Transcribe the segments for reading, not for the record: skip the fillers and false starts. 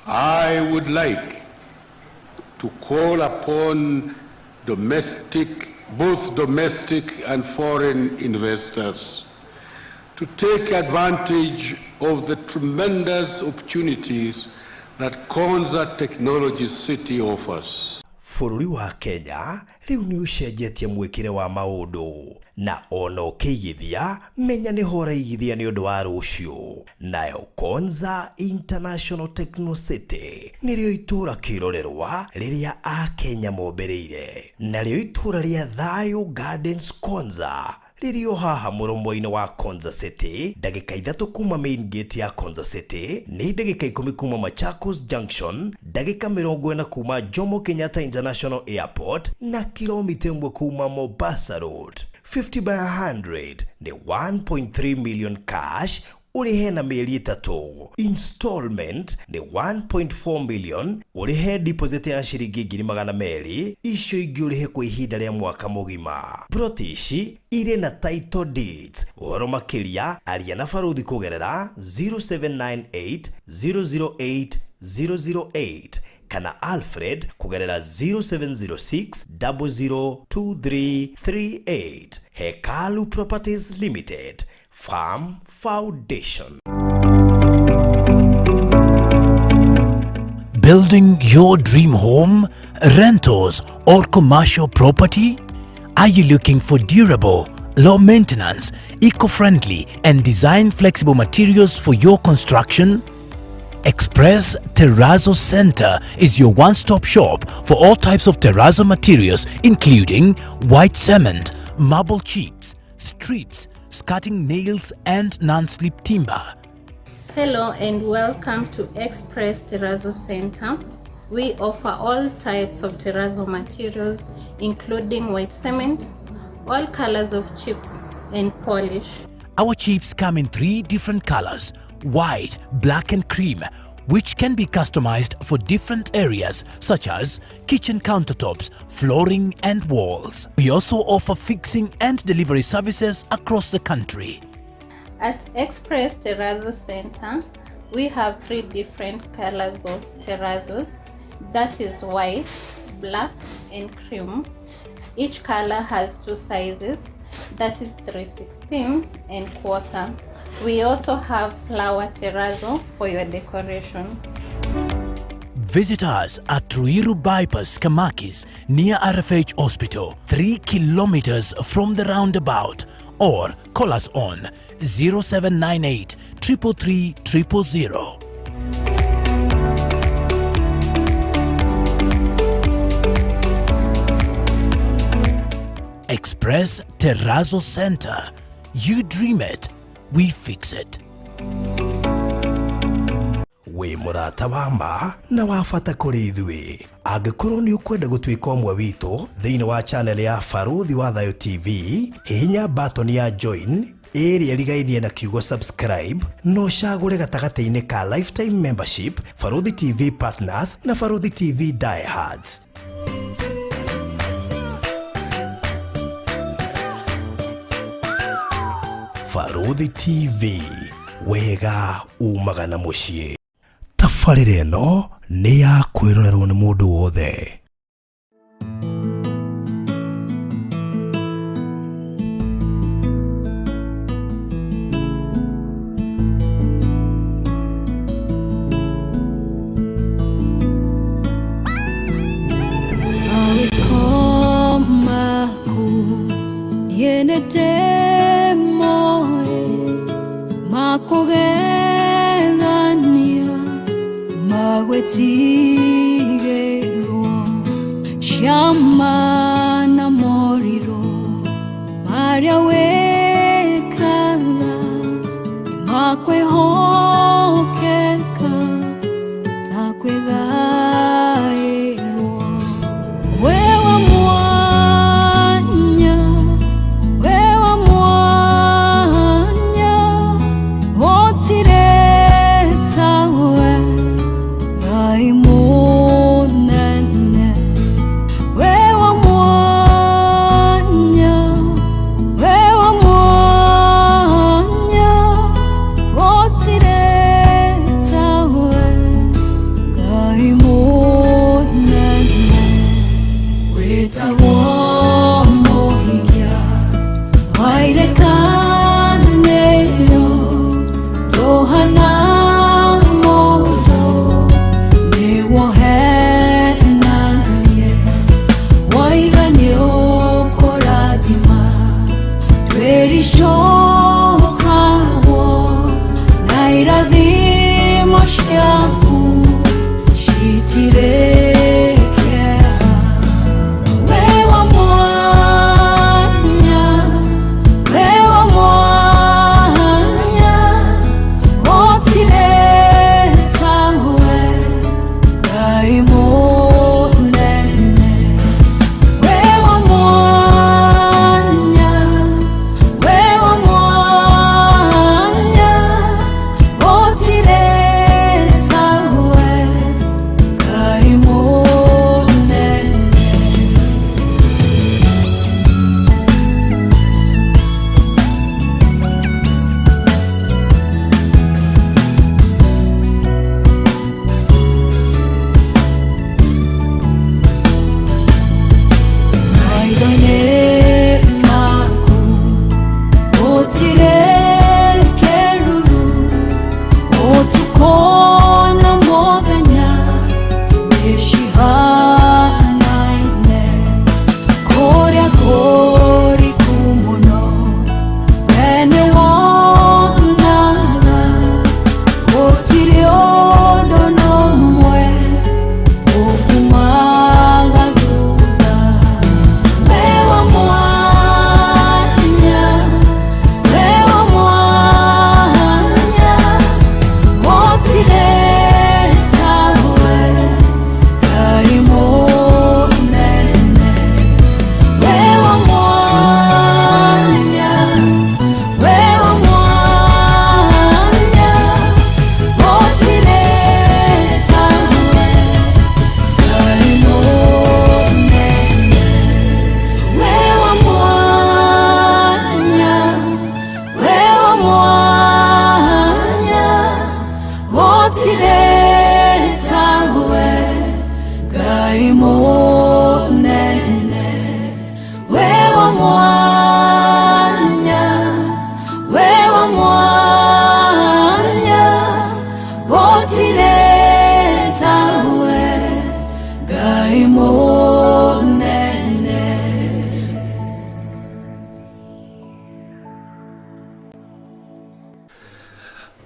I would like to call upon domestic, both domestic and foreign investors to take advantage of the tremendous opportunities that Konza Technology City offers. Bũrũri wa Kenya rĩu nĩ ũcenjetie mwĩkĩre wa maũndũ, na ona ũkĩigithia menya nĩho ũraigithia nĩ ũndũ wa rũciũ. Nayo Konza International Techno City nĩrĩo itũũra kĩrorerwa rĩrĩa Akenya mombĩrĩire, narĩo itũũra rĩa Thayo Gardens Konza rĩrĩ o haha mũromo-inĩ wa Konza City, ndagĩka 3 kuma main gate ya Konza City, nĩ ndagĩka 10 kuma Machakos Junction, ndagĩka 40 kuma Jomo Kenyatta International Airport, na kilomita 1 kuma Mombasa Road. 50 by 100 nĩ 1.3 million cash, ũrĩhe na mĩeri 3. Installment nĩ 1.4 million, ũrĩhe deposit ya ciringi ngiri magana merĩ, icio ingĩ ũrĩhe kwa ihinda rĩa mwaka mũgima. Plot ici irĩ na title deeds. Ũhoro makĩria aria na Barũthi kũgerera 0798 008 008 kana Alfred kũgerera 0706 002338. Hekalu Properties Limited, Farm Foundation. Building your dream home, rentals or commercial property? Are you looking for durable, low maintenance, eco-friendly and design flexible materials for your construction? Express Terrazzo Center is your one-stop shop for all types of terrazzo materials, including white cement, marble chips, strips, skirting nails and non-slip timber. Hello and welcome to Express Terrazzo Center. We offer all types of terrazzo materials, including white cement, all colors of chips and polish. Our chips come in 3 different colors, white, black and cream, which can be customized for different areas such as kitchen countertops, flooring and walls. We also offer fixing and delivery services across the country. At Express Terrazzo Center, we have 3 different colors of terrazzos, that is white, black and cream. Each color has 2 sizes, that is 3/16 and quarter. We also have flower terrazzo for your decoration. Visit us at Ruiru Bypass, Kamakis, near RFH Hospital, 3 kilometers from the roundabout, or call us on 0798 333 000. Express Terrazzo Center. You dream it, we fix it. Wĩ mũrata wa ma na wa bata kũrĩ ithuĩ. Angĩkorwo nĩ ũkwenda gũtuĩka ũmwe witũ thĩinĩ wa channel ya Barũthi wa Thayũ TV, hihinya button ya join ĩrĩa ĩrigainie na kiugo subscribe, na ũcagũre gatagatĩ-inĩ ka lifetime membership, Barũthi TV Partners na Barũthi TV Diehards. Barũthi TV, wega umaga na mũciĩ. Tabarĩra ĩno nĩ ya kwĩrorerwo nĩ mũndũ wothe. Makũgegania magwĩtigĩrwo.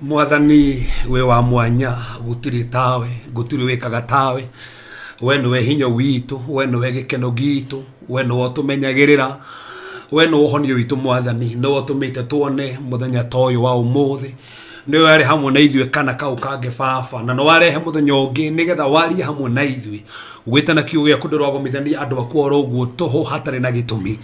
Mwathani wĩ wa mwanya, gũtirĩ tawe, gũtirĩ wĩkaga tawe. We nĩwe hinya witũ, we nĩwe gĩkeno gitũ, we nĩwe ũtũmenyagĩrĩra, we nĩwe ũhonio witũ. Mwathani, nĩwe ũtũmĩte tuone mũthenya ta ũyũ wa ũmũthĩ, nĩwe warĩ hamwe na ithuĩ kana kau kangĩ baba, na nĩ warehe mũthenya ũngĩ nĩgetha warie hamwe na ithuĩ. Ũgĩtana kiugo gĩaku, ndũragomithania andũ aku oro ũguo tũhũ hatarĩ na gĩtũmi.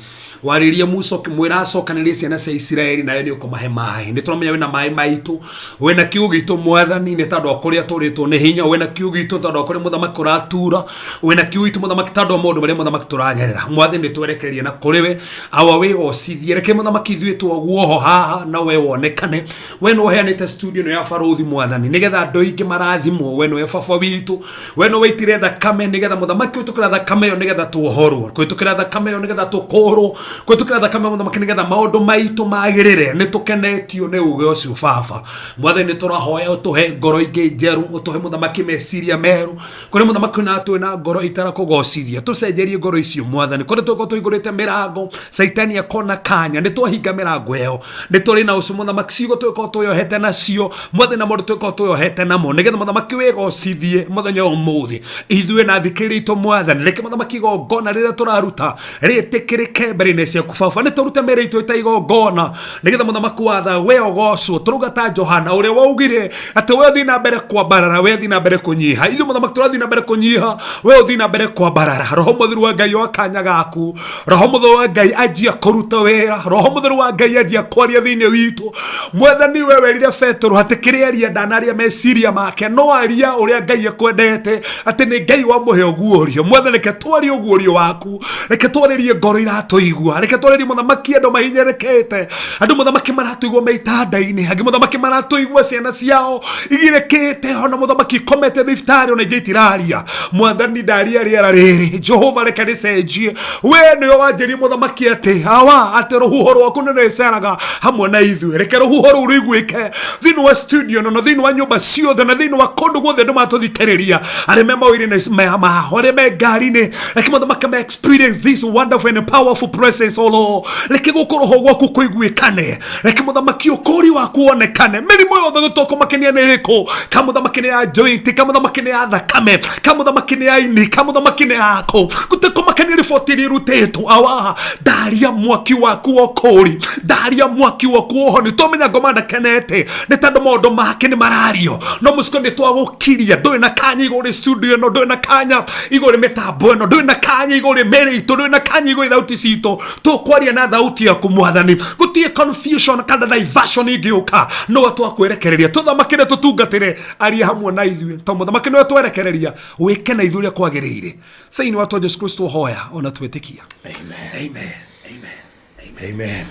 Warĩrie Musa ũkĩmwĩra acokanĩrie ciana cia Isiraeli, nawe nĩ ũkũmahe maĩ. Nĩ tũramenya wĩna maĩ maitũ, wĩna kiugo gitũ Mwathani, nĩ tondũ wa kũrĩa tũrĩtwo nĩ hinya. Wĩna kiugo gitũ tondũ wa kũrĩa mũthamaki ũratura. Wĩna kiugo gitũ mũthamaki tondũ wa maũndũ marĩa mũthamaki tũragerera. Mwathani, nĩ twerekereria na kũrĩ we, awa wĩgocithie. Reke mũthamaki ithuĩ twaguoho haha na we wonekane. We nĩ ũheanĩte studio ĩno ya Barũthi, Mwathani, nĩgetha andũ aingĩ marathimwo. We nĩwe baba witũ, we nĩ waitire thakame nĩgetha mũthamaki wĩtũkĩra thakame ĩyo nĩgetha tuohorwo, kũhĩtũkĩra thakame ĩyo nĩgetha tũkũrwo, kũhĩtũkĩra thakame mũthamaki nĩgetha maũndũ maitũ magĩrĩre. Nĩ tũkenetio nĩ uge ũcio baba. Mwathani, nĩ tũrahoya ũtũhe ngoro ingĩ njerũ, ũtũhe mũthamaki meciria merũ. Kũrĩ mũthamaki na twĩ na ngoro itarakũgocithia, tũcenjerie ngoro icio Mwathani. Kũrĩ tũkorwo tũhingũrĩte mĩrango, caitani akona kanya, nĩ twahinga mĩrango ĩyo. Nĩ tũrĩ na ũcio mũthamaki ciugo tũgĩkorwo twĩyohete nacio Mwathani, na maũndũ tũgĩkorwo twĩyohete namo, nĩgetha mũthamaki wĩgocithie mũthenya wa ũmũthĩ ithuĩ na thikĩrĩria itũ. Mwathani, reke mũthamaki igongona rĩrĩa tũraruta rĩtĩkĩrĩke mbere-inĩ ciaku baba. Nĩ tũrute mĩĩrĩ itũ ĩta igongona nĩgetha mũthamaki watha we ũgocwo. Tũruga ta Johana ũrĩa waugire atĩ we ũthiĩ na mbere kwambarara, we thiĩ na mbere kũnyiha. Ithuĩ mũthamaki tũrathiĩ na mbere kũnyiha, we ũthiĩ na mbere kwambarara. Roho Mũtheru wa Ngai, oa kanya gaku. Roho Mũtheru wa Ngai, anjia kũruta wĩra. Roho Mũtheru wa Ngai, anjia kwaria thĩinĩ witũ. Mwathani, we werire Petero atĩ kĩrĩa aria ndanaria meciria make, no aria ũrĩa Ngai ekwendete, atĩ nĩ Ngai wamũhe ũguũrio. Mwathani, reke twarie ũguũrio waku, reke twarĩrie ngoro iratũigua, reke twarĩrie mũthamaki andũ mahinyĩrĩkĩte, andũ mũthamaki maratũigua me itanda-inĩ, angĩ mũthamaki maratũigua ciana ciao igirĩkĩte, ona mũthamaki ikomete thibitarĩ, ona ingĩ itiraria. Mwathani, ndaria rĩera rĩrĩ, Jehova, reke rĩcenjie. We nĩwe wanjĩrie mũthamaki atĩ awa atĩ rũhuho rwaku nĩ rĩceraga hamwe na ithuĩ. Reke rũhuho rũu rũiguĩke thĩinĩ wa studio ĩno na thĩinĩ wa nyũmba ciothe na thĩinĩ wa kũndũ guothe andũ matũthikĩrĩria, arĩa me mawĩra-inĩ mao, arĩa me ngari-inĩ. Reke mũthamaki me experience this wonderful and powerful presence, O Lord. Reke gũkũ roho gwaku kũiguĩkane, reke mũthamaki ũkũri waku wonekane. Mĩrimũ yothe gũtũkũmakenia nĩ ĩrĩkũ, ka mũthamaki nĩ ya joint, ka mũthamaki nĩ ya thakame, ka mũthamaki nĩ ya ini, ka mũthamaki nĩ yako, gũtekũmakania riboti iria irutĩtwo, awa ndaria mwaki waku wa ũkũri, ndaria mwaki waku wa ũhoni. Tũmenya ngoma ndakenete nĩ tondũ maũndũ make nĩ marario, no mũciko nĩ twagũkiria. Ndũrĩ na kanya igũrũ studio ĩno, ndũrĩ na kanya igũrũ mĩtambo ĩno, ndũrĩ na kanya igũrũ mĩrĩ itũ, ndũrĩ na kanya igũrũ thauti citũ. Tũkwaria na thauti yaku Mwathani. Gũtirĩ confusion kana diversion ingĩũka, nowe twakwerekereria tũthamakĩre, tũtungatĩre, aria hamwe na ithuĩ, to mũthamaki nĩwe twerekereria wĩke na ithuĩ ũrĩa kwagĩrĩire. Thĩinĩ wa twa Jesu Kristo hoya ona twĩtĩkia. Amen. Amen, amen. Amen.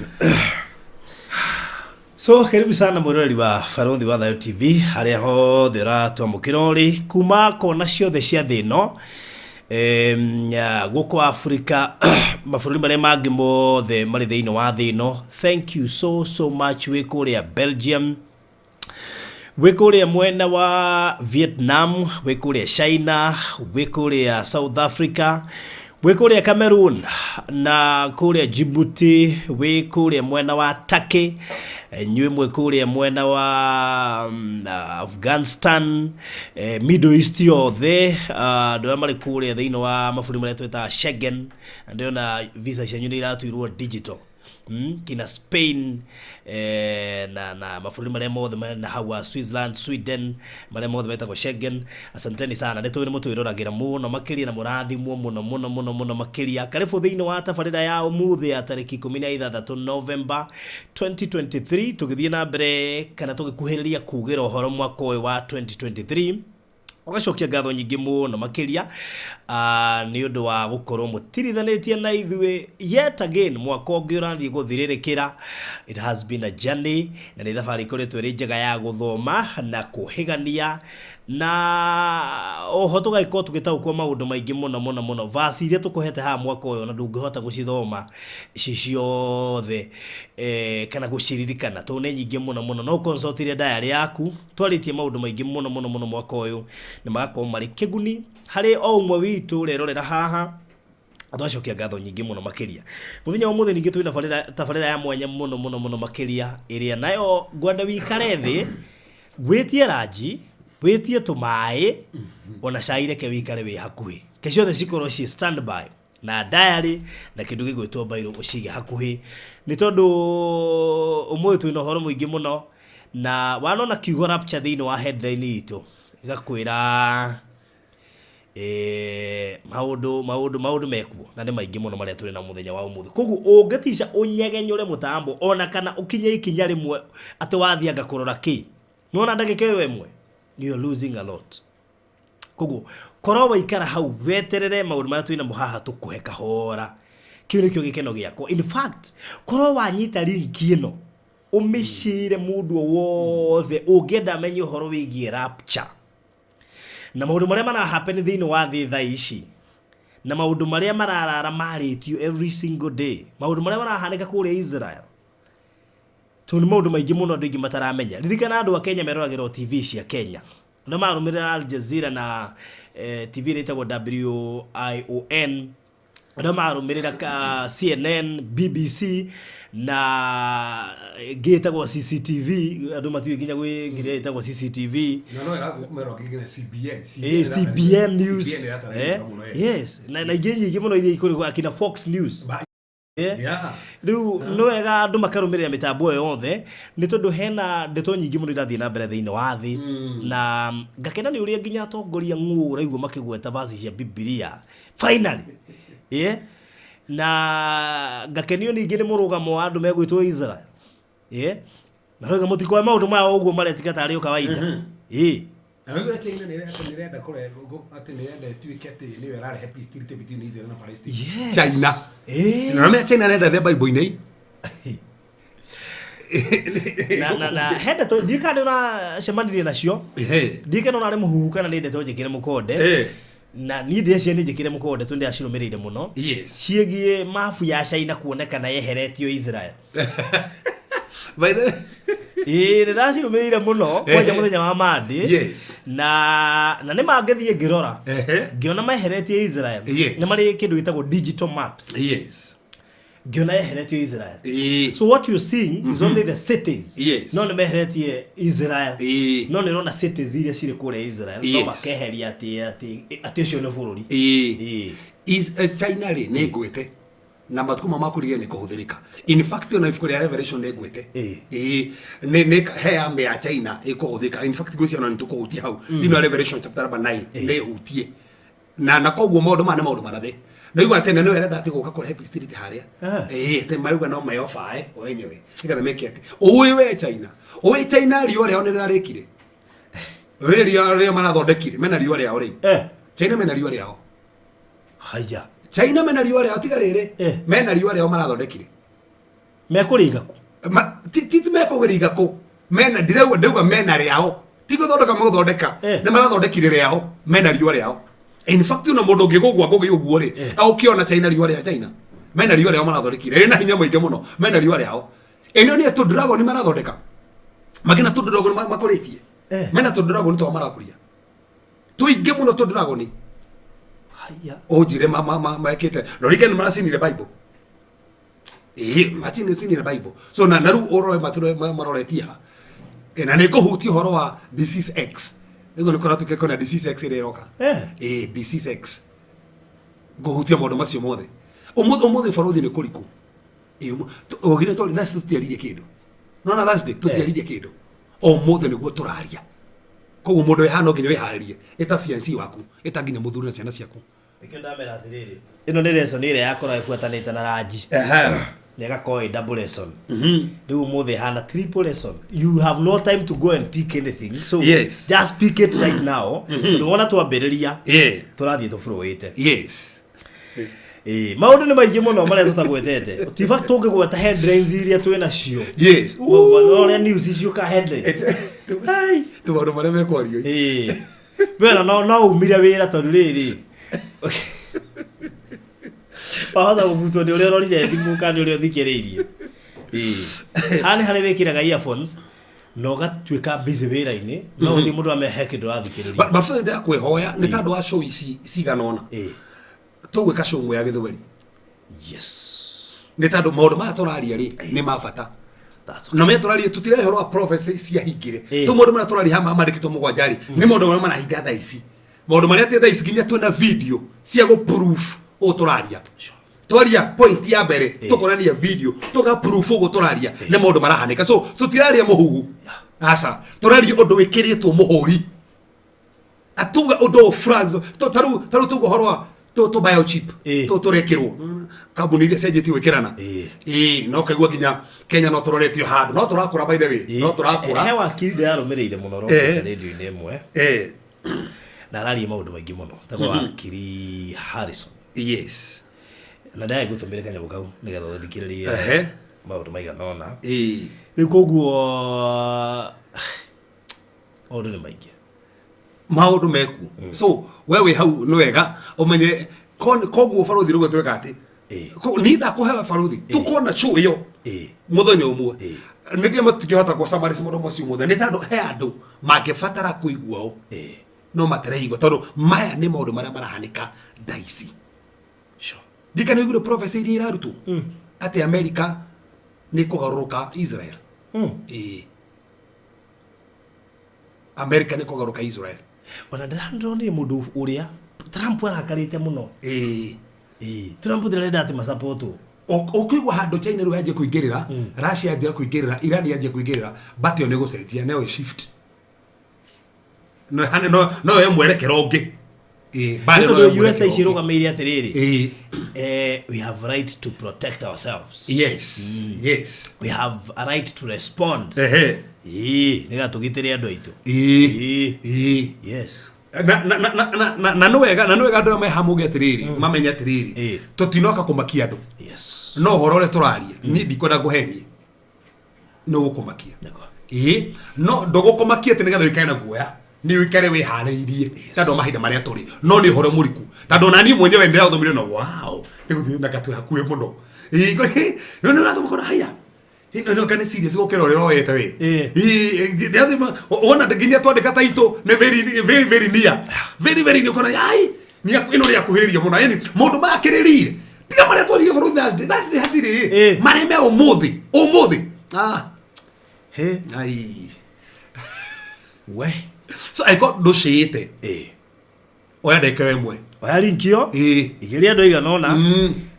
So karibu sana mwĩroreri wa Barũthi wa Thayũ TV harĩa hothe ũratwamũkĩra ũrĩ kuma kona ciothe cia thĩ ĩno, gũkũ Afrika, mabũrũri marĩa mangĩ mothe marĩ thĩinĩ wa thĩ ĩno. Thank you so so much. Wĩ kũrĩa Belgium, wĩ kũrĩa mwena wa Vietnam, wĩ kũrĩa China, wĩ kũrĩa South Africa, wĩ kũrĩa Cameroon na kũrĩa Djibouti, wĩ kũrĩa mwena wa Turkey, inyuĩ mwĩ kũrĩa mwena wa Afghanistan, Middle East yothe, andũ arĩa marĩ kũrĩa thĩinĩ wa mabũrũri marĩa twĩtaga Schengen, na ndĩrona visa cianyu nĩ iratuirwo digital, kina Spain, na mabũrũri marĩa mothe mena hau wa Switzerland, Sweden, marĩa mothe metagwo Schengen. Asanteni sana, nĩ tũĩ nĩ mũtwĩroragĩra mũno makĩria na mũrathimwo mũno mũno mũno mũno makĩria. Karibu thĩinĩ wa tabarĩra ya ũmũthĩ ya tarĩki 16 November 2023, tũgĩthiĩ na mbere kana tũgĩkuhĩrĩria kugĩra ũhoro mwaka ũyũ wa 2023. Ũgacokia ngatho nyingĩ mũno makĩria nĩ ũndũ wa gũkorwo mũtirithanĩtie na ithuĩ yet again mwaka ũngĩ ũrathiĩ gũthirĩrĩkĩra. It has been a journey, na nĩ thabarĩ ĩkoretwo ĩrĩ njega ya gũthoma na kũhĩgania na oho tũgagĩkorwo tũgĩtaũkwo maũndũ maingĩ mũno mũno mũno. Verse iria tũkũhete haha mwaka ũyũ na ndũngĩhota gũcithoma ci ciothe, kana gũciririkana tondũ nĩ nyingĩ mũno mũno, no ũconsultire diary yaku. Twarĩtie maũndũ maingĩ mũno mũno mũno mwaka ũyũ na magakorwo marĩ kĩguni harĩ o ũmwe witũ ũrerorera haha. Twacokia ngatho nyingĩ mũno makĩria. Mũthenya wa ũmũthĩ ningĩ twĩna tabarĩra ya mwanya mũno mũno mũno makĩria, ĩrĩa nayo ngwenda wikare thĩ. Wĩtie ranji, wĩtie tũmaĩ, ona cai, reke wĩikare wĩ hakuhĩ, ke ciothe cikorwo ci standby na diary na kĩndũ gĩgwĩtwo bairo ũcige hakuhĩ, nĩ tondũ ũmũthĩ twĩna ũhoro mũingĩ mũno. Na wanona kiugo rapture thĩinĩ wa headline itũ, ĩgakwĩra maũndũ mekuo na nĩ maingĩ mũno marĩa tũrĩ na mũthenya wa ũmũthĩ. Koguo ũngĩtica ũnyegenyũre mũtambo ona kana ũkinye ikinya rĩmwe atĩ wathianga kũrora kĩ, nĩwona ndagĩka ĩyo ĩmwe you are losing a lot. Koguo korwo waikara hau weterere maũndũ marĩa twĩnamo haha tũkũhe kahora, kĩu nĩkĩo gĩkeno gĩakwa. In fact, korwo wanyita link ĩno, ũmĩcĩre mũndũ o wothe ũngĩenda amenye ũhoro wĩgiĩ rapture na maũndũ marĩa mara happen thĩinĩ wa thĩ thaa ici, na maũndũ marĩa mararara marĩtio every single day, maũndũ marĩa marahanĩka kũrĩa Israel, tondũ nĩ maũndũ maingĩ mũno andũ aingĩ mataramenya. Ririkana andũ a Kenya meroragĩra o TV cia Kenya na marũmĩrĩra Al Jazeera na TV ĩrĩa ĩtagwo WION, arĩa marũmĩrĩra ka CNN, BBC na ĩngĩ ĩtagwo CCTV. Andũ matiũĩ nginya gwĩ kĩrĩa ĩtagwo CCTV. Na no ĩramerwo nginya CBN. CBN News, yes, na ingĩ nyingĩ mũno iria ikũrĩ akina Fox News. Rĩu nĩ wega andũ makarũmĩrĩra mĩtambo ĩyo yothe, nĩ tondũ hena ndeto nyingĩ mũno irathiĩ na mbere thĩinĩ wa thĩ. Na ngakena nĩ ũrĩa nginya atongoria ng'ũ ũraigua makĩgweta vaci cia Bibilia finally, yeah? Na ngakenio ningĩ nĩ mũrũgamo wa andũ megwĩtwo Israel, yeah? Marauga mũtikoe maũndũ maya o ũguo maretika tarĩ o kawaida, ĩ. Na wewe China nĩ atĩ nĩ ĩrenda kũre atĩ nĩ ĩrenda ĩtuĩke atĩ nĩyo ĩrarehe peace treaty between Israel na Palestine. China. Na mea China nenda the Bible-inĩ. Na he ndeto ndiĩ kana nĩ ũracemanirie nacio. Ndiĩ kana ũrarĩ mũhuhu kana nĩ ndeto njĩkĩre mũkonde. Na niĩ ndĩreciria nĩ njĩkĩre mũkonde tondũ ndĩracirũmĩrĩire mũno, ciĩgiĩ mabu ya China kuonekana yeheretio Israel. By the way. Ĩĩ, ndĩracirũmĩrĩire mũno kwanja mũthenya wa Monday. Na nĩ mangĩthiĩ ngĩrora, ngĩona meheretie Israel. Nĩ marĩ kĩndũ gĩtagwo digital maps. Ngĩona yeheretio Israel. So what you're seeing is only the cities. No nĩ meheretie Israel. No nĩ ũrona cities iria cirĩ kũrĩa Israel, no makeheria atĩ ũcio nĩ bũrũri. China rĩ, nĩ ngwĩte na matukũ ma makũrigĩrĩria nĩ kũhũthĩrĩka. In fact, ona ibuku rĩa Revelation nĩ ngwĩte. Ĩĩ, nĩ he army ya China ĩkũhũthĩka. In fact, ngwĩciria ona nĩ tũkũhutia hau thĩinĩ wa Revelation chapter number 9, nĩ ĩhutie na koguo maũndũ maya nĩ maũndũ marathe naigua atĩ nĩwe ĩrenda atĩ gũka kũrehe peace treaty harĩa. Ĩĩ, atĩ marauga no meyobae o enyewe nĩgetha meke atĩ ũĩ we China, ũĩ China riũa rĩao nĩ rĩrarĩkire, wĩ riũa rĩrĩa marathondekire, mena riũa rĩao rĩu. China mena riũa rĩao. Haya. China mena riũa rĩao, tiga rĩrĩ. Mena riũa rĩao marathondekire. Mekũringa kũ? Ti mekũgĩringa kũ, mena, ndirauga, ndauga mena rĩao, ti gũthondeka megũthondeka. Nĩ marathondekire rĩao, mena riũa rĩao. In fact, ona mũndũ ũngĩgũgwa ngũgĩ ũguo rĩ, ũkĩona China, riũa rĩa China, mena riũa rĩao marathondekire rĩna hinya mũingĩ mũno, mena riũa rĩao. Ĩno nĩ tũ dragon marathondeka, makĩna tũ dragon makũrĩtie. Mena tũ dragon twao marakũria tũingĩ mũno, tũ dragon. Haya. Ũnjĩre mekĩte no rike nĩ maracinire Bible, ĩĩ, macinire Bible. So na rĩu ũrore maroretie ha. Na nĩ ngũhutia ũhoro wa disease X nĩguo nĩ kũratuĩka kwĩna disease X ĩrĩa ĩroka. Ĩĩ, disease X, ngũhutia maũndũ macio mothe ũmũthĩ. Ũmũthĩ barothi nĩ kũriku. Ĩĩ, ũgire tondũ thaa ici tũtiaririe kĩndũ, nona Thursday tũtiaririe kĩndũ, ũmũthĩ nĩguo tũraria. Koguo mũndũ wĩ haha no nginya wĩharĩrie, ĩta fiancé waku, ĩta nginya mũthuri na ciana ciaku. Nĩkĩo ndamera atĩrĩrĩ, ĩno nĩ lesson ĩrĩa yakorwo ĩbuatanĩte na ranji na ĩgakorwo ĩ double lesson. Rĩu ũmũthĩ ĩhana triple lesson. You have no time to go and pick anything, so just pick it right now, tondũ wona twambĩrĩria tũrathiĩ tũbũrũĩte. Ĩĩ, maũndũ nĩ maingĩ mũno marĩa tũtagwetete. In fact, tũngĩgweta headlines iria twĩ nacio, ũrĩa news ciũka headlines. Tũmaũndũ marĩa mekwario. Ĩĩ, wena no umire wĩra, tondũ rĩrĩ wahota gũbutwo nĩ ũrĩa ũrorire thimũ kana nĩ ũrĩa ũthikĩrĩirie. Ĩĩ, haha nĩ harĩa wĩkĩraga earphones na ũgatuĩka busy wĩra-inĩ, no gũtirĩ mũndũ amehe kĩndũ ũrathikĩrĩria. Babu, ndakwĩhoya nĩ tondũ wa show ici cigana ũna, tũgwĩka show ĩmwe ya gĩthweri, nĩ tondũ maũndũ maya tũraria rĩ nĩ ma bata. That's okay. Na me tũraria tũtirahe ũhoro wa prophecy ciahingire. Eh. Tu maũndũ marĩa tũraria haha mandĩkĩtwo mũgwanja rĩ, nĩ maũndũ marĩa marahinga thaa ici, maũndũ marĩa atĩ thaa ici nginya twĩna video cia gũ proof ũũ tũraria. Twaria point ya mbere, tũkonania video tũga proof ũguo tũraria nĩ maũndũ marahanĩka. So tũtiraria mũhuhu, aca, tũraria ũndũ wĩkĩrĩtwo mũhũri atuga ũndũ ũyũ flags tarĩu tuga ũhoro wa tũ biochip tũrekĩrwo kambuni iria cianjĩtie gwĩkĩrana. Ĩĩ, no kaigua nginya Kenya no tũroretio handũ, no tũrakũra, by the way, no tũrakũra. He wakiri ndĩrarũmĩrĩire mũno rokete rĩndio-inĩ ĩmwe na araria maũndũ maingĩ mũno tagwo wakiri Harrison. Na ndĩrarĩ gũtũmĩre kanyamũ kau nĩgetha ũthikĩrĩrie maũndũ maigana ũna. Rĩu koguo maũndũ nĩ maingĩ. Maũndũ mekuo, so we wĩ hau nĩ wega ũmenye koguo barothi rĩu tweka atĩ niĩ ndakũhe barothi tũkona show ĩyo mũthenya ũmwe. Nĩ ndiĩ matingĩhota gũcamarici maũndũ macio mothe nĩ tondũ he andũ mangĩbatara kũigua ũũ no matiraigua, tondũ maya nĩ maũndũ marĩa marahanĩka thaa ici. Ndikana ũiguire prophecy iria irarutwo atĩ America nĩ kũgarũrũka Israel? Ĩĩ, America nĩ kũgarũrũka Israel. Ona ndĩronire mũndũ ũrĩa Trump arakarĩte mũno. Ĩĩ, Trump ndĩrenda atĩ macapotwo. Ũkĩigua handũ China rĩu yanjie kũingĩrĩra, Russia yanjia kũingĩrĩra, Iran yanjie kũingĩrĩra, but ĩyo nĩ gũcenjia, no ĩ shift, no hane no yo mwerekero ũngĩ. Ĩĩ, mbara Nĩ ĩno tondũ yo US thaa ici mwerekero ũngĩ. ĩrũgamĩire atĩrĩrĩ, we have right to protect ourselves. We have a right to respond. Ĩĩ, nĩgetha tũgitĩre andũ aitũ. Ĩĩ. Na nĩ wega andũ aya me hamuge atĩrĩrĩ, mamenye atĩrĩrĩ, tũtinoka kũmakia andũ. No ũhoro ũrĩa tũraria, niĩ ndikwenda ngũhenie, nĩ ũgũkũmakia. Ĩĩ, no ndũgũkũmakia atĩ nĩgetha ũikare na guoya, nĩ ũikare wĩharĩirie tondũ wa mahinda marĩa tũrĩ. No nĩ ũhoro mũriku, tondũ ona niĩ mwenyewe ndĩrathomire na wow, nĩ gũthiĩ na gatwe hakuhĩ mũno. Ĩĩ, nĩ ũrathoma kona haya ĩno kana serious gũkĩra ũrĩa ũroete we. Ĩĩ, ndĩrathoma wona nginya twandĩka taitũ nĩ very very very near, very very near, ũkona ai ĩno nĩ yakuhĩrĩria mũno, yani maũndũ maya kĩrĩrire tiga marĩa twaririe bũrũri Thursday, Thursday hatirĩ marĩa me ũmũthĩ ũmũthĩ, ah. He. Ai. We. So angĩkorwo ndũcĩĩte, oya ndagĩka ĩmwe. Oya link ĩyo, igĩria andũ aigana ũna,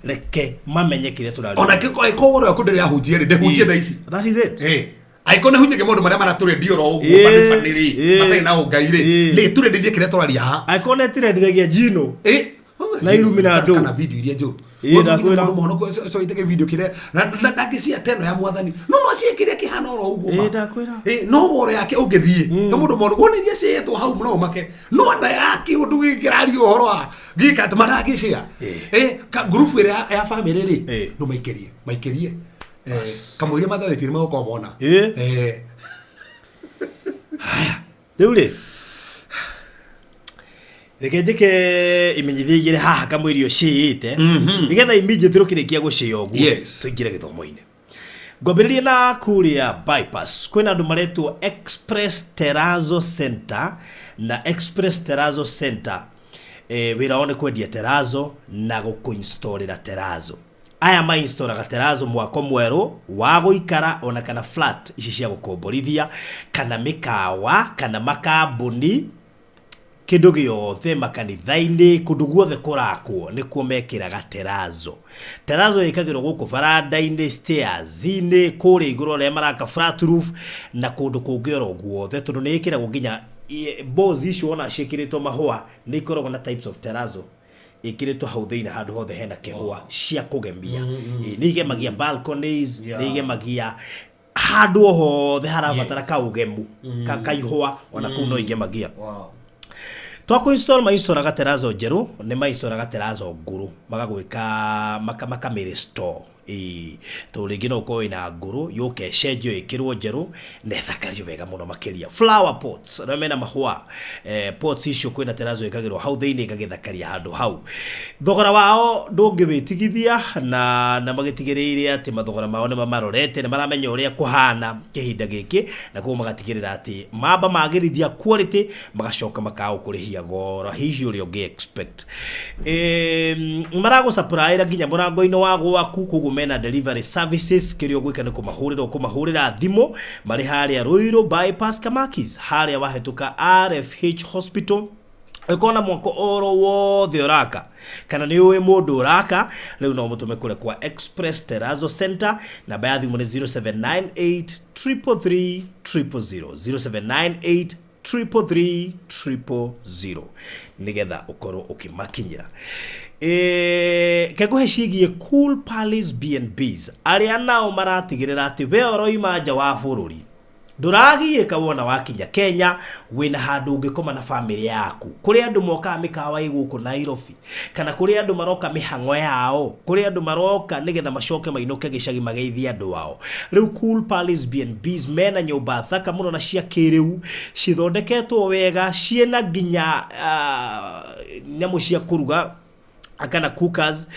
reke mamenye kĩrĩa tũraria. Ona angĩkorwo ũhoro waku ndĩrĩ ahunjia rĩ, ndĩhunjie thaa ici. That is it. Angĩkorwo nĩ hunjagia maũndũ marĩa maratũrendio oro ũguo bani bani rĩ, matarĩ na ũngai rĩ, nĩ tũrendithie kĩrĩa tũraria haha. Angĩkorwo nĩ tirendithagia njino na irumi na andũ. Kana video iria njũru. Ĩĩ, ndakwĩra. Mũndũ mũhonoku coitege video kĩrĩa na ndangĩcia teno ya mwathani no ciĩkĩre kĩhana oro ũguo ma. Ĩĩ, ndakwĩra. Ĩĩ, no woro yake ũngĩthiĩ na mũndũ mũhonoku wone iria ciĩtwo hau no make no nda ya kĩũndũ gĩkĩraria ũhoro wa gĩka atĩ marangĩcia. Ĩĩ, ngurubu ĩrĩa ya family rĩ, ndũmaikĩrie maikĩrie. Kamũiria matharĩtie nĩ megũkorwo mona. Rĩu rĩ, reke njĩke imenyithia igĩrĩ haha kamũirio ciĩte, nĩgetha immediately ũkĩrĩkia gũcĩa ũguo tũingĩre gĩthomo-inĩ. Ngwambĩrĩria na kũrĩa bypass, kwĩna andũ maretwo Express Terrazzo Center. Na Express Terrazzo Center, wĩra wao nĩ kwendia terrazzo na gũkũinstallĩra terrazzo. Aya mainstallaga terrazzo mwako mwerũ wa gũikara ona kana flat ici cia gũkomborithia, kana mĩkawa, kana makambuni, kĩndũ gĩothe, makanitha-inĩ, kũndũ guothe kũrakwo nĩkuo mekĩraga terrazzo. Terrazzo ĩkagĩrwo gũkũ baranda-inĩ, stairs-inĩ, kũrĩa igũrũ arĩa maraka flat roof na kũndũ kũngĩ oro guothe, tondũ nĩ ĩkĩragwo nginya boards icio wona ciĩkĩrĩtwo mahũa, nĩ ikoragwo na types of terrazzo ĩkĩrĩtwo hau thĩinĩ handũ hothe hena kĩhũa cia kũgemia. Ĩ, nĩ igemagia balconies, nĩ igemagia handũ o hothe harabatara kaũgemu kaihũa, ona kũu no igemagia. Twakũ install, mainstallaga terrazzo njerũ, nĩ mainstallaga terrazzo ngũrũ, magagwĩka makamĩ restore. Ĩĩ, tondũ rĩngĩ no ũkorwo wĩna ngũrũ yũke ĩcenjio ĩkĩrwo njerũ na ĩthakario wega mũno makĩria. Flower pots, arĩa mena mahũa, pots icio kwĩna terrazzo ĩkagĩrwo hau thĩinĩ ĩgagĩthakaria handũ hau. Thogora wao ndũngĩwĩtigithia, na magĩtigĩrĩire atĩ mathogora mao nĩ mamarorete, nĩ maramenya ũrĩa kũhana kĩhinda gĩkĩ, na koguo magatigĩrĩra atĩ mamba magĩrithia quality, magacoka makagũkũrĩhia goro hihi ũrĩa ũngĩ expect. Maragũsupplyĩra nginya mũrango-inĩ wa gwaku, koguo Mena delivery services. Kĩrĩa ũgwĩka nĩ kũmahũrĩra, ũkũmahũrĩra thimũ marĩ harĩa Ruiru Bypass, Kamakis, harĩa wahĩtũka RFH Hospital. Ũkorwo na mwako oro wothe ũraka kana nĩ ũĩ mũndũ ũraka, rĩu no mũtũme kũrĩa kwa Express Terrazzo Center. Namba ya thimũ nĩ 0798 333 000, 0798 333 000, nĩgetha ũkorwo ũkĩmakinyĩra. Kengũhe ciĩgiĩ Cool Palace B&Bs, arĩa nao maratigĩrĩra atĩ we ũroima nja wa bũrũri ndũragiĩka wona wakinya Kenya wĩna handũ ũngĩkoma na bamĩrĩ yaku. Kũrĩ andũ mokaga mĩkawa ĩ gũkũ Nairobi, kana kũrĩ andũ maroka mĩhang'o yao, kũrĩ andũ maroka nĩgetha macoke mainũke gĩcagi mageithie andũ ao. Rĩu Cool Palace B&Bs mena nyũmba thaka mũno na cia kĩrĩu, cithondeketwo wega, ciĩna nginya nyamũ cia kũruga kana cookers,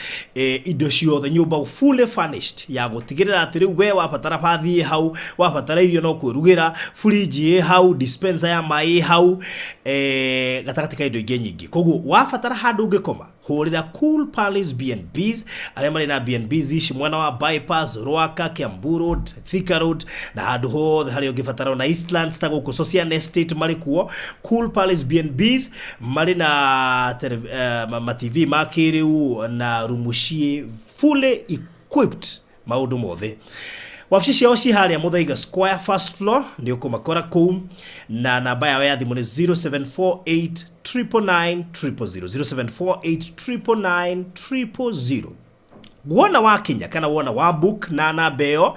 indo ciothe, nyũmba fully furnished ya gũtigĩrĩra atĩ rĩu we wabatara bathi ĩ hau, wabatara irio no kwĩrugĩra, fridge ĩ hau, dispenser ya maĩ ĩ hau, gatagatĩ ka indo ingĩ nyingĩ. Koguo wabatara handũ ũngĩkoma, hũrĩra Cool Palace B&Bs, arĩa marĩ na B&Bs ici mwena wa Bypass, Rwaka, Kiambu Road, Thika Road na handũ hothe harĩa ũngĩbatara, na Eastlands ta gũkũ Socian Estate marĩ kuo. Cool Palace B&Bs marĩ na ma TV ma kĩrĩu na rumu ciĩ fully equipped, maũndũ mothe. Wabici ciao ci harĩa Muthaiga Square, first floor, nĩ ũkũmakora kũu, na namba yao ya thimũ nĩ 0748 999 000, 0748 999 000. Wona wakinya kana wona wa book na namba ĩyo,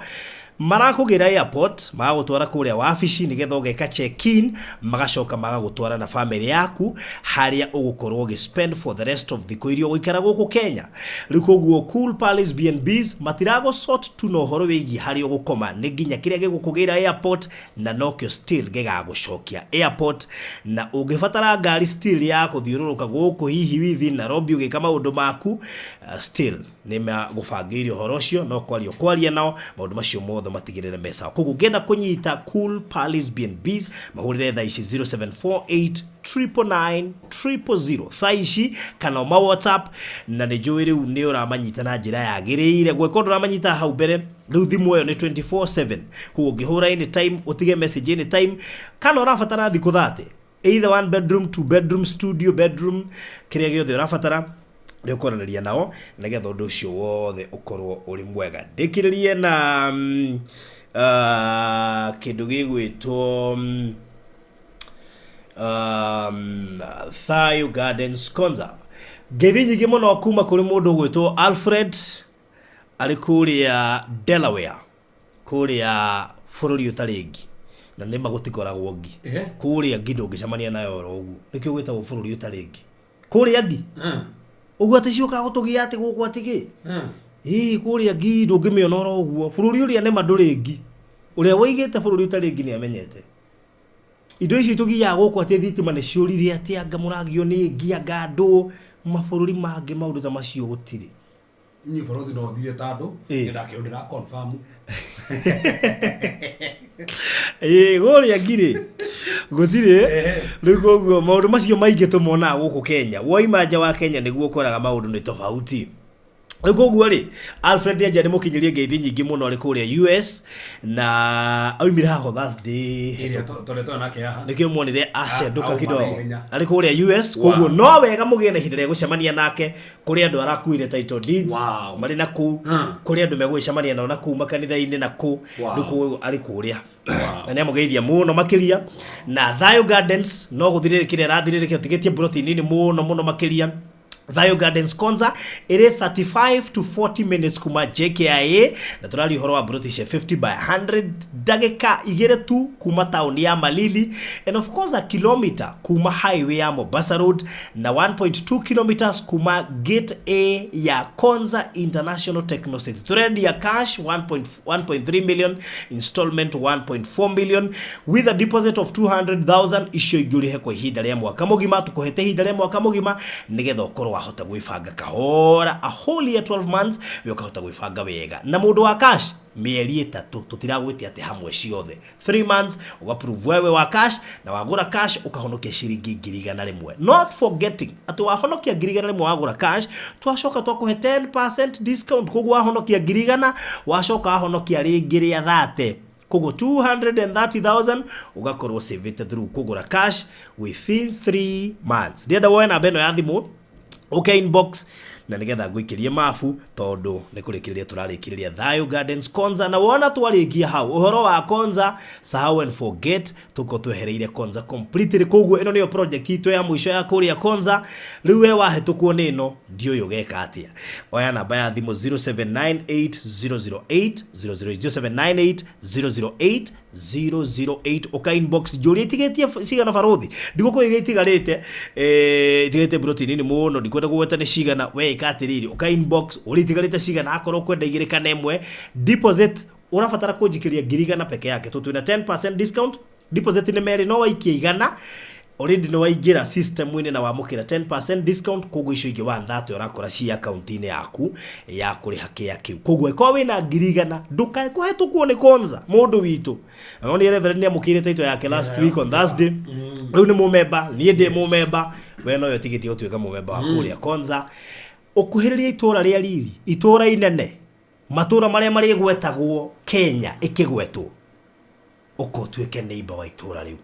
marakũgĩra airport, magagũtwara kũrĩa wabici nĩgetha ũgeka check in, magacoka magagũtwara na family yaku harĩa ũgũkorwo ũgĩ spend for the rest of thikũ iria ũgũikara gũkũ Kenya. Rĩu koguo Cool Palace B&Bs matiragũ sort tu na ũhoro wĩgiĩ harĩa ũgũkoma, nĩ nginya kĩrĩa gĩgũkũgĩra airport na nokĩo still gĩgagũcokia airport. Na ũngĩbatara ngari still ya kũthiũrũrũka gũkũ hihi within Nairobi ũgĩka maũndũ maku, still nĩ magũbangĩire ũhoro ũcio, no kwaria kwaria nao maũndũ macio mothe matigĩrĩre mesa. Koguo ũngĩenda kũnyita Cool Palace B&Bs, mahũrĩre thaa ici 0748 999 000 thaa ici, kana ũma WhatsApp. Na nĩ njũĩ rĩu nĩ ũramanyita na njĩra yagĩrĩire. Gwĩka ndũramanyita hau mbere, rĩu thimũ ĩyo nĩ 24/7, koguo ũngĩhũra anytime, ũtige message anytime, kana ũrabatara thikũ 30, either one bedroom, two bedroom, studio bedroom, kĩrĩa gĩothe ũrabatara nĩ ũkwaranĩria nao nĩgetha ũndũ ũcio wothe ũkorwo ũrĩ mwega. Ndĩkĩrĩrie na kĩndũ gĩgwĩtwo Thayu Gardens Konza. Ngeithi nyingĩ mũno kuma kũrĩ mũndũ ũgwĩtwo Alfred arĩ kũrĩa Delaware, kũrĩa bũrũri ũtarĩ ngi, na nĩma gũtikoragwo ngi. Kũrĩa ngi ndũngĩcemania nayo oro ũguo, nĩkĩo gwĩtagwo bũrũri ũtarĩ ngi. Kũrĩa ngi ũguo atĩ ciũkaga gũtũgia atĩ gũkũ atĩ kĩ ĩĩ, kũrĩa ngi ndũngĩmĩona oro ũguo. Bũrũri ũrĩa nĩma ndũrĩ ngi, ũrĩa woigĩte bũrũri ũtarĩ ngi nĩ amenyete indo icio itũgiaga gũkũ atĩ thitima nĩ ciũrire, atĩ anga mũragio nĩ ngi, anga andũ mabũrũri mangĩ maũndũ ta macio gũtirĩ. Niĩ bũrũri no thire tandũ ndĩrakĩrwo ndĩra confirm. Ĩĩ, kũrĩa ngirĩ gũtirĩ. Rĩu koguo maũndũ macio maingĩ tũmonaga gũkũ Kenya, woima nja wa Kenya nĩguo ũkoraga maũndũ nĩ tofauti. Rĩu koguo rĩ, Alfred Njenja nĩ mũkinyĩrie ngeithi nyingĩ mũno arĩ kũrĩa US, na aumire haho Thursday. Ĩrĩa tũrĩa twana nake haha. Nĩkĩo muonire acendũka auma kidogo. na ihenya. Arĩ kũrĩa US. Koguo no wega mũgĩe na ihinda rĩa gũcemania nake. Kũrĩ andũ arakuire title deeds marĩ na kũu. Kũrĩ andũ megũgĩcemania nao na kũu makanitha-inĩ na kũu. Rĩu koguo arĩ kũrĩa na nĩ amũgeithia mũno makĩria. Na Thayo Gardens no gũthirĩrĩkĩra ĩrathirĩrĩkĩra, ũtigĩtie mburoti nini mũno mũno makĩria. Thayo Gardens Konza ĩrĩ 35 to 40 minutes kuma JKIA, na tũraria ũhoro wa mburoti cia 50 by 100, ndagĩka 2 tu kuma taũni ya Malili, and of course a kilometer kuma highway ya Mombasa Road na 1.2 kilometers kuma gate A ya Konza International Techno City. Tũrendia cash 1.3 million, installment 1.4 million with a deposit of 200,000. Icio ingĩ ũrĩhe kwa ihinda rĩa mwaka mũgima. Tũkũhete ihinda rĩa mwaka mũgima nĩgetha ũkorwo Wahota gwĩbanga kahora a whole year, 12 months, we ũkahota gwĩbanga wega. Na mũndũ wa cash, mĩeri 3, tũtiragwĩtia atĩ hamwe ciothe, 3 months ũgaprove wewe wa cash, na wagũra cash ũkahonokia ciringi 100,000. Not forgetting atĩ wahonokia 100,000 wagũra cash, twacoka twakũhe 10% discount. Koguo wahonokia 100,000, wacoka wahonokia rĩngĩ rĩa 30, koguo 230,000 ũgakorwo saved through kũgũra cash within 3 months. Ndĩrenda woe namba ĩno ya thimũ, ũke inbox na nigetha ngũikĩrie mabu, tondũ nĩ kũrĩkĩrĩria tũrarĩkĩrĩria Thayu Gardens Konza. Na wona twarĩkia hau ũhoro wa Konza, sahau and forget, tũkorwo twehereire Konza completely. Koguo ĩno nĩyo project itũ ya mũico ya kũrĩa Konza. Rĩu we wahĩtũkwo nĩ ĩno, ndiũĩ ũgeka atĩa. Oya namba ya thimũ 0798 008 008, 0798 008 008, ũka inbox njũrie itigĩtie cigana. Barũthi, ndigũkũria iria itigarĩte, itigarĩte broti nini mũno, ndikwenda kũgweta nĩ cigana. We ĩka atĩrĩrĩ, ũka inbox ũrĩa itigarĩte cigana, akorwo kwenda igĩrĩ kana ĩmwe. Deposit ũrabatara kũnjikĩria 100,000 peke yake, tondũ twĩna 10% discount. Deposit nĩ merĩ, no waikia 100, already nĩ waingĩra system-inĩ na wamũkĩra 10% discount. Koguo icio ingĩ 130 ũrakora ci account-inĩ yaku ya kũrĩha kĩa kĩu. Koguo ĩkorwo wĩna 100,000, ndũkae kũhetũkwo nĩ Konza, mũndũ witũ. Na nĩ Reverend nĩ amũkĩire title yake last week on Thursday. Rĩu nĩ mũmemba, niĩ ndĩ mũmemba, we noyo tigĩtie gũtuĩka mũmemba wa kũrĩa Konza. Ũkuhĩrĩria itũra rĩa riri, itũra inene, matũra marĩa marĩgwetagwo Kenya ĩkĩgwetwo, ũka ũtuĩke neighbor wa itũra rĩu.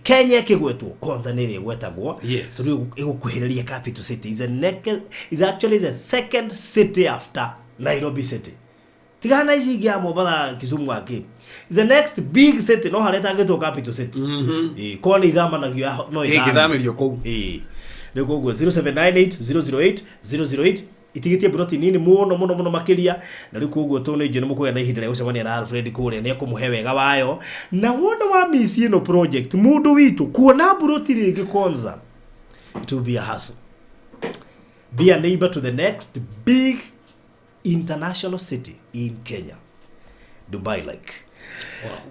Kenya ĩkĩgwetwo, Konza nĩ ĩrĩgwetagwo. Tondũ ĩgũkuhĩrĩria capital city, is, a neck, is actually the second city after Nairobi city. Tigana na ici ingĩ ya Mombatha, Kisumu, akĩ is the next big city, no harĩa ĩtangĩtwo capital city. Korwo nĩ ithamanagio no ithame. Ĩngĩthamĩrio kũu. Ĩĩ, rĩu koguo 0798 008 008, itigĩtie broti nini mũno mũno mũno makĩria. Na rĩu koguo tũ nĩ njũ nĩ mũkũgĩa na ihinda rĩa gũcemania na Alfred kũrĩa, nĩ ekũmũhe wega wayo. Na wona wa miss ĩno project, mũndũ witũ, kuona broti rĩngĩ Konza, it will be a hassle. Be a neighbor to the next big international city in Kenya, Dubai like.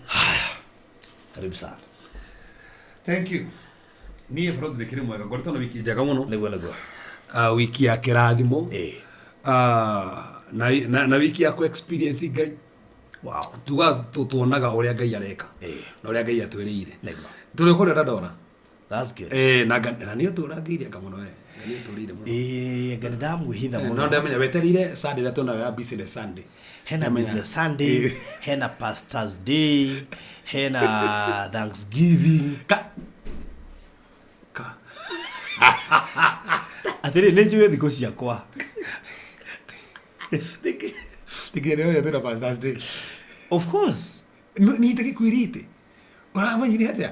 Haya, karibu sana. Thank you. Niĩ bũrũri ndĩkĩrĩ mwega, ngoretwo na wiki njega mũno. Nĩguo. Wiki ya kĩrathimo. Na wiki ya ku experience Ngai. Tuga tuonaga ũrĩa Ngai areka na ũrĩa Ngai atwĩrĩire. Tũrĩ kũrĩa Dandora. That's good. Na nĩ ũtũrangĩire anga mũno we. Na nĩ ũtũrĩire mũno. Ĩĩ, anga nĩ ndamwĩhitha No mũno. ndamenya wetereire Sunday ĩrĩa tuonaga ya business Sunday. Hena Ndamenya. Business Sunday, hena Pastors Day, hena Thanksgiving. Ka ka Atĩrĩ, nĩ njũĩ thikũ ciakwa. Tikĩrĩ ũyũ twĩna Pastors Day. Of course. Niĩ ndĩgĩkwĩrĩte. Ũramenyire atĩa?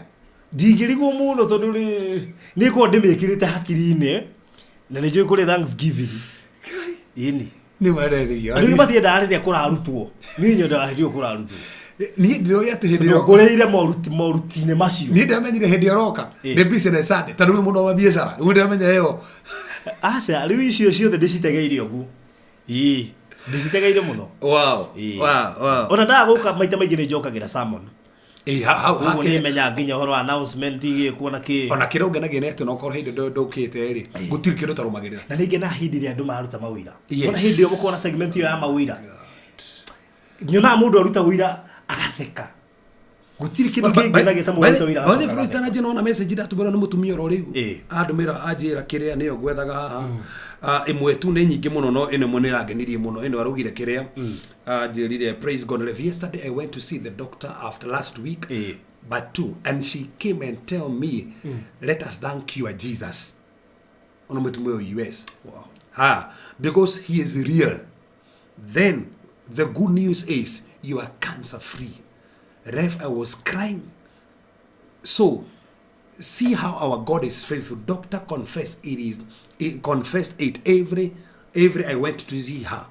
Ndingĩrigwo mũno, tondũ nĩ korwo ndĩmĩkĩrĩte hakiri-inĩ, na nĩ njũĩ kũrĩ Thanksgiving, ĩni. Nĩ marethia. Andũ aingĩ matiendaga rĩrĩa kũrarutwo, niĩ nyendaga hĩndĩ ĩyo kũrarutwo. Niĩ ndĩroĩ atĩ hĩndĩ Tondũ ĩyo ngũrĩire moruti-inĩ macio. Niĩ ndamenyire hĩndĩ ĩyo ũroka nĩ business Sunday, tondũ wĩ mũndũ wa biacara, rĩu ndamenya ĩyo. Aca, rĩu icio ciothe ndĩcitegeire ũguo, ĩĩ, ndĩcitegeire mũno. Ĩĩ. Ona ndaga gũka, maita maingĩ nĩ njokagĩra sermon. Ĩĩ, hau Koguo hakĩrĩ nĩ menyaga nginya ũhoro wa announcement igĩkwo na kĩ. Ona kĩrĩa ũngenagia nĩ atĩ onokorwo hĩndĩ ndũkĩte rĩ, gũtirĩ kĩndũ ũtarũmagĩrĩra. Na ningĩ na hĩndĩ ĩrĩa andũ mararuta mawĩra. Yes. Ona hĩndĩ ĩyo gũkorwo na segment ĩyo ya mawĩra, nyonaga mũndũ aruta wĩra agatheka. Gũtirĩ kĩndũ kĩngenagia ta mũndũ aruta wĩra By the agacoka way, agatheka. itana nona message ndatũmĩrwo nĩ mũtumia oro rĩu. Andũmĩra anjĩra kĩrĩa nĩyo ngwethaga haha. Ĩmwe tu nĩ nyingĩ mũno, no ĩno ĩmwe nĩ ĩrangenirie mũno. Ĩno araugire kĩrĩa anjĩrire, "Praise God. Yesterday I went to see the doctor after last week but two, and she came and tell me, 'Let us thank you Jesus.'" Ono mũtumia ũyũ US. Ha, "Because he is real. Then the good news is you are cancer free. Ref, I was crying. So see how our God is faithful. Doctor confessed it is it confessed it every I went to see her.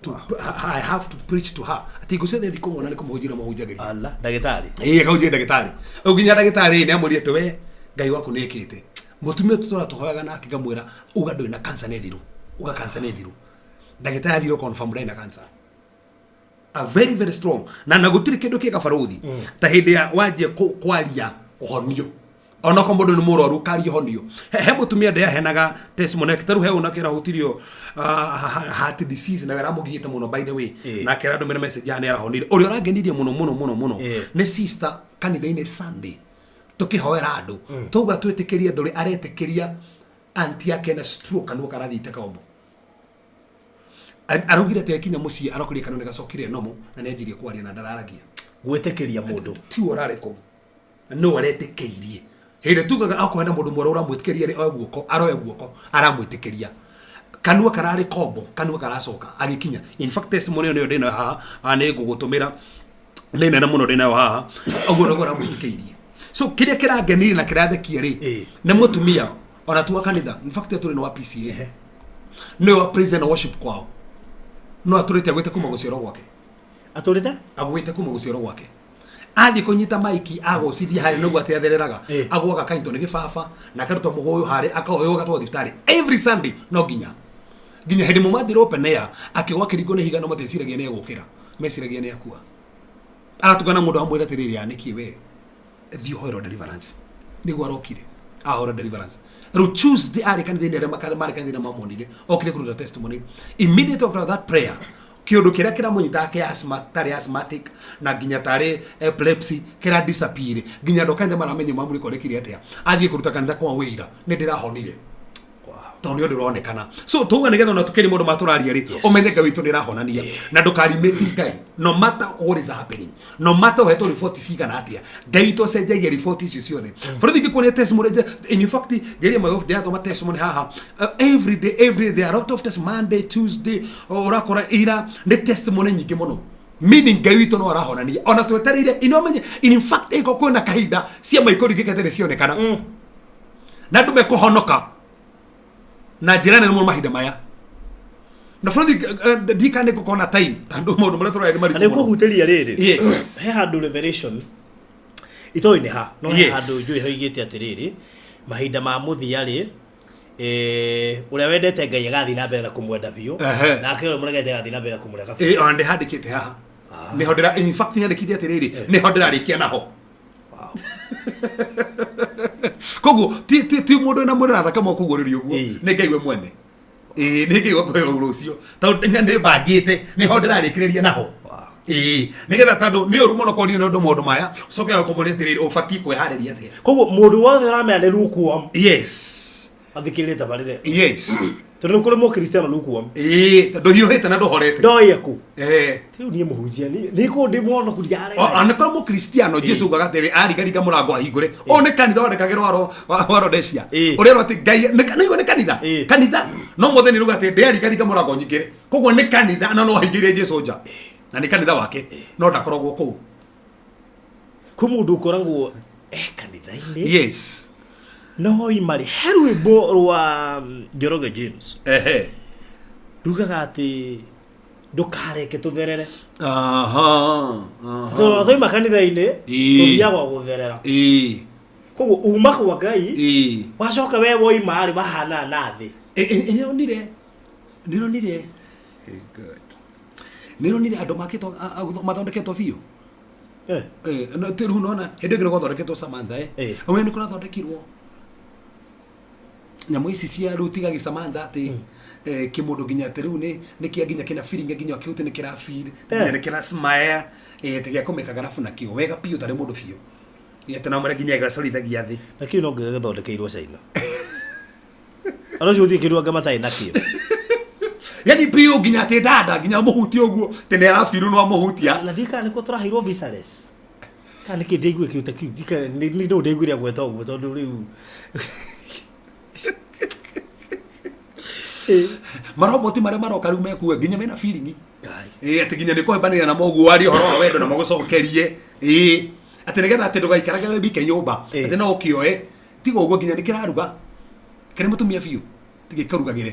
To, I have to preach to her." Ati ngũciothe thikũ mwana nĩ kũmũhunjĩra mũhunjagĩria. Ala, ndagĩtarĩ. Ĩĩ, akahunjĩria ndagĩtarĩ. Rĩu nginya ndagĩtarĩ nĩ amwĩrire we Ngai waku nĩ ĩkĩte. Mũtumia tũtũra tũhoyaga nake ngamwĩra uga ndũrĩ na cancer nĩ thiru. Uga cancer nĩ thiru. Ndagĩtarĩ athire confirm ndarĩ na cancer. A very very strong. Na gũtirĩ kĩndũ kĩega, barũthi, ta hĩndĩ ya wanjia kwaria ũhonio. Onokorwo mũndũ nĩ mũrwaru karia honio. He mũtumia ndĩahenaga testimony yake tarĩu he ũna kĩrahutirio heart disease na aramũgiĩte mũno, by the way. Na akĩra message ya nĩ arahonire. Ũrĩa ũrangenirie mũno mũno mũno mũno nĩ sister kanitha-inĩ Sunday tũkĩhoera andũ, tauga twĩtĩkĩrie andũ rĩ, aretĩkĩria anti yake na stroke, kanua karathiĩte kombo. Araugire atĩ akinya mũciĩ arokirie kanua nĩ gacokire nomo na nĩ anjirie kwaria na ndararagia. Gwĩtĩkĩria mũndũ. Tiwe ũrarĩ kũu, no aretĩkĩirie. Hĩndĩ tugaga akorwo hena mũndũ mwerũ ũramwĩtĩkĩria rĩ, oe guoko, aroe guoko, aramwĩtĩkĩria kanua kararĩ kombo, kanua karacoka agĩkinya. In fact, testimony ĩyo nĩyo ndĩnayo haha, nĩ ngũgũtũmĩra, nĩ nene mũno ndĩnayo haha. Ũguo nĩguo aramwĩtĩkĩirie. So kĩrĩa kĩrangenirie na kĩrathekia rĩ, nĩ mũtumia ona tu wa kanitha, in fact atũrĩ nĩ wa PCA, nĩwe wa praise and worship kwao, no atũrĩte agwĩte kuma gũciarwo gwake. Atũrĩte? Agwĩte kuma gũciarwo gwake. Athiĩ kũnyita maiki agocithia harĩa nĩguo atĩ athereraga. Agwaga akanyitwo nĩ gĩbaba na akaruta mũgũyũ harĩa, akaoywo agatwarwo thibitarĩ every Sunday. No nginya hĩndĩ mũmathire open air akĩgwa kĩringo nĩ higa, no mateciragia nĩ egũkĩra, meciragia nĩ akua. Aratungana mũndũ amwĩra atĩrĩrĩ, nĩkĩ we thiĩ ũhoerwo deliverance? Nĩguo arokire ahora deliverance. Rĩu Tuesday arĩ kanitha-inĩ, arĩa marĩ kanitha-inĩ mamonire okire kũruta testimony. Immediately after that prayer, kĩũndũ kĩrĩa kĩramũnyitaga kĩa asthma, tarĩ asthmatic na nginya tarĩ epilepsy, kĩra disappear. Nginya andũ a kanitha maramenya mamũrĩko rekire atĩa. Athiĩ kũruta kanitha kwa wĩira nĩ ndĩrahonire tondũ nĩ ũndũ ũronekana. So tuga nĩgetha ona tũkĩrĩ mũndũ matũraria rĩ, ũmenye Ngai witũ nĩ ĩrahonania na ndũkarimĩti Ngai no matter what is happening, no matter ũhetwo riboti cigana atĩa. Ngai witũ acenjagia riboti icio ciothe. Bũrũri ingĩkuonia testimony, in fact ngeria my off ndĩrathoma testimony haha every day, every day there are a lot of testimony. Monday, Tuesday, ũrakora ira nĩ testimony nyingĩ mũno, meaning Ngai witũ no arahonania ona twetereire inomenye. In fact, ĩko kwĩna kahinda ciama ikũringĩkĩte nĩ cionekana na andũ mekũhonoka na njĩra nene mũno mahinda maya. Na bũrũri ndikane ngũkorwo na time tondũ maũndũ marĩa tũraria nĩ Na maritũ nĩ mũno. kũhutĩria rĩrĩ, he handũ Revelation itoĩ nĩ ha, no he handũ njũĩ hoigĩte atĩrĩrĩ, mahinda ma mũthia rĩ, ũrĩa wendete Ngai agathiĩ na mbere na kũmwenda biũ, nake ũrĩa mũregete agathiĩ na mbere na kũmũrega biũ. Ĩ, ona ndĩhandĩkĩte haha nĩho ndĩra, in fact nyandĩkithia atĩrĩrĩ, nĩho ndĩrarĩkia naho. Koguo ti mũndũ wĩna mwĩrĩ na thakame ũkũguũrĩrio ũguo. Nĩ Ngai we mwene. Ĩĩ, nĩ Ngai wakũhe ũhoro ũcio tondũ nĩ bangĩte nĩho ndĩrarĩkĩrĩria naho. Ĩĩ, nĩgetha tondũ nĩ ũru mũno korio nĩ ũndũ maũndũ maya ũcoke ũkũmũria atĩrĩrĩ, ũbatiĩ kwĩharĩria atĩa? Koguo mũndũ wothe ũramenya nĩ lukewarm athikĩrĩrie tabarĩre, tondũ nĩ kũrĩ mũkristiano lukewarm. Ĩĩ, tondũ hiũhĩte na ndũhorete. Ndoĩ aku. Rĩu niĩ mũhunjia nĩ kũ ndĩ mũhonoku O- ona korwo mũkristiano, Jesu ugaga atĩrĩ, arigaringa mũrango ahingũre. Ũyũ nĩ kanitha wandĩkagĩrwo wa Rhodesia ũrĩa atĩ Ngai nĩguo nĩ kanitha. Kanitha no mũthenya ruga atĩ ndĩarigaringa mũrango nyingĩre, koguo nĩ kanitha na no ahingĩire Jesu nja na nĩ kanitha wake, no ndakoragwo kũu. Kwĩ mũndũ ũkoragwo e kanitha-inĩ, no imarĩ he rwĩmbo rwa Njoroge James rugaga atĩ ndũkareke tũtherere. Aha, aha. Tondũ twaima kanitha-inĩ, tũthiaga o gũtherera. Koguo uma kwa Ngai, wacoka we woima rĩ, wahana na thĩ. Nĩronire, nĩronire andũ makĩtwo mathondeketwo biũ. No, ti rĩu nona hĩndĩ ĩngĩ nĩ gwathondeketwo Samantha. Ũmwe nĩ kũrathondekirwo nyamũ ici cia rĩu tiga gĩ Samantha atĩ kĩmũndũ nginya atĩ rĩu nĩ kĩa nginya kĩna feeling, nginya kĩhuti nĩ kĩra feel, nginya nĩ kĩra smile, atĩ gĩa kũmĩka garabu nakĩo wega biũ tarĩ mũndũ biũ. Atĩ no mwĩre nginya ĩgacorithagia thĩ. Na kĩu no nginya gĩthondekeirwo China, andũ acio gũthiĩ kĩndũ anga matarĩ nakĩo. Yani biũ nginya atĩ dada nginya mũhutie ũguo atĩ nĩ arabiru no amũhutia. Na ndikana nĩkuo tũraheirwo visaless kana nĩkĩ, ndĩigue kĩu ta kĩu ndikana nĩ no ndĩiguire gweta ũguo tondũ rĩu Maroboti marĩa maroka rĩu mekuo nginya mena feeling. Ngai. Ĩĩ, atĩ nginya nĩ kũhembanĩria na moguo warie ũhoro wa wendo na magũcokerie. Ĩĩ, atĩ nĩgetha atĩ ndũgaikarage wĩ wike nyũmba. Atĩ no ũkĩoe tiga ũguo nginya nĩ kĩraruga kĩrĩ mũtumia biũ tigĩkarugagĩre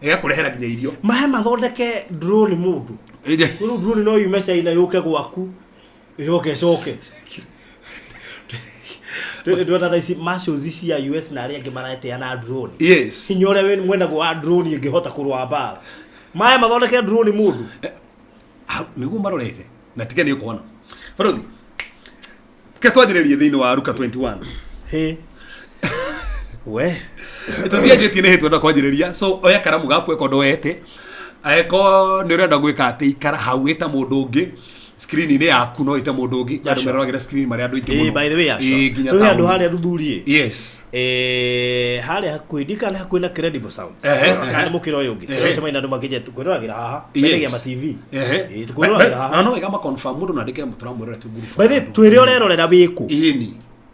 gĩgakũrehera nginya irio. Mahe mathondeke drone mũndũ. Rĩu drone no yume China yũke gwaku ĩcoke ĩcoke. Ndĩrona thaa ici marshals cia US na arĩa angĩ maretĩa na drone. Hinya ũrĩa wĩ mwenaguo wa drone ĩngĩhota kũrũa mbara, mahe mathondeke drone mũndũ. Hau nĩguo marorete na tiga nĩ ũkuona bũrũri. Ke twanjĩrĩrie thĩinĩ wa Luka 21. Hĩ. We. Tũthianjĩtie nĩ hĩtwenda kwanjĩrĩria, so oya karamu gaku eko ndwete, eko nĩ ũrenda gwĩka atĩ ikara hau ĩta mũndũ ũngĩ screen-inĩ yaku, no ĩte mũndũ ũngĩ andũ Sure. meroragĩra screen marĩa andũ aingĩ Eh, mũno. by the way, aca. Ĩĩ, nginya Rĩu he andũ taũni. harĩa ruthurie. Yes. Eh, harĩa hakuhĩ ndikana hakuhĩ na Credible Sounds. Ehe, Kana ehe. nĩ mũkĩra ũyũ ũngĩ. Ehe. Tũracemania na andũ makĩnjia kwĩroragĩra haha. Yes. Mendagia ma TV. Ehe. Ĩĩ, tũkwĩroragĩra Na haha. no wega ma confirm mũndũ no andĩke tũramwĩrora twĩ group. By the way, twĩre ũrerorera wĩkũ. Ĩni.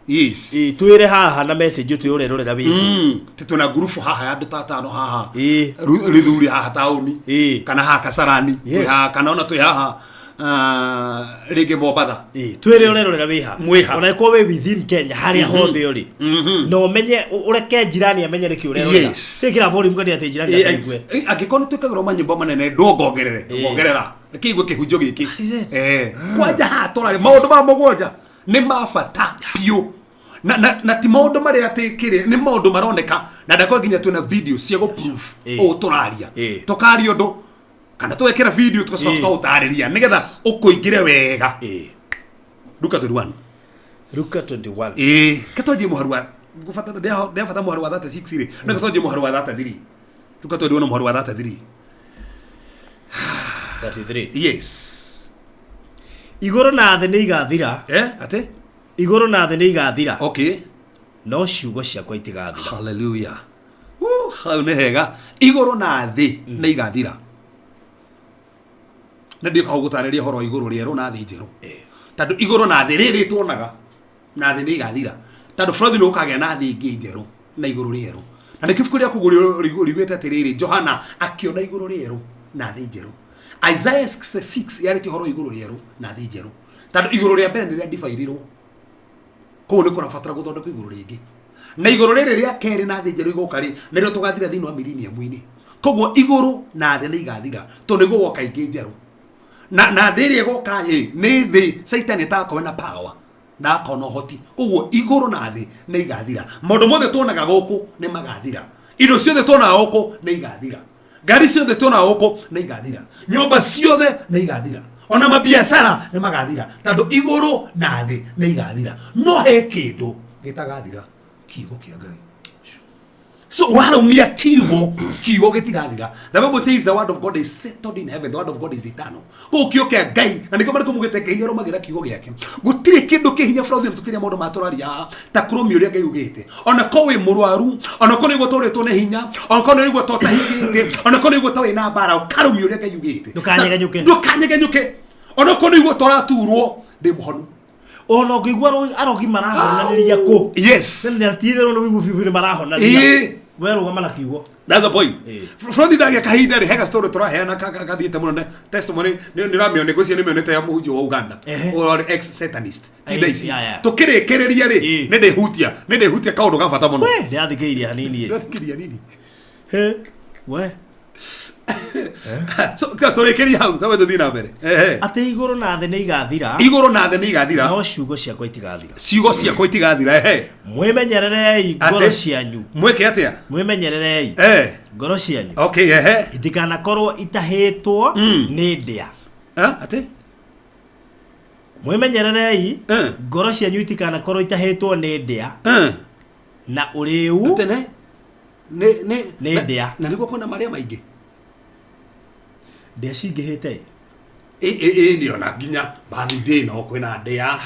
Yes. Ĩĩ, twĩre haha na message twĩre ũrerorera wĩkũ. Ti twĩna ngurubu haha ya andũ ta atano haha. Ĩĩ. Rithuri haha taũni. Ĩĩ. Kana haha Kasarani. Yes. Twĩ haha kana ona twĩ haha rĩngĩ Mombatha. Ĩĩ, twĩre ũrerorera wĩha. Mwĩha. Ona ĩkorwo wĩ within Kenya harĩa hothe ũrĩ. Na ũmenye ũreke jirani amenye nĩkĩ ũrerorera. Yes. Ĩkĩra volume kandi atĩ jirani ataigue. Ĩ, angĩkorwo nĩ twĩkagĩrwo manyũmba manene ndũngongerere ngongerera kĩigue kĩhunjio gĩkĩ. That is it. Eh, kwanja haha tũrarĩ maũndũ ma mũgwanja nĩ ma bata biũ na ti maũndũ marĩa atĩ kĩrĩ nĩ maũndũ maroneka na ndakwa nginya twĩna video cia gũ proof Ĩ. ũũ tũraria. Ĩ. Tũkaria ũndũ kana tũgekĩra video tũgacoka Ĩ. tũkaũtarĩria nĩgetha ũkũingĩre wega. Ĩĩ. Luka 21. Luka 21. Ĩĩ, ketwanjie mũharu wa ngũbatara ndĩabata mũharu wa 36 rĩ, no ketwanjie mũharu wa 33. Luka 21 mũharu wa 33. 33. Yes. Igũrũ na thĩ nĩ igathira. Eh, atĩ? Igũrũ na thĩ nĩ igathira. Okay. No ciugo ciakwa itigathira. Hallelujah. Hau nĩ hega. Igũrũ na thĩ nĩ igathira. Na ndiũka gũtarĩria ũhoro wa igũrũ rĩerũ na thĩ njerũ. Tondũ igũrũ na thĩ rĩrĩ tuonaga na thĩ nĩ igathira. Tondũ bũrũri nĩ ũkagĩa na thĩ ĩngĩ njerũ na igũrũ rĩerũ. Na nĩkĩo ibuku rĩa kũguũrio riugĩte atĩrĩrĩ, Johana akĩona igũrũ rĩerũ na thĩ njerũ. Isaiah 66 yarĩtie ũhoro wa igũrũ rĩerũ na thĩ njerũ. Tondũ igũrũ rĩa mbere nĩ rĩa kũu nĩ kũrabatara gũthondekwo igũrũ rĩngĩ na igũrũ rĩrĩ rĩa kerĩ na thĩ njerũ igoka rĩ nĩrĩo tũgathira thĩinĩ wa millennium-inĩ. Koguo igũrũ na thĩ nĩ igathira tondũ nĩ gũgoka ingĩ njerũ na thĩ ĩrĩa ĩgoka ĩ nĩ thĩ Caitani atagakorwo na power na akona ũhoti. Koguo igũrũ na thĩ nĩ igathira. Maũndũ mothe tuonaga gũkũ nĩ magathira, indo ciothe tuonaga gũkũ nĩ igathira, ngari ciothe tuonaga gũkũ nĩ igathira, nyũmba ciothe nĩ igathira, ona mabiacara nĩ magathira, tondũ igũrũ na thĩ nĩ igathira. No he kĩndũ gĩtagathira, kiugo kĩa Ngai. So warumia kiugo, kiugo gĩtigathira. The Bible says the word of God is settled in heaven, the word of God is eternal. Koguo kiugo kĩa Ngai, na nĩkĩo marĩkũ mugĩte Ngai nĩarũmagĩra kiugo gĩake. Gũtirĩ kĩndũ kĩ hinya bũrũri tũkĩria maũndũ ma tũraria haha ta kũrũmia ũrĩa Ngai ugĩte. Ona korwo wĩ mũrwaru, ona korwo nĩ ũigua tũrĩtwo nĩ hinya, ona korwo nĩ ũigua ta ũtahingĩte, ona korwo nĩ ũigua ta wĩna mbara, ũkarũmia ũrĩa Ngai ugĩte. Ndũkanyegenyũke. Ndũkanyegenyũke. Ona korwo nĩ ũigua ta ũraturwo, ndĩ mũhonu. Ona ũngĩigua arogi marahonanĩria kũ. Yes. Nĩ ti-itherũ nĩ wĩigu biũ biũ nĩ marahonanĩria. Ĩĩ. We rũgama na kiugo. That's the point. Eh. Frondi ndagia kahinda rĩ hega story tũraheana kathiĩte mũno na testimony nĩ ũramĩona ngwĩciria nĩ mĩonete ya mũhunjia wa Uganda Ehe. or ex satanist ti Eh, thaa ici yeah, yeah. tũkĩrĩkĩrĩria rĩ Eh. nĩ ndĩhutia nĩ ndĩhutia kaũndũ ga bata mũno. We, ndĩrathikĩrĩria hanini ĩ. Ndĩrathikĩrĩria nini. He, we. So tũrĩkĩrie hau tawe tũthiĩ na mbere. Ehe. Atĩ igũrũ na thĩ nĩ igathira. Igũrũ na thĩ nĩ igathira. No ciugo ciakwa itigathira. Ciugo ciakwa itigathira. Ehe. Mwĩmenyererei ngoro Atĩ? cianyu. Mwĩke atĩa? Mwĩmenyererei Eh. ngoro cianyu. Okay, ehe. Itikanakorwo itahĩtwo nĩ ndĩa. Eh, atĩ? Mwĩmenyererei Eh. ngoro cianyu itikanakorwo itahĩtwo nĩ ndĩa Eh. na ũrĩu Atĩ nĩ nĩ nĩ Nĩ ndĩa. Na nĩguo kwĩna marĩa maingĩ. Ndĩa cingĩhĩte ĩ ĩ nĩ ona nginya birthday no kwĩna ndĩa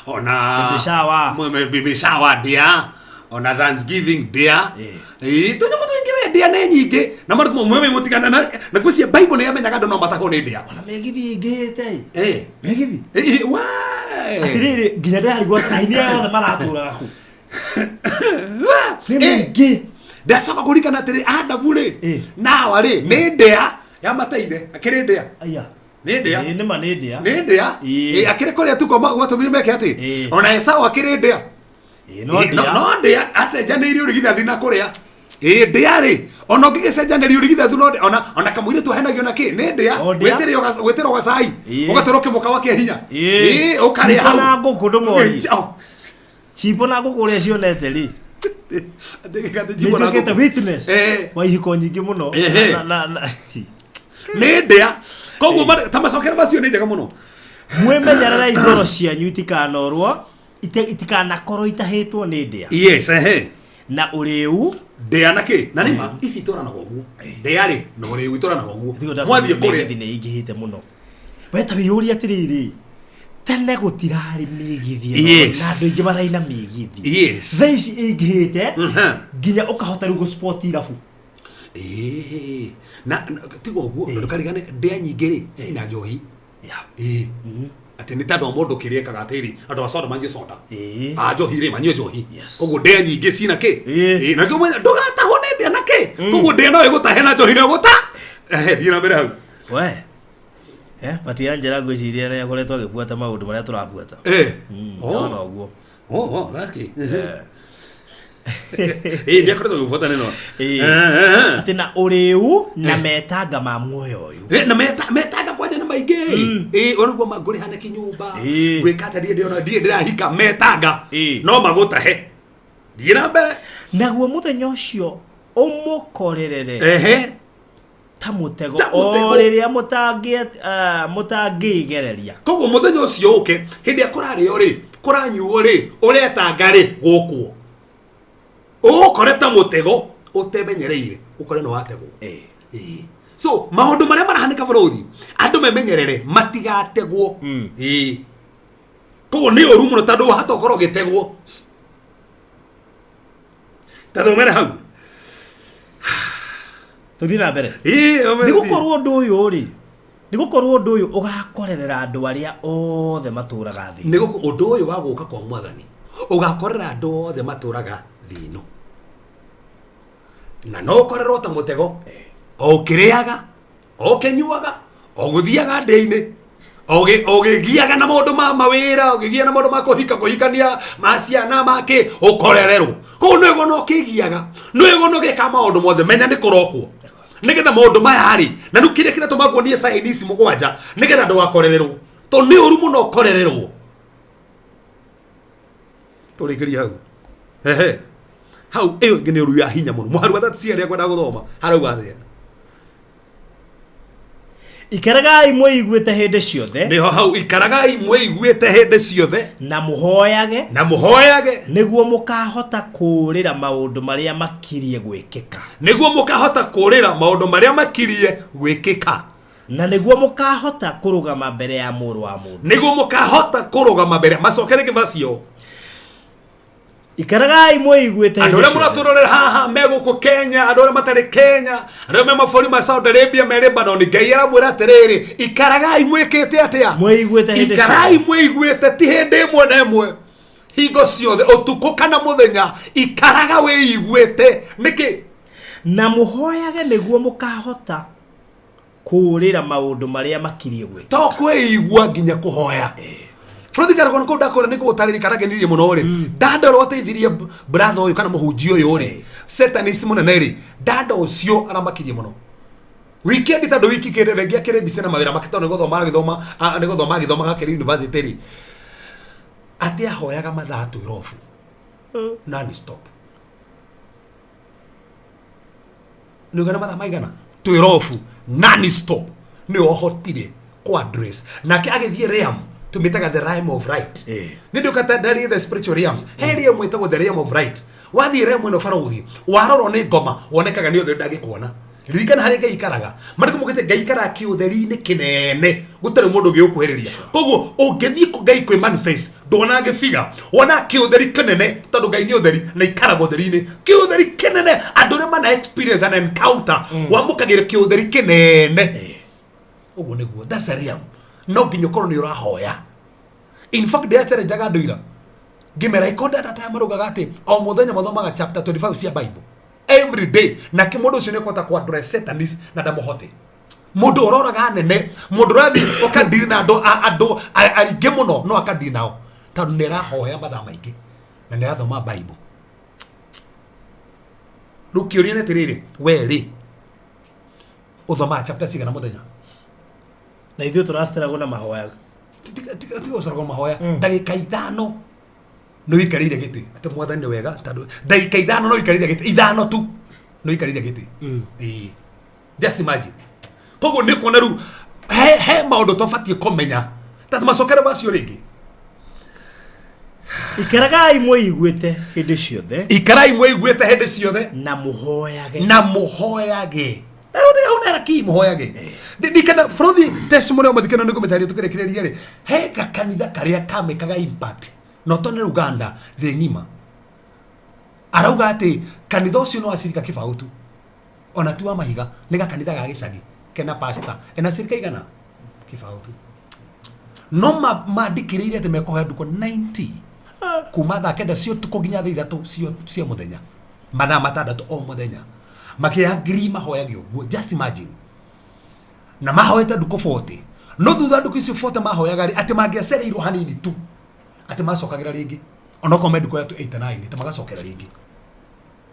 ona Baby shower. Baby shower ndĩa ona Thanksgiving ndĩa. Ĩ. Ĩ tũnyamũ tũingĩ we ndĩa nĩ nyingĩ na marĩ mweme mũtigana na ngwĩciria Bible nĩ yamenyaga andũ no matahwo nĩ ndĩa. Ona mĩgithi ĩingĩhĩte Ĩ. Mĩgithi Ĩ, ĩ, we. Atĩrĩrĩ nginya ndĩrarigwo aini aya othe maratũraga kũ. Nĩ Ĩ. mĩingĩ. Ndacoka kũririkana atĩrĩ Adamu rĩ Ĩ. na Hawa rĩ nĩ ndĩa yamateire akĩrĩ ndĩa. Aya. Nĩ ndĩa. Ĩ, nĩma nĩ ndĩa. Nĩ ndĩa. Ĩ. Ĩ, akĩrĩ kũrĩa tu gwatũmire meke atĩ Ĩ. ona Esau akĩrĩ ndĩa. Ĩ, no Ĩ, ndĩa. no ndĩa acenjanĩirie ũrigithathi na kũrĩa. Ĩ ndĩa rĩ ona ũngĩgĩcenjanĩria ũrigithathi no ndĩa ona kamũirĩtu ahenagio na kĩ nĩ ndĩa. No ndĩa. Gwĩtĩrwo gacai Ĩ. ũgatwarwo kĩmũkawa kĩa hinya. Ĩ. Ĩ, ũkarĩa Chipo hau. na ngũkũ ndũmorie. Ĩ, oh. Chipo na ngũkũ ũrĩa cionete rĩ. Atĩ chipo na Nĩnduĩkĩte ngũkũ. witness Ĩ. wa ihiko nyingĩ mũno. Ehe. Na Nĩ ndĩa. Koguo ta macokera macio nĩ njega mũno. Mwĩmenyererei ngoro cianyu itikanorwo itikanakorwo itahĩtwo nĩ ndĩa. Yes, ehe. Na ũrĩu. Ndĩa na kĩ na nĩma ici itwaranaga ũguo, ndĩa rĩ na ũrĩu itwaranaga ũguo. Mwathiĩ kũrĩa Mĩgithi nĩ ingĩhĩte mũno. We ta wĩyũrie atĩrĩrĩ, tene gũtirarĩ mĩgithi ĩno, na andũ aingĩ maraina mĩgithi. Thaa ici ĩingĩhĩte nginya ũkahota rĩu gũ-spot irabu. Ĩĩ. Na tiga ũguo, ndũkarigane ndĩa nyingĩ rĩ cina njohi. Ĩĩ. Atĩ nĩ ta andũ a mũndũ kĩrĩa ekaga atĩrĩ, andũ a soda manyue soda, a njohi rĩ manyue njohi. Koguo ndĩa nyingĩ cina kĩ. Ĩĩ, na kĩo mwenya ndũgatahwo nĩ ndĩa na kĩ. Koguo ndĩa no ĩgũtahe na njohi no ĩgũta. Ehe, thiĩ na mbere hau. We but Angela ngwĩciria nĩ akoretwo agĩbuata maũndũ marĩa tũrabuata. Ndona ũguo. Oh, that's key. Ĩĩ, nĩ akoretwo agĩbuata nĩno. Atĩ na ũrĩu na metanga ma muoyo ũyũ. Na metanga kwanja nĩ maingĩ. Ĩĩ, ũrĩguo mangũrĩha na kĩnyũmba, gwĩka atĩa, ndirĩ ndĩrona, ndirĩ ndĩrahika, metanga no magũtahe. Thiĩ na mbere. Naguo mũthenya ũcio ũmũkorerere ta mũtego, Ta mũtego. o rĩrĩa mũtangĩĩgereria. Koguo mũthenya ũcio ũke hĩndĩ ĩrĩa kũrarĩo rĩ, kũranyuo rĩ, ũretanga rĩ, gũkwo ũgũkore ta mũtego ũtemenyereire, ũkore nĩ wategwo. Ĩĩ. So maũndũ marĩa marahanĩka bũrũri, andũ memenyerere matigategwo. Ĩĩ. Koguo nĩ ũru mũno tondũ wahota ũkorwo ũgĩtegwo. Ta thomere hau. Tũthiĩ na mbere. Ĩĩ, thomere. Nĩ gũkorwo ũndũ ũyũ rĩ, nĩ gũkorwo ũndũ ũyũ ũgakorerera andũ arĩa othe matũraga thĩ. Nĩ gũkũ ũndũ ũyũ wa gũka kwa mwathani ũgakorera andũ othe matũraga thĩ ĩno, na no ũkorerwo ta mũtego, o ũkĩrĩaga, o ũkĩnyuaga, o gũthiaga ndĩ-inĩ, o ũgĩgiaga na maũndũ ma mawĩra, ũgĩgia na maũndũ ma kũhika, kũhikania, ma ciana, ma kĩ, ũkorererwo. Koguo nĩ wĩguo no ũkĩgiaga, nĩ wĩguo no ũgĩka maũndũ mothe, menya nĩ kũrokwo. Nĩgetha maũndũ maya rĩ, na rĩu kĩrĩa kĩratũma nguonie sign ici mũgwanja, nĩgetha ndũgakorererwo, tondũ nĩ ũru mũno ũkorererwo. Tũrĩkĩrie hau. Ehe. Hau ĩyo ĩngĩ nĩ ũru ya hinya mũno. Mũhari wa 36 arĩa ngwenda gũthoma, harauga atĩa? Ikaragai mwĩiguĩte hĩndĩ ciothe. Nĩho hau, ikaragai mwĩiguĩte hĩndĩ ciothe. Na mũhoyage. Na mũhoyage. Nĩguo mũkahota kũũrĩra maũndũ marĩa makirie gwĩkĩka. Nĩguo mũkahota kũũrĩra maũndũ marĩa makirie gwĩkĩka. Na nĩguo mũkahota kũrũgama mbere ya mũrũ wa mũndũ. Nĩguo mũkahota kũrũgama mbere. Macokere kĩbacio. Ikaragai mwĩiguĩte Andũ hĩndĩ arĩa ciothe. mũratũrorera haha me gũkũ Kenya, andũ arĩa matarĩ Kenya, andũ arĩa me mabũrũri ma Saudi Arabia, me Lebanon, Ngai aramwĩra atĩrĩrĩ, ikaragai mwĩkĩte atĩa? Mwĩiguĩte hĩndĩ Ikarai ciothe. mwĩiguĩte, ti hĩndĩ ĩmwe na ĩmwe, hingo ciothe, ũtukũ kana mũthenya, ikaraga wĩiguĩte. Nĩkĩ? Na mũhoyage nĩguo mũkahota kũũrĩra maũndũ marĩa makirie gwĩka. To kwĩigua nginya kũhoya. Bũrũri karogano kũu ndakũra nĩ gũgũtarĩria kana ngenirie mũno rĩ, dada ũrĩa wateithirie brother ũyũ kana mũhunjia ũyũ rĩ, satanist mũnene rĩ, dada ũcio aramakirie mũno weekend, tondũ wiki kĩrĩ rĩngĩ akĩrĩ busy na mawĩra make, tondũ nĩ gũthoma agĩthoma, nĩ gũthoma agĩthomaga akĩrĩ university rĩ, atĩ ahoyaga mathaa 12 non stop. Nĩ ũgana mathaa maigana 12 non stop, nĩ ohotire kũ address nake agĩthiĩ realm tũmĩtaga the realm of right. Nĩ ndũkata ndari the spiritual realms, he realm ĩtagwo the realm of right. Wathiĩ realm ĩno barũthi, warorwo nĩ ngoma, wonekaga nĩ ũtheri, ndangĩkuona. Ririkana harĩa Ngai ikaraga, marĩkũ mugĩte Ngai ikaraga kĩũtheri-inĩ kĩnene, gũtarĩ mũndũ ũngĩgũkuhĩrĩria. Koguo ũngĩthiĩ Ngai kwĩ manifest, ndwonaga gĩbiga, wonaga kĩũtheri kĩnene, tondũ Ngai nĩ ũtheri na ikaraga ũtheri-inĩ. Kĩũtheri kĩnene, andũ arĩa mana experience an encounter, wamũkagĩra kĩũtheri kĩnene. Ũguo nĩguo, that's a realm. No nginya ũkorwo nĩ ũrahoya. In fact, ndĩracharenjaga andũ ira ngĩmera ikonda data ya maraugaga atĩ o mũthenya mathomaga chapter 25 cia Bible every day, nake mũndũ ũcio nĩ ekũhota kũ address satanist na ndamũhote. Mũndũ ũroraga nene, mũndũ ũrathiĩ ũkadiri na andũ andũ aingĩ mũno, no akadiri nao tondũ nĩ arahoya mathaa maingĩ na nĩ arathoma Bible. Rĩu kĩũria nĩ atĩrĩrĩ, we rĩ ũthomaga chapter cigana mũthenya? Na ithuĩ tũraceragwo na mahoya. Tiga gũceragwo mahoya. Ndagĩka 5 nĩ ũikarĩire gĩtĩ atĩ mwathani nĩ wega, tondũ ndagĩka 5 no ũikarĩire gĩtĩ, 5 tu nĩ ũikarĩire gĩtĩ. Ĩĩ, just imagine. Koguo nĩ kuona rĩu he maũndũ tũbatiĩ kũmenya ta macokere macio rĩngĩ. Ikaragai mwĩiguĩte hĩndĩ ciothe. Ikarai mwĩiguĩte hĩndĩ ciothe. Na mũhoyage. Na mũhoyage. Hau nera ki mũhoyage. Ndikana bũrũthi testimony o mathikana nĩ ngũmĩtarĩria tũkĩrĩkĩrĩria rĩ, he gakanitha karĩa kamĩkaga impact not only Uganda, thĩ ng'ima. Arauga atĩ kanitha ũcio no acirika kĩbaũ tu, ona ti wa mahiga, nĩ gakanitha ga gĩcagi kena pastor ena cirika igana kĩbaũ tu, no mandĩkĩrĩire atĩ mekũhoya ndukũ 90 kuma thaa 9 cia ũtukũ nginya thaa 3 cia mũthenya, mathaa 6 o mũthenya, makĩangiri mahoyage ũguo. Just imagine, na mahoete ndukũ 40, no thutha ndukũ icio 40 mahoyaga rĩ, atĩ mangĩacereirwo hanini tu, atĩ macokagĩra rĩngĩ, onokorwo me ndukũ ya 89, atĩ magacokera rĩngĩ.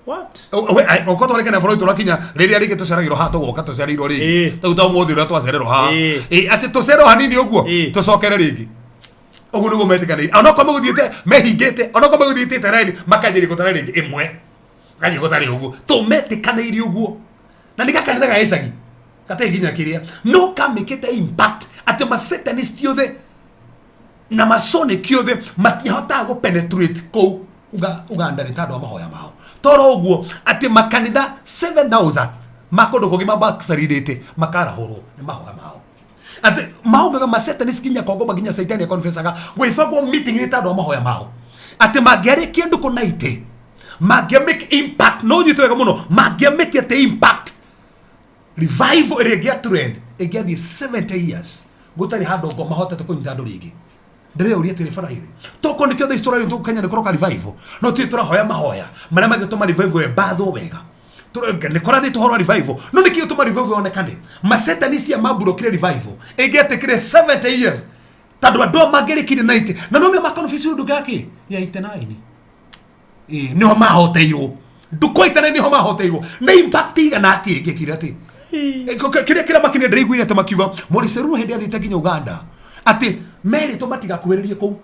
What? Okorwo twarĩkana bũrũri tũrakinya rĩrĩa rĩngĩ tũceragĩrwo haha, tũgoka tũcereirwo rĩngĩ, rĩu ta ũmũthĩ ũrĩa twacererwo haha, atĩ tũcererwo hanini ũguo, tũcokere rĩngĩ. Ũguo nĩguo metĩkanĩire, onokorwo megũthiĩte mehingĩte, onokorwo megũthiĩte raini, makanjĩrĩria gũtara rĩngĩ ĩmwe, makanjĩrĩria gũtara ũguo, tũmetĩkanĩire ũguo. Na nĩ gakanitha ga gĩcagi gatarĩ nginya kĩrĩa, no kamĩkĩte impact atĩ masatanist othe na masonic othe matihotaga gũ penetrate kũu Uganda nĩ tondũ wa mahoya mao. Toro ũguo atĩ makanitha 7000 ma kũndũ kũngĩ mabackslidĩte makarahũrwo nĩ mahoya mao, atĩ maugaga masatanist nginya Kongo, nginya Saitani akonfesaga gwĩbangwo meeting nĩ tondũ wa mahoya mao, atĩ mangĩarĩkia ndukũ 90 mangĩa make impact. No nyite wega mũno, mangĩa make atĩ impact revival ĩrĩa ĩngĩa trend ĩngĩathiĩ 70 years gũtarĩ handũ ngo mahotete kũnyita andũ rĩngĩ. Ndĩreyũria atĩrĩ, baraithe tokorwo nĩkĩo thaa ici tũrario Kenya nĩ kũroka revival, no tũrĩ tũrahoya mahoya marĩa mangĩtũma revival ĩmbathwo wega. Nĩ kũrathĩtwo ũhoro wa revival, no nĩkĩ gĩtũma revival yonekane? Masatanist aya mamburokire revival ĩngĩetĩkire 70 years, tondũ andũ aya mangĩrĩkire 90 na no makonfess ũndũ gakĩ ya 89. Nĩho mahoteirwo ndukũ 89, nĩho mahoteirwo. Nĩ impact igana atĩ ĩngĩkire atĩ kĩrĩa kĩrĩa makinya. Ndĩraiguire atĩ makiuga Maurice hĩndĩ athiĩte nginya Uganda atĩ merĩtwo matigakuhĩrĩrie kũu,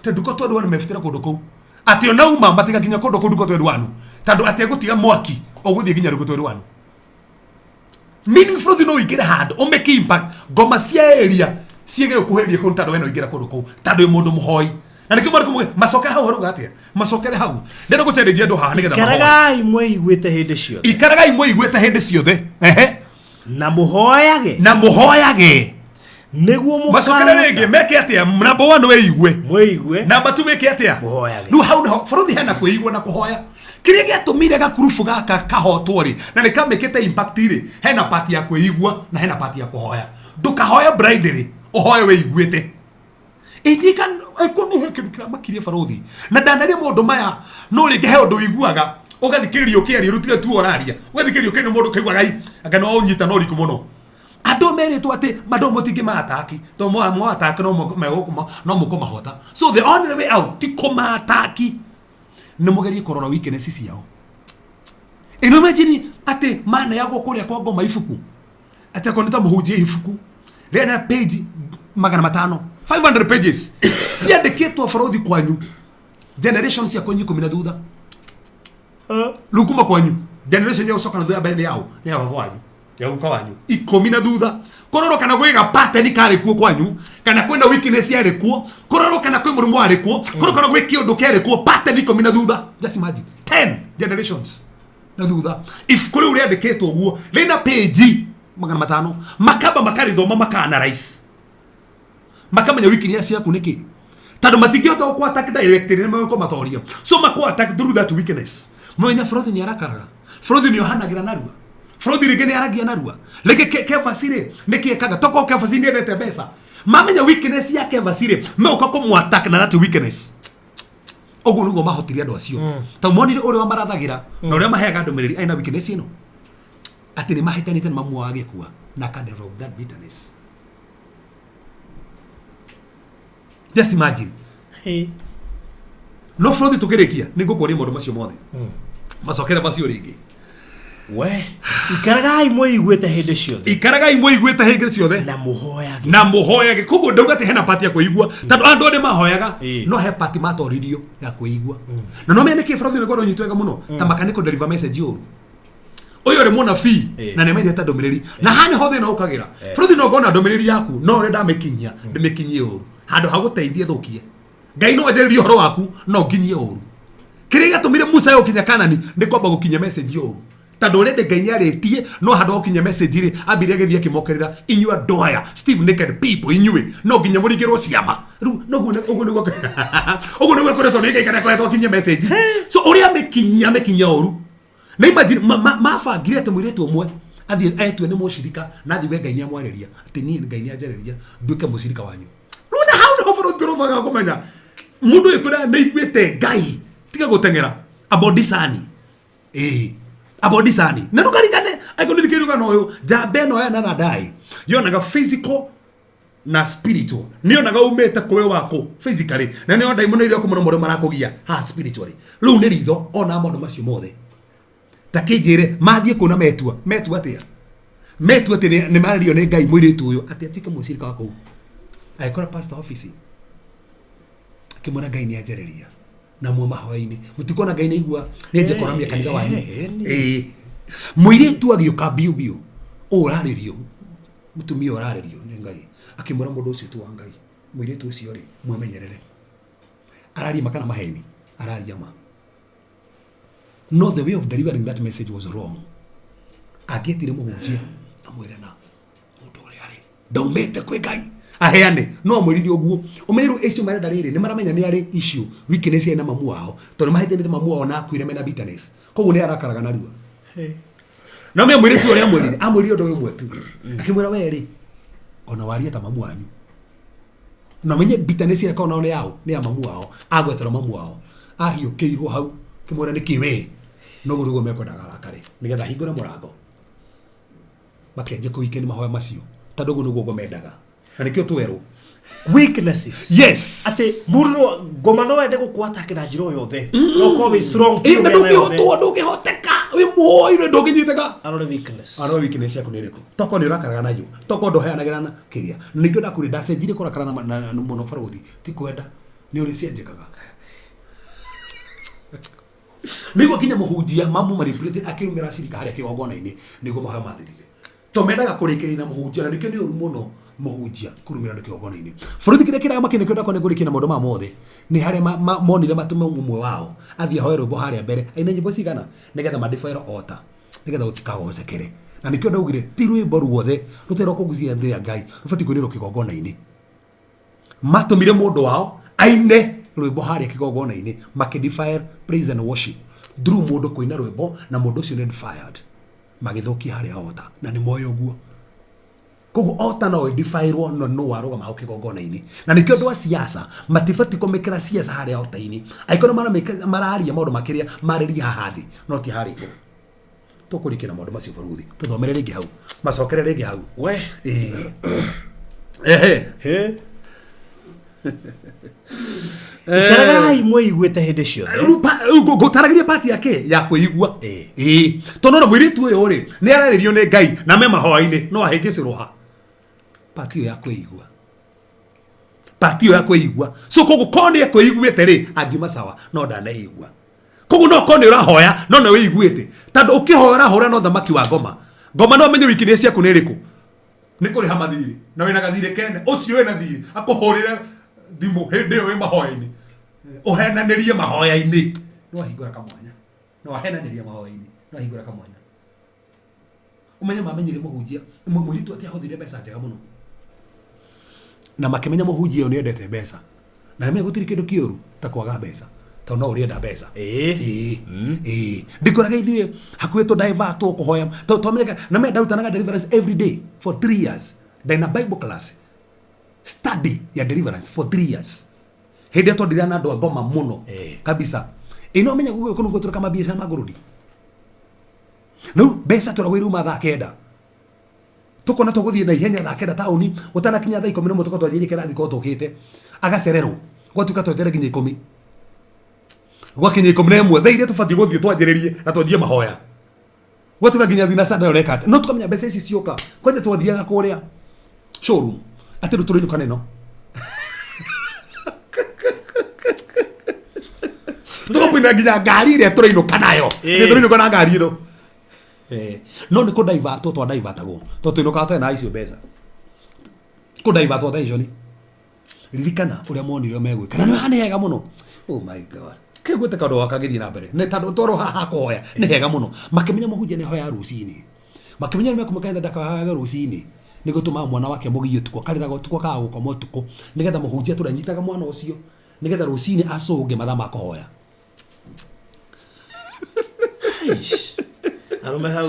tondũ ndukũ 21 mebutĩra kũndũ kũu, atĩ ona uma matigakinya kũndũ kũu ndukũ 21, tondũ atĩ egũtiga mwaki ũgũthiĩ nginya ndukũ 21. Meaning bũrũri no ũingĩre handũ ũmake impact, ngoma cia area ciĩge gũkuhĩrĩria kũu, tondũ we no ũingĩre kũndũ kũu tondũ wĩ mũndũ mũhoi. Na nĩkĩo marĩ kũmwe macokere hau harauga atĩa, macokere hau. Ndĩrenda gũcenjia andũ haha nĩgetha mahoe. Ikaragai mwĩiguĩte hĩndĩ ciothe. Ikaragai mwĩiguĩte hĩndĩ ciothe, ehe. Na mũhoyage. Na mũhoyage. Nĩguo macokere rĩngĩ meke atĩa? Number one, wĩigue. Mwĩigue. Number two, wĩke atĩa? Mũhoyage. Rĩu hau nĩho bũrũri hena kwĩigua na kũhoya. Kĩrĩa gĩatũmire gakurubu gaka kahotwo rĩ, na nĩ kamĩkĩte impact rĩ, hena part ya kwĩigua na hena part ya kũhoya. Ndũkahoe blindly, ũhoe wĩiguĩte. Ingĩka ĩkũni he kĩndũ kĩramakirie barũthi na ndanaria maũndũ maya, no rĩngĩ he ũndũ ũiguaga ũgathikĩrĩria ũkĩaria, rĩu tiga tu ũraria, ũgathikĩrĩria ũkĩaria mũndũ ũkaigua gai anga no ũnyita no riku mũno. Andũ merĩtwo atĩ mandũ mũtingĩ maataki to mwataki no no mũkũmahota, so the only way out ti kũmaataki, nĩ mũgerie kũrora weakness ciao. Ĩno imagine atĩ maneagwo kũrĩa kwa ngoma ibuku, atĩ akorwo nĩ ta mũhunjia, ibuku rĩna page 500, 500 pages ciandĩkĩtwo bũrũthi kwanyu, generation cia kwanyu 10 na thutha. Rĩu kuma kwanyu generation ya gũcoka na thutha mbere nĩ yao, nĩ ya baba wanyu, ya guka wanyu, 10 na thutha, kũrorwo kana gwĩ ga pattern karĩ kuo kwanyu, kana kwĩna weakness yarĩ kuo, kũrorwo kana kwĩ mũrimũ warĩ kuo, kũrorwo kana gwĩ kĩũndũ kĩarĩ kuo, pattern 10 na thutha. Just imagine, 10 generations na thutha, ibuku rĩu rĩandĩkĩtwo ũguo rĩna page 500, makamba makarĩthoma, maka analyze, makamenya weakness yaku nĩkĩ, tondũ matingĩhota gũkũ attack directly, nĩ megũkũmatoria, so makũ attack through that weakness. Menya bũrũthi nĩ arakaraga, bũrũthi nĩ ohanagĩra narua, bũrũthi rĩngĩ nĩ aragia narua, rĩngĩ Kefasi rĩ nĩkĩ ekaga, tokorwo Kefasi nĩ endete mbeca. Mamenya weakness ya Kefasi rĩ, megũka kũmũ attack na that weakness. Ũguo nĩguo mahotirie andũ acio, tondũ monire ũrĩa wamarathagĩra na ũrĩa maheaga ndũmĩrĩri aina weakness ĩno, atĩ nĩ mahĩtanĩte nĩ mamu wao agĩkua na aka develop that bitterness. Just imagine. Hey. No bũrũri tũkĩrĩkia nĩ ngũkuonia maũndũ macio mothe, macokere macio rĩngĩ. We ikaragai mwĩiguĩte hĩndĩ ciothe. Ikaragai mwĩiguĩte hĩndĩ ciothe. Na mũhoyage. Na mũhoyage. Koguo ndauga atĩ hena part ya kwĩigua, tondũ andũ othe mahoyaga, no he part matoririo ya kwĩigua. Na no mene kĩ bũrũri nĩngorwo nyitwo wega mũno ta makaniko deliver message ũru ũyũ ũrĩ mũnabii, na nĩ mendete ndũmĩrĩri, na haha nĩho thĩna ũkagĩra. Bũrũri no ngona ndũmĩrĩri yaku, no ũrĩa ndamĩkinyia, ndĩmĩkinyie ũru, handũ ha gũteithia thũkie. Ngai no anjarĩrie ũhoro waku no nginyie ũru. Kĩrĩa gĩatũmire Musa gũkinya Kanani nĩ kwamba gũkinya message ũru. Tondũ already Ngai nĩ arĩtie no handũ ha gũkinya message rĩ ambire agĩthiĩ akĩmokerera inyuĩ andũ aya stiff naked people inyuĩ no nginya mũringĩrwo ciama. Rĩu noguo ũguo nĩguo ũguo nĩguo ekoretwo nĩ Ngai kana ekoretwo akinyia message. So ũrĩa amĩkinyia amĩkinyia ũru. Na imagine mabangire atĩ mũirĩtu ũmwe athiĩ etue nĩ mũcirika na athiĩ we Ngai nĩ amwarĩria atĩ niĩ Ngai nĩ anjarĩria nduĩke mũcirika wanyu. Rĩu na hau nĩho bũrũri tũrũbaga kũmenya mũndũ ũyũ kwĩra nĩ aiguĩte Ngai tiga gũteng'era abodisani ĩĩ abodisani na ndũkarigane angĩkorwo nĩ thikĩrĩria rũgano ũyũ njamba ĩno ya Nathandai yonaga physical na spiritual nĩonaga umĩte kũwe wako physically na nĩo ndaimono iria kũmũno mũrĩ marakũgia ha spiritually rĩu nĩ ritho ona maũndũ macio mothe ta kĩnjĩre mathiĩ kũ na metua metua atĩa metua atĩ nĩ marĩrio nĩ ngai mũirĩtu ũyũ atĩ atuĩke mũcirika wa kũu agĩkora pastor office akĩmwĩra ngai nĩ anjarĩria na mwe mahoya-inĩ mũtikuona ngai nĩ aigua nĩ anjia kũramia kanitha wanyu ĩĩ mũirĩtu agĩũka biũ biũ ũũ ũrarĩrio mũtumia ũrarĩrio nĩ ngai akĩmwĩra mũndũ ũcio ti wa ngai mũirĩtu ũcio rĩ mwĩmenyerere araria ma kana maheni araria ma no the way of delivering that message was wrong angĩetire mũhunjia amwĩre na mũndũ ũrĩa rĩ ndaumĩte kwĩ ngai aheane no amwĩrire ũguo ũmenye rĩu icio marenda rĩrĩ nĩ maramenya nĩ arĩ issue weakness ena mamu wao tondũ mahĩtanĩte mamu wao na akuire mena bitterness koguo nĩ arakaraga narua na me mwĩrĩtu ũrĩa amwĩrire amwĩrire ũndũ ũmwe tu akĩmwĩra we rĩ ona waria ta mamu wanyu na menye bitterness ĩrĩa korwo nao nĩ yao nĩ ya mamu wao agweterwo mamu wao ahiũkĩirwo hau kĩmwĩra nĩkĩ we noguo nĩguo mekwendaga arakare nĩgetha ahingũre mũrango makĩanjia kũwikeni mahoya macio tondũ ũguo nĩguo mendaga na nĩkĩo twerwo Weaknesses. Yes. Atĩ mũndũ no ngoma no ende gũkũ na njĩra o yothe no ũkorwo wĩ strong Ĩ, na biũ mĩena yothe. ndũngĩhotwo ndũngĩhoteka wĩ muoire ndũngĩnyitĩka. Arore weakness. Arore weakness yaku nĩ ĩrĩkũ toko nĩ ũrakaraga nayo toko ndũheanagĩra na kĩrĩa nĩkĩo ndakwĩrire ndacenjirie kũrakara na mũno barũthi ti kwenda nĩ ũrĩa cianjĩkaga nĩguo kinya mũhunjia mamu manipulate akĩrumĩra cirika harĩa kĩgongona-inĩ nĩguo mahoya mathirire to mendaga kũrĩkĩrĩria na mũhunjia na nĩkĩo nĩ ũru mũno mũhunjia kũrumĩra andũ kĩgongona-inĩ bũrũri kĩrĩa kĩrĩa makĩnĩ kĩo ndakwa nĩ ngũrĩkia na maũndũ ma mothe nĩ harĩa monire matũme ũmwe wao athiĩ ahoe rwĩmbo harĩa mbere aine nyĩmbo cigana nĩgetha madefile ota nĩgetha gũtikagocekere na nĩkĩo ndaugire ti rwĩmbo ruothe rũterwo kũgucia thĩ ya Ngai rũbatiĩ kũinĩrwo kĩgongona-inĩ matũmire mũndũ wao aine rwĩmbo harĩa kĩgongona-inĩ makĩdefile praise and worship through mũndũ kũina rwĩmbo na mũndũ ũcio nĩ defiled magĩthũkia harĩa ota na nĩ moĩ ũguo koguo ota no ĩdefairwo no no warũgama hau kĩgongona-inĩ na nĩkĩo andũ a siasa matibatiĩ kũmĩkĩra siasa harĩa ota-inĩ angĩkorwo mararia maũndũ makĩria marĩrie haha thĩ no ti harĩa igũrũ tũkũrĩkĩra maũndũ macio baruthi tũthomere rĩngĩ hau macokere rĩngĩ hau we Ĩĩ. Ehe. He. Ikaragai mwĩiguĩte hĩndĩ ciothe. Rĩu rĩu ngũtaragĩria pati yake ya kwĩigua. Ĩĩ. Ĩĩ. Tondũ ona mũirĩtu ũyũ rĩ nĩ ararĩrio nĩ Ngai na me mahoya-inĩ no ahĩngĩcĩrwo ha pati ĩyo ya kwĩigua pati ĩyo ya kwĩigua so koguo korwo nĩ ekwĩiguĩte rĩ angiuma sawa no ndaneigua koguo no korwo nĩ ũrahoya no nĩ wĩiguĩte tondũ ũkĩhoya ũrahũra no thamaki wa ngoma ngoma no amenye weakness ciaku nĩ ĩrĩkũ nĩ kũrĩha mathirĩ na wĩna gathirĩ kene ũcio wĩna thirĩ akũhũrĩre thimũ hĩndĩ ĩyo wĩ mahoya-inĩ ũhenanĩrie mahoya-inĩ no ahingũra kamwanya no ahenanĩrie mahoya-inĩ no ahingũra kamwanya ũmenye mamenyire mũhunjia mũirĩtu atĩ ahũthĩrire mbeca njega mũno na makĩmenya mũhunjia ũyũ nĩ endete mbeca na nĩmenya gũtirĩ kĩndũ kĩũru ta kwaga mbeca tondũ no ũrĩenda mbeca. Ĩĩ. Ĩĩ. Ĩĩ. Ndikoraga ithuĩ hakuhĩ tũ divert kũhoya twamenyaga na me ndarutanaga deliverance every day for 3 years ndena Bible class study ya deliverance for 3 years hĩndĩ ĩrĩa twandira na andũ a ngoma mũno Ĩĩ. kabisa ĩno menya gũkũ kũndũ gwĩtũrĩka mabiacara ma ngũrũni rĩu mbeca tũragwo iruma thaa kenda tukona tũgũthiĩ na ihenya thaa kenda taũni ũtanakinya thaa 11 tũkorwo twanjĩrĩrie kĩrathi korwo tũkĩte agacererwo gwatuĩka twetere nginya 10 gwakinya 11 thaa iria tũbatiĩ gũthiĩ twanjĩrĩrie na twanjie mahoya gwatuĩka nginya thina canda ũreka atĩa no tũkamenya mbeca ici cioka kwanja twathiaga kũrĩa showroom atĩ rĩu tũrainũka nĩno tũkamũina nginya ngari ĩrĩa tũrainũka nayo. Ĩĩ. Nĩ tũrainũka na ngari ĩno. No nĩ kũdaivatwo twadaivatagwo tondũ tũinũkaga tũtarĩ na icio mbeca kũdaivatwo attention Ririkana ũrĩa monire megwĩka. Na nĩ haha nĩ hega mũno. Oh my God. Kĩguĩte kaũndũ gaka gĩthiĩ na mbere. Nĩ tondũ twarwo haha kũhoya nĩ hega mũno. Makĩmenya mũhunjia nĩ ahoya rũcinĩ. Makĩmenya nĩ mekũmũka kanitha ndakahoyage rũcinĩ. Nĩ gũtũmaga mwana wake mũgiĩ ũtukũ, akarĩraga ũtukũ akaga gũkoma ũtukũ. Nĩgetha mũhunjia atũre anyitaga mwana ũcio. Nĩgetha rũcinĩ acũnge mathaa ma kũhoya. Arũme hau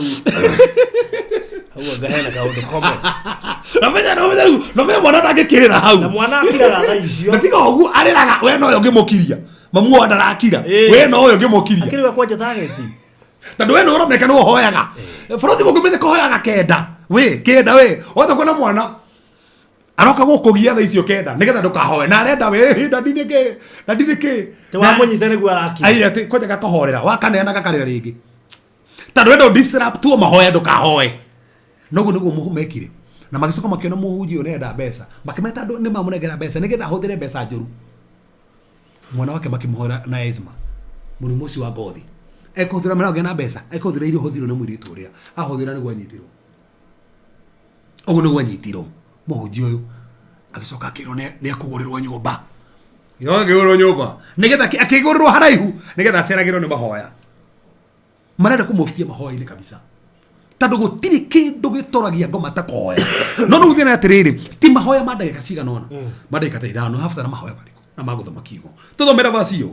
hau anga hena kaũndũ common. Namenya namenya rĩu namenya mwana ndangĩkĩrĩra hau. Na mwana akiraga thaa icio. Na tiga ũguo arĩraga we noyo ngĩmũkiria. Mamu wao ndarakira. Ĩĩ. We noyo ngĩmũkiria. Akĩrĩ we kwanja target. Tondũ we nĩwe ũroneka nĩwe ũhoyaga. Bũrũri ũngĩmenya kũhoyaga kenda. We kenda we. Wahota kuona mwana aroka gũkũgia thaa icio kenda nĩgetha ndũkahoe na arenda we na ndinĩ kĩ na ndinĩ kĩ. Te wamũnyita nĩguo arakira. Ai atĩ kwanja gakahorera wakaneana gakarĩra rĩngĩ. Tondũ wenda ũdisrupt mahoya ndũkahoe. Noguo nĩguo mũhu mekire. Na magĩcoka makĩona mũhunjia ũyũ nĩarenda mbeca. Makĩmeta andũ nĩ mamũnengera mbeca nĩgetha ahũthĩre mbeca njũru. Mwana wake makĩmũhũra na asthma. Mũrimũ ũcio wa ngothi. Ekũhũthĩra mĩrango na mbeca, ekũhũthĩra iria ũhũthĩrwo nĩ mũirĩtu ũrĩa. Ahũthĩra nĩguo anyitirwo. Ũguo nĩguo anyitirwo. Mũhunjia ũyũ agĩcoka akĩrwo nĩ ekũgũrĩrwo nyũmba. Yo akĩgũrĩrwo nyũmba. Nĩgetha akĩgũrĩrwo haraihu nĩgetha aceragĩrwo nĩ mahoya. Marenda kũmũbutia mahoya-inĩ kabisa. Tondũ gũtirĩ kĩndũ gĩtoragia ngoma ta kũhoya. No rĩu thĩna atĩrĩrĩ, ti mahoya ma ndagĩka cigana ũna. Ma ndagĩka ta ithano, habatara mahoya marĩkũ na ma gũthoma kiugo. Tũthomera verse ĩyo.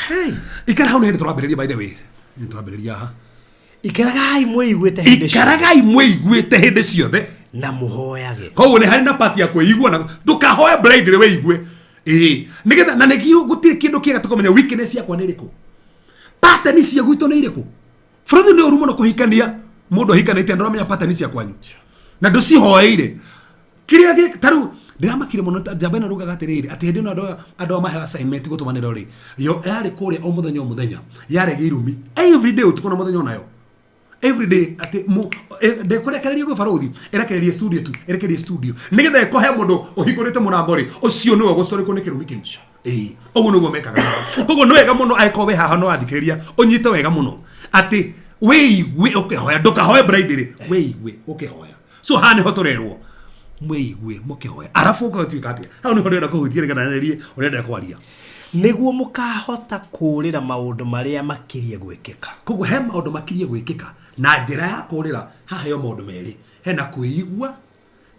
Hey. Ikara hau nĩ hĩndĩ tũrambĩrĩria by the way. Nĩ tũrambĩrĩria haha. Ikaragai mwĩiguĩte hĩndĩ ciothe. Ikaragai mwĩiguĩte hĩndĩ ciothe. Na mũhoyage. Koguo nĩ harĩ na part ya kwĩigua na ndũkahoe blindly wĩigue. Ĩĩ, nĩgetha na nĩkĩo gũtirĩ kĩndũ kĩega tũkamenya weakness yakwa nĩ ĩrĩkũ. Pattern cia gwitũ nĩ irĩkũ. Bũrũri nĩ ũru mũno kũhikania mũndũ ahikanĩtie ndũramenya pattern cia kwanyu. Na ndũcihoeire. Kĩrĩa gĩ ta rĩu ndĩramakire mũno ta njamba ĩno rugaga atĩrĩrĩ atĩ hĩndĩ ĩno andũ aya maheaga assignment gũtũmanĩrwo rĩ yo yarĩ kũrĩa o mũthenya o mũthenya yarĩ gĩirumi every day ũtukũ na mũthenya onayo every day atĩ ndĩkũrekereria gwĩ barũthi ĩrekererie studio tu ĩrekererie studio nĩgetha ĩkũhe mũndũ ũhingũrĩte mũrango rĩ ũcio nĩwe ũgũcorĩkwo nĩ kĩrumi kĩu. Ĩĩ, ũguo nĩguo mekaga. Koguo nĩ wega mũno angĩkorwo wĩ haha no wathikĩrĩria ũnyite wega mũno atĩ wĩigue ũkĩhoya ndũkahoe blindly wĩigue ũkĩhoya. So haha nĩho tũrerwo mwĩigue mũkĩhoya arabu ũgatuĩka atĩa hau nĩho ndĩrenda kũhutia nĩgetha njarĩrie ũrĩa ndĩrenda kwaria. Nĩguo mũkahota kũũrĩra maũndũ marĩa makirie gwĩkĩka. Koguo he maũndũ makirie gwĩkĩka na njĩra ya kũũrĩra haha heo maũndũ merĩ, hena kwĩigua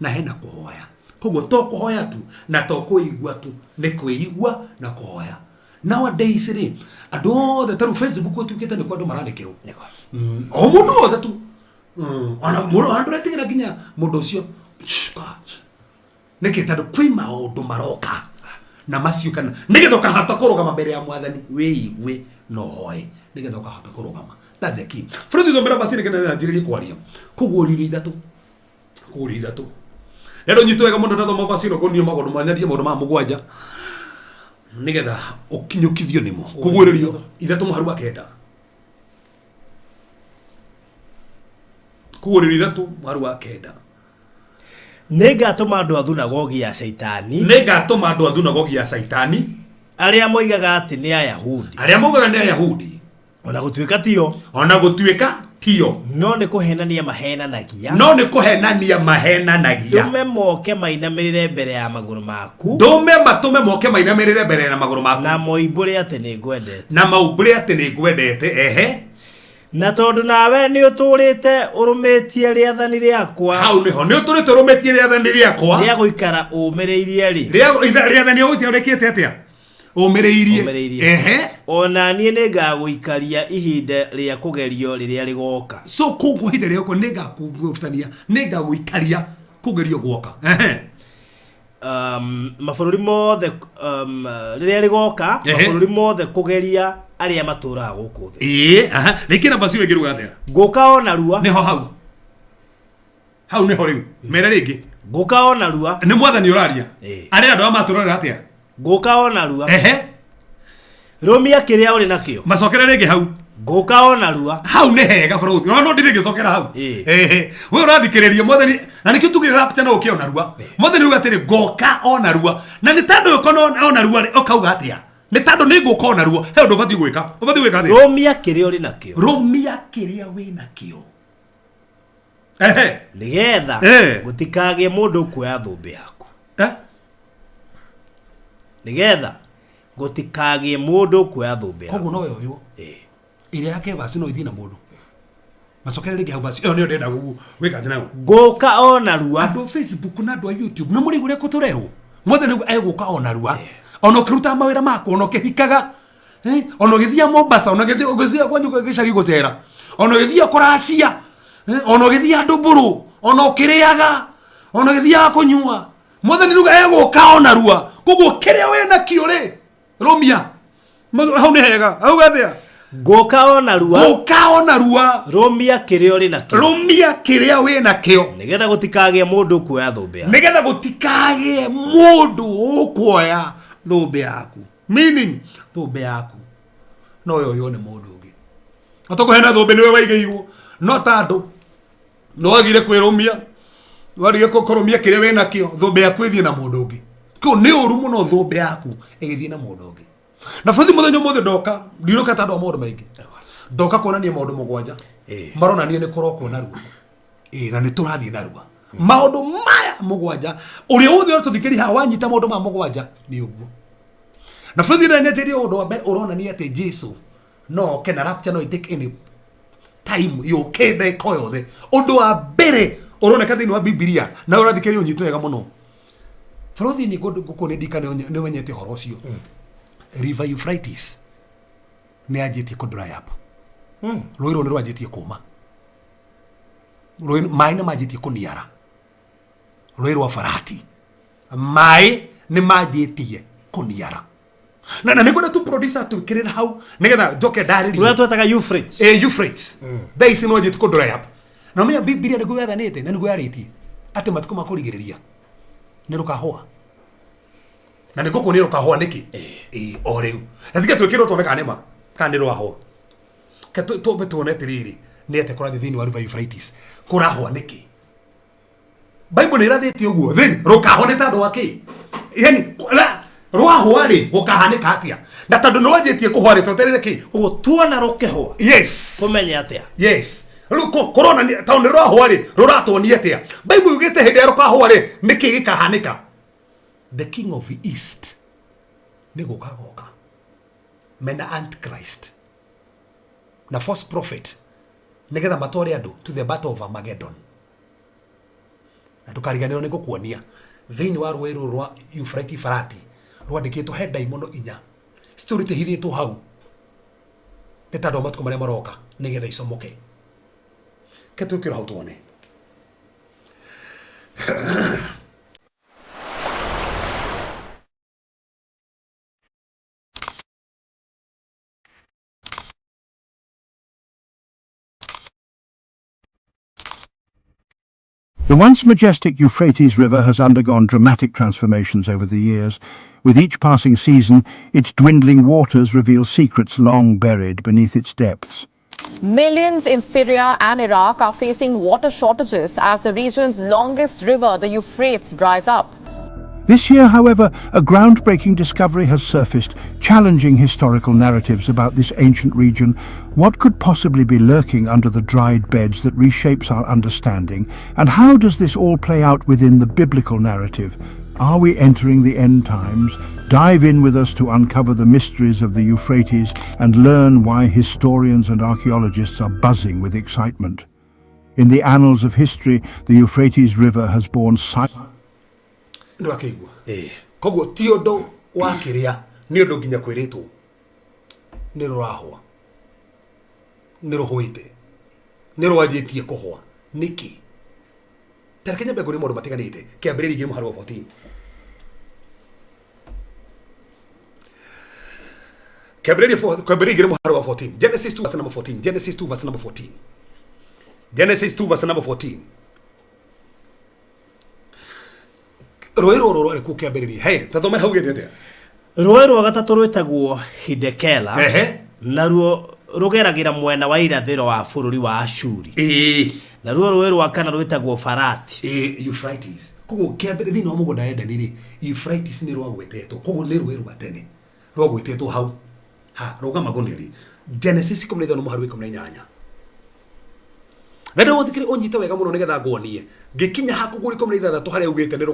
na hena kũhoya. Koguo to kũhoya tu na to kwĩigua tu, nĩ kwĩigua na kũhoya. Nowadays rĩ andũ othe ta rĩu Facebook ĩtuĩkĩte nĩkuo andũ marandĩkĩrwo. O mũndũ wothe tu. Ona mũndũ ona ndũretigĩra nginya mũndũ ũcio. Nĩkĩ? Tondũ kwĩ maũndũ maroka na macio kana nĩgetha ũkahota kũrũgama mbere ya mwathani wĩigue na ũhoe nĩgetha ũkahota kũrũgama. That's the key. Bũrũri thomera basi nĩgetha njĩrĩrie kwaria. Koguo riri ithatũ. Koguo riri ithatũ. Rero nyitwo wega mũno ndathoma basi ĩno kũnio maũndũ manyarie maũndũ ma mũgwanja nĩgetha ũkinyũkithio nĩmo. Kũguũrĩrio ithatũ mũharu wa kenda. Kũguũrĩrio ithatũ mũharu wa kenda. Nĩngatũma andũ a thunagogi ya Caitani. Nĩngatũma andũ a thunagogi ya Caitani. Arĩa moigaga atĩ nĩ Ayahudi. Arĩa moigaga nĩ Ayahudi. Ona gũtuĩka tio. Ona gũtuĩka tio. No nĩ kũhenania mahenanagia. No nĩ kũhenania mahenanagia. Ndũme moke mainamĩrĩre mbere ya magũrũ maku. Ndũme matũme moke mainamĩrĩre mbere ya magũrũ maku. Na moimbũre atĩ nĩ ngwendete. Na maumbũre atĩ nĩ ngwendete, ehe. Na tondũ nawe nĩ ũtũũrĩte ũrũmĩtie rĩathani rĩakwa. Hau nĩho nĩ ũtũũrĩte ũrũmĩtie rĩathani rĩakwa. Rĩa gũikara ũmĩrĩirie rĩ. Rĩathani ũrĩkĩte atĩa? Ũmĩrĩirie. Ehe. Ona niĩ nĩngagũikaria ihinda rĩa kũgerio rĩrĩa rĩgoka. So koguo ihinda rĩa kũgerio nĩngakũbutania, nĩngagũikaria kũgerio gwoka. Ehe. Mabũrũri mothe rĩrĩa rĩgoka, mabũrũri mothe kũgeria arĩa matũũraga gũkũ thĩ. Ĩĩ, aha. Rĩngĩ namba cio ĩngĩruga atĩa? Ngũka o narua. Nĩho hau. Hau nĩho rĩu. Mere rĩngĩ. Ngũka o narua. Nĩ mwathani ũraria. Arĩa andũ aya matũrorera atĩa? Ngũka o narua. Ehe. Rũmia kĩrĩa ũrĩ nakĩo. Macokere rĩngĩ hau. Ngũka o narua. Hau nĩ hega bũrũri. No no ndirĩ ngĩcokera hau. Ehe. We ũrathikĩrĩria mwathani na nĩkĩo tugire rapture no ũke o narua. Mwathani uga atĩrĩ ngoka o narua. Na nĩ tondũ ũka o narua rĩ ũkauga atĩa? Nĩ tondũ nĩ ngũka o narua. He ũndũ ũbatiĩ gwĩka. Ũbatiĩ gwĩka atĩa? Rũmia kĩrĩa ũrĩ nakĩo. Rũmia kĩrĩa wĩ nakĩo. Ehe. Nĩgetha gũtikagĩe mũndũ ũkuoya thũmbĩ yaku. Nĩgetha gũtikagĩe mũndũ ũkuoya thũmbĩ yaku. Koguo no yoywo. Ĩrĩa yake vasi no ithiĩ na mũndũ. Macokere rĩngĩ hau vasi ĩyo nĩyo ndĩrenda gwĩka atĩ nayo. Ngũka o narua. Andũ a Facebook na andũ a YouTube nĩ mũrĩ ũrĩa kũtũrerwo. Mwathani nĩguo egũka o narua. Ona ũkĩrutaga mawĩra maku, ona ũkĩhikaga, ona ũgĩthiĩ Mombasa, ona ũgĩthiĩ kwanyu gĩcagi gũcera, ona ũgĩthiĩ kũracia, ona ũgĩthiĩ ndũmbũrũ, ona ũkĩrĩaga, ona ũgĩthiaga kũnyua. Mwathani nĩguo egũka o narua. Koguo kĩrĩa wĩ nakĩo rĩ, rũmia. Hau nĩ hega. Hau atĩa? Ngũka o narua. Ngũka o narua. Rũmia kĩrĩa ũrĩ nakĩo. Rũmia kĩrĩa wĩ nakĩo. Nĩgetha gũtikagĩe mũndũ ũkuoya thũmbĩ yaku. Nĩgetha gũtikagĩe mũndũ ũkuoya thũmbĩ yaku. Meaning, thũmbĩ yaku no yoywo nĩ mũndũ ũngĩ. Atũkũheana thũmbĩ nĩwe waigĩirwo. No ta andũ, nĩ wagire kwĩrũmia, nĩ wagire kũrũmia kĩrĩa wĩ nakĩo, thũmbĩ yaku ĩthiĩ na mũndũ ũngĩ. Kĩu nĩ ũru mũno thũmbĩ yaku ĩgĩthiĩ na mũndũ ũngĩ. Na bũthi mũthenya ũmũthĩ ndoka, ndinũka ta andũ a maũndũ maingĩ. Ndoka kuonania maũndũ mũgwanja. Maronania nĩ kũrokwo narua. Na nĩ tũrathiĩ narua. Maũndũ maya mũgwanja, ũrĩa wothe ũratũthikĩrĩria haha wanyita maũndũ maya mũgwanja, nĩ ũguo. Na bũthi ndanyitĩrie ũndũ wa mbere ũronania atĩ Jesu no oke na rapture no ĩtake any time yũke ndagĩka o yothe. Ũndũ wa mbere ũroneka thĩinĩ wa Bibilia na ũrathikĩrĩria ũnyitwo wega mũno. Bũrũthi nĩ ngũkũ nĩ ndika nĩ ũmenyete ũhoro ũcio. River Euphrates nĩ yanjĩtie kũ dry up. Rũĩ rũu nĩ rwanjĩtie kũma. Rũĩ, maĩ nĩ manjĩtie kũniara. Rũĩ rwa Farati. Maĩ nĩ manjĩtie kũniara. Na nĩ ngwenda tu producer twĩkĩrĩre hau nĩgetha njoke ndarĩrie. Rũrĩa twetaga Euphrates. Euphrates. Thaa ici nĩ rwanjĩtie kũ dry up. Na ũmenya Bibilia nĩguo yathanĩte na nĩguo yarĩtie atĩ matukũ ma kũrigĩrĩria nĩ rũkahũa. Na nĩ ngũkuonia rũkahũa nĩkĩ? O rĩu. Na tiga twĩkĩrwo tuone kana nĩ ma, kana nĩ rwahũa. Ke twambe tuone atĩrĩrĩ, nĩ atĩa kũrathiĩ thĩinĩ wa River Euphrates? Kũrahũa nĩkĩ? Bible nĩ ĩrathĩte ũguo. Then rũkahũa nĩ tondũ wa kĩ? Yaani, rwahũa rĩ, gũkahanĩka atĩa? Na tondũ nĩ rwanjĩtie kũhũa rĩ, tweterere kĩ? Ũguo tuona rũkĩhũa. Yes. Tũmenye atĩa? Yes. Rĩu kũronania, tondũ nĩ rwahũa rĩ, rũratuonia atĩa? Bible yugĩte hĩndĩ ĩrĩa rũkahũa rĩ, nĩkĩ gĩkahanĩka? The king of the east nĩ gũka goka mena antichrist na false prophet nĩgetha matware andũ to the battle of Armageddon. Na ndũkariganĩrwo nĩ ngũkuonia thĩinĩ wa rũĩ rũrũ rwa Euphrates Farati rwandĩkĩtwo he ndaimono inya citũrĩte hithĩtwo hau nĩ tondũ wa matukũ marĩa maroka nĩgetha icomoke. Ke twĩkĩre hau tuone. The once majestic Euphrates River has undergone dramatic transformations over the years. With each passing season, its dwindling waters reveal secrets long buried beneath its depths. Millions in Syria and Iraq are facing water shortages as the region's longest river, the Euphrates, dries up. This year, however, a groundbreaking discovery has surfaced, challenging historical narratives about this ancient region. What could possibly be lurking under the dried beds that reshapes our understanding? And how does this all play out within the biblical narrative? Are we entering the end times? Dive in with us to uncover the mysteries of the Euphrates and learn why historians and archaeologists are buzzing with excitement. In the annals of history, the Euphrates River has borne Nĩ wakĩigua? Koguo ti ũndũ wa kĩrĩa, nĩ ũndũ nginya kwĩrĩtwo nĩ rũrahũa, nĩ rũhũĩte, nĩ rwanjĩtie kũhũa. Nĩkĩ? Ta reke nyambe ngũrie maũndũ matiganĩte. Kĩambĩrĩria igĩrĩ mũhari wa 14. Kĩambĩrĩria kĩambĩrĩria igĩrĩ mũhari wa 14. Genesis 2 verse number 14. Genesis 2 verse number 14. Genesis 2 verse number 14. Rũĩ rũrũ rwarĩ kuo kĩambĩrĩria. Hey, ta thome hau gĩte atĩa? Rũĩ rwa gatatũ rwĩtagwo Hidekela. Naruo rũgeragĩra mwena wa irathĩro wa bũrũri wa Ashuri. Naruo rũĩ rwa kana rwĩtagwo Farati. Euphrates. Koguo kĩambĩrĩria thĩinĩ wa mũgũnda wa Edeni rĩ, Euphrates nĩ rwagwetetwo. Koguo nĩ rũĩ rwa tene rwagwetetwo hau. Ha, rũgama ngũnĩri. Genesis ikũmi na ithano mũhari wa ikũmi na inyanya. Na ndĩrona ũthikĩrĩria ũnyite wega mũno nĩgetha nguonie. Ngĩkinya hakuhĩ ikũmi na ithathatũ harĩa ugĩte nĩ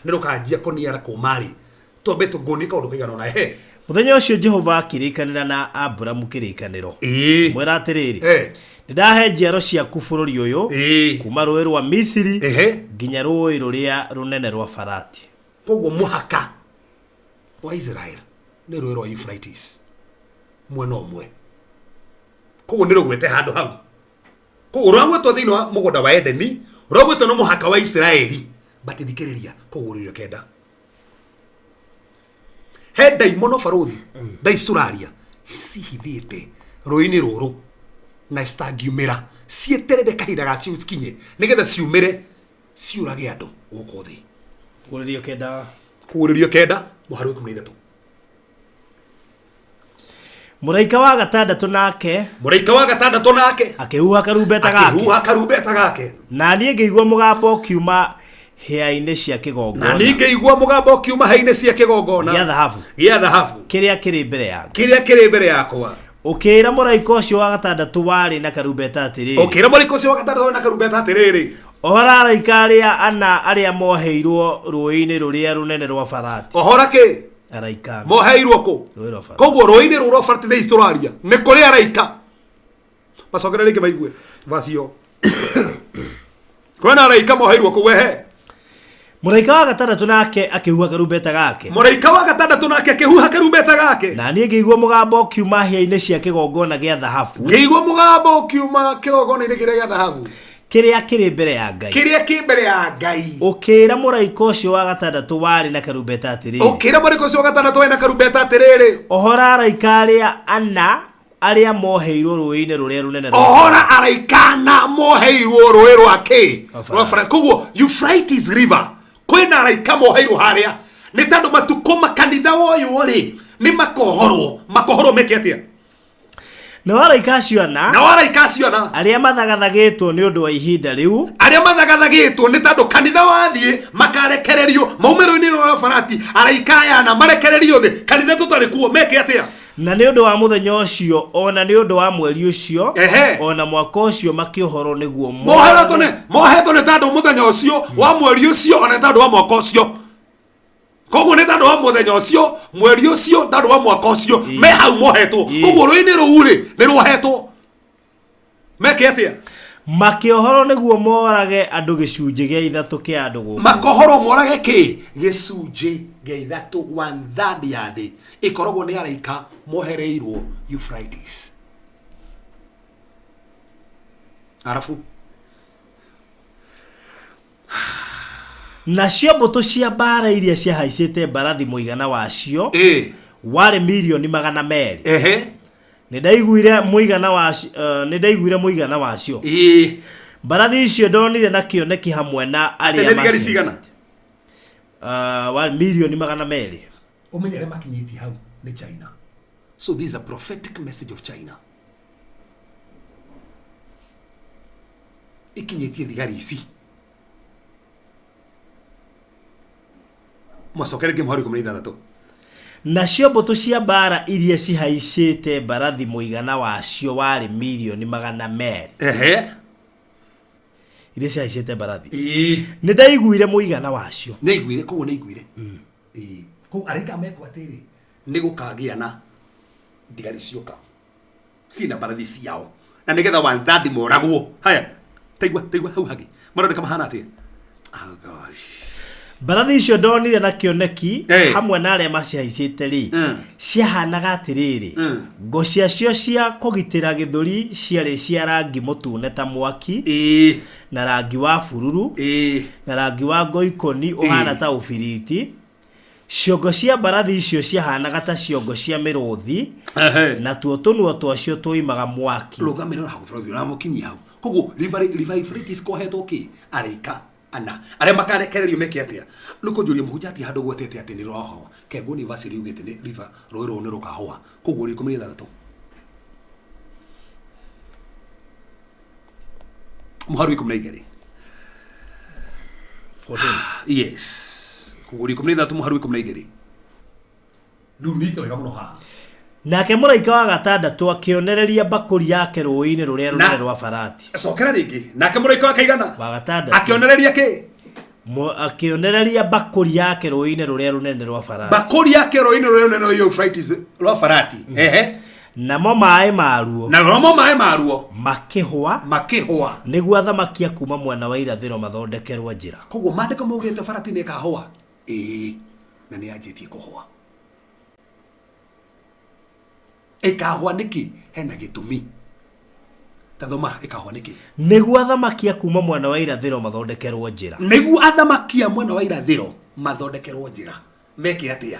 rũkanjia kũniara kũma rĩ. Twambe tũngũnie kaũndũ kaigana ũna ehe. Mũthenya ũcio Jehova akĩrĩkanĩra na Aburamu kĩrĩkanĩro. Ĩĩ. Mwĩra atĩrĩrĩ, Eh. nĩndahe njiaro ciaku bũrũri ũyũ Ĩĩ. kuma rũĩ rwa Misiri Ehe. nginya rũĩ rũrĩa rũnene rwa Farati. Koguo mũhaka wa Israel nĩ rũĩ rwa Euphrates mwena ũmwe. Koguo nĩ rũgwete handũ hau. Koguo rwagwetwo thĩinĩ wa mũgũnda wa Edeni, rwagwetwo nĩ mũhaka wa Isiraeli. But thikĩrĩria, koguo rũrĩa kenda. He ndaimono barũthi, ndaicitũraria, cihithĩte rũĩ-inĩ rũrũ na citangiumĩra, cieterere kahinda gacio cikinye nĩgetha ciumĩre ciũrage andũ gũkũ thĩ. Kũrĩrio kenda. Kũgũrĩrio kenda mũhari wa 13. Mũraika wa gatandatũ nake Mũraika wa gatandatũ nake akĩhuha karumbeta gake. Akĩhuha karumbeta gake. Na niĩ ngĩigua mũgambo ũkiuma hĩa-inĩ cia kĩgongona. Na niĩ ngĩigua mũgambo ũkiuma hĩa-inĩ cia kĩgongona. Gĩa thahabu. Gĩa thahabu. Kĩrĩa kĩrĩ mbere yakwa. Kĩrĩa kĩrĩ mbere yakwa. Ũkĩĩra mũraika ũcio wa gatandatũ warĩ na karumbeta atĩrĩrĩ. Ũkĩĩra mũraika ũcio wa gatandatũ warĩ na karumbeta atĩrĩrĩ. Ohora araika arĩa ana arĩa moheirwo rũĩ-inĩ rũrĩa rũnene rwa Farati. Ohora kĩ? Araika. Moheirwo kũ? Rũĩ rwa Farati. Koguo rũĩ-inĩ rũrũ rwa Farati nĩ tũraria. Nĩ kũrĩ araika. Macokere rĩngĩ maigue. Verse ĩyo. Kwĩna araika moheirwo kũu ehe. Mũraika wa gatandatũ nake akĩhuha karumbeta gake. Mũraika wa gatandatũ nake akĩhuha karumbeta gake. Na niĩ ngĩigua mũgambo ũkiuma hĩa-inĩ cia kĩgongona gĩa thahabu. Ngĩigua mũgambo ũkiuma kĩgongona-inĩ kĩrĩa gĩa thahabu. Kĩrĩa kĩrĩ mbere ya Ngai. Kĩrĩa kĩ mbere ya Ngai. Ũkĩĩra mũraika ũcio wa gatandatũ warĩ na karumbeta atĩrĩrĩ. Ũkĩĩra mũraika ũcio wa gatandatũ warĩ na karumbeta atĩrĩrĩ. Ohora araika arĩa ana arĩa moheirwo rũĩ-inĩ rũrĩa rũnene rwa Ohora araika ana moheirwo rũĩ rwa kĩ? Rwa Farati. Koguo Euphrates River kwĩna araika moheirwo harĩa nĩ tondũ matukũ makanitha woywo rĩ nĩ makohorwo. Makohorwo meke atĩa? Nao araika acio ana. Nao araika acio ana. Arĩa mathagathagĩtwo nĩ ũndũ wa ihinda rĩu. Arĩa mathagathagĩtwo nĩ tondũ kanitha wathiĩ makarekererio maume rũĩ-inĩ rwa Farati. Araika aya ana marekererio thĩ kanitha tũtarĩ kuo meke atĩa? Na nĩ ũndũ wa mũthenya ũcio ona nĩ ũndũ wa mweri ũcio Ehe. ona mwaka ũcio makĩohorwo nĩguo moheretwo nĩ mohetwo nĩ tondũ mũthenya ũcio wa mweri ũcio ona nĩ tondũ wa mwaka ũcio. Koguo nĩ tondũ wa mũthenya ũcio mweri ũcio tondũ wa mwaka ũcio me hau mohetwo. Koguo rũĩ-inĩ rũu rĩ nĩ rwohetwo. Meke atĩa? Makĩohorwo nĩguo morage andũ gĩcunjĩ gĩa ithatũ kĩa andũ gũkũ. Makohorwo morage kĩ? Gĩcunjĩ gĩa ithatũ, one third ya thĩ ĩkoragwo nĩ araika mohereirwo Euphrates. Arabu. Nacio mbũtũ cia mbaara iria ciahaicĩte mbarathi mũigana wacio warĩ mirioni 200. Ehe. Nĩndaiguire mũigana wacio, nĩndaiguire mũigana wacio. Mbarathi icio ndonire na kĩoneki hamwe na arĩa Atĩ nĩ thigari cigana? Warĩ mirioni 200. Ũmenye arĩa makinyĩtie hau nĩ China. So this is a prophetic message of China. Ikinyĩtie thigari ici. Macokere rĩngĩ mũhari 16. Nacio mbũtũ cia mbaara iria cihaicĩte mbarathi mũigana wacio warĩ mirioni 200. Ehe. Iria cihaicĩte mbarathi. Nĩndaiguire mũigana wacio. Nĩaiguire, koguo nĩaiguire. Koguo araika mekwo atĩrĩ, nĩ gũkagĩa na thigari cioka ciĩna mbarathi ciao na nĩgetha one third moragwo. Haya, taigua, taigua hau hangĩ maroneka mahana atĩa? Oh gosh. Mbarathi icio ndonire na kĩoneki hamwe na arĩa macihaicĩte rĩ ciahanaga atĩrĩrĩ, ngo ciacio cia kũgitĩra gĩthũri ciarĩ cia rangi mũtune ta mwaki na rangi wa bururu na rangi wa ngoikoni ũhana ta ũbiriti. Ciongo cia mbarathi icio ciahanaga ta ciongo cia mĩrũthi natuo tũnua twacio twoimaga mwaki. Rũgamĩrĩra hau bũrũri ũramũkinyia hau. Koguo River Euphrates kohetwo kĩ? Araika ana arĩa makarekererio meke atĩa? Nĩ kũnjũria mũhunjia atĩ handũ gwetete atĩ nĩ rwahoa. Kenguo nĩ verse riugĩte nĩ river rũĩ rũu nĩ rũkahoa. Koguo 16. Mũhari 12. 14. Yes. Koguo 16 mũhari 12. Rĩu nĩte wega mũno haha. Nake mũraika wa gatandatũ akĩonereria mbakũri yake rũĩ-inĩ rũrĩa rũnene rwa Farati. Cokera rĩngĩ. Nake mũraika wa kaigana? Wa gatandatũ. Akĩonereria kĩ? Akĩonereria bakũri yake rũĩ-inĩ rũrĩa rũnene rwa Farati. Bakũri yake rũĩ-inĩ rũrĩa rũnene rwa Euphrates rwa Farati. Ehe. Namo maĩ maruo. Namo maĩ maruo. Makĩhũa. Makĩhũa. Nĩguo athamaki a kuma mwena wa irathĩro mathondekerwo njĩra. Koguo maandĩko maugĩte Farati nĩ ĩkahũa. Ĩĩ, na nĩ yanjĩtie kũhũa. Ĩkahũa nĩkĩ? Hena gĩtũmi. Tathoma ĩkahũa nĩkĩ? Nĩguo athamaki a kuma mwena wa irathĩro mathondekerwo njĩra. Nĩguo athamaki a mwena wa irathĩro mathondekerwo njĩra. Meke atĩa?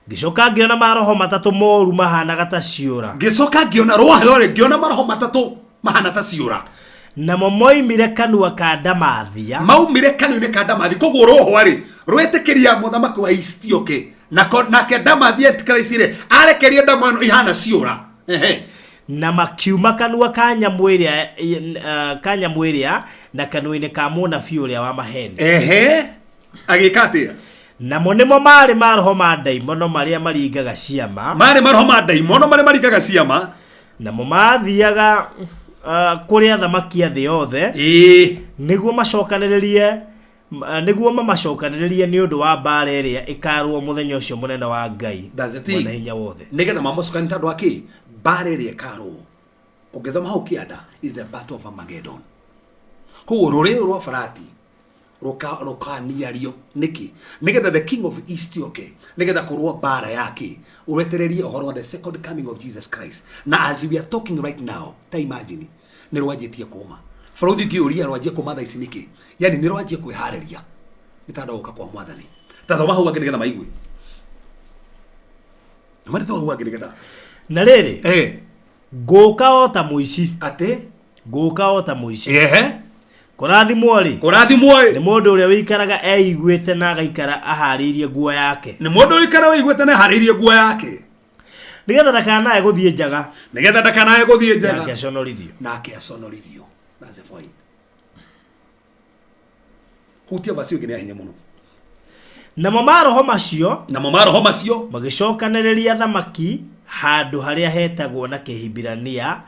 Ngĩcoka ngĩona maroho matatũ moru mahanaga ta ciũra. Ngĩcoka ngĩona rwahe ngĩona maroho matatũ mahana ta ciũra. Namo moimire kanua ka Ndamathia. Maumire kanua-inĩ ka Ndamathia. Koguo roho rĩ rwetĩkĩria mũthamaki wa East oke. Nake Ndamathia Antichrist rĩ arekeria ndama ĩno ihana ciũra. Ehe. Na makiuma kanua ka nyamũ ĩrĩa na kanua-inĩ ka mũnabii ũrĩa wa maheni. Ehe. Agĩka atĩa? Namo nĩmo marĩ maroho ma ndaimono marĩa maringaga ciama. Marĩ maroho ma ndaimono marĩa maringaga ciama. Namo mathiaga kũrĩ athamaki a thĩ yothe. Ĩĩ. Nĩguo macokanĩrĩrie nĩguo mamacokanĩrĩrie nĩ ũndũ wa mbaara ĩrĩa ĩkarũo mũthenya ũcio mũnene wa Ngai. Mwene hinya wothe. Nĩgetha mamacokanie tondũ wa kĩ? Mbaara ĩrĩa ĩkarũo. Ũngĩthoma hau kĩanda is the battle of Armageddon. Koguo rũrĩrĩ rwa Farati rũkaniario nĩkĩ? Nĩgetha the king of East oke, nĩgetha kũrũa mbaara yake, ũretererie ũhoro wa the second coming of Jesus Christ. Na as we are talking right now, ta imagine nĩ rwanjĩtie kũma. Bũrũri ngĩũria rwanjie kũma thaa ici nĩkĩ? Yani nĩ rwanjie kwĩharĩria nĩ tondũ gũka kwa mwathani. Ta thoma hau angĩ nĩgetha maigue. Nĩ hau angĩ nĩgetha. Na rĩrĩ, ngũka o ta mũici. Atĩ? Ngũka o ta mũici. Ehe. Kũrathimwo rĩ. Kũrathimwo ĩ. Nĩ mũndũ ũrĩa wĩikaraga eiguĩte na agaikara aharĩirie nguo yake. Nĩ mũndũ ũikara wĩiguĩte na aharĩirie nguo yake. Nĩgetha ndakanae gũthiĩ njaga. Nĩgetha ndakanae gũthiĩ njaga. Nake aconorithio. Nake aconorithio. That's the point. Hutia vacio ĩngĩ nĩ ya hinya mũno. Namo maroho macio. Namo maroho macio. Magĩcokanĩrĩria thamaki handũ harĩa hetagwo na Kĩhibirania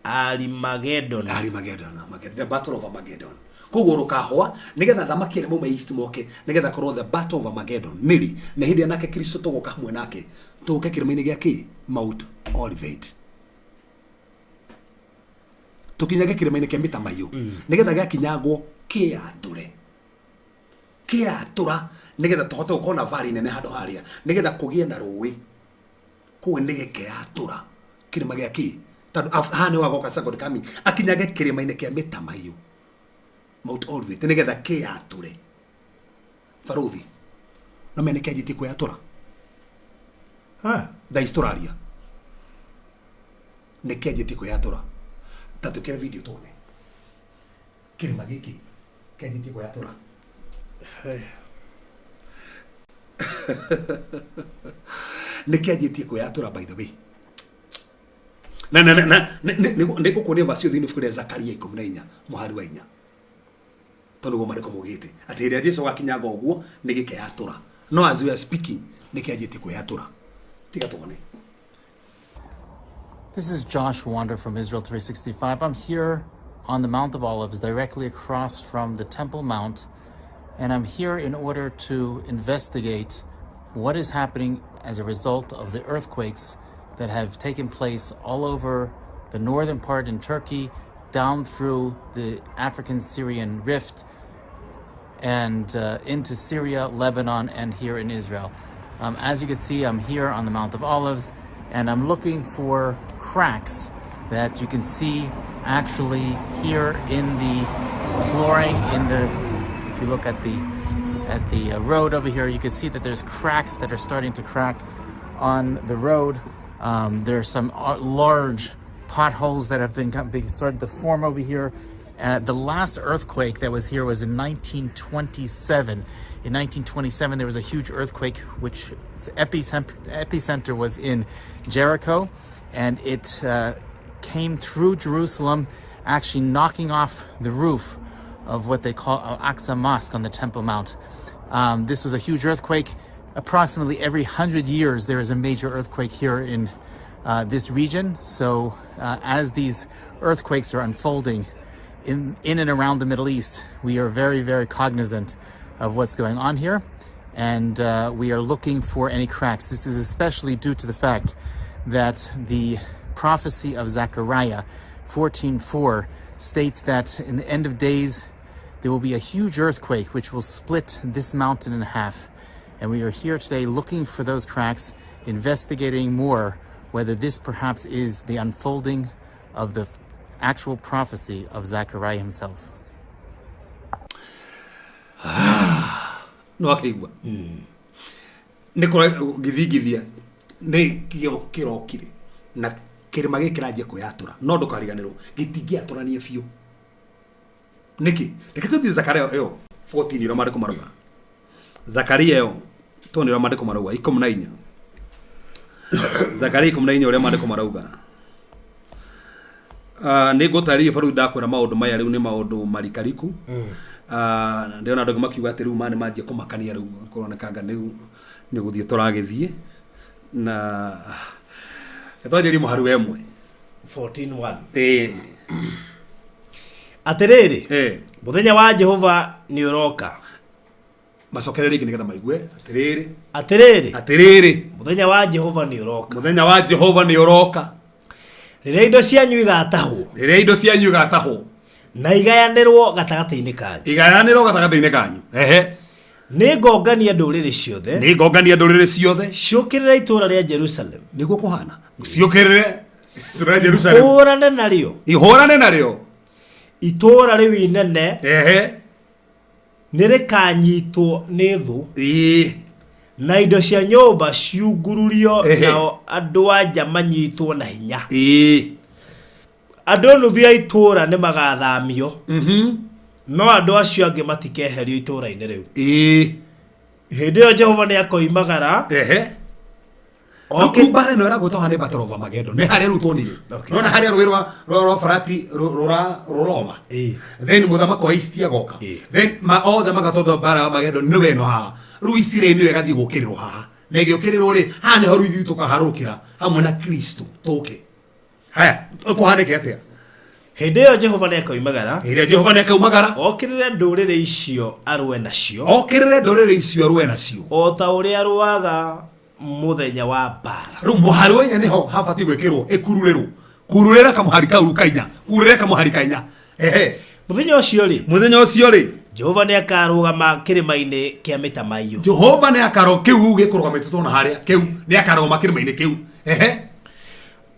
Armageddon. Armageddon, the battle of Armageddon. Koguo rũkahũa nĩgetha thamaki arĩa mauma East moke nĩgetha korwo the battle of Armageddon nĩrĩ na hĩndĩ nake Kristo tũgũka hamwe nake tũke kĩrĩma-inĩ gĩa kĩ Mount Olivet tũkinyage kĩrĩma-inĩ kĩa mĩtamaiyũ nĩgetha gĩakinyagwo kĩatũre kĩatũra nĩgetha tũhote gũkorwo na valley nene handũ harĩa nĩgetha kũgĩe na rũĩ kũu nĩ gĩkeatũra kĩrĩma gĩa kĩ tondũ haha nĩ wagoka second coming akinyage kĩrĩma-inĩ kĩa mĩtamaiyũ Mount Olivet nĩgetha kĩatũre. Baruthi no mene kĩanjĩtie kwĩatũra thaa ici tũraria nĩ kĩanjĩtie kwĩatũra. Ta twĩkĩre video tuone kĩrĩma gĩkĩ kĩanjĩtie kwĩatũra. Nĩ kĩanjĩtie kwĩatũra by the way. Na na na nĩ ngũkuonia vacio thĩinĩ ibuku rĩa Zakaria 14 mũhari wa 4 tondũ nĩguo maandĩko maugĩte atĩ hĩndĩ ĩrĩa Jesũ agakinyanga ũguo nĩ gĩkeyatũra. No as we are speaking nĩ kĩanjĩtie kwĩyatũra. Tiga tuone. This is Josh Wander from Israel 365. I'm here on the Mount of Olives, directly across from the Temple Mount, and I'm here in order to investigate what is happening as a result of the earthquakes that have taken place all over the northern part in Turkey, down through the African-Syrian rift, and into Syria, Lebanon, and here in Israel. As you can see, I'm here on the Mount of Olives, and I'm looking for cracks that you can see actually here in the flooring. If you look at the road over here, you can see that there's cracks that are starting to crack on the road. There are some large potholes that have been started to form over here. The last earthquake that was here was in 1927. In 1927, there was a huge earthquake, which epicenter was in Jericho, and it came through Jerusalem, actually knocking off the roof of what they call Al-Aqsa Mosque on the Temple Mount. This was a huge earthquake. Approximately every 100 years, there is a major earthquake here in this region. So as these earthquakes are unfolding, in and around the Middle East, we are very, very cognizant of what's going on here, and we are looking for any cracks. This is especially due to the fact that the prophecy of Zacharia 14:4 states that in the end of days, there will be a huge earthquake which will split this mountain in half. And we are here today looking for those cracks, investigating more whether this perhaps is the unfolding of the actual prophecy of Zechariah himself. No akĩigua nĩ gĩthingithia nĩ kĩo kĩrokire na kĩrĩma gĩkĩ kĩranjia kwĩyatũra no ndũkariganĩrwo gĩtingĩatũrania biũ nĩkĩ reke tũthiĩ Zakaria ĩyo 14 ũrĩa maandĩko marauga. Zakaria ĩyo tuone ũrĩa maandĩko marauga 14. Zakaria 14 ũrĩa maandĩko marauga. Nĩ ngũtarĩria baru ndakwĩra maũndũ maya rĩu nĩ maũndũ marikariku. Ndĩrona andũ makiuga atĩ rĩu ma nĩ manjia kũmakania rĩu kũronekanga rĩu nĩ gũthiĩ tũragĩthiĩ na twanjĩrie mũhari wa ĩmwe 14:1. Atĩrĩrĩ, mũthenya wa Jehova nĩ ũroka. Macokere rĩngĩ nĩgetha maigue. Atĩrĩrĩ, atĩrĩrĩ, atĩrĩrĩ, mũthenya wa Jehova nĩ ũroka. Mũthenya wa Jehova nĩ ũroka. Rĩrĩa indo cianyu igatahwo, rĩrĩa indo cianyu igatahwo na igayanĩrwo gatagatĩ-inĩ kanyu, igayanĩrwo gatagatĩ-inĩ kanyu. Ehe, nĩ ngongania ndũrĩrĩ ciothe, nĩ ngongania ndũrĩrĩ ciothe ciũkĩrĩre itũũra rĩa Jerusalem. Nĩguo kũhana, ciũkĩrĩre itũũra rĩa Jerusalem, ihũrane narĩo, ihũrane narĩo itũũra rĩu inene. Ehe, nĩ rĩkanyitwo nĩ thũ na indo cia nyũmba ciungururio, nao andũ a nja manyitwo na hinya. Andũ nuthu ya itũũra nĩ magathamio, no andũ acio angĩ matikeherio itũũra-inĩ rĩu. Hĩndĩ ĩyo Jehova nĩ akoimagara. Ehe, mbara ĩno ĩragwĩtwo haha nĩ Battle of Armageddon. Nĩ harĩa rĩu tuonire. Nona harĩa rũĩ rwa Farati rũroma. Then mũthamaki wa East agoka. Then othe magatondwo mbara ya Armageddon nĩwe ĩno haha. Rĩu Isiraeli nĩyo ĩgathiĩ gũũkĩrĩrwo haha. Na ĩgĩũkĩrĩrwo rĩ, haha nĩho rĩu ithuĩ tũkaharũrũkĩra hamwe na Kristo tũke. Haya, kũhanĩke atĩa? Hĩndĩ ĩyo Jehova nĩ akoimagara. Hĩndĩ ĩyo Jehova nĩ akoimagara. Okĩrĩre ndũrĩrĩ icio arũe nacio. Okĩrĩre ndũrĩrĩ icio arũe nacio. O ta ũrĩa arũaga mũthenya wa mbara. Rĩu mũhari wa inya nĩho habatiĩ gwĩkĩrwo ĩkururĩrwo. Kururĩra kamũhari kau kainya. Kururĩra kamũhari kainya. Ehe. Mũthenya ũcio rĩ, mũthenya ũcio rĩ, Jehova nĩ akarũgama kĩrĩma-inĩ kĩa mĩtamaiyũ. Jehova nĩ akarũgama kĩu gĩkũrũgamĩte tuona harĩa kĩu nĩ akarũgama kĩrĩma-inĩ kĩu. Ehe.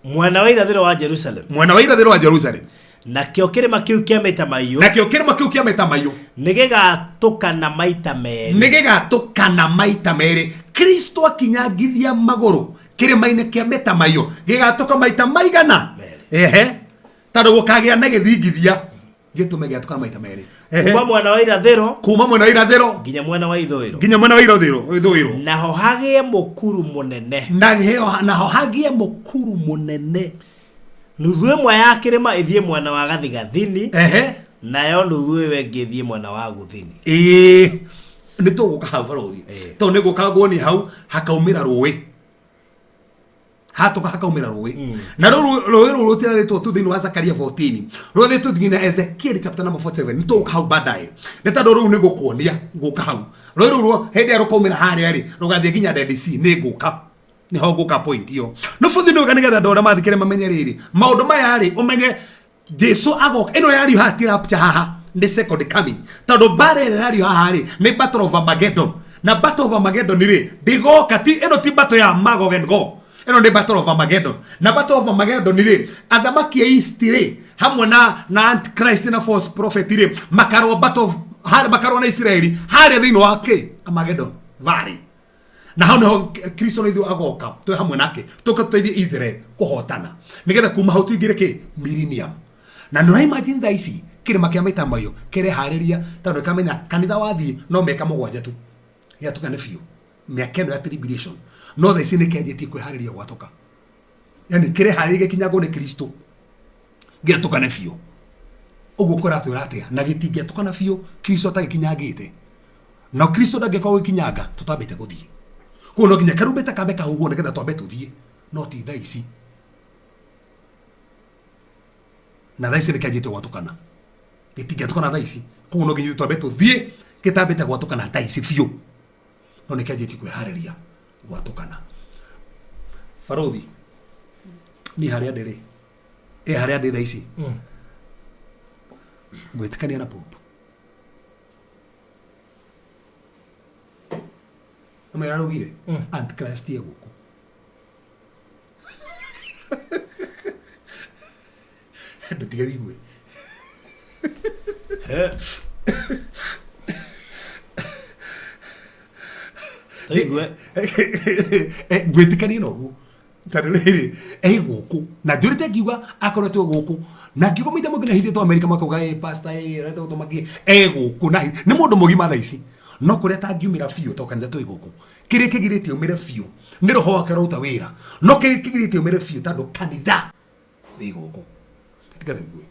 Mwena wa irathĩro wa Jerusalem. Mwena wa irathĩro wa Jerusalem. Nakĩo kĩrĩma kĩu kĩa mĩtamaiyũ. Nakĩo kĩrĩma kĩu kĩa mĩtamaiyũ. Nĩ gĩgatũkana maita merĩ. Nĩ gĩgatũkana maita merĩ. Kristo akinyangithia magũrũ kĩrĩma-inĩ kĩa mĩtamaiyũ gĩgatũka maita maigana. Ehe. Tondũ gũkagĩa na gĩthingithia gĩtũme gĩatũkana maita merĩ. Kuma mwena wa irathĩro, kuma mwena wa irathĩro nginya mwena wa ithũĩro, nginya mwena wa ithũĩro. Naho hagĩe mũkuru mũnene. Naho hagĩe mũkuru mũnene. Nuthu ĩmwe ya kĩrĩma ĩthiĩ mwena wa gathigathini. Ehe. Nayo nuthu ĩyo ĩngĩ ĩthiĩ mwena wa gũthini. Nĩ tũgũka hau barothi. Tondũ nĩ gũka nguoni hau hakaumĩra rũĩ. Hatũka hakaumĩra rũĩ. Na rũĩ rũrũ rũtirarĩtwo tu thĩinĩ wa Zakaria 14. Rũrĩtwo nginya Ezekiel chapter number 47. Nĩ tũgũka hau baadaye. Nĩ tondũ rũu nĩ gũkuonia gũka hau. Rũĩ rũrũ hĩndĩ ĩrĩa rũkaumĩra harĩa rĩ, rũgathiĩ nginya Dead Sea. Nĩ ngũka. Nĩho ngũka point ĩyo. No bũthi nĩ wega nĩgetha andũ arĩa mathikĩrĩria mamenye rĩrĩ. Maũndũ maya rĩ, ũmenye Jesu agoka. Ĩno yario haha ti rapture haha, nĩ second coming. Tondũ mbara ĩrĩa yario haha rĩ, nĩ Battle of Armageddon. Na Battle of Armageddon rĩ, ndĩgoka ti ĩno ti battle ya Magog and Gog. Ĩno nĩ Battle of Armageddon. Na Battle of Armageddon rĩ, athamaki a East rĩ, hamwe na Antichrist na false prophet rĩ, makarũa battle of, makarũa na Isiraeli harĩa thĩinĩ wa kĩ? Armageddon valley. Na hau nĩho Kristo nĩ ithuĩ agoka twĩ hamwe nake tũke tũteithie Israel kũhotana nĩgetha kuma hau tũingĩre kĩ millennium. Na nĩ imagine thaa ici kĩrĩma kĩa mĩtamaiyũ kĩreharĩria tondũ nĩkamenya kanitha wathiĩ no mĩaka 7 tu gĩatũkane biũ mĩaka ĩno ya tribulation, no thaa ici nĩkĩanjĩtie kwĩharĩria gwatũka, yani kĩreharĩria gĩkinyangwo nĩ Kristo gĩatũkane biũ. Ũguo kũratwĩra atĩa? Na gĩtingĩatũkana biũ Kristo atagĩkinyangĩte. Na Kristo ndangĩkorwo gĩkinyanga tũtambĩte gũthiĩ. Koguo no nginya karumbeta kambe kahuhwo nĩgetha twambe tũthiĩ, no ti thaa ici. Na thaa ici nĩkĩanjĩtie gwatũkana. Gĩtingĩatũkana thaa ici. Koguo no nginya twambe tũthiĩ gĩtambĩte gwatũkana thaa ici biũ. No nĩ kĩanjĩtie kwĩharĩria gwatũkana. Barothi, niĩ harĩa ndĩ rĩ, ĩ harĩa ndĩ thaa ici, ngwĩtĩkania na Pope. Amwĩra araugire, Antichrist e gũkũ. Ndũtige wigue. Tũigue. Ngwĩtĩkania na ũguo tondũ rĩrĩ ĩ gũkũ na njũrĩte ngiuga akoretwo gũkũ na ngiuga maita maingĩ na hithĩtwo Amerika makauga ĩ pastor ĩ ũrenda gũtũma kĩ ĩ gũkũ na nĩ mũndũ mũgima thaa ici no kũrĩa tangiumĩra biũ to kanitha twĩ gũkũ kĩrĩa kĩgirĩtie umĩre biũ nĩ roho wake ũraruta wĩra no kĩrĩa kĩgirĩtie umĩre biũ tondũ kanitha wĩ gũkũ tiga tũigue.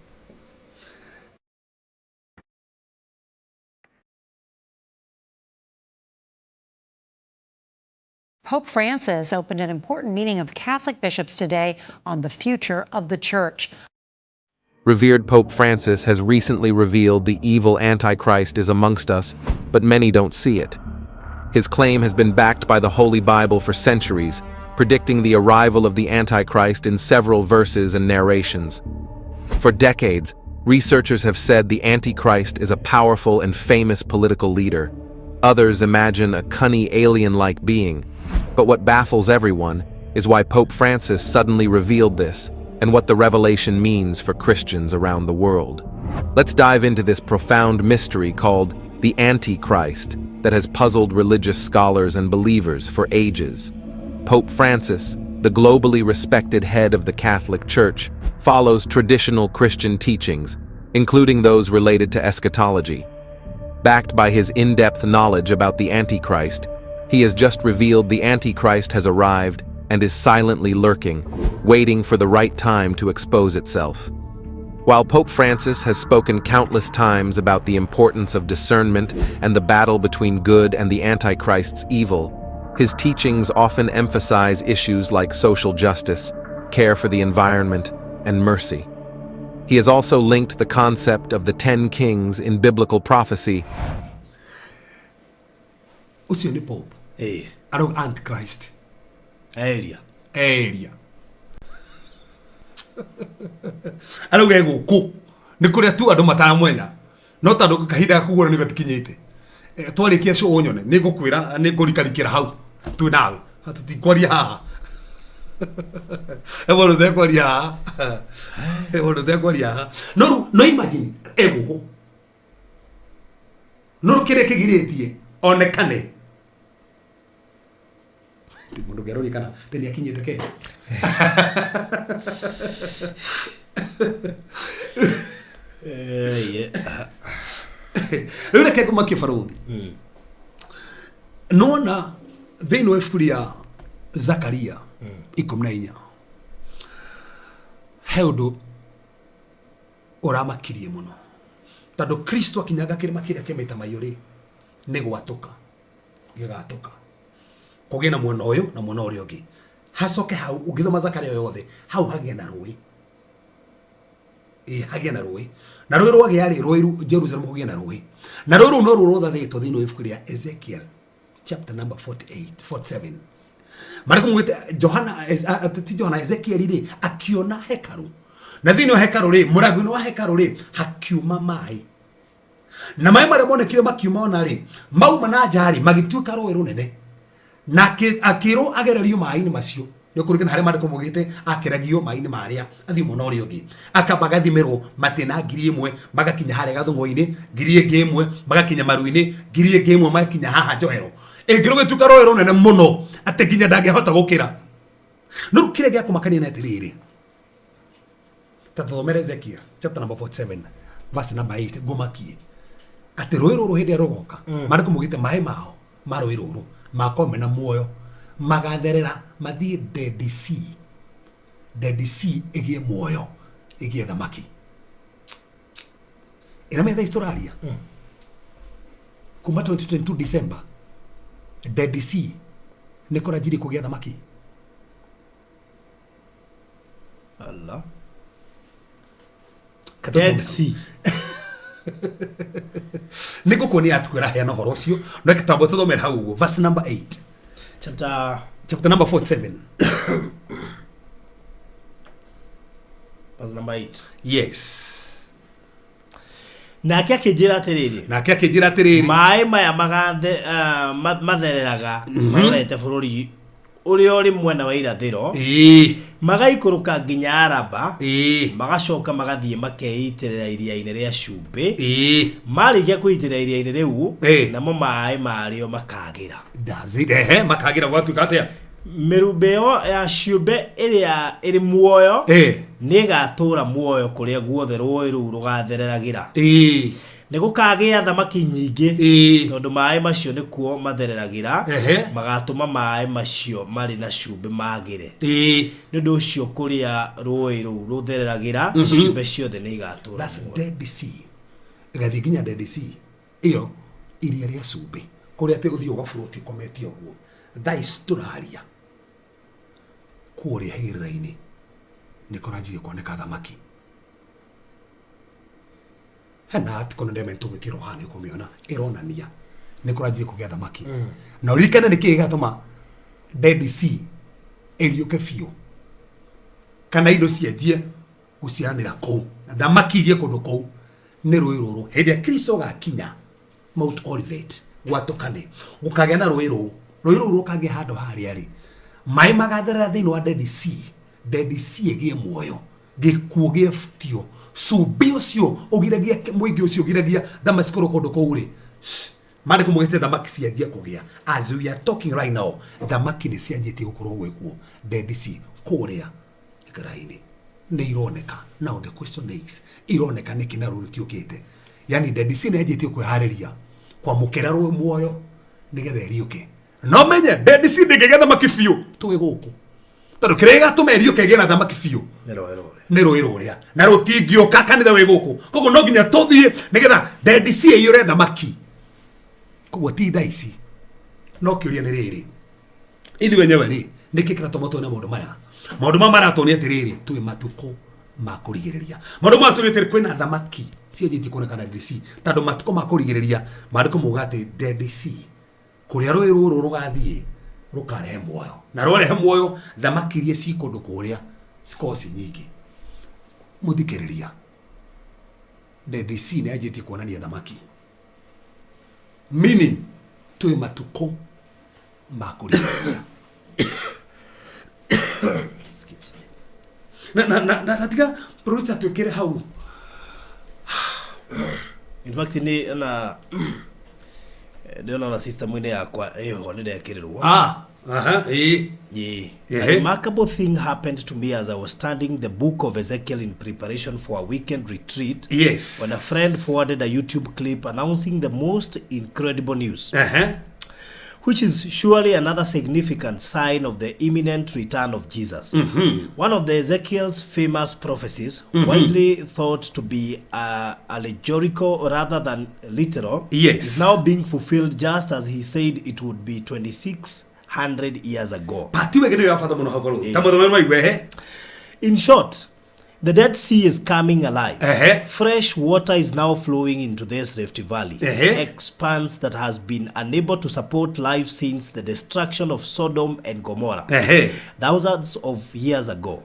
Pope Francis opened an important meeting of Catholic bishops today on the future of the Church. Revered Pope Francis has recently revealed the evil Antichrist is amongst us, but many don't see it. His claim has been backed by the Holy Bible for centuries, predicting the arrival of the Antichrist in several verses and narrations. For decades, researchers have said the Antichrist is a powerful and famous political leader. Others imagine a cunning alien-like being. But what baffles everyone is why Pope Francis suddenly revealed this and what the revelation means for Christians around the world. Let's dive into this profound mystery called the Antichrist that has puzzled religious scholars and believers for ages. Pope Francis, the globally respected head of the Catholic Church, follows traditional Christian teachings, including those related to eschatology. Backed by his in-depth knowledge about the Antichrist, he has just revealed the Antichrist has arrived and is silently lurking, waiting for the right time to expose itself. While Pope Francis has spoken countless times about the importance of discernment and the battle between good and the Antichrist's evil, his teachings often emphasize issues like social justice, care for the environment, and mercy. He has also linked the concept of the 10 kings in biblical prophecy. Ũcio nĩ Pope. Arauga Antichrist. Eria. Eria. Arauga e gũkũ. Nĩ kũrĩa tu andũ mataramwenya. No tondũ kahinda ga kũgũra nĩ gatikinyĩte. Twarĩkia show ũnyone, nĩ ngũkwĩra, nĩ ngũrikarikĩra hau. Twĩ nawe. Tũtikwaria haha. He mũndũ ũtekwaria haha. He mũndũ ũtekwaria haha. No rĩu, no imagine, e gũkũ. No rĩu kĩrĩa kĩgirĩtie onekane. Ti mũndũ ũngĩaroria kana atĩ nĩ akinyĩte Kenya. Rĩu reke ngũmakie barũthi. Nona thĩinĩ wa ibuku rĩa Zakaria 14 he ũndũ ũramakirie mũno tondũ Kristo akinyanga kĩrĩma kĩrĩa kĩa mĩtamaiyũ rĩ nĩ gwatũka gĩgatũka kũgĩe na mwena ũyũ na mwena ũrĩa ũngĩ hacoke hau ũngĩthoma Zakaria yothe hau hagĩe na rũĩ hagĩe na rũĩ na rũĩ rwagĩa rĩ rũĩ rũu Jerusalem kũgĩe na rũĩ na rũĩ rũu no ruo rũthathĩtwo thĩinĩ wa ibuku rĩa Ezekiel chapter number 47 marĩkũ mugĩte Johana ti Johana Ezekiel rĩ akiona hekarũ na thĩinĩ wa hekarũ rĩ mũrango-inĩ wa hekarũ rĩ hakiuma maĩ na maĩ marĩa monekire makiuma ona rĩ mauma na nja rĩ magĩtuĩka rũĩ rũnene na akĩrwo agererio maĩ-inĩ macio nĩ kũringana harĩa maandĩko maugĩte akeragio maĩ-inĩ marĩa athiĩ mwena ũrĩa ũngĩ akamba agathimĩrwo matĩna 1000 magakinya harĩa gathũng'wa-inĩ 1000 magakinya maru-inĩ 1000 magakinya haha njohero ĩngĩ rũgĩtuĩka rũĩ rũnene mũno atĩ nginya ndangĩhota gũkĩra no rĩu kĩrĩa gĩa kũmakania nĩ atĩrĩrĩ ta tũthomere Ezekiel chapter number 47 verse number 8 ngũmakie atĩ rũĩ rũrũ hĩndĩ ĩrĩa rũgoka maandĩko maugĩte maĩ mao ma rũĩ rũrũ makorwo mena muoyo magatherera mathiĩ Dead Sea. Dead Sea ĩgĩe muoyo ĩgĩe thamaki ĩna metha Australia kuma 2022 December Dead Sea nĩ kũranjirie kũgĩa thamaki. Allah. Dead Sea. Nĩ ngũkuonia atĩ ĩraheana ũhoro ũcio no kĩtambo tũthomere hau ũguo verse number 8 chapter number 47 verse number 8. Yes. Nake akĩnjĩra atĩrĩrĩ, nake akĩnjĩra atĩrĩrĩ, maĩ maya mathereraga marorete bũrũri ũrĩa ũrĩ mwena wa irathĩro, magaikũrũka nginya Araba, magacoka magathiĩ makeitĩrĩra iria-inĩ rĩa cumbĩ. Marĩkia kwĩitĩrĩra iria-inĩ rĩu, namo maĩ marĩo makagĩra. Ehe, makagĩra gwatuĩka atĩa? Mĩrumbĩ ĩyo ya ciũmbe ĩrĩa ĩrĩ muoyo nĩĩgatũũra muoyo kũrĩa guothe rũũĩ rũu rũgaathereragĩra. Nĩ gũkaagĩa thamaki nyingĩ, tondũ maĩ macio nĩkuo mathereragĩra, magatũma maĩ macio marĩ na cumbĩ magĩre. Nĩ ũndũ ũcio kũrĩa rũũĩ rũu rũthereragĩra, ciũmbe ciothe nĩ igatũũra That's muoyo. Dead Sea. Ĩgathiĩ nginya Dead Sea. Ĩyo iria rĩa cumbĩ kũrĩa atĩ ũthiĩ ũgaburũti ũkomete ũguo. Thaa ici tũraria kũrĩa hĩgĩrĩra-inĩ nĩ kũranjirie kuoneka thamaki. Hena article nĩ ndemene tũgwĩkĩrwo haha nĩ ũkũmĩona ĩronania nĩ kũranjirie kũgĩa thamaki. Na ũririkane nĩkĩĩ gĩgatũma Dead Sea ĩriũke biũ kana indo cianjie gũciaranĩra kũu, thamaki igie kũndũ kũu nĩ rũĩ rũrũ. Hĩndĩ ĩrĩa Kristo agakinya Mount Olivet gwatũkane gũkagĩa na rũĩ rũu, rũĩ rũu rũkagĩa handũ harĩa rĩ, maĩ magatherera thĩinĩ wa Dead Sea, Dead Sea ĩgĩe muoyo, gĩkuũ gĩebutio, cumbĩ ũcio ũgiragia mũingĩ ũcio ũgiragia thamaki cikorwo kũndũ kũu rĩ, maandĩko maugĩte thamaki cianjie kũgĩa. As we are talking right now, thamaki nĩ cianjĩtie gũkorwo gwĩkuo Dead Sea kũrĩa gĩkara-inĩ nĩ ironeka. Now the question is, ironeka nĩkĩ na rũĩ rũtiũkĩte? Yani Dead Sea nĩ yanjĩtie kwĩharĩria kwamũkĩra rũĩ muoyo nĩgetha ĩriũke. No menye Dead Sea ndĩngĩgĩa thamaki biũ tũĩ gũkũ, tondũ kĩrĩa gĩgatũma ĩriũke ĩgĩe na thamaki biũ nĩ rũĩ rũrĩa, na rũtingĩũka kanitha wĩ gũkũ. Koguo no nginya tũthiĩ nĩgetha Dead Sea ĩiyũre thamaki. Koguo ti thaa ici. No kĩũria nĩ rĩrĩ, ithuĩ enyewe rĩ, nĩkĩ kĩratũma tuone maũndũ maya? Maũndũ maya maratuonia atĩrĩrĩ, twĩ matukũ ma kũrigĩrĩria. Maũndũ maya tuonia atĩrĩ, kwĩna thamaki cianjĩtie kuonekana Dead Sea, tondũ matukũ ma kũrigĩrĩria maandĩko mauga atĩ Dead Sea kũrĩa rũĩ rũrũ rũgathiĩ rũkarehe muoyo, na rwarehe muoyo thamaki iria ci kũndũ kũrĩa cikorwo ci nyingĩ. Mũthikĩrĩria, Dead Sea nĩ yanjĩtie kuonania thamaki, meaning twĩ matukũ ma kũrigĩrĩria. Na tatiga producer twĩkĩre hau. In fact nĩ na ndĩrona na system-inĩ yakwa ĩho nĩ ndekĩrĩrwo. A remarkable thing happened to me as I was studying the book of Ezekiel in preparation for a weekend retreat. Yes. When a friend forwarded a YouTube clip announcing the most incredible news. Which is surely another significant sign of the imminent return of Jesus. One of the Ezekiel's famous prophecies, widely thought to be allegorical rather than literal, is now being fulfilled just as he said it would be 2,600 years ago. In short, the Dead Sea is coming alive. Fresh water is now flowing into this Rift Valley, expanse that has been unable to support life since the destruction of Sodom and Gomorrah thousands of years ago.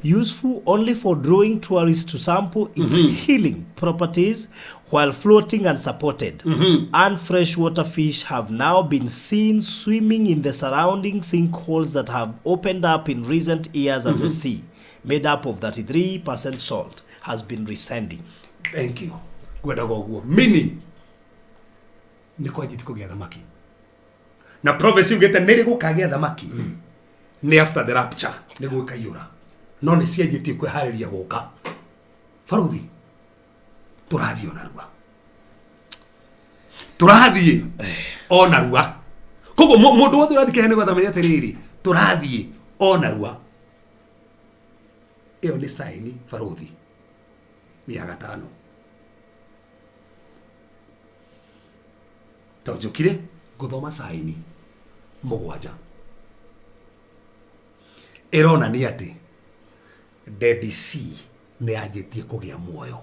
Useful only for drawing tourists to sample its healing properties while floating unsupported. And freshwater fish have now been seen swimming in the surrounding sinkholes that have opened up in recent years as the sea, made up of 33% salt, has been rescinding. Thank you. Gwendaga ũguo. Meaning, nĩ kwanjĩtie kũgĩa thamaki. Na prophecy ugĩte nĩ rĩ gũkagĩa thamaki? Nĩ after the rapture, nĩ gũkaiyũra. No nĩ cianjĩtie kwĩharĩria gũka. Baruthi, tũrathiĩ o narua. Tũrathiĩ o narua. Koguo mũndũ wothe ũrathiĩ kĩheo nĩ gwetha atĩrĩrĩ, tũrathiĩ o narua. Ĩyo nĩ saini baruthi ya gatano. Ta njũkire ngũthoma saini mũgwanja. Ĩronania atĩ Dead Sea nĩ yanjĩtie kũgĩa muoyo.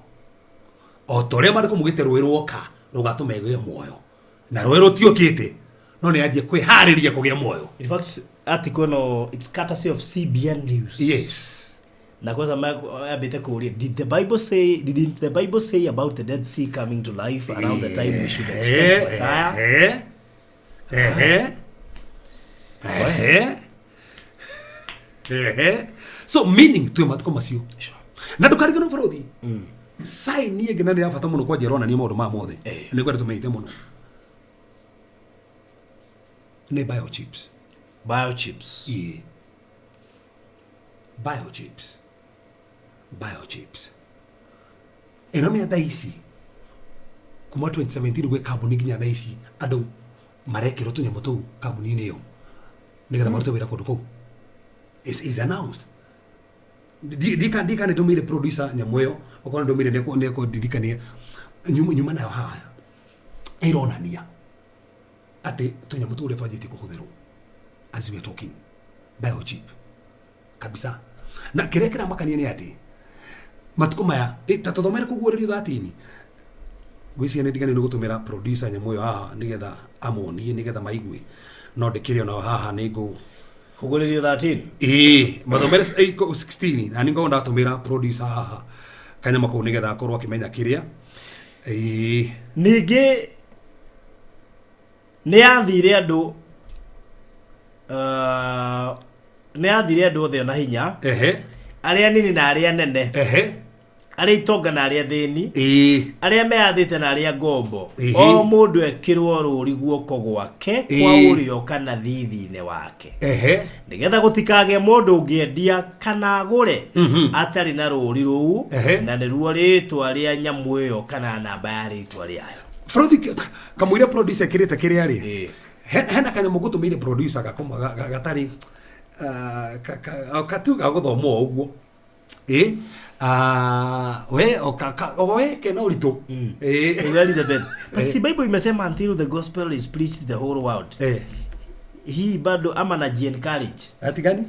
O ta ũrĩa maandĩko maugĩte rũĩ rwoka rũgatũma ĩgĩe muoyo. Na rũĩ rũtiũkĩte no nĩ yanjie kwĩharĩria kũgĩa muoyo. In fact, article ĩno it's courtesy of CBN News. Yes. Na kwanza yambĩte kũũria did the Bible say didn't the Bible say about the Dead Sea coming to life around the time we should expect Messiah? Ehe. Ehe. Ehe. So meaning twĩ matukũ macio. Na ndũkariganĩrwo bũrũthi. Sign ĩngĩ na nĩ ya bata mũno kwanja ĩronania maũndũ maya mothe. Nĩ ngwenda tũmenyite mũno. Nĩ biochips. Biochips. Ĩĩ. Biochips. Biochips. Ĩno mĩa thaa ici kuma 2017 gwĩ kambuni nginya thaa ici andũ marekĩrwo tũnyamũ tũu kambuni-inĩ ĩyo nĩgetha marute wĩra kũndũ kũu. Is announced. Ndika nĩ ndũmĩire producer nyamũ ĩyo okorwo nĩ ndũmĩire nĩ ekũndirikania nyuma nayo haha ĩronania atĩ tũnyamũ tũu ũrĩa twanjĩtie kũhũthĩrwo as we are talking biochip kabisa. Na kĩrĩa kĩramakania nĩ atĩ matukũ maya ta tũthomere kũguũrĩrio 13 ngwĩciria nĩ ndiganĩirwo gũtũmĩra producer nyamũ ĩyo haha nĩgetha amonie nĩgetha maigue no ndĩkĩrĩ onao haha nĩ ngũ Kũguũrĩrio 13 ĩĩ mathomere 16 na nĩ ngorwo ndatũmĩra producer haha kanyama kau nĩgetha akorwo akĩmenya kĩrĩa ĩĩ. Ningĩ nĩ yathire andũ nĩ yathire andũ othe na hinya. Ehe. Arĩa nini na arĩa nene. Ehe. Arĩa itonga na arĩa thĩni. Ĩĩ. Arĩa meyathĩte na arĩa ngombo. Ĩhĩ. O mũndũ ekĩrwo rũũri guoko gwake kwa Ĩĩ. ũrĩo kana thithi-inĩ wake. Ehe. Nĩgetha gũtikagĩe mũndũ ũngĩendia kana agũre Mhm. atarĩ na rũũri rũu Ehe. na nĩruo rĩtwa rĩa nyamũ ĩyo kana namba ya rĩtwa rĩayo. Frothi kamũira producer ekĩrĩte kĩrĩa rĩ hena kanyamũ ngũtũmĩire producer gatarĩ katu ga gũthomwo o ũguo. Ĩ we we kena ũritũ. Ĩ Elizabeth. But si Bible imesema until the gospel is preached the whole world. Hii bado ama na encourage. Ati gani?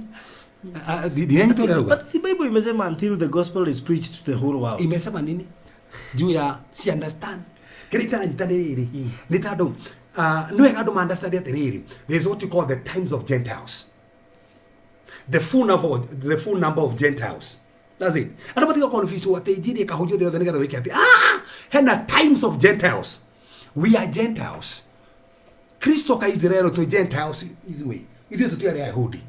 Ndinanyita ũrĩa rauga. But si Bible imesema until the gospel is preached to the whole world. Imesema nini? Juu ya si understand. Kĩrĩa itaranyita nĩ rĩrĩ nĩ tondũ nĩ wega andũ ma understand atĩrĩrĩ there is what you call the times of Gentiles. The full number of Gentiles. That's it. Andũ matiga confuse atĩ injiri ĩkahunjio thĩ yothe nĩgetha wĩke atĩ hena times of Gentiles. We are Gentiles. Kristo ka Israel twĩ Gentiles ithuĩ. Ithuĩ tũtiarĩ Ayahudi.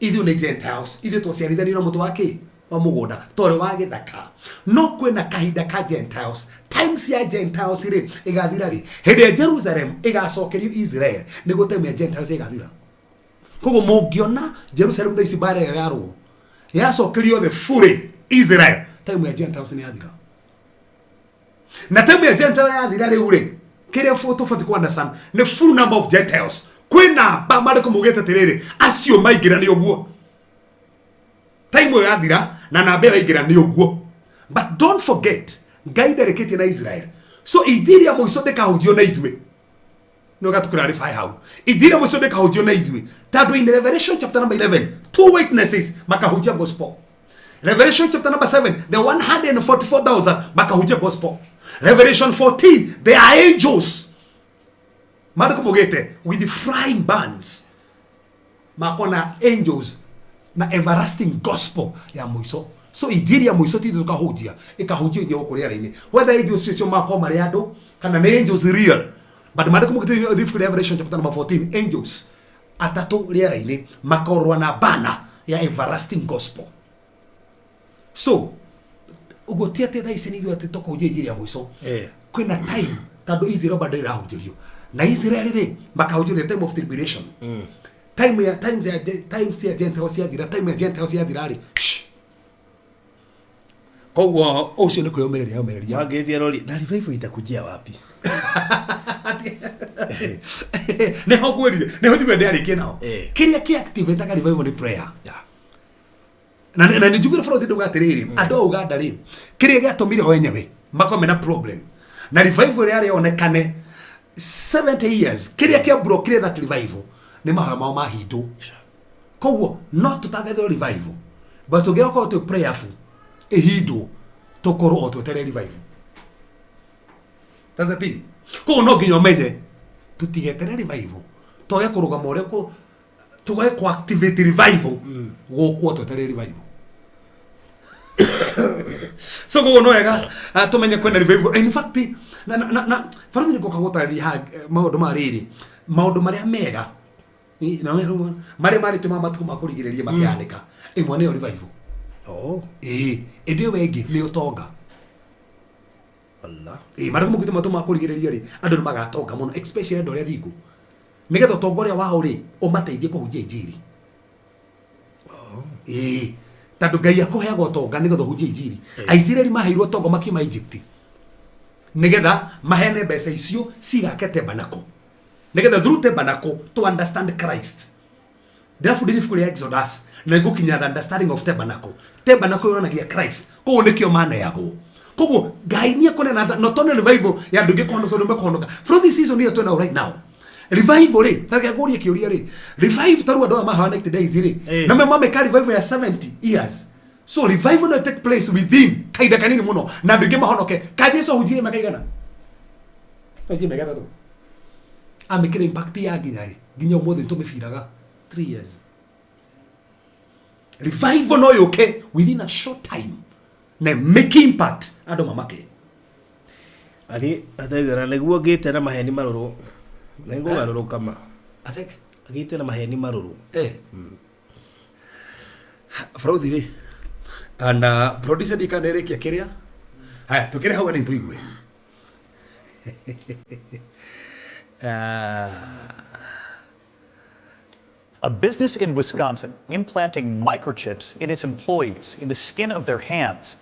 Ithuĩ nĩ Gentiles. Ithuĩ twaciarithanio na mũtĩ wa kĩ? Wa mũgũnda twarĩ wa gĩthaka. No kwĩna kahinda ka Gentiles. Times ya Gentiles rĩ ĩgathira rĩ hĩndĩ ya Jerusalem ĩgacokerio Israel nĩguo time ya Gentiles ĩgathira. Koguo mũngĩona Jerusalem thaa ici mbara ĩyo yarũo yacokerio the fully Israel time ya Gentiles nĩ yathira. Na time ya Gentiles yathira rĩu rĩ kĩrĩa tũbatiĩ kũ understand nĩ full number of Gentiles. Kwĩ namba maandĩko maugĩte atĩrĩrĩ acio maingĩra nĩ ũguo. Time ĩyo yathira na namba ĩyo yaingĩra nĩ ũguo. But don't forget Ngai ndarĩkĩtie na Israel. So injiri ya mũico ndĩkahunjio na ithuĩ. Nĩ wega tũkĩrarify hau. Injiri ya mũico ndĩkahunjio na ithuĩ tondũ in Revelation chapter number 11 two witnesses makahunjia gospel. Revelation chapter number 7 the 144,000 makahunjia gospel. Revelation 14 they are angels. Maandĩko maugĩte with the frying pans makona angels na everlasting gospel ya mũico. So injiri ya mũico ti ithuĩ tũkahunjia ĩkahunjio inya gũkũ rĩera-inĩ whether angels icio makorwo marĩ andũ kana nĩ angels real. But maandĩko maugĩte through Revelation chapter number 14 angels atatũ rĩera-inĩ makorwo na bana ya everlasting gospel. So ũguo ti atĩ thaa ici nĩ ithuĩ atĩ tũkahunjia injiri ya mũico. Kwĩna time tondũ Israel bado ĩrahunjĩrio na Israel rĩ makahunjĩrio time of tribulation. Time ya times ya times ya Gentiles ciathira time ya Gentiles ciathira rĩ. Koguo ũcio nĩ kwĩyũmĩrĩria yũmĩrĩria. Wangĩthia rori na revival itakujia wapi? Nĩho ngwĩrire nĩho njuge ndĩarĩkie nao. Kĩrĩa kĩ activate revival nĩ prayer. Na nĩ njugire bũrũri ndauga atĩrĩrĩ andũ a Uganda rĩ kĩrĩa gĩatũmire o enyewe makorwo mena problem na revival ĩrĩa yonekane 70 years kĩrĩa kĩamburokire that revival nĩ mahoya mao mahindũ. Koguo no tũtangathĩrwo revival but tũngĩkorwo twĩ prayerful ĩhindwo tũkorwo o tweterere revival. That's the thing. Koguo no nginya ũmenye tutigetere revival, twage kũrũgama ũrĩa kũ twage ku activate revival gũkwo twetere revival. So koguo no wega tũmenye kwĩna revival. In fact, na barathi nĩ ngũka gũtarĩria haha maũndũ ma rĩrĩ, maũndũ marĩa mega na marĩa marĩtwo ma matukũ ma kũrigĩrĩria makĩhanĩka, ĩmwe nĩyo revival. Oh. Ĩĩ, ĩndĩ ĩyo ĩngĩ nĩ ũtonga. Allah. Ĩĩ, marĩa mũkĩte matũ ma kũrigĩrĩria rĩ, andũ nĩ magatonga mũno, especially andũ arĩa thingu, nĩgetha ũtonga ũrĩa wao rĩ ũmateithie kũhunjia injiri. Ĩĩ, tondũ Ngai akũheaga ũtonga nĩgetha ũhunjie injiri. Aisiraeli maheirwo ũtonga makiuma Egypt nĩgetha maheane mbeca icio cigake tabernacle, nĩgetha through tabernacle to understand Christ. Ndĩrabundithia ibuku rĩa Exodus na ngũkinya the understanding of tabernacle. Tabernacle yonanagia Christ, koguo nĩkĩo maneagwo. Koguo Ngai nĩ ekũneana not only revival ya andũ aingĩ kũhonoka, tondũ mekũhonoka from this season ĩyo twĩnayo right now. Revival rĩ, ta reke ngũrie kĩũria rĩ, revival ta rĩu andũ aya mahoya 90 days rĩ, na mameka revival ya 70 years. So revival no take place within kahinda kanini mũno na andũ aingĩ mahonoke. Ka Jesu ahunjirie mĩaka igana? Ahunjirie mĩaka 3. Amĩkĩra impact ya nginya rĩ, nginya ũmũthĩ nĩtũmĩbiraga 3 years. Revival no yũke within a short time na make impact andũ mamake. Ari ataigana nĩguo ngĩte na maheni marũrũ. Nĩngũgarũrũka ma. Atek? Ngĩte na maheni marũrũ. Eh. Frauthi rĩ, na producer ndikanĩrĩkia kĩrĩa. Haya, tũkĩrĩ hau nĩ tũigue. A business in Wisconsin implanting microchips in its employees in the skin of their hands.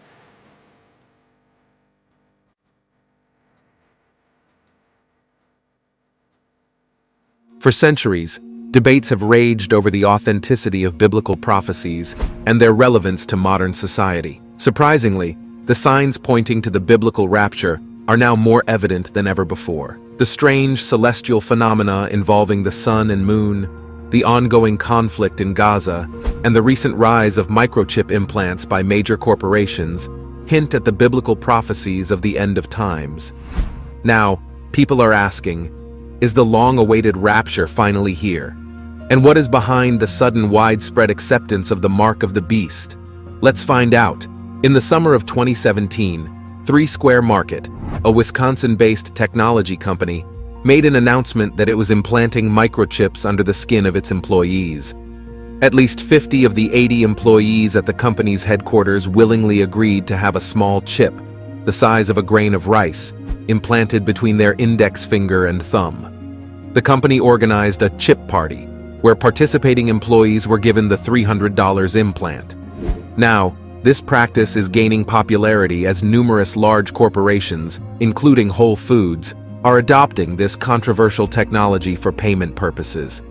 For centuries, debates have raged over the authenticity of biblical prophecies and their relevance to modern society. Surprisingly, the signs pointing to the biblical rapture are now more evident than ever before. The strange celestial phenomena involving the sun and moon, the ongoing conflict in Gaza, and the recent rise of microchip implants by major corporations hint at the biblical prophecies of the end of times. Now, people are asking, is the long-awaited rapture finally here? And what is behind the sudden widespread acceptance of the mark of the beast? Let's find out. In the summer of 2017, 3 Square Market, a Wisconsin-based technology company, made an announcement that it was implanting microchips under the skin of its employees. At least 50 of the 80 employees at the company's headquarters willingly agreed to have a small chip, the size of a grain of rice, implanted between their index finger and thumb. The company organized a chip party, where participating employees were given the $300 implant. Now, this practice is gaining popularity as numerous large corporations, including Whole Foods, are adopting this controversial technology for payment purposes.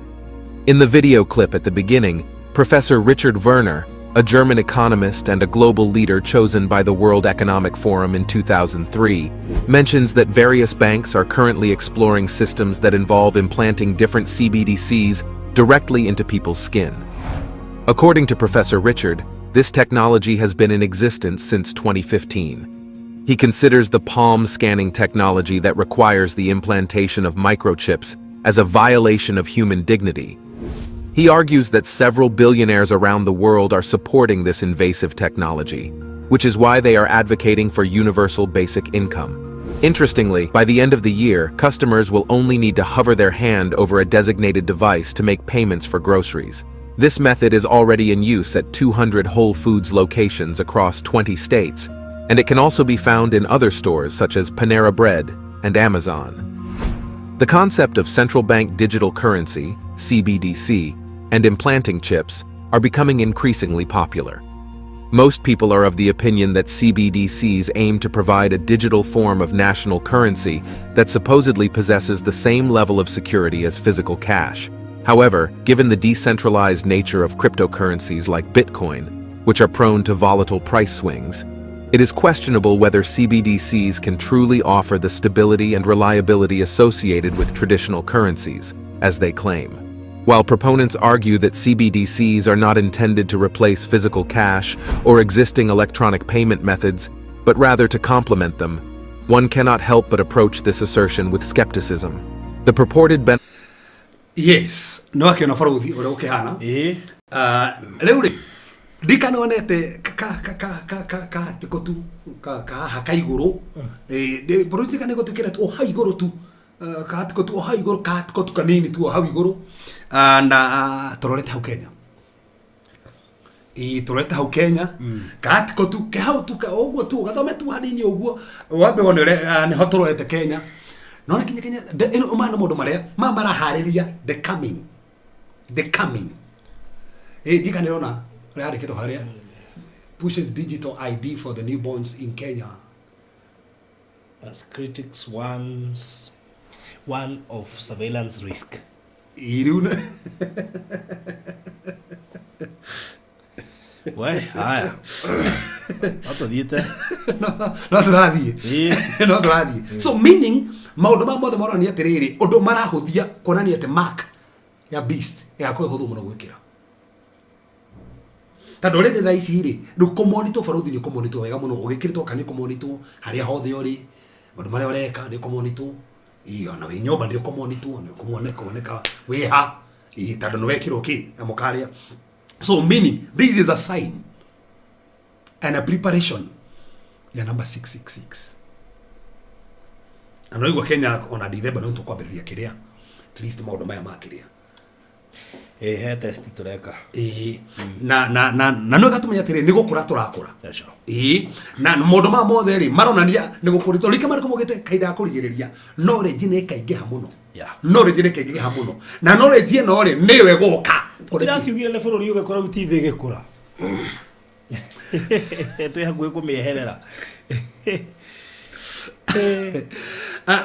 In the video clip at the beginning, Professor Richard Werner, a German economist and a global leader chosen by the World Economic Forum in 2003, mentions that various banks are currently exploring systems that involve implanting different CBDCs directly into people's skin. According to Professor Richard, this technology has been in existence since 2015. He considers the palm scanning technology that requires the implantation of microchips as a violation of human dignity. He argues that several billionaires around the world are supporting this invasive technology, which is why they are advocating for universal basic income. Interestingly, by the end of the year, customers will only need to hover their hand over a designated device to make payments for groceries. This method is already in use at 200 Whole Foods locations across 20 states, and it can also be found in other stores such as Panera Bread and Amazon. The concept of central bank digital currency, CBDC, and implanting chips are becoming increasingly popular. Most people are of the opinion that CBDCs aim to provide a digital form of national currency that supposedly possesses the same level of security as physical cash. However, given the decentralized nature of cryptocurrencies like Bitcoin, which are prone to volatile price swings, it is questionable whether CBDCs can truly offer the stability and reliability associated with traditional currencies, as they claim. While proponents argue that CBDCs are not intended to replace physical cash or existing electronic payment methods, but rather to complement them, One cannot help but approach this assertion with skepticism. The purported benefit Yes, no akiona baruthi uria ukihana. Riu ri ndikanonete ka ka ka ka ka ka tiko tu ka ka haha ka iguru baruthi kana gutukira tu o hau iguru tu ka tiko tu o hau iguru ka tiko tu kanini tu o hau iguru na turorete hau Kenya. Turorete hau Kenya ka tiko tu ke hau tu ka uguo tu gathome tu hanini uguo wambe wone uria niho turorete Kenya. No na kinya Kenya ino ma no maundu maria ma marahariria the coming ndikanirona uria yandikitwo haria pushes digital ID for the newborns in Kenya as critics one of surveillance risk. Iriu we haya atuthiite no turathie no turathie. So meaning maundu ma mothe maronania atiriri undu marahuthia kuonania ati mark ya beast igakorwo ihuthu muno gwikira tondu already thaa ici ri riu kumonitwo baruthi ni kumonitwo wega muno ugikiritwo kana ni kumonitwo haria hothe uri maundu maria ureka ni kumonitwo ona wi nyumba ni kumonitwo ni kumoneka wi ha tondu ni wekirwo ki amukaria. So meaning this is a sign and a preparation ya number 666. Na no Kenya ona Dithemba no tukwambĩrĩria kĩrĩa at least maũndũ maya ma kĩrĩa he test tureka na na na na no gatumenya atĩrĩ nĩ gũkũra tũrakũra na maũndũ maya mothe rĩ maronania nĩ gũkũra tondũ rĩngĩ marĩkũ maugĩte kahinda ga kũrigĩrĩria knowledge nĩ ĩkaingĩha mũno knowledge nĩ ĩkaingĩha mũno na knowledge ĩno rĩ nĩyo ĩgũka. Tũtirakiugire nĩ bũrũri ũgĩkũra rĩu ti thĩ ĩgĩkũra twĩ hakuhĩ kũmĩeherera.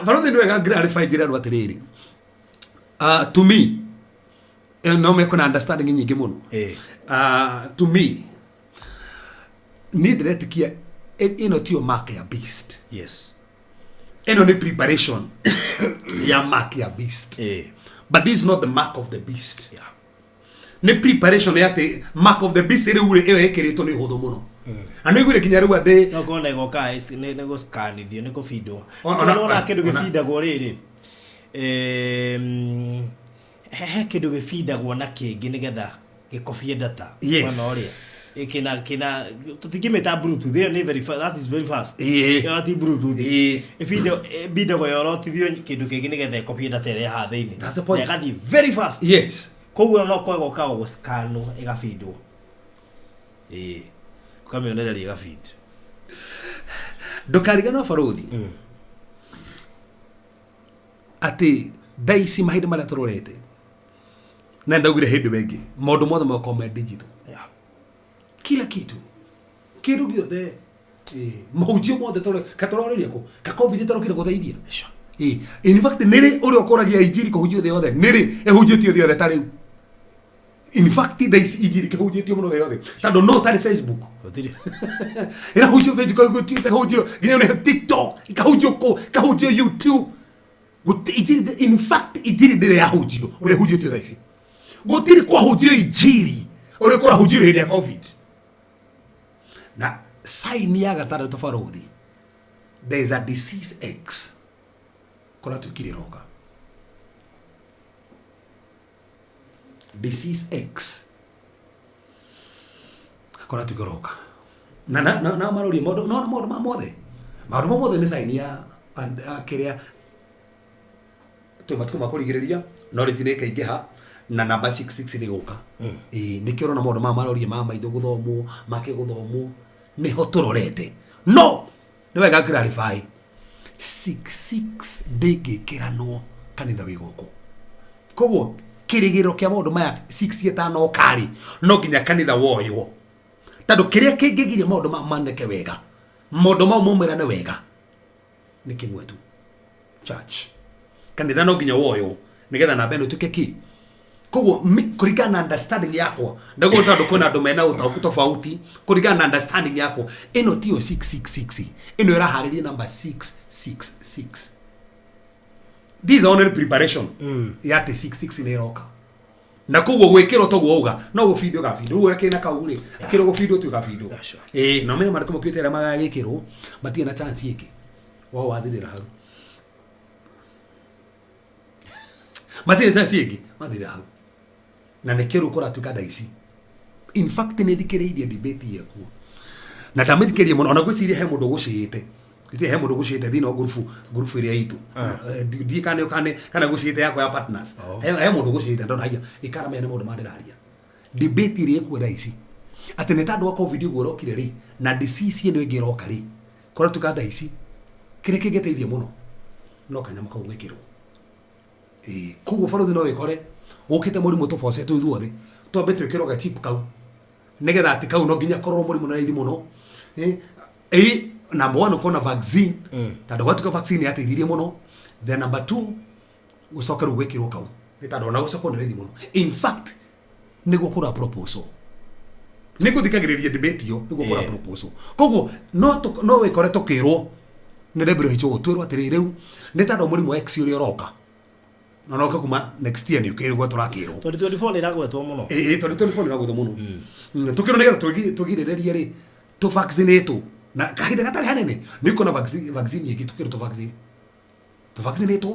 Baruthi nĩ wega clarify njĩra andũ atĩrĩrĩ to me no me kuna understanding nyingĩ mũno. To me niĩ ndĩretĩkia ĩno tiyo mark ya beast. Yes, ĩno nĩ preparation ya mark ya beast. But this is not the mark of the beast. Yeah. Nĩ preparation ya atĩ mark of the beast rĩu rĩ ĩyo ĩkĩrĩtwo nĩ hũthũ mũno. Na nĩ iguire kinya rĩu andĩ no kona ĩgoka nĩ gũscanithio nĩ kũbindwo. Ona kĩndũ gĩbindagwo rĩrĩ he kĩndũ gĩbindagwo na kĩngĩ nĩgetha gĩkobie data. Yes. Kina kina tũtingĩmĩta bluetooth ĩyo nĩ very fast, that is very fast. Ĩyo ti bluetooth. Ĩbindagwo ĩbindagwo yorotithio kĩndũ kĩngĩ nĩgetha ĩkobie data ĩrĩa haha thĩinĩ. That's the point. Na ĩgathiĩ very fast. Yes. Koguo no kwagoka gũscanwo ĩgabindwo. Ũkamĩonereria ĩgabindi. Ndũkariganĩrwo baruthi atĩ thaa ici mahinda marĩa tũrorete na ndaugire hĩndĩ ĩngĩ maũndũ mothe makorwo me digital. Kila kitu kĩndũ gĩothe mahunjio mothe katũrorĩria kũ ka covid ĩtarokire gũteithia. In fact nĩrĩ ũrĩa ũkoragia injiri kũhunjio thĩ yothe nĩrĩ ĩhunjĩtio thĩ yothe ta rĩu. In fact thaa ici injiri kĩhunjĩtio mũno thĩ yothe tondũ no ũtarĩ Facebook ĩrahunjio Facebook ĩkahunjio nginya nĩ TikTok ĩkahunjio kũ ĩkahunjio YouTube. In fact injiri ndĩrĩ yahunjio ũrĩa ĩhunjĩtio thaa ici. Gũtirĩ kwahunjio injiri ũrĩa kũrahunjio hĩndĩ ya covid. Na sign ya gatandatũ baruthi there is a disease X kũratuĩkire ĩroka. Disease X kũratuĩka ĩroka na na na maroria maũndũ no maũndũ ma mothe maũndũ ma mothe nĩ sign ya kĩrĩa twĩ matukũ ma kũrigĩrĩria knowledge nĩ ĩkaingĩha na namba 66 nĩ gũka. Nĩkĩo ũrona maũndũ maya maroria ma maitho gũthomwo make gũthomwo nĩho tũrorete. No nĩ wega clarify 66 ndĩngĩkĩranwo kanitha wĩ gũkũ. Koguo kĩrĩgĩrĩro kĩa maũndũ maya 6 ĩtanoka rĩ no nginya kanitha woywo tondũ kĩrĩa kĩngĩgiria maũndũ maya maneke wega maũndũ mau maumĩrane wega nĩ kĩmwe tu church. Kanitha no nginya woywo nĩgetha namba ĩno ĩtuĩke kĩ. Koguo kũringana na understanding yakwa ndaguo tondũ kwĩna andũ mena ũtaũku tofauti kũringana na understanding yakwa ĩno tiyo 666 ĩno ĩraharĩria number 666. This is only preparation ya atĩ 66 nĩ ĩroka. Na koguo gwĩkĩrwo toguo auga no gũbindwo gabindwo rĩu ũrĩa kĩna kau rĩ kĩrwo gũbindwo tu gabindwo. No menya marĩkũ makuĩte arĩa magagĩkĩrwo matirĩ na chance ĩngĩ. Wao wathirĩra hau. Matirĩ test ĩngĩ, mathirĩra hau. Na nĩkĩo rĩu kũratuĩka thaa ici. In fact nĩ thikĩrĩirie debate ĩkuo. Na ndamĩthikĩrĩria mũno, ona ngwĩciria he mũndũ ũgũcĩĩte. Ngwĩciria he mũndũ ũgũcĩĩte thĩinĩ wa ngurubu, ngurubu ĩrĩa itũ. Ndiĩ kana kana kana gũcĩĩte yakwa ya partners. He mũndũ ũgũcĩĩte ndona haiya, ĩkaramenya nĩ maũndũ ma ndĩraria. Debate ĩrĩa ĩkuo thaa ici. Atĩ nĩ tondũ wa COVID ũguo ũrokire rĩ, na disease ĩno ĩngĩ ĩroka rĩ, kũratuĩka thaa ici, kĩrĩa kĩngĩteithia mũno, no kanyamũ kau gwĩkĩrwo. Ĩĩ, koguo balothi no wĩkore ũkĩte mũrimũ tũbocetwo ithuothe, twambe twĩkĩrwo ga chip kau, nĩgetha atĩ kau no nginya korwo mũrimũ na raithi mũno. Ĩĩ, number one ũkona vaccine, tondũ gwatuĩka vaccine yateithirie mũno. Then number two, gũcoka rĩu gwĩkĩrwo kau, nĩ tondũ ona gũcokwo nĩ raithi mũno. In fact, nĩguo kũra proposal. Nĩ ngũthikagĩrĩria debate ĩyo, nĩguo kũra proposal. Koguo, no wĩkore tũkĩrwo nĩ WHO, twĩrwo atĩrĩ rĩu, nĩ tondũ mũrimũ wa X ũrĩa ũroka. Na no kuma next year nĩ ũkĩrwo tũrakĩrwo. 2024 nĩ ĩragwetwo mũno. Ĩĩ, 2024 nĩ ĩragwetwo mũno. Tũkĩrwo nĩgetha twĩgirĩrĩrie rĩ, tũ vaccinate na kahinda gatarĩ hanene nĩ ũkuona vaccine ĩngĩ tũkĩrwo tũ vaccine. Tũ vaccinate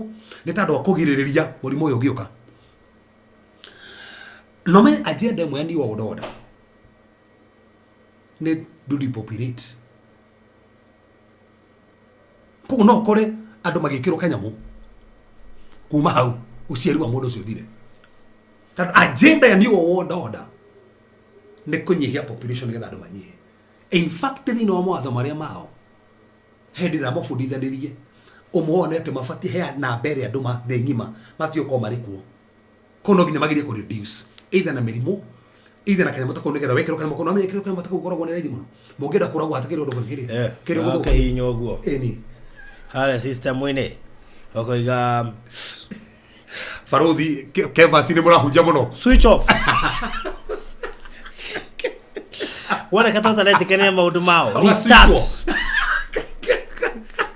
nĩ tondũ wa kũgirĩrĩria mũrimũ ũyũ ũngĩũka. No me agenda ĩmwe ya New World Order nĩ to depopulate. Koguo no ũkore andũ magĩkĩrwo kanyamũ kuma hau ũciari wa mũndũ ũcio ũthire. Tondũ agenda ya New World Order nĩ kũnyihia population nĩgetha andũ manyihe. In fact thĩinĩ wa mawatho marĩa mao he hĩndĩ ndamabundithanirie ũmwe wao nĩ atĩ mabatiĩ he namba ĩrĩa andũ ma thĩ ng'ima mabatiĩ gũkorwo marĩ kuo. Koguo no nginya magerie kũ reduce either na mĩrimũ either na kanyamũ ta kau nĩgetha wekĩrwo kanyamũ kau, no wekĩrwo kanyamũ ta kau ũkoragwo nĩ raithi mũno. Mũngĩenda kũragwo hatikĩrĩ ũndũ kĩrĩ. Kĩrĩ gũthũka. Ũkahihinya ũguo. Ĩni. Harĩa system-inĩ ũkoiga Barothi Kevasi nĩ mũrahunjia mũno. Switch off. Wona kata ũtaretĩkania maũndũ mao. Restart.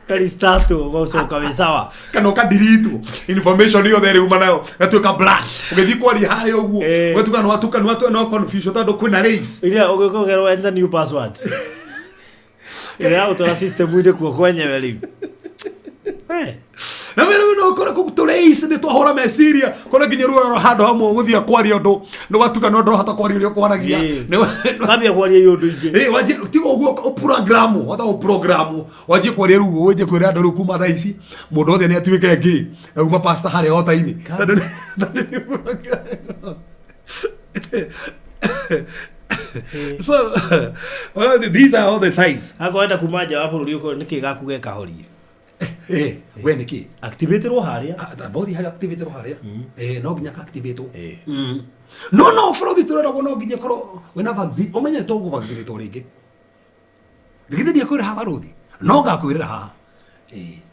Restart ũgacoka wĩ sawa. Kana ũkadiritwo information yothe ĩrĩ uma nayo gatuĩka black. Ũgĩthiĩ kwaria harĩa ũguo ũgatuĩka nĩ watuka nĩ watuka no confusion tondũ kwĩna race. Iria ũgĩkũgerwo enter new password. Ĩrĩa ũtwara system-inĩ kuo kwenyewe rĩu. Na wĩra rĩu no ũkore kũu tũrĩ nĩ twahũra meciria kũrĩa nginya rĩu handũ hamwe ũgũthiĩ kwaria ũndũ nĩ watuka no ndũrahota kwaria ũrĩa ũkwaragia. Wambia kwaria ũndũ ingĩ. Ĩĩ, wanjie tiga ũguo ũprogramu wata ũprogramu wanjie kwaria rĩu wanjie kwĩra andũ rĩu kuma thaa ici mũndũ wothe nĩ atuĩke ngĩ na uma pastor harĩa hota-inĩ. Tondũ So, well, these are all the signs. Akorwo wenda kuma nja wa bũrũri ũkorwo nĩkĩ gaku gekahorie. We nĩkĩ? Activaterwo harĩa. Bothi harĩa activaterwo harĩa. No nginya ka activaterwo. No no bũrũri tũreragwo no nginya korwo wĩna vaccine, ũmenye to ũguo vaccinatwo rĩngĩ. Githĩ ndiakwĩra haha barũthi? No ngakwĩrĩra haha.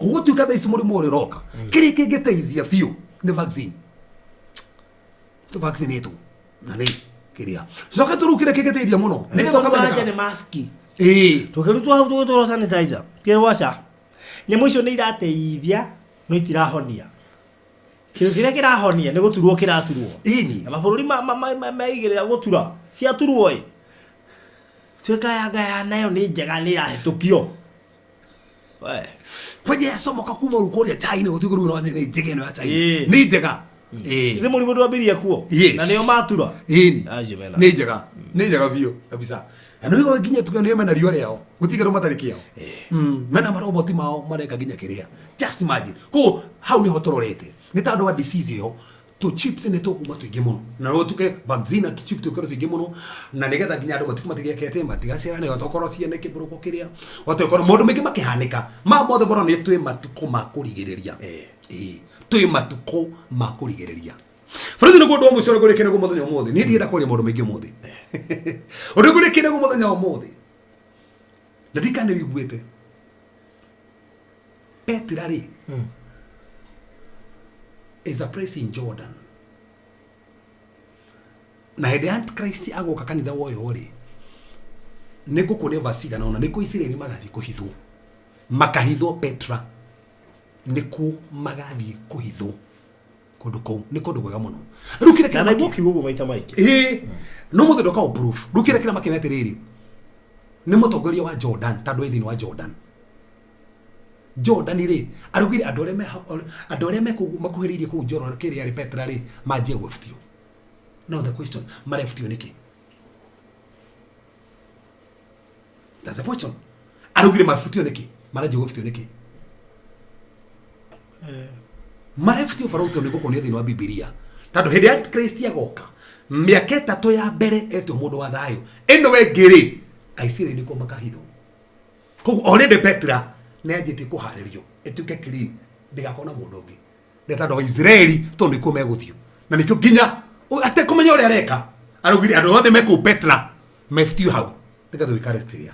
Ũgũtuĩka thaa ici mũrimũ ũrĩa ũroka. Kĩrĩa kĩngĩteithia biũ nĩ vaccine. Tũ vaccinatwo. Na nĩ kĩrĩa. Coka tũrĩu kĩrĩa kĩngĩteithia mũno. Nĩgetha ũkamenyeka. Nĩ maski. Ĩĩ. Tũkĩrutwo hau tũgĩtwarwo sanitizer. Kĩrwo aca. Nyamũ icio nĩ irateithia no itirahonia. Kĩndũ kĩrĩa kĩrahonia nĩ gũturwo kĩraturwo. Ĩni. Na mabũrũri maigĩrĩra gũtura. Ciaturwo ĩ. Tuĩka ya ngaya nayo nĩ njega nĩ ĩrahĩtũkio. We. Kwanja yacomoka kuma rĩu kũrĩa China gũtuĩka rĩu no nĩ njega ĩno ya China. Nĩ njega. Ithe mũrimũ ndwambĩrĩria kuo. Yes. Na nĩo matura. Ĩni. Acio mena. Nĩ njega. Nĩ njega biũ kabisa. Na nĩ nginya tuge nĩo mena riũa rĩao. Gũtirĩ kĩndũ matarĩ kĩao. Mena maroboti mao mareka nginya kĩrĩa. Just imagine. Koguo hau nĩho tũrorete. Nĩ tondũ wa disease ĩyo tũ chips nĩ tũkuma tũingĩ mũno. Na no tuke vaccine na tũ chip tũkĩrwo tũingĩ mũno. Na nĩgetha nginya andũ matikũ matigekete matigaciarane otokorwo ciene kĩmbũrũko kĩrĩa. Otokorwo maũndũ maingĩ makĩhanĩka. Ma mothe mũno nĩ twĩ matukũ ma kũrigĩrĩria. Twĩ matukũ ma kũrigĩrĩria. Bũrũri nĩguo ũndũ wa mũico ũrĩa ngũrĩkia naguo mũthenya ũmũthĩ. Niĩ ndienda kwaria maũndũ maingĩ ũmũthĩ. Ũndũ ngũrĩkia naguo mũthenya wa ũmũthĩ. Na ndikana nĩ ũiguĩte. Petra rĩ, is a place in Jordan. Na hĩndĩ ya Antichrist agoka kanitha wa ũyũ rĩ, nĩ ngũkuonia verse cigana ũna, nĩkuo Isiraeli magathiĩ kũhithwo. Makahithwo Petra. Nĩkuo magathiĩ kũhithwo. Kũndũ kũu nĩ kũndũ kwega mũno. Rĩu kĩrĩa Na naiguo kiugo ũguo maita maingĩ. Ĩĩ. No mũthĩ ndoka proof. Rĩu kĩrĩa kĩramakenia atĩrĩrĩ, nĩ mũtongoria wa Jordan, tondũ ĩ thĩinĩ wa Jordan. Jordan rĩ arugire andũ arĩa me kũu makuhĩrĩirie kũu Jordan kĩrĩa rĩ Petra rĩ manjie gwĩbutio. Now the question, marebutio nĩkĩ? That's the question. Arugire mabutio nĩkĩ? Maranjia gwĩbutio nĩkĩ? Marebutio ũhoro ũyũ nĩ gũkonio thĩinĩ wa Bibilia. Tondũ hĩndĩ ya Kristo agoka mĩaka 3 ya mbere etwo mũndũ wa thayũ ĩno ĩngĩ rĩ Aisiraeli nĩkuo makahithwo. Koguo already Petra nĩ yanjĩtie kũharĩrio ĩtuĩke clean ndĩgakorwo na mũndũ ũngĩ nĩ tondũ Aisiraeli tondũ nĩkuo megũthiĩ na nĩkĩo nginya atekũmenya ũrĩa areka araugire andũ othe mekũu Petra mebutio hau nĩgetha tũikare kĩrĩa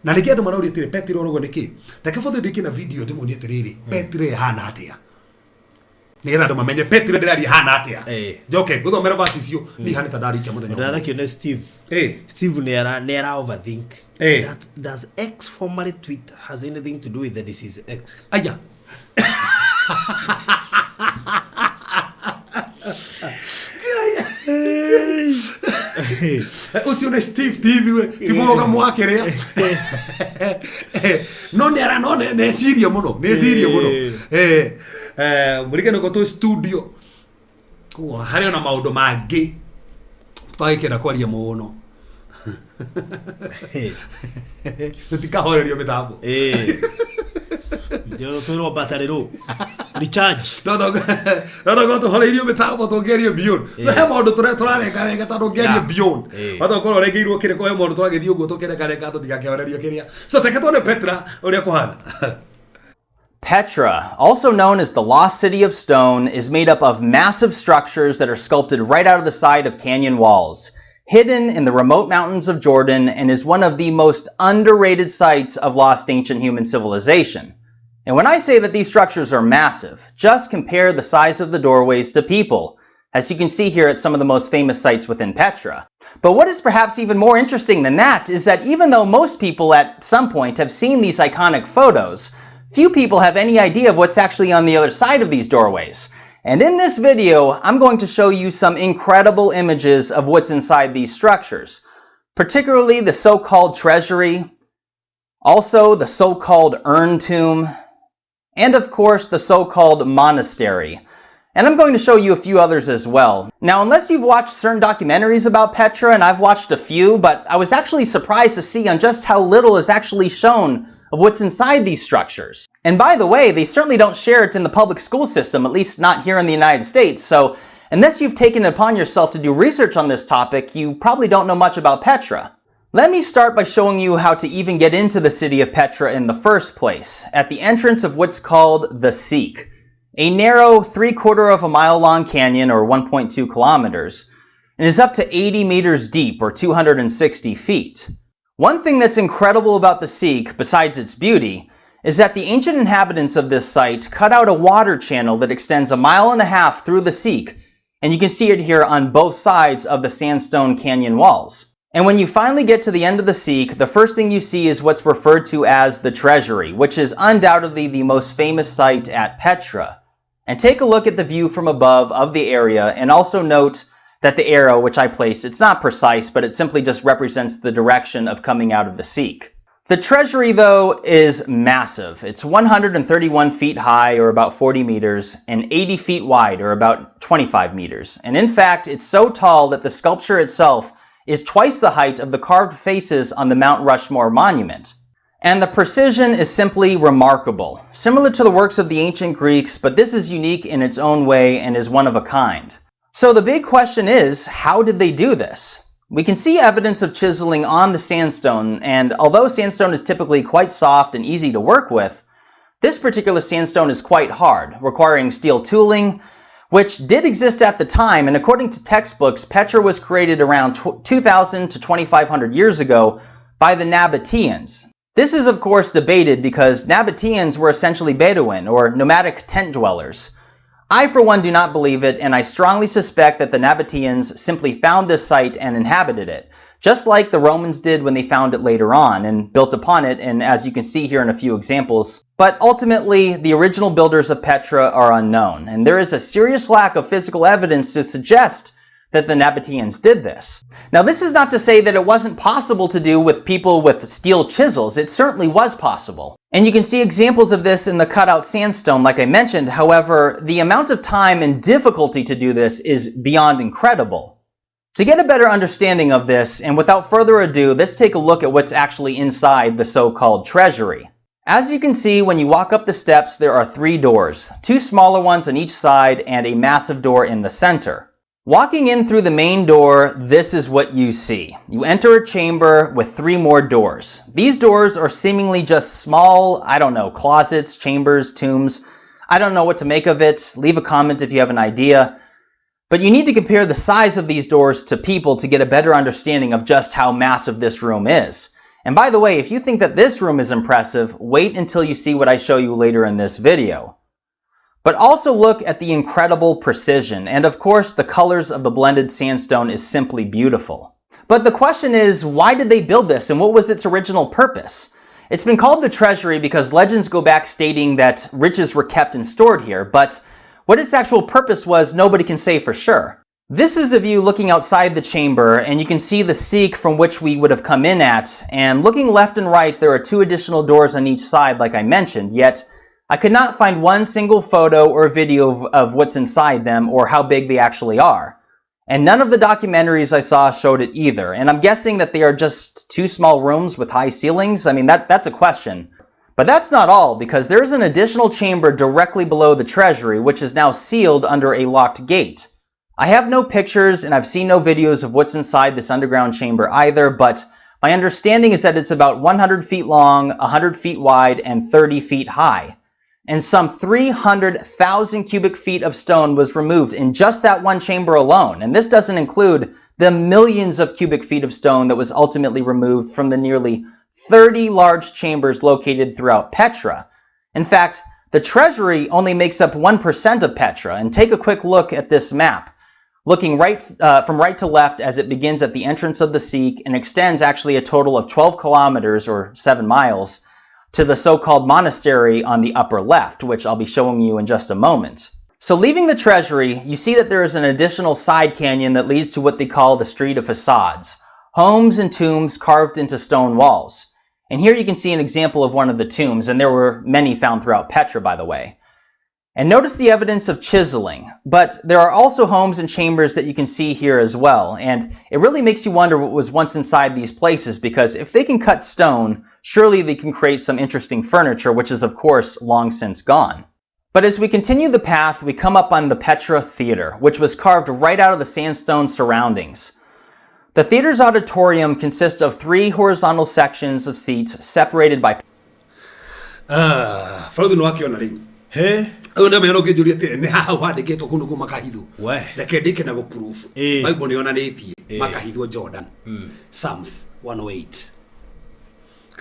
na nĩkĩ andũ marauria atĩrĩ Petra ũrauga nĩkĩ ta kĩbũthĩ ndĩkĩ na video ndĩmuonie atĩrĩrĩ Petra ĩhana atĩa nĩgetha andũ mamenye Petra ndĩraria hana atĩa njoke ngũthomera verse icio niĩ hana ta ndarikia mũthenya Ndathakio nĩ Steve. Steve nĩ ara overthink. That does X formerly Twitter has anything to do with the disease X? Aya. Ucio nĩ Steve tithuĩ ti mũrũgamo wa kĩrĩa no nĩ ara no neciria mũno neciria mũno mũrigano twĩ studio koguo harĩ ona maũndũ mangĩ tũtagĩkĩenda kwaria mũno tũtikahorerio mĩtambo twĩrwo battery rũ recharge tondũ tũhoreirio mĩtambo tũngĩaria beyond so he maũndũ tũrarengarenga tondũ ũngĩaria beyond watokorwo ũrengeirwo kĩrĩkũ he maũndũ tũragĩthiĩ ũguo tũkĩrengarenga tũtigakĩhorerio kĩrĩa so teke tuone Petra ũrĩa kũhana. Petra, also known as the Lost City of Stone, is made up of massive structures that are sculpted right out of the side of canyon walls, hidden in the remote mountains of Jordan, and is one of the most underrated sites of lost ancient human civilization. And when I say that these structures are massive, just compare the size of the doorways to people, as you can see here at some of the most famous sites within Petra. But what is perhaps even more interesting than that is that even though most people at some point have seen these iconic photos, few people have any idea of what's actually on the other side of these doorways. And in this video, I'm going to show you some incredible images of what's inside these structures, particularly the so-called treasury, also the so-called urn tomb, and of course the so-called monastery. And I'm going to show you a few others as well. Now, unless you've watched certain documentaries about Petra, and I've watched a few, but I was actually surprised to see on just how little is actually shown of what's inside these structures. And by the way, they certainly don't share it in the public school system, at least not here in the United States, so unless you've taken it upon yourself to do research on this topic, you probably don't know much about Petra. Let me start by showing you how to even get into the city of Petra in the first place, at the entrance of what's called the Siq, a narrow 3/4 of a mile long canyon, or 1.2 kilometers, and is up to 80 meters deep, or 260 feet. One thing that's incredible about the Siq, besides its beauty, is that the ancient inhabitants of this site cut out a water channel that extends 1.5 miles through the Siq, and you can see it here on both sides of the sandstone canyon walls. And when you finally get to the end of the Siq, the first thing you see is what's referred to as the Treasury, which is undoubtedly the most famous site at Petra. And take a look at the view from above of the area, and also note that the arrow, which I placed, it's not precise, but it simply just represents the direction of coming out of the Siq. The Treasury, though, is massive. It's 131 feet high, or about 40 meters, and 80 feet wide, or about 25 meters. And in fact, it's so tall that the sculpture itself is twice the height of the carved faces on the Mount Rushmore monument. And the precision is simply remarkable, similar to the works of the ancient Greeks, but this is unique in its own way and is one of a kind. So the big question is, how did they do this? We can see evidence of chiseling on the sandstone, and although sandstone is typically quite soft and easy to work with, this particular sandstone is quite hard, requiring steel tooling, which did exist at the time, and according to textbooks, Petra was created around 2,000 to 2,500 years ago by the Nabateans. This is of course debated because Nabateans were essentially Bedouin, or nomadic tent dwellers. I, for one, do not believe it, and I strongly suspect that the Nabateans simply found this site and inhabited it, just like the Romans did when they found it later on and built upon it, and as you can see here in a few examples. But ultimately, the original builders of Petra are unknown, and there is a serious lack of physical evidence to suggest that the Nabateans did this. Now, this is not to say that it wasn't possible to do with people with steel chisels. It certainly was possible. And you can see examples of this in the cutout sandstone like I mentioned. However, the amount of time and difficulty to do this is beyond incredible. To get a better understanding of this, and without further ado, let's take a look at what's actually inside the so-called treasury. As you can see, when you walk up the steps, there are 3 doors, 2 smaller ones on each side and a massive door in the center. Walking in through the main door, this is what you see. You enter a chamber with 3 more doors. These doors are seemingly just small, I don't know, closets, chambers, tombs. I don't know what to make of it. Leave a comment if you have an idea. But you need to compare the size of these doors to people to get a better understanding of just how massive this room is. And by the way, if you think that this room is impressive, wait until you see what I show you later in this video. But also look at the incredible precision, and of course the colors of the blended sandstone is simply beautiful. But the question is, why did they build this and what was its original purpose? It's been called the treasury because legends go back stating that riches were kept and stored here, but what its actual purpose was, nobody can say for sure. This is a view looking outside the chamber, and you can see the Siq from which we would have come in at, and looking left and right there are 2 additional doors on each side like I mentioned, yet I could not find one single photo or video of what's inside them or how big they actually are. And none of the documentaries I saw showed it either, and I'm guessing that they are just 2 small rooms with high ceilings. I mean, that's a question. But that's not all, because there is an additional chamber directly below the treasury, which is now sealed under a locked gate. I have no pictures and I've seen no videos of what's inside this underground chamber either, but my understanding is that it's about 100 feet long, 100 feet wide, and 30 feet high. And some 300,000 cubic feet of stone was removed in just that one chamber alone. And this doesn't include the millions of cubic feet of stone that was ultimately removed from the nearly 30 large chambers located throughout Petra. In fact, the treasury only makes up 1% of Petra. And take a quick look at this map, looking right from right to left as it begins at the entrance of the Siq and extends actually a total of 12 kilometers or 7 miles to the so-called monastery on the upper left, which I'll be showing you in just a moment. So leaving the treasury, you see that there is an additional side canyon that leads to what they call the Street of Facades, homes and tombs carved into stone walls. And here you can see an example of one of the tombs, and there were many found throughout Petra, by the way. And notice the evidence of chiseling, but there are also homes and chambers that you can see here as well, and it really makes you wonder what was once inside these places, because if they can cut stone, surely they can create some interesting furniture, which is of course long since gone. But as we continue the path, we come up on the Petra Theater, which was carved right out of the sandstone surroundings. The theater's auditorium consists of 3 horizontal sections of seats separated by... He ũyũ nĩ ũngĩnjũria atĩ nĩ haha handĩkĩtwo kũndũ kũu makahithwo, reke ndĩke na gũ-proof. Bible nĩ yonanĩtie makahithwo Jordan. Psalms 108.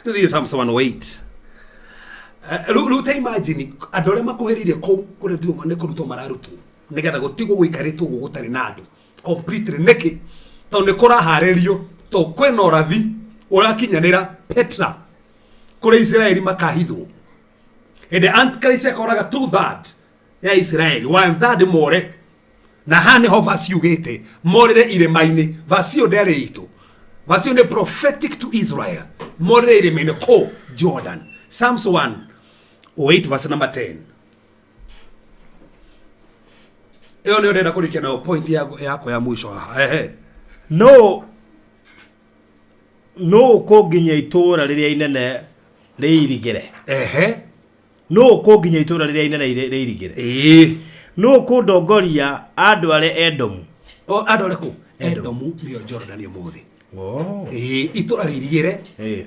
Tũthiĩ Psalms 108. Rĩu ta imagine andũ arĩa makuhĩrĩirie kũu kũrĩa tuo nĩ kũrutwo mararutwo nĩgetha gũtigwo gũikarĩtwo ũguo gũtarĩ na andũ completely. Nĩkĩ? Tondũ nĩ kũraharĩrio, tondũ kwĩna ũrathi ũrakinyanĩra Petra kũrĩa Isiraeli makahithwo. Hĩndĩ Antichrist akoraga 2/3 ya Isiraeli, 1/3 more. Na haha nĩho verse yugĩte morĩre irĩma-inĩ. Verse ĩyo ndĩarĩ itũ, verse ĩyo nĩ prophetic to Israel. Morĩre irĩma-inĩ kũ Jordan. Psalms 108 verse number 10. Ĩyo nĩyo ndĩrenda kũrĩkia nayo point yakwa ya mwisho haha. Ehe. No kũnginya itũũra rĩrĩa inene rĩirigĩre. Ehe. No kũnginya itũũra rĩrĩa inene rĩirigĩre. Ĩĩ. No kũndongoria andware Edomu. O andware kũ? Edomu nĩyo Jordan ũmũthĩ. Oh. Ĩĩ, itũũra rĩirigĩre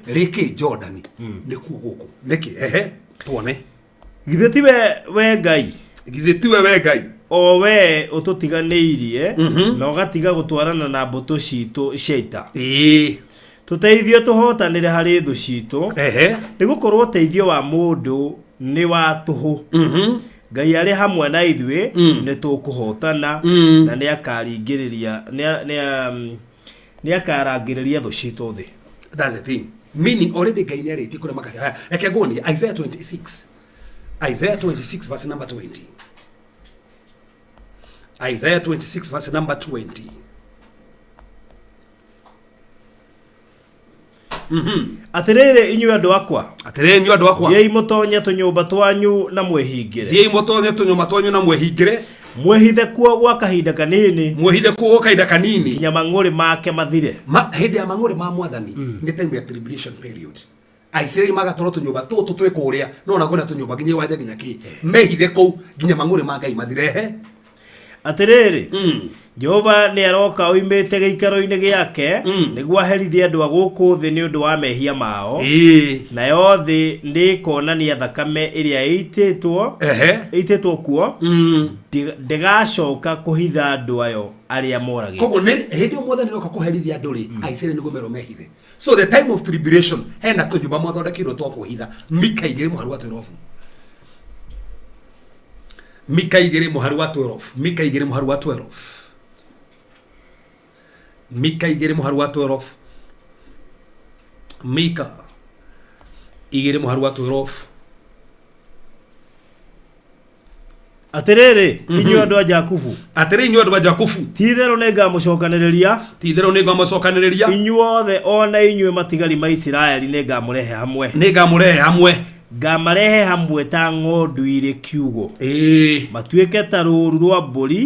rĩkĩ Jordan nĩkuo gũkũ. Nĩkĩ? Ehe, tuone. Githĩ tiwe we Ngai? Githĩ tiwe we Ngai? O we ũtũtiganĩirie na ũgatiga gũtwarana na mbũtũ citũ cia ita. Ĩĩ. Tũteithio tũhotanĩre harĩ thũ citũ. Ehe. Nĩgũkorwo ũteithio wa mũndũ nĩ wa tũhũ. Ngai arĩ hamwe na ithuĩ nĩ tũkũhotana na nĩ akaringĩrĩria nĩ akarangĩrĩria thũ citũ thĩ. That's the thing. Meaning already Ngai nĩ arĩtie kũrĩa makahithwo. Reke nguonie Isaiah 26. Isaiah 26 verse number 20. Isaiah 26 verse number 20. Atĩrĩrĩ inyuĩ andũ akwa. Atĩrĩrĩ inyuĩ andũ akwa. Thiĩi mũtonye tũnyũmba twanyu na mwĩhingĩre. Thiĩi mũtonye tũnyũmba twanyu na mwĩhingĩre. Mwĩhithe kuo gwa kahinda kanini. Mwĩhithe kuo gwa kahinda kanini. Nginya mang'ũrĩ make mathire. Ma hĩndĩ ya mang'ũrĩ ma mwathani nĩ time ya tribulation period. Aisiraeli magatwarwo tũnyũmba tũtũ twĩ kũrĩa no ona kwĩna tũnyũmba nginya iwanja nginya kĩ mehithe kũu nginya mang'ũrĩ ma Ngai mathire. Ehe. Atĩrĩrĩ, Jehova nĩ aroka oimĩte gĩikaro-inĩ gĩake nĩguo aherithie andũ a gũkũ thĩ nĩ ũndũ wa mehia mao. Nayo thĩ nĩ ĩkonania thakame ĩrĩa ĩitĩtwo ĩitĩtwo kuo, ndĩgacoka kũhitha andũ ayo arĩa moragĩtwo. Koguo nĩ hĩndĩ ĩyo mwathani oka kũherithia andũ rĩ, Aisiraeli nĩguo merwo mehithe. So the time of tribulation hena tũnyũmba mwathondekeirwo twa kwĩhitha. Mika 2 mũhari wa 12. Mika 2 mũhari wa 12. Mika 2 mũhari wa 12. Mika 2 mũhari wa 12. Mika 2 mũhari wa 12. Atĩrĩrĩ, inyuĩ andũ a Jakubu. Atĩrĩ inyuĩ andũ a Jakubu. Ti-itherũ nĩngamũcookanĩrĩria. Ti-itherũ nĩngamũcookanĩrĩria. Inyuothe o na inyuĩ matigari ma Isiraeli nĩngamũrehe hamwe. Nĩngamũrehe hamwe. Ngamarehe hamwe ta ng'ondu irĩ kiugũ. Matuĩke ta rũũru rwa mbũri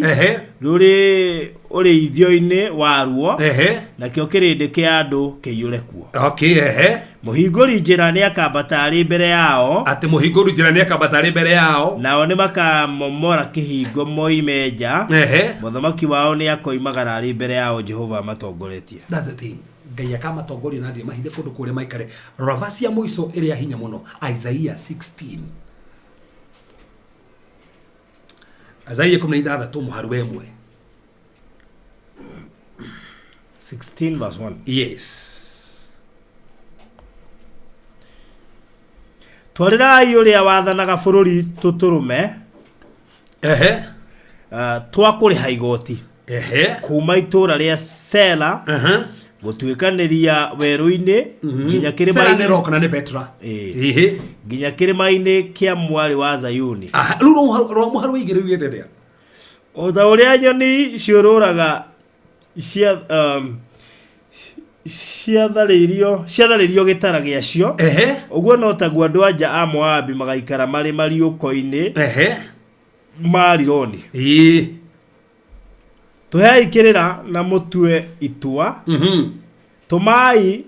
rũrĩ ũrĩithio-inĩ waruo, nakĩo kĩrĩndĩ kĩa andũ kĩiyũre kuo. Okay, ehe. Mũhingũri njĩra nĩakambata arĩ mbere yao. Atĩ mũhingũri njĩra nĩakambata arĩ mbere yao. Nao nĩmakamomora kĩhingo moime nja. Ehe. Mũthamaki wao nĩakoimagara arĩ mbere yao, Jehova amatongoretie. That's the thing. Ngai akamatongoria na athiĩ mahithe kũndũ kũrĩa maikare. Rora verse ya mũico ĩrĩa ya hinya mũno, Isaiah 16. Isaiah 16 mũhari wa 1. 16 verse 1. Yes. Twarĩrai ũrĩa wathanaga bũrũri tũtũrũme. Ehe. Twa kũrĩha igoti. Ehe. Kuma itũũra rĩa Sela. Gũtuĩkanĩria werũ-inĩ nginya Sela kĩrĩma-inĩ. nĩ rock na nĩ Petra. Ehe. Nginya kĩrĩma-inĩ kĩa mwarĩ wa Zayuni. Rĩu rwa mũhari wa igĩrĩ ugĩte atĩa? O ta ũrĩa nyoni ciũrũraga cia ciatharĩirio gĩtara gĩacio, ũguo no taguo andũ anja a Moabi magaikara marĩ mariũko-inĩ ma Arinoni. Tũhei kĩrĩra na mũtue itua, tũmai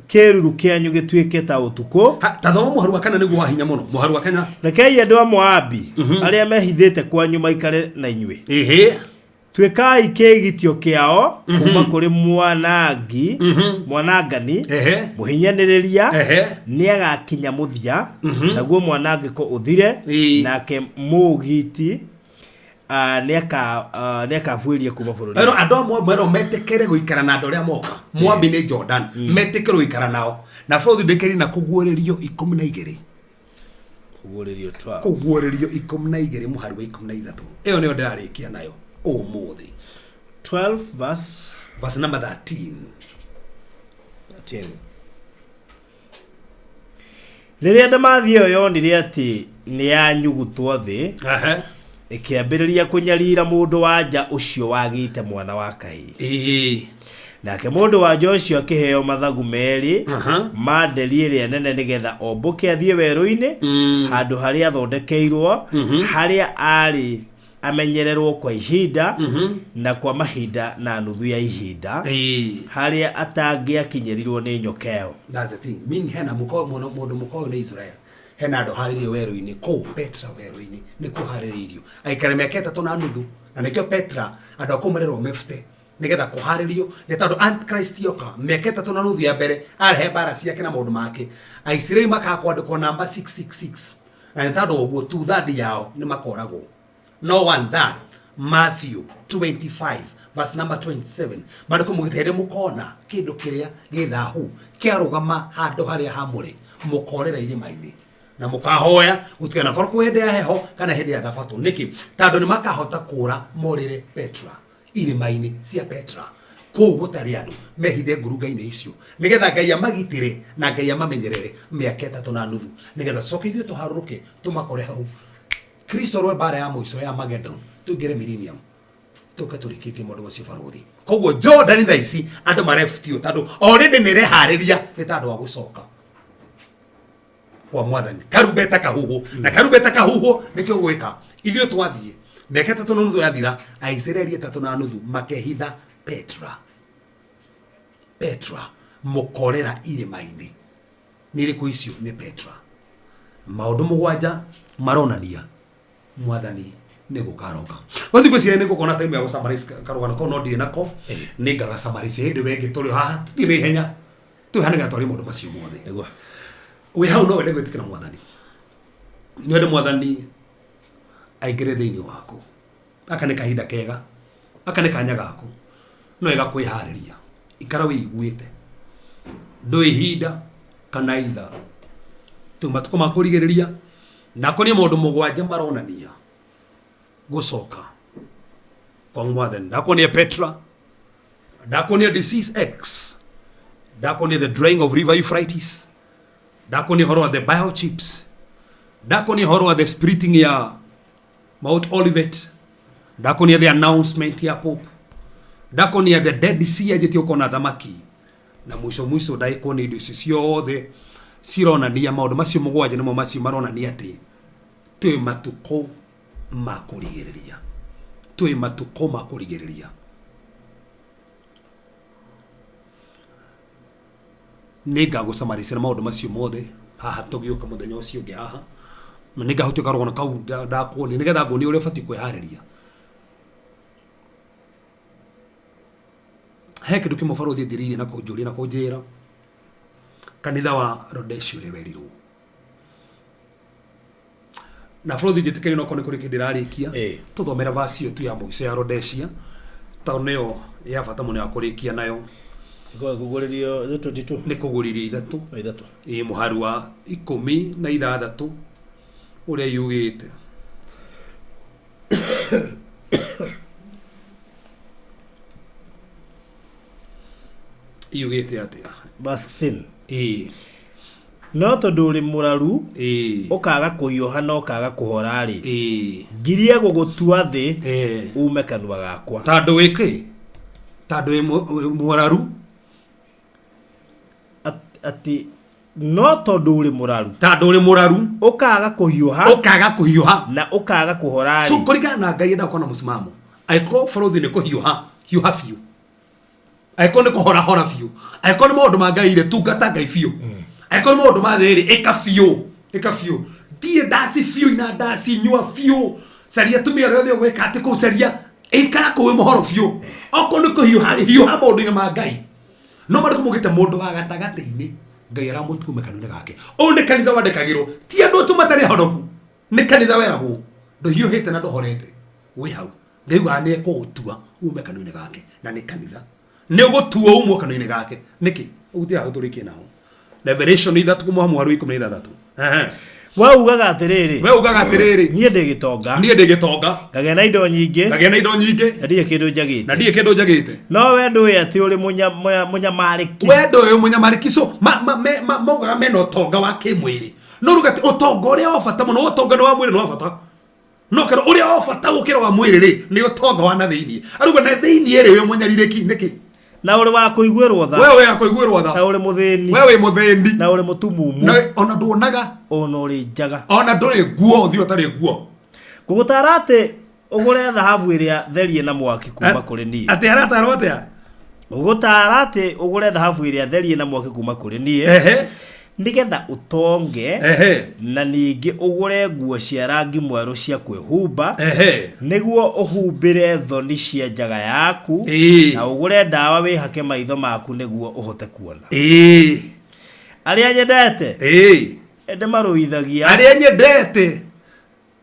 kĩruru kĩanyu gĩtuĩke ta ũtukũ. Ta thoma mũhari wa kana nĩguo wa hinya mũno. Mũhari wa kana. Rekei andũ a Moabi arĩa mehithĩte kwanyu maikare na inyuĩ. Tuĩkai kĩĩgitio kĩao kuma kũrĩ mwanangi mwanangani mũhinyanĩrĩria nĩagakinya mũthia, naguo mwanangĩko ũthire, nake mũũgiti nĩakabuĩria kuma bũrũri. Ero andũ amwe merwo metĩkĩre gũikara na andũ arĩa moka. Moabi nĩ Jordan. Metĩkĩre gũikara nao. Na bũrũri ndĩkĩrĩ na kũguũrĩrio 12. Kũguũrĩrio 12. Kũguũrĩrio 12 mũhari wa 13. Ĩyo nĩyo ndĩrarĩkia nayo ũmũthĩ. 12 verse verse number 13. 13. Rĩrĩa ndamathia ĩyo yonire atĩ nĩ yanyugutwo thĩ, ĩkĩambĩrĩria kũnyarira mũndũ wa nja ũcio wagĩte mwana wa kahĩĩ. Nake mũndũ wa nja ũcio akĩheo mathagu merĩ ma nderi ĩrĩa nene nĩgetha ombũke athiĩ werũ-inĩ handũ harĩa athondekeirwo, harĩa aarĩ amenyererwo kwa ihinda na kwa mahinda na nuthu ya ihinda, harĩa atangĩakinyĩrirwo nĩ nyoka ĩyo. That's the thing. Meaning hena mũndũ mũkoyo nĩ Israel. Hena andũ harĩrĩirio werũ-inĩ kũu Petra werũ-inĩ nĩkuo harĩrĩirio aikare mĩaka 3 na nuthu, na nĩkĩo Petra andũ a kũu marerwo mebute nĩgetha kũharĩrio, nĩ tondũ Antichrist yoka mĩaka 3 na nuthu ya mbere arehe mbara ciake na maũndũ make. Aisiraeli makaga kwandĩkwo namba 666, na nĩ tondũ ũguo 2/3 yao nĩ makoragwo. No 1/3. Matthew 25 verse number 27. Maandĩko maugĩte hĩndĩ mũkona kĩndũ kĩrĩa gĩ thahu kĩarũgama handũ harĩa hamũre, mũkorĩra irĩma-inĩ na mũkahoya gũtikanakorwo kwĩ hĩndĩ ya heho kana hĩndĩ ya thabatũ. Nĩkĩ? Tondũ nĩ makahota kũra morĩre Petra, irĩma-inĩ cia Petra, kũu gũtarĩ andũ, mehithe ngurunga-inĩ icio nĩgetha Ngai amagitĩre na Ngai amamenyerere mĩaka 3 na nuthu, nĩgetha tũcoke ithuĩ tũharũrũke tũmakore hau. Kristo rwe mbara ya mũico ya Armageddon, tũingĩre millennium. Tũke tũrĩkĩtie maũndũ macio barũthi. Koguo Jordan thaa ici andũ marebutio tondũ already nĩ ĩreharĩria nĩ tondũ wa gũcoka kwa mwathani. Karumbeta kahuhwo na karumbeta kahuhwo nĩkĩo gwĩka ithuĩ twathiĩ mĩaka 3.5 yathira, Aisiraeli 3.5 makehitha Petra. Petra mũkorera irĩma-inĩ. Nĩ irĩkũ icio? Nĩ Petra. Maũndũ 7 maronania mwathani nĩ gũka aroka. No thikũ ici nĩ ngũkona time ya gũ-summarize karũgano kau, no ndirĩ nako. Nĩ ngaga summarize hĩndĩ ĩyo ĩngĩ tũrĩ o haha, tũthiĩ na ihenya. Tũĩ haha nĩgetha twarie maũndũ macio mothe. Nĩguo. Wĩ hau no wende gwĩtĩkĩra mwathani. Nĩ wende mwathani aingĩre thĩinĩ waku. Gaka nĩ kahinda kega. Gaka nĩ kanya gaku. No wega kwĩharĩria. Ikara wĩiguĩte. Ndũĩ ihinda kana ithaa. Tũ matukũ ma kũrigĩrĩria na kũrĩ maũndũ 7 maronania gũcoka kwa mwathani. Ndakuonia Petra, ndakuonia disease X, ndakuonia the drying of river Euphrates, ndakuonia ũhoro wa the biochips, ndakuonia ũhoro wa the splitting ya Mount Olivet, ndakuonia the announcement ya Pope, ndakuonia the Dead Sea yanjĩtie gũkorwo na thamaki, na mwisho mwisho ndagĩkuonia indo icio ciothe cironania maũndũ macio 7 nĩmo macio maronania atĩ twĩ matukũ ma kũrigĩrĩria. Twĩ matukũ ma kũrigĩrĩria. Nĩ ngagũcamaricĩra maũndũ macio mothe haha tũgĩũka mũthenya ũcio ũngĩ haha, na nĩ ngahutia karũgano kau ndakuonia nĩgetha nguonie ũrĩa ũbatiĩ kwĩharĩria. He kĩndũ kĩmwe barũthi anjĩrĩire na kũnjũria na kũnjĩra, kanitha wa Rhodesia ũrĩa werirwo. Na barũthi njĩtĩkĩrie no korwo nĩ kũrĩ kĩndũ ndĩrarĩkia, tũthomere verse ĩyo tu ya mũico ya Rhodesia, tondũ nĩyo ya bata mũno ya kũrĩkia nayo. Kũgũrĩrio 22? Nĩ kũgũrĩrio 3. O 3. Ĩĩ, mũhari wa 16 ũrĩa yugĩte. Yugĩte atĩa? Verse 16. Ĩĩ. No tondũ ũrĩ mũraru, Ĩĩ. ũkaga kũhiũha na ũkaga kũhora-rĩ, Ĩĩ. ngirie gũgũtua thĩ, Ĩĩ. ume kanua gakwa. Tondũ wĩ kĩ? Tondũ wĩ mũraru? Atĩ no tondũ ũrĩ mũraru. Tondũ ũrĩ mũraru. Ũkaga kũhiũha. Ũkaga kũhiũha. Na ũkaga kũhora-rĩ. So kũringana na Ngai endaga gũkorwo na mũsimamo. Angĩkorwo bũrũri nĩ kũhiũha, hiũha biũ. Angĩkorwo nĩ kũhorahora biũ. Angĩkorwo nĩ maũndũ ma Ngai rĩ, tungata Ngai biũ. Angĩkorwo nĩ maũndũ ma thĩ rĩ, ĩka biũ. Ĩka biũ. Thiĩ ndaci biũ, ina ndaci, nyua biũ. Caria atumia arĩa othe ũgwĩka atĩ kũu, caria. Ikara kũu wĩ mũhoro biũ. Okorwo nĩ kũhiũha rĩ, hiũha maũndũ-inĩ ma Ngai. No marĩkũ mũgĩte mũndũ wa gatagatĩ-inĩ, Ngai aramũtume kanua-inĩ gake. Ũyũ nĩ kanitha wandĩkagĩrwo, ti andũ tu matarĩ ahonoku. Nĩ kanitha weragwo, ndũhiũhĩte na ndũhorete. Wĩ hau. Ngai ugaga nĩ ekũgũtua ume kanua-inĩ gake, na nĩ kanitha. Nĩ ũgũtuo umwo kanua-inĩ gake. Nĩkĩ? Ũguo ti haha tũrĩkie naho. Revelation 3 kuma mũhari wa 16. Ehe. We ugaga atĩrĩrĩ. We ugaga atĩrĩrĩ. Niĩ ndĩ gĩtonga. Niĩ ndĩ gĩtonga. Ngagĩa na indo nyingĩ. Ngagĩa na indo nyingĩ. Na ndirĩ kĩndũ njagĩte. Na ndirĩ kĩndũ njagĩte. No we ndũĩ atĩ ũrĩ mũnyamarĩki. We ndũĩ mũnyamarĩki. So, maugaga mena ũtonga wa kĩmwĩrĩ. No ruga atĩ ũtonga ũrĩa wa bata mũno, ũtonga nĩ wa mwĩrĩ nĩ wa bata. No kero ũrĩa wa bata gũkĩra wa mwĩrĩ rĩ, nĩ ũtonga wa na thĩinĩ. Aruga na thĩinĩ rĩ, wĩ mũnyarirĩki nĩkĩ? Na ũrĩ wa kũiguĩrwo tha. We wĩ wa kũiguĩrwo tha. Na ũrĩ mũthĩni. We wĩ mũthĩni. Na ũrĩ mũtumumu. Na ona nduonaga. Ona ũrĩ njaga. Ona ndũrĩ nguo, ũthiĩ ũtarĩ nguo. Ngũgũtara atĩ ũgũre thahabu ĩrĩa therie na mwaki kuma kũrĩ niĩ. Atĩ aratarwo atĩa? Ngũgũtara atĩ ũgũre thahabu ĩrĩa therie na mwaki kuma kũrĩ niĩ. Nĩgetha ũtonge, na ningĩ ũgũre nguo cia rangi mwerũ cia kwĩhumba, nĩguo ũhumbĩre thoni cia njaga yaku, na ũgũre ndawa wĩhake maitho maku nĩguo ũhote kuona. Arĩa nyendete, nĩndĩmarũithagia. Arĩa nyendete,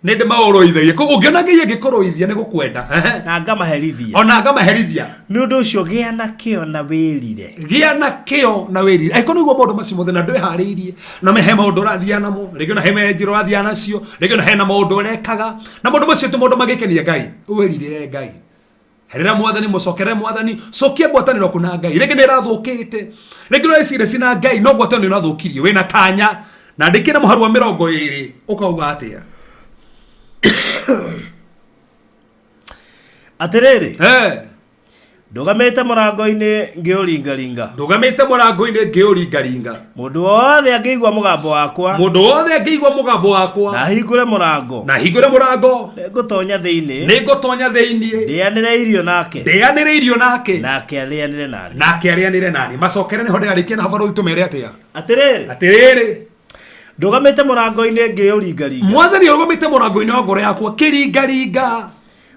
nĩ ndĩmaũrũithagia. Koguo ũngĩona Ngai angĩkũrũithia nĩ gũkwenda. Na ngamaherithia. Ona ngamaherithia. Nĩ ũndũ ũcio gĩa na kĩyo na wĩrire. Gĩa na kĩyo na wĩrire. Angĩkorwo nĩguo maũndũ macio mothe na ndwĩharĩirie, na he maũndũ ũrathiaga namo, rĩngĩ ona he njĩra ũrathiaga nacio, rĩngĩ ona hena maũndũ ũrekaga, na maũndũ macio ti maũndũ mangĩkenia Ngai. Wĩrirĩre Ngai. Herera mwathani, mũcokerere mwathani, cokia ngwatanĩro kuna Ngai. Rĩngĩ nĩ ĩrathũkĩte, rĩngĩ ũreciria cina Ngai, no ngwatanĩro ĩrathũkirie, wĩna kanya. Na ndĩkĩre na mũhari wa 20, ũkauga atĩa? Atĩrĩrĩ, ndũgamĩte mũrango-inĩ ngĩũringaringa. Ndũgamĩte mũrango-inĩ ngĩũringaringa. Mũndũ wothe angĩigua mũgambo wakwa. Mũndũ wothe angĩigua mũgambo wakwa. Na ahingũre mũrango. Na ahingũre mũrango. Nĩngũtonya thĩinĩ. Nĩngũtonya thĩinĩ. Ndĩanĩre irio nake. Ndĩanĩre irio nake. Nake arĩanĩre nani. Nake arĩanĩre nani. Macokere nĩho ndĩrarĩkia na habarũ tũmere atĩa. Atĩrĩrĩ. Atĩrĩrĩ. Ndũgamĩte mũrango-inĩ ngĩũringaringa. Mwathani arũgamĩte mũrango-inĩ wa ngoro yakwa kĩringaringa.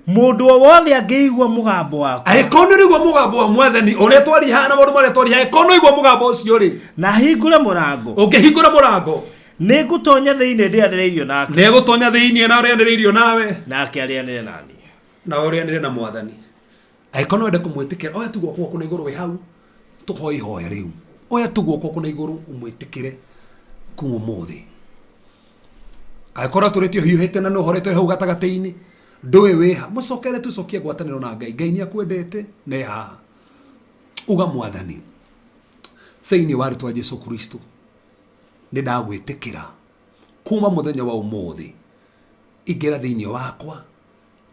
Mũndũ o wothe angĩigua mũgambo wakwa. Angĩkorwo nĩ ũraigua mũgambo wa mwathani ũrĩa twarihaga na maũndũ marĩa twarihaga, angĩkorwo nĩ ũraigua mũgambo ũcio rĩ, na hingũre mũrango. Ũngĩhingũra mũrango, nĩngũtonya thĩinĩ ndĩanĩre irio nake. Nĩegũtonya thĩinĩ na ũrĩanĩre irio nawe. Nake arĩanĩre nani. Nawe ũrĩanĩre na mwathani. Angĩkorwo no wende kũmwĩtĩkĩra, oya tu guoko gwaku na igũrũ wĩ hau, tũhoe ihoya rĩu. Oya tu guoko gwaku na igũrũ ũmwĩtĩkĩre kuma ũmũthĩ. Angĩkorwo ũtũrĩte ũhiũhĩte na nĩ ũhorete hau gatagatĩ-inĩ, ndũĩ wĩha, mũcokere tũcokie ngwatanĩro na Ngai. Ngai nĩ akwendete na e haha. Uga mwathani, thĩinĩ wa rĩtwa Jesu Kristo, nĩ ndagwĩtĩkĩra kuma mũthenya wa ũmũthĩ, ingĩra thĩinĩ wakwa,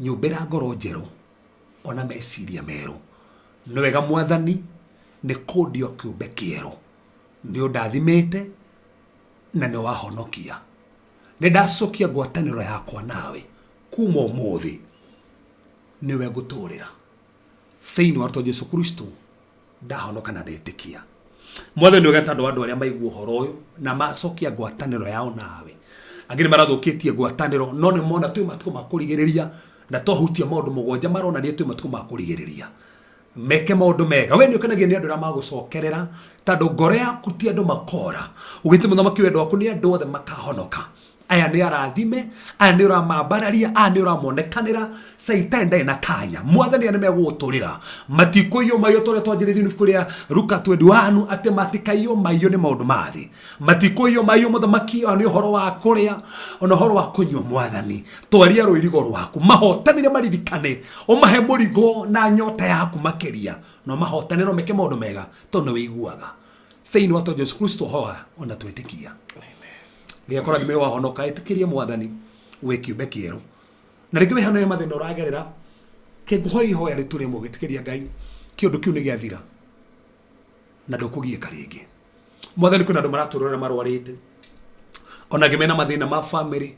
nyũmbĩra ngoro njerũ, ona meciria merũ. Nĩ wega mwathani, nĩ kũndio kĩũmbe kĩerũ. Nĩ ũndathimĩte na nĩ wahonokia. Nĩ ndacokia ngwatanĩro yakwa nawe kuma ũmũthĩ, nĩwe ngũtũrĩra. Thĩinĩ wa rĩtwa Jesu Kristo, ndahonoka na ndetĩkia. Mwathani wega tondũ andũ arĩa maigua ũhoro ũyũ na macokia ngwatanĩro yao nawe. Angĩ nĩ marathũkĩtie ngwatanĩro, no nĩ mona twĩ matukũ ma kũrigĩrĩria na twahutia maũndũ mũgwanja maronania twĩ matukũ ma kũrigĩrĩria. Meke maũndũ mega. We nĩ ũkenagia nĩ andũ arĩa magũcokerera, tondũ ngoro yaku ti andũ makora. Ũgĩte mũthamaki wendo waku nĩ andũ othe makahonoka. Aya nĩ arathime, aya nĩ ũramambararia, aya nĩ ũramonekanĩra. Caitani ndarĩ na kanya. Mwathani aya nĩ megũgũtũrĩra. Matikũiywo maiyo ta ũrĩa twanjĩrĩirie ibuku rĩa Luka 21, atĩ matikaiywo maiyo nĩ maũndũ ma thĩ. Matikũiywo maiyo mũthamaki, ona nĩ ũhoro wa kũrĩa, ona ũhoro wa kũnyua. Mwathani, twaria rũirigo rwaku. Mahotanire maririkane, ũmahe mũrigo na nyota yaku makĩria. No mahotanire meke maũndũ mega, tondũ nĩ wĩiguaga. Thĩinĩ wa Jesu Kristo hoya ona twĩtĩkia. Ngai akũrathime wahonoka, ĩtĩkĩrie mwathani wĩ kĩũmbe kĩerũ. Na rĩngĩ wĩ hano nĩ mathĩna ũragerera, kĩngũhoya ihoya rĩtu rĩmwe ũgĩtĩkĩria Ngai, kĩũndũ kĩu nĩ gĩathira na ndũkũgiĩka rĩngĩ. Mwathani, kwĩna andũ maratũrora marwarĩte, ona angĩ mena mathĩna ma family,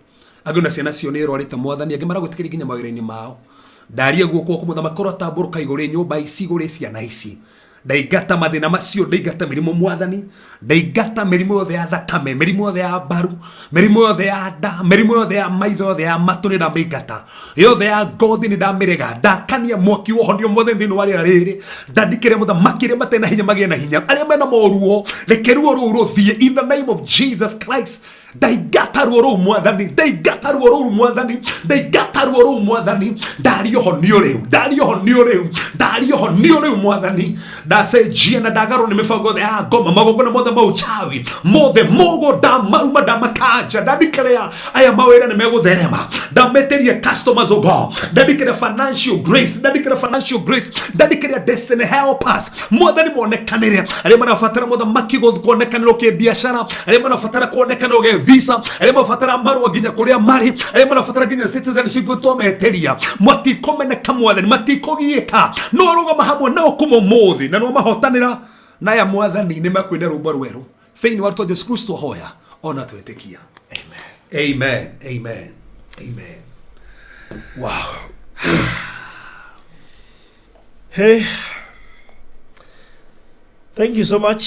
angĩ ona ciana ciao nĩ irwarĩte mwathani, angĩ maragwĩtĩkĩria nginya mawĩra-inĩ mao. Ndaria guoko gwaku mũthamaki ũrotambũrũka igũrũ rĩ nyũmba ici, igũrũ rĩ ciana ici. Ndaingata mathĩna macio, ndaingata mĩrimũ mwathani, ndaingata mĩrimũ yothe ya thakame, mĩrimũ yothe ya mbaru, mĩrimũ yothe ya nda, mĩrimũ yothe ya maitho, yothe ya matũ nĩ ndamĩingata, yothe ya ngothi nĩ ndamĩrega. Ndakania mwaki wa ũhonio mwathani thĩinĩ wa rĩera rĩrĩ. Ndandikĩre mũthamaki arĩa matarĩ na hinya magĩe na hinya, arĩa mena moruo reke ruo rũu rũthiĩ in the name of Jesus Christ. Ndaingata ruo rũu mwathani, ndaingata ruo rũu mwathani, ndaingata ruo rũu mwathani. Ndaria ũhonio rĩu, ndaria ũhonio rĩu, ndaria ũhonio rĩu mwathani. Ndacenjia na ndagarũra nĩ mĩbango yothe ya ngoma, magongona mothe ma ũchawi mothe mogo ndamaruma, ndamakanja, ndandikĩrĩa aya mawĩra nĩ megũtherema. Ndametĩria customers of God, ndandikĩrĩa financial grace, ndandikĩrĩa financial grace, ndandikĩrĩa destiny helpers mwathani monekanĩre. Arĩa marabatara mũthamaki kuonekanĩrwo kĩbiacara, arĩa marabatara kuonekanĩrwo gĩ visa, arĩa marabatara marũa nginya kũrĩa marĩ, arĩa marabatara nginya citizenship, twametĩria matikũmeneka mwathani, matikũgiĩka. No rũgama hamwe nao kuma ũmũthĩ na no mahotanĩra na aya mwathani nĩ mekwĩna rwĩmbo rwerũ thĩinĩ wa rĩtwa Jesu Kristo hoya ona twĩtĩkia. Amen. Amen. Amen. Wow. Hey. Thank you so much,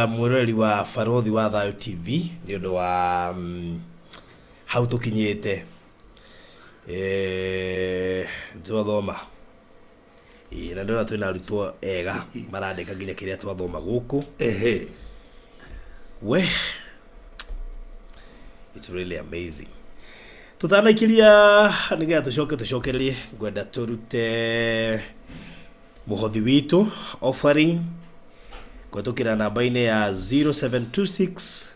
mwĩroreri wa Barothi wa Thayo TV, nĩ ũndũ wa hau tũkinyĩte. Twathoma. Ĩĩ, na ndĩrona twĩna arutwo ega marandĩka nginya kĩrĩa twathoma gũkũ. We, it's really amazing. Tũtanaikĩria nĩgetha tũcoke tũcokererie, ngwenda tũrute mũhothi witũ, offering, kũhetũkĩra namba-inĩ ya 0726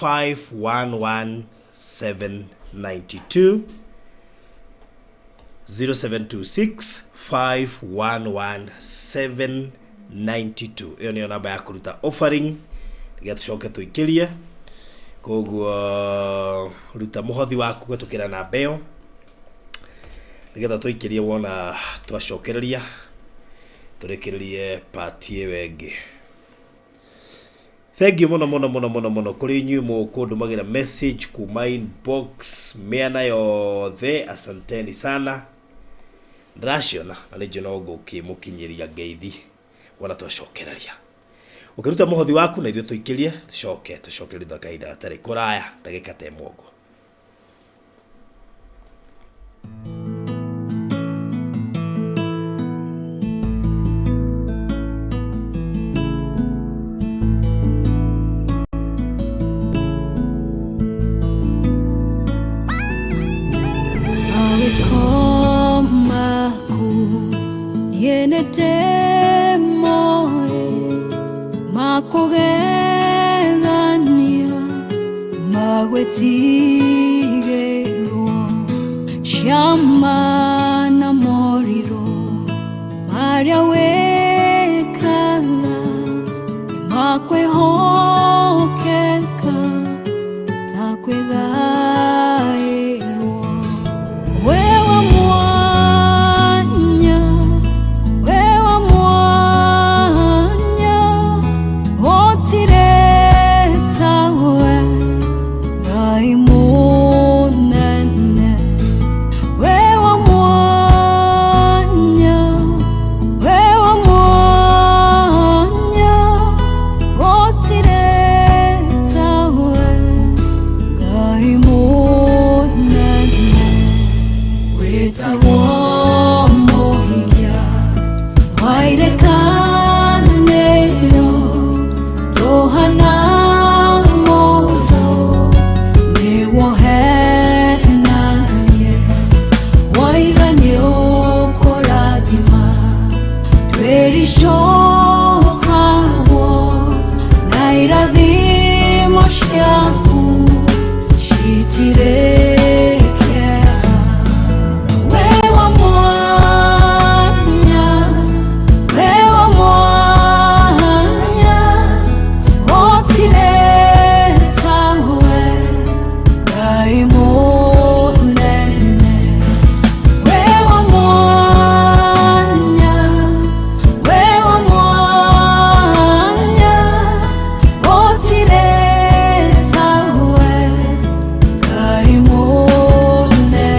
511 792, 0726 511 792. Ĩyo nĩyo namba ya kũruta offering nĩgetha tũcoke tũikĩrie. Koguo ruta mũhothi waku kũhetũkĩra namba ĩyo. Nĩgetha tũikĩrie wona twacokereria tũrĩkĩrĩrie part ĩyo ĩngĩ. Thank you mũno mũno mũno mũno mũno kũrĩ inyuĩ mũkũndũmagĩra message kuma inbox mĩena yothe, asanteni sana. Ndĩraciona na nĩ njũĩ no ngũkĩmũkinyĩria ngeithi wona twacokereria. Ũkĩruta mũhothi waku na ithuĩ tũikĩrie tũcoke tũcokererie thutha kahinda gatarĩ kũraya ndagĩka ta ĩmwe ũguo. Mawĩko maku niĩ nĩndĩmoĩ makũgegania magwĩtigĩrwo ciama na morirũ marĩa wĩkaga makwĩhokeka na kwĩgaĩrwo. Wewe mwanya, wewe mwanya, gũtirĩ tawe, Ngai mũnene. Wewe mwanya, wewe mwanya, gũtirĩ tawe, Ngai mũnene. Wĩtagwo mũhikia wa irikanĩro, ndũhana mũndũ nĩwohenanie, woiga nĩũkũrathima twĩricũkagwo na irathimo ciaku citirĩ kĩeha. Wewe mwanya, wewe mwanya, gũtirĩ tawe, Ngai mũnene. Wewe mwanya, wewe mwanya, gũtirĩ tawe, Ngai mũnene.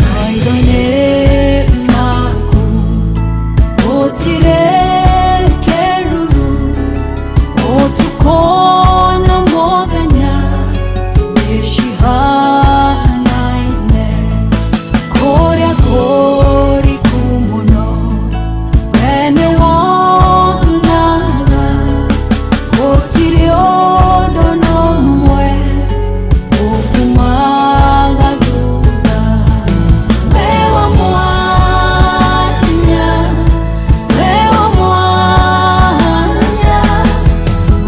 Maitho nĩ maku gũtirĩ kĩruru, ũtukũ na mũthenya nĩcihanaine, kũrĩa kũriku mũno we nĩwonaga, gũtirĩ ũndũ n'ũmwe ũkumaga thutha. Wewe mwanya, wewe mwanya,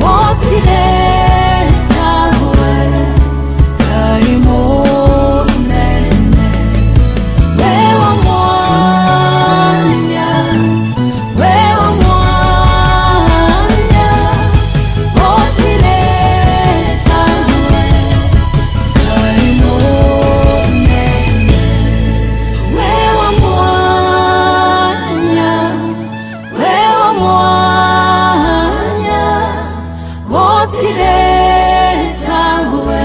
gũtirĩ tawe, Ngai mũnene. Wewe mwanya, wewe mwanya, gũtirĩ tawe, Ngai mũnene. Wewe mwanya, wewe mwanya, gũtirĩ tawe,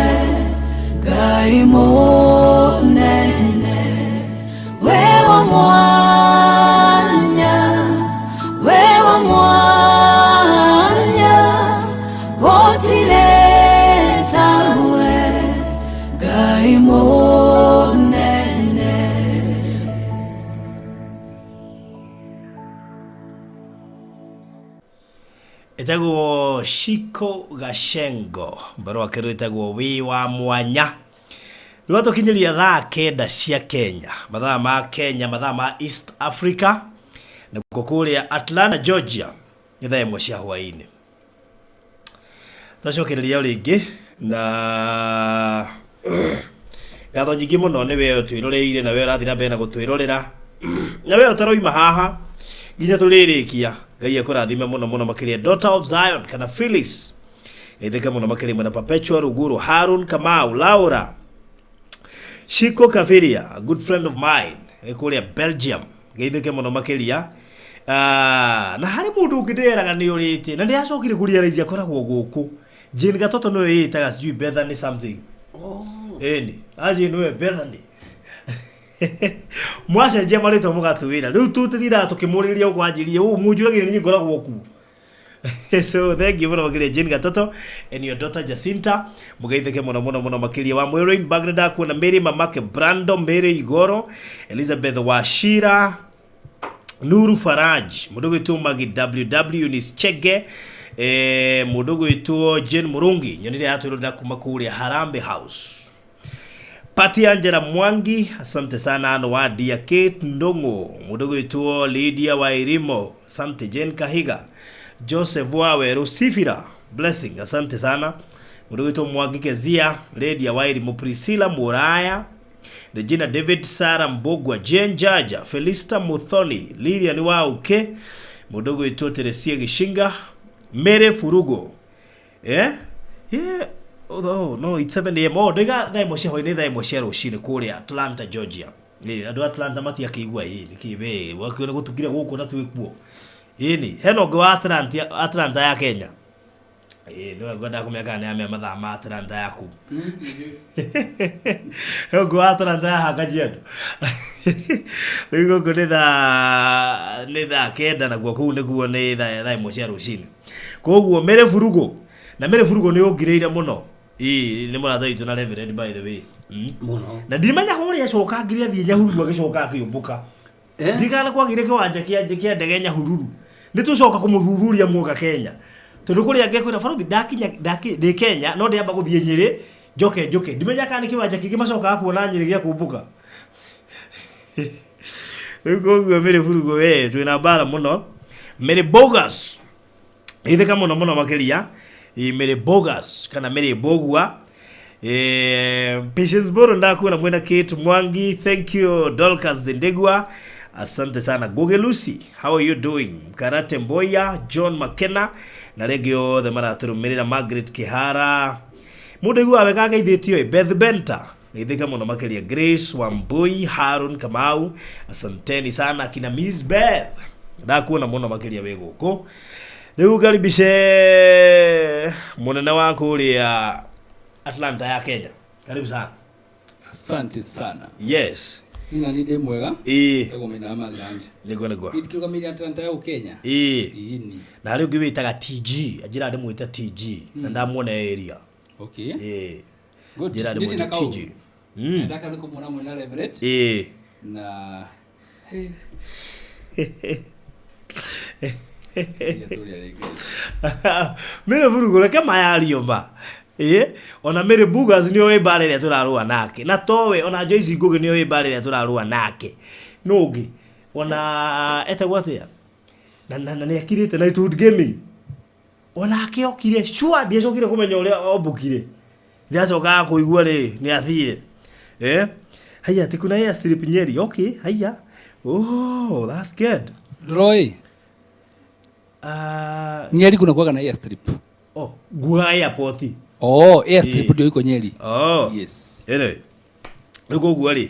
Ngai mũnene. Wewe mwanya, wewe mwanya, gũtirĩ tawe, Ngai mũnene. Ĩtagwo Shiko Gashengo mbere wake rwĩtagwo wĩ wa mwanya. Rĩu atũkinyĩria thaa 9 cia Kenya, mathaa ma Kenya, mathaa ma East Africa, nakuo kũrĩa Atlanta, Georgia nĩ thaa 1 cia hwaĩ-inĩ. Twacokereria o rĩngĩ na Ngatho nyingĩ mũno nĩ we ũtwĩroreire na we ũrathiĩ na mbere na gũtwĩrorera na we ũtaroima haha nginya tũrĩrĩkia. Ngai akũrathime mũno mũno makĩria. Daughter of Zion kana Phyllis, geithĩka mũno makĩria mwena Perpetua Ruguru, Harun Kamau, Laura Shiko Kabiria, a good friend of mine nĩ kũrĩa Belgium, geithĩke mũno makĩria. Ah, na harĩ mũndũ ũngĩ ndĩeraga nĩ ũrĩte na ndĩracokire kũrealize akoragwo gũkũ. Jane Gatoto nĩwe ĩtaga sijui Bethany something. Ĩni a Jane we Bethany mwacenjia marĩtwa mũgatwĩra rĩu tũtithindaga tũkĩmũrĩria gũkũ anjirie ũũ mũnjũragĩre niĩ ngoragwo kuo. So thank you mũno makĩria Jane Gatoto and your daughter Jacinta, mũgeithĩke mũno mũno mũno makĩria. Wa Mwĩrĩ Bagna ndakuona, Mary Mamake, Brando Mary Igoro, Elizabeth Wachira, Nuru Faraj, mũndũ gwĩtwo Magi WW, Eunice Chege, mũndũ gwĩtwo Jane Murungi nyonire yatwĩrorera kuma kũrĩa Harambe House. Pati Angela Mwangi, asante sana. Ano Wadia Kate Ndongo, mũndũ gwĩtwo Lydia Wairimo, asante. Jane Kahiga, Joseph Waweru, Sifira Blessing, asante sana. Mũndũ gwĩtwo Mwangi Kezia, Lydia Wairimo, Priscilla Muraya, Regina David, Sarah Mbogwa, Jane Jaja, Felista Muthoni, Lilian Wauke, mũndũ gwĩtwo Teresia Gishinga, Mary Furugo. Eh? Yeah. Oh, no, it's 7 a.m. Oh, ndaiga thaa ĩmwe cia hwaĩ-inĩ, thaa ĩmwe cia rũcinĩ kũrĩa Atlanta, Georgia. Ĩ, andũ a Atlanta matiakĩigua ĩ nĩkĩ we wakiona gũtukire gũkũ na twĩ kuo. Ĩni, hena ũngĩ wa Atlanta, Atlanta ya Kenya. Ĩ, nĩwe ngwendaga kũmenya kana nĩ amenya mathaa ma Atlanta ya kũu. He ũngĩ wa Atlanta ya haha Kajiado. Rĩu gũkũ nĩ thaa 9 naguo kũu nĩguo nĩ thaa 1 cia rũcinĩ. Koguo Mary Furugo na Mary Furugo nĩ ũngirĩire mũno. Ĩ, nĩ mũrata witũ na Reverend, by the way. Mũno. Na ndimenyaga ũrĩa acokangire athiĩ Nyahururu agĩcoka akĩũmbũka. Ndirikana kwagire kĩwanja kĩa ndege Nyahururu. Nĩ tũcoka kũmũthuthuria muoka Kenya. Tondũ kũrĩa angĩkwĩra barothi ndakinya ndĩ Kenya no ndĩamba gũthiĩ Nyĩrĩ njoke njũke. Ndimenya kana nĩ kĩwanja kĩngĩ macokaga kuona Nyĩrĩ gĩa kũmbũka. Rĩu koguo Mary Furugo we twĩna mbara mũno. Mary Bogus ithika mũno mũno makĩria. Ĩ, Mary Bogus kana Mary Bogua. Patience Boro ndakuona mwena Kate Mwangi, thank you. Dorcas Ndegwa, asante sana. Goge Lucy, how are you doing? Karate Mboya, John McKenna na rĩngĩ othe maratũrũmĩrĩra, Margaret Kihara, mũndũ iguaga wega ageithĩtio ĩ, Beth Benta geithĩka mũno makĩria, Grace Wambui, Harun Kamau, asanteni sana. Akina Miss Beth ndakuona mũno makĩria wĩ gũkũ. Rĩu ngaribishe mũnene wa kũrĩa Atlanta ya Kenya, karibu sana. Asante sana. Yes. Nina nĩ ndĩ mwega. Ĩĩ. Ego mena Maryland. Nĩguo. Ndikĩrũgamĩrĩra Atlanta ya Kenya. Ĩĩ. Ĩni. Na harĩ ũngĩ wĩtaga TG, anjĩra ndĩmwĩte TG na ndamuona area. Okay. Ĩĩ. Good. Njĩra Niĩ ndina ndĩmwĩte kaũndũ. TG. Ndaka nĩ kũmuona mwena Reverend. Ĩĩ. Na hey. Iria tũrĩa rĩngĩ. Mary Burugu reke mayario ma. Ĩĩ, ona Mary Bugas nĩ oĩ mbara ĩrĩa tũrarũa nake na towe, ona Joyce Ngugi nĩ oĩ mbara ĩrĩa tũrarũa nake nũ ũngĩ ona etagwo atĩa na nĩ akirĩte Nightwood Gaming, onake okire sure ndiacokire kũmenya ũrĩa ombũkire, ndiacokaga kũigua rĩ nĩ athire. Eh, haya, ati kuna airstrip Nyeri. Okay, haya, oh, that's good. Ndũroĩ? Nyeri kuna kuwaga na airstrip. Oh, ngugaga airport. Oh, airstrip Ĩĩ. ndio iko Nyeri. Oh. Yes. Anyway, rĩu koguo rĩ,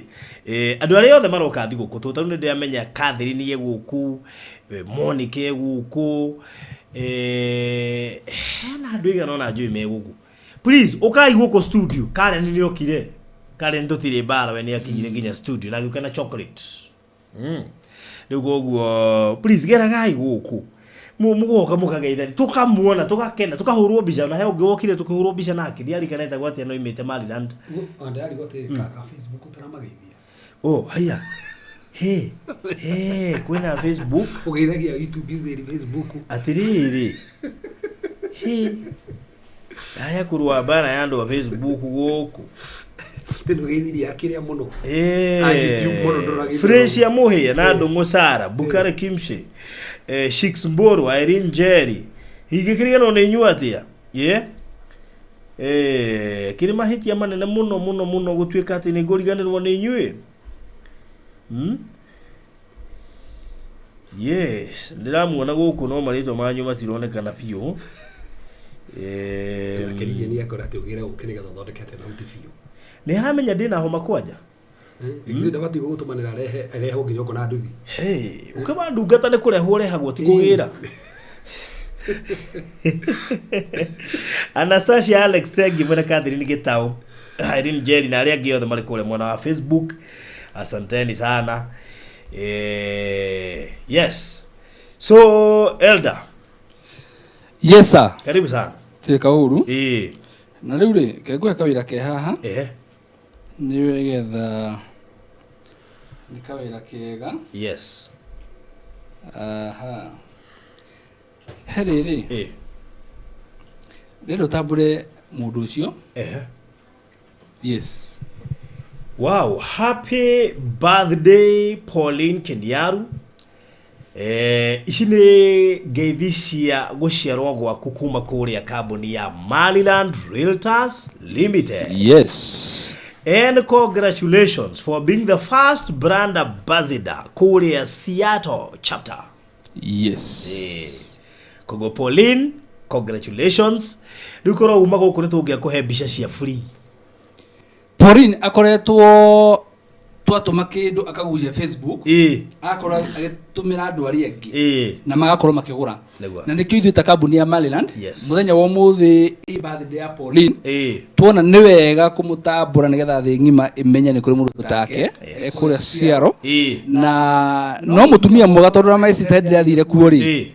andũ arĩa othe maroka thigũkũ tũ tarĩu nĩ ndĩramenya Catherine e gũkũ, Monica e gũkũ, hena andũ aigana ũna njũĩ me gũkũ. Please ũkai gũkũ studio. Karen nĩ okire. Karen tũtirĩ mbara, we nĩ akinyire nginya studio na agĩũka na chocolate. Rĩu koguo please geragai gũkũ mũgoka mũkageithania tũkamuona tũgakena tũkahũrwo mbica na he ũngĩ wokire tũkĩhũrwo mbica nake ndiarikana etagwo atĩa no imĩte Maryland. Ndĩrarigwo atĩrĩ, ka Facebook ũtaramageithia. Oh, haya, he he kwĩna Facebook. Ũgeithagia YouTube theri Facebook. Atĩrĩrĩ, he haya kũrũa mbara ya andũ a Facebook gũkũ. Tene ũgeithirie akĩrĩa mũno. Eh, A YouTube mũno ndũrageithia. Fresh ya Muhia na Ndung'u Sara, Bukare Kimshe, Shix Mburu, Irene Njeri, ingĩkĩriganwo nĩ inyuĩ atĩa? Yeah? Kĩrĩ mahĩtia manene mũno mũno mũno gũtuĩka atĩ nĩ ngũriganĩrwo nĩ inyuĩ. Yes, ndĩramuona gũkũ no marĩtwa manyu matironekana biũ. Makĩria nĩ akora atĩ ũgĩre ũkĩ nĩgetha ũthondeke atĩa thauti biũ. Nĩ aramenya ndĩna homa kwanja. Ithuĩ ndabatiĩ gũgũtũmanĩra arehe arehwo nginya ũkona nduthi. Hey, ũkĩma ndungata nĩ kũrehwo ũrehagwo ti kũgĩra. Anastasia Alex Thengi mwene Catherine Gitau, Irene Jerry na arĩa angĩ othe marĩ kũrĩa mwena wa Facebook. Asanteni sana. Yes. So Elder. Yes sir. Karibu sana. Tuĩka ũru. Ĩĩ. Na rĩu rĩ, ke ngũhe kawĩra ke haha. Ehe. Nĩ getha nĩ kawĩra kega. Yes. Aha. He rĩrĩ. Ĩĩ. Ndĩrenda ũtambũre mũndũ ũcio. Ehe. Yes. Wow, happy birthday Pauline Kenyaru. Ici nĩ ngeithi cia gũciarwo gwaku kuma kũrĩa kambuni ya Maryland Realtors Limited. Yes. And congratulations for being the first brand ambassador kũrĩa Seattle chapter. Yes. Koguo Pauline, congratulations. Rĩu korwo uma gũkũ nĩ tũngĩakũhe mbica cia free. Pauline akoretwo twatũma kĩndũ akagucia Facebook. Agakorwo agĩtũmĩra andũ arĩa angĩ. Na magakorwo makĩgũra. Nĩguo. Na nĩkĩo ithuĩ ta kambuni ya Maryland Yes. mũthenya wa ũmũthĩ ĩ birthday ya Pauline tuona nĩ wega kũmũtambũra nĩgetha thĩ ng'ima ĩmenye nĩ kũrĩ mũndũ take kũrĩa Seattle. Na no mũtumia mwega tondũ na my sister hĩndĩ ĩrĩa athire kuo rĩ,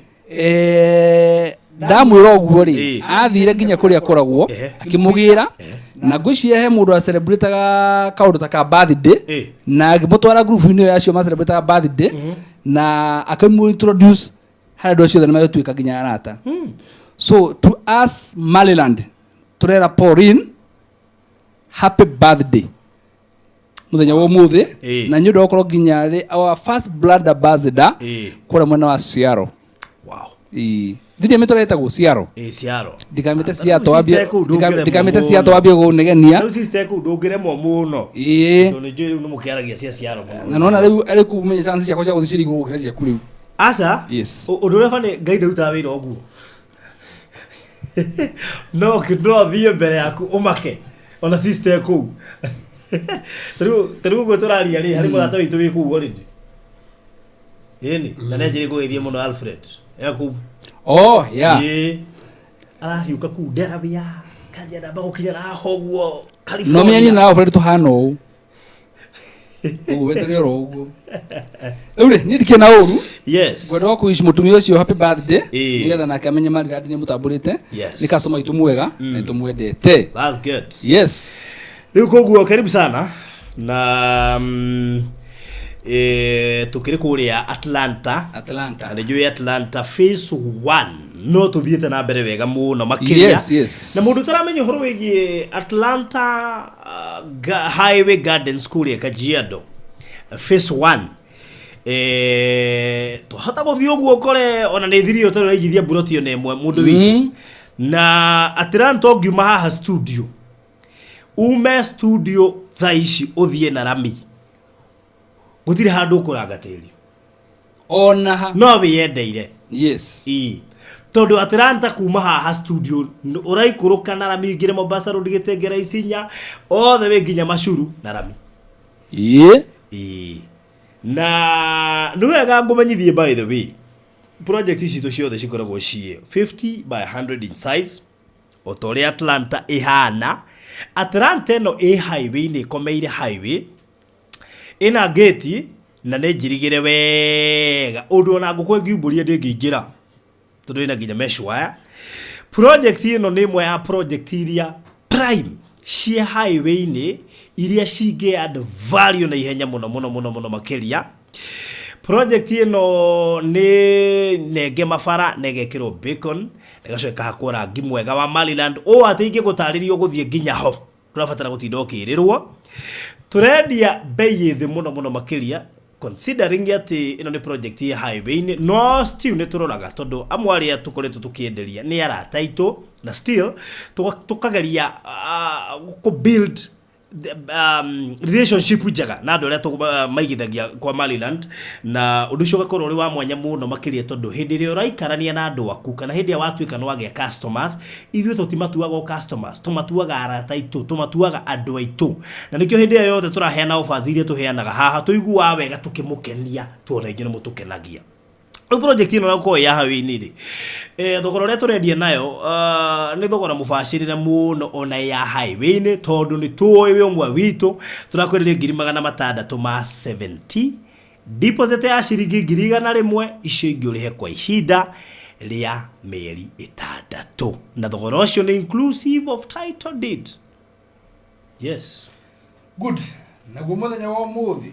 ndamwĩra ũguo rĩ, athire nginya kũrĩa akoragwo akĩmũgĩra na ngwĩciria he mũndũ acelebrataga kaũndũ ta ka birthday na akĩmũtwara group-inĩ ĩyo ya acio macelebrataga birthday na akĩmũ introduce harĩ andũ acio othe na magĩtuĩka nginya arata. So to us Maryland tũrera Pauline happy birthday mũthenya wa ũmũthĩ na nĩ ũndũ wa gũkorwo nginya arĩ our first brand ambassador kũrĩa mwena wa Seattle. Wow. Thirĩ mĩtũra ĩtagwo Seattle. Seattle. Ndikamĩte Seattle wambie ndikamĩte Seattle wambie kũnegenia. Rĩu sister kũu ndũngĩremwo mũno. Tondũ nĩ njũĩ rĩu nĩ mũkĩaragia cia Seattle mũno. Na nona rĩu arĩ kũu menya chance ciakwa cia gũthiĩ cirĩ igũrũ gũkĩra ciaku rĩu. Aca. Yes. Ũndũ ũrĩa bani Ngai ndarutaga wĩra ũguo. No thiĩ mbere yaku ũmake ona sister kũu. Tarĩu ũguo tũraria rĩ harĩ mũrata witũ wĩ kũu already. Ĩni, na nĩ anjĩrĩ kũgeithia mũno Alfred. E kũu. Oh, yeah. Ĩĩ. Arahiũka kũu Delaware. Kanjia ndamba gũkinya na haha ũguo No menya niĩ na Alfred tũhana ũũ. Ũguo weterere oro ũguo. Rĩu rĩ, niĩ ndikĩrĩ na ũru. Yes. Ngwenda kũwish mũtumia ũcio happy birthday nĩgetha nake amenye Maryland nĩ mũtambũrĩte. Yes. Nĩ customer witũ mwega na nĩtũmwendete. That's good. Yes. Rĩu koguo karibu sana na tukĩrĩ kũrĩa Atlanta. Atlanta. Na nĩnjũĩ Atlanta phase 1 no tũthiĩte na mbere wega mũno makĩria. Yes, yes. Na mũndũ ũtaramenya ũhoro wĩgiĩ Atlanta Highway Gardens kũrĩa Kajiado phase 1 twahota gũthiĩ ũguo ũkore ona nĩ thiri ũtarĩ ũraigithia mburoti ona ĩmwe mũndũ witũ. Na Atlanta ũngiuma haha studio ume studio thaa ici ũthiĩ na rami gũtirĩ handũ ũkũranga tĩri ona ha no wĩyendeire. Yes. Tondũ Atlanta kuma haha studio ũraikũrũka na rami ũingĩre Mombasa Road Gĩtengera Isinya othe wĩ nginya Macuru na rami. Ĩĩ. Na nĩ wega ngũmenyithie by the way project ici citũ ciothe cikoragwo ciĩ 50 by 100 in size o ta ũrĩa Atlanta ĩhana. Atlanta ĩno ĩ highway-inĩ ĩkomeire highway ĩna gate na nĩ njirigĩre wega ũndũ ona ngũkũ ĩngiumbũria ndĩngĩingĩra tondũ ĩna nginya mesh wire. Project ĩno nĩ ĩmwe ya project iria prime cia highway-inĩ iria cingĩ add value na ihenya mũno mũno mũno mũno makĩria. Project ĩno nĩ nenge mabara na ĩgekĩrwo bacon na ĩgacoka ĩkahakwo rangi mwega wa Maryland ũũ atĩ ingĩgũtarĩria ũgũthiĩ nginya ho ndũrabatara gũtinda ũkĩrĩrwo. Tũrendia bei ĩ thĩ mũno mũno makĩria considering atĩ ĩno nĩ project ya highway-inĩ no still nĩ tũroraga tondũ amwe arĩa tũkoretwo tũkĩenderia nĩ arata aitũ Na still tukageria ku build relationship njega na andũ arĩa maigithagia kwa Maryland, na ũndũ ũcio ũgakorwo ũrĩ wa mwanya mũno makĩria tondũ hĩndĩ ĩrĩa ũraikarania na andũ aku kana hĩndĩ ĩrĩa watuĩka nĩ wagĩa customers, ithuĩ tũtimatuaga o customers, tũmatuaga arata aitũ, tũmatuaga andũ aitũ, na nĩkĩo hĩndĩ ĩrĩa yothe tũraheana offers iria tũheanaga haha tũiguaga wega tũkĩmũkenia, tuona inyuĩ nĩ mũtũkenagia. Rĩu project ĩno ya gũkorwo ya highway-inĩ rĩ, thogora ũrĩa tũrendia nayo nĩ thogora mũbacĩrĩre mũno ona ya highway-inĩ, tondũ nĩ tũĩ wĩ ũmwe witũ tũrakwenderia 670,000 deposit ya ciringi 100,000, icio ingĩ ũrĩhe kwa ihinda rĩa mĩeri 6, na thogora ũcio nĩ inclusive of title deed. Yes. Good. Naguo mũthenya wa ũmũthĩ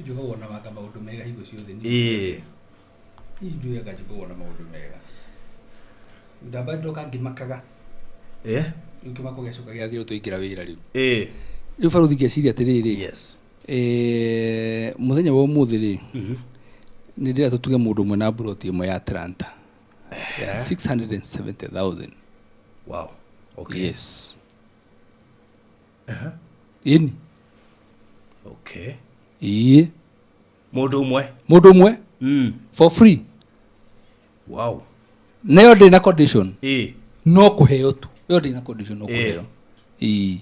njugagwo na maka maũndũ mega hingo ciothe. Ĩĩ. Njugaga njugagwo na maũndũ mega. Ndamba ndoka ngĩmakaga. Ĩĩ. Rĩu kĩmako gĩacoka gĩathira tũingĩra wĩra rĩu. Ĩĩ. Rĩu baruthi ngeciria atĩrĩrĩ. Yes. Mũthenya wa ũmũthĩ rĩ, nĩ ndĩrenda tũtuge mũndũ ũmwe na mburoti ĩmwe ya Atlanta ya 670,000. Wow. Okay. Yes. Ĩni. Okay. Ĩĩ. Mũndũ ũmwe. Mũndũ ũmwe. For free. Wow. Nayo ndĩ na condition. Ĩĩ. No kũheo tu. Ĩyo ndĩ na condition, no kũheo. Ĩĩ.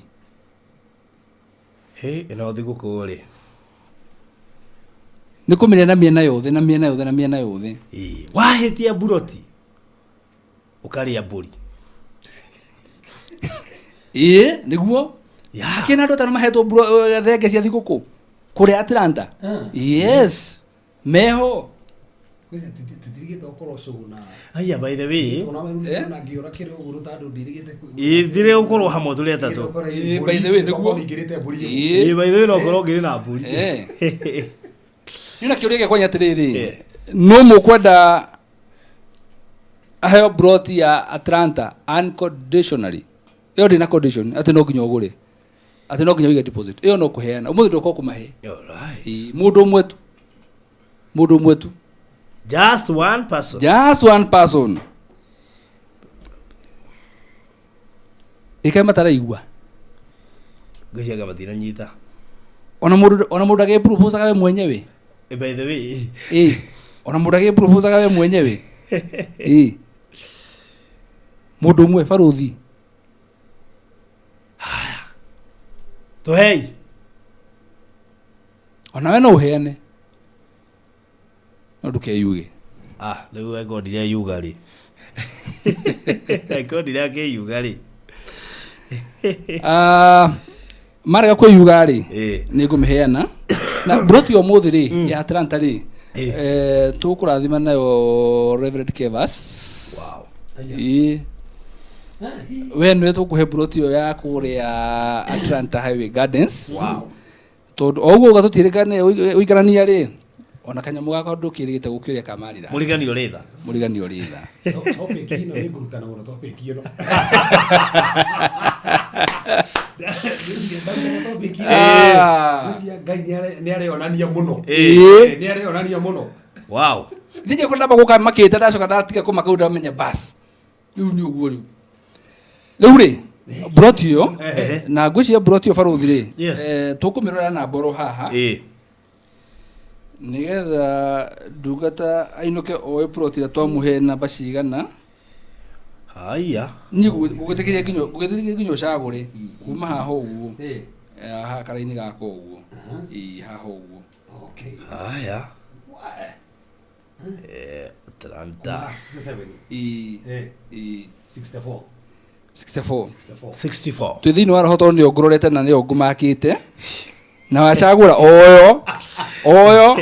Hĩ, ĩno thigũkũ rĩ. Nĩ kũmĩrĩa na mĩena yothe, na mĩena yothe, na mĩena yothe. Ĩĩ. Wahĩtia mburoti ũkarĩa mbũri. Ĩĩ, nĩguo. Hakĩrĩ na andũ atano mahetwo thenge cia thigũkũ kũrĩa Atlanta. Yes. Meho. Tutirigĩte gũkorwo cũgũ na Aya, by the way. Na ngĩũra kĩrĩ ũguo tondũ ndirigĩte. Ĩĩ, thire gũkorwo hamwe tũrĩ atatũ. Ĩĩ, by the way, nĩguo. Ningĩrĩte mbũri. Ĩĩ, by the way, no ũkorwo ngĩrĩ na mbũri. Niĩ na kĩũria gĩakwa nĩ atĩrĩrĩ, no mũkwenda aheo broti ya Atlanta unconditionally? Ĩyo ndĩ na condition atĩ no nginya ũgũre, atĩ no nginya ũige deposit. Ĩyo no kũheana ũmũthĩ ndũkorwo kũmahe. Alright. Mũndũ ũmwe tu, mũndũ ũmwe tu. Just one person. Just one person. Ĩkaĩ mataraigua. Ngwĩciria matinanyita. Ona mũndũ, ona mũndũ agĩproposaga we mwenyewe. By the way. Ĩĩ. Ona mũndũ agĩproposaga we mwenyewe. Ĩĩ. Mũndũ ũmwe baruthi. Haya. Tũhei. Ona we no ũheane. No ndũkeyuge. Ah, rĩu angĩkorwo ndireyuga rĩ. Angĩkorwo ndirakĩyuga rĩ. Marega kwĩyuga rĩ, nĩ ngũmĩheana. Na broti ya ũmũthĩ rĩ, ya Atlanta rĩ, tũkũrathima nayo Reverend Kevas. Wow. Ĩĩ. We nĩwe tũkũhe broti ĩyo ya kũrĩa Atlanta Highway Gardens. Wow. Tondũ o ũguo ũgatũtirĩkane ũikarania rĩ, ona kanyamũ gakwa ndũkĩrĩte gũkĩũria kamarira. Mũrigani ũrĩ tha. Mũrigani ũrĩ tha. Topic ĩno nĩ ngũrutana mũno, topic ĩno. Ngwĩciria Ngai nĩ areyonania mũno. Nĩ areyonania mũno. Wow. Thĩinĩ kwa ndamba gũka makĩte ndacoka ndatiga kũmaka rĩu ndamenya bas. Rĩu nĩ ũguo rĩu. Rĩu rĩ, broti ĩyo na ngwĩciria broti ĩyo baruthi rĩ, tũkũmĩrora na mboro haha. Nĩgetha ndungata ainũke oe plot ĩrĩa twamũhe namba cigana. Haya. Niĩ ngũgĩtĩkĩria nginya, ngũgĩtĩkĩria nginya ũcagũre kuma haha ũguo. Haha karaini gaka ũguo. Ĩĩ, haha ũguo. Okay. Haya. Atlanta. 67. Ĩĩ. Ĩĩ. 64. 64. 64. Twĩ thĩinĩ wa roho tondũ nĩyo ngũrorete na nĩyo ngũmakĩte. Na wacagũra oyo. Oyo.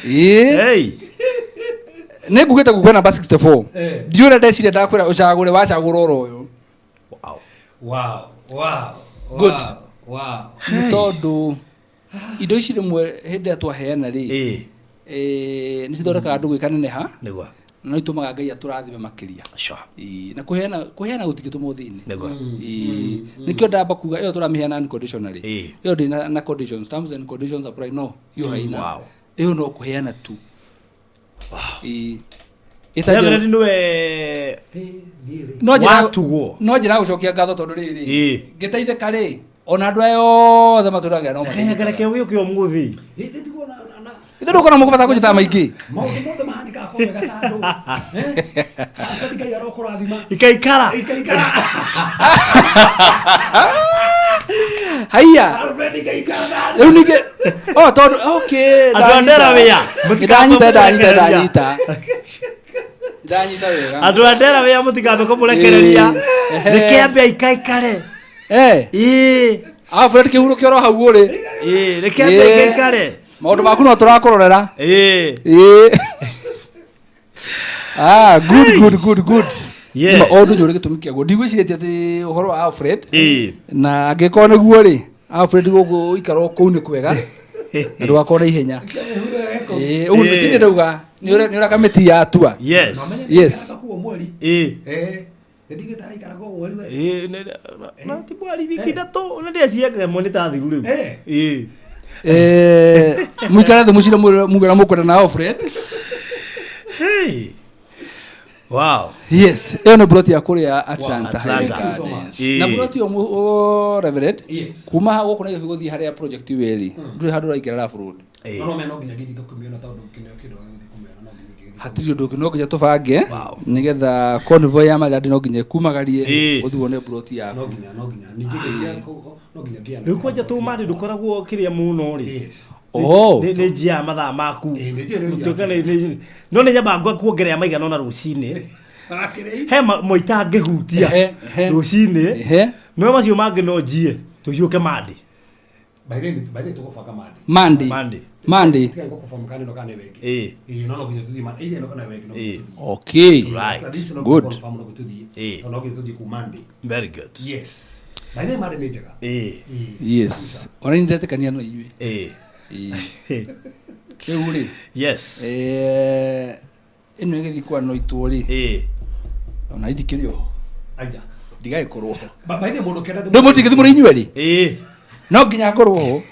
Ĩĩ. Hey. Nĩ ngugĩte gũkua namba 64. Ndiũĩ ũrĩa ndeciria ndakwĩra ũcagũre, wacagũra oro ũyũ. Wow. Wow. Wow. Good. Wow. Nĩ tondũ indo ici rĩmwe hĩndĩ ĩrĩa twaheana rĩ, nĩ cithondekaga andũ gwĩka neneha. Nĩguo. Na no itũmaga Ngai atũrathime makĩria. Sure. Ĩĩ, na kũheana gũtingĩtũma ũthĩne. Nĩguo. Ĩĩ, nĩkĩo ndamba kuga ĩyo tũramĩheana unconditionally. Ĩyo ndĩ na conditions, terms and conditions apply, no, ĩyo haina. Wow. Ĩyo no kũheana tu. Ĩĩ. Ĩta njĩra- Reverend nĩwe no njĩra watugwo. no njĩra gũcokia ngatho tondũ rĩrĩ Ĩĩ. ngĩteithĩka rĩ ona andũ aya othe matũraga no Reke reke gĩũke ũmũthĩ. ithe ndũkona mũkũbata kũnjĩtaga maingĩ maũndũ mothe mahanĩkaga kwa wega ta andũ Alfred Ngai arokũrathima Ikaikara. Ikaikara. haiya Alfred Ngai ikara na rĩu ningĩ o tondũ okay Andũ a Delaware, ndanyita ndanyita mũtikamũrekereria. ndanyita ndanyita wega Andũ a Delaware mũtikambe kũmũrekereria. Ĩĩ. Reke ambe aikaikare. Eh. Ĩĩ. Alfred kĩhuro kĩoro hau ũrĩ Ĩĩ, reke ambe Ĩĩ. aikaikare. maũndũ maku no tũrakũrorera Ĩĩ. Ĩĩ. Ah, good good good good. Yes. Nĩma, o ũndũ njũrĩ gĩtũmi kĩaguo ndigwĩcirĩtie atĩ ũhoro wa Alfred Ĩĩ. na angĩkorwo nĩguo rĩ Alfred gũkũ ũikara o kũu nĩ kwega na ndũgakorwo na ihenya Ĩĩ, ũguo Ĩĩ. tindĩ ndauga nĩ ũrĩa kamĩti yatua Yes. yes kuo mweri Ĩĩ. eh ndigĩte araikara kuo mweri we Ĩĩ, na ti mweri wiki ithatũ na ndĩreciria nĩ ta thiru rĩu. Ĩĩ. Eh, mũikare thĩ mũcire muge ũrĩa mũkwenda na Alfred Hey. Wow. yes ĩyo nĩ broti ya kũrĩa Atlanta Atlanta. Highland Gardens. Ĩĩ. na broti ĩyo Reverend kuma gũkũ Nairobi gũthiĩ harĩa project ĩyo ĩrĩ ndũrĩ handũ ũraingĩra rough road no no no nginya ngĩthiĩ kũmĩona tondũ kĩneo kĩndũ gĩgũthiĩ kũmĩona no nginya ngĩthiĩ hatirĩ ũndũ ũngĩ no nginya tũbange nĩgetha convoy ya Maryland no nginya ĩkumagarie Ĩĩ. ũthiĩ wone broti yaku no nginya no nginya ningĩ ngĩkia kũu no nginya ngĩana Rĩu kwanja tũmarĩ ndũkoragwo kĩrĩa mũno rĩ. Oh. Nĩ njia ya mathaa maku. nĩ njia, nĩ njia. Gũtuĩka no nĩ nyambaga kuongerera maigana ũna rũcinĩ. He moita ngĩhutia Ehe, ehe. rũcinĩ. Ehe. No macio mangĩ no njie tũhiũke Monday. by the way by the way tũgũbanga Monday Monday Monday. Monday tiga ngũkũbanga kana ĩno kana ĩyo ĩngĩ Ĩĩ. ĩĩ no no nginya tũthiĩ Monday either ĩno kana ĩyo ĩngĩ no nginya Ĩĩ. tũthiĩ okay Right. At least no Good. confirm no nginya tũthiĩ Ĩĩ. no nginya tũthiĩ kũu Monday Very good. yes by the way Monday nĩ njega Ĩĩ. yes ona nĩ ndetĩkania no inyuĩ Ĩĩ. rĩu rĩ Yes. eh, ĩno ĩgĩthiĩ kwanoitwo rĩ Ĩĩ. ona ndikĩrĩ oho aya ndigagĩkorwo ho by the way mũndũ kenda rĩu mũtingĩthiĩ mũrĩ inyuĩ rĩ Ĩĩ. no nginya ngorwo ho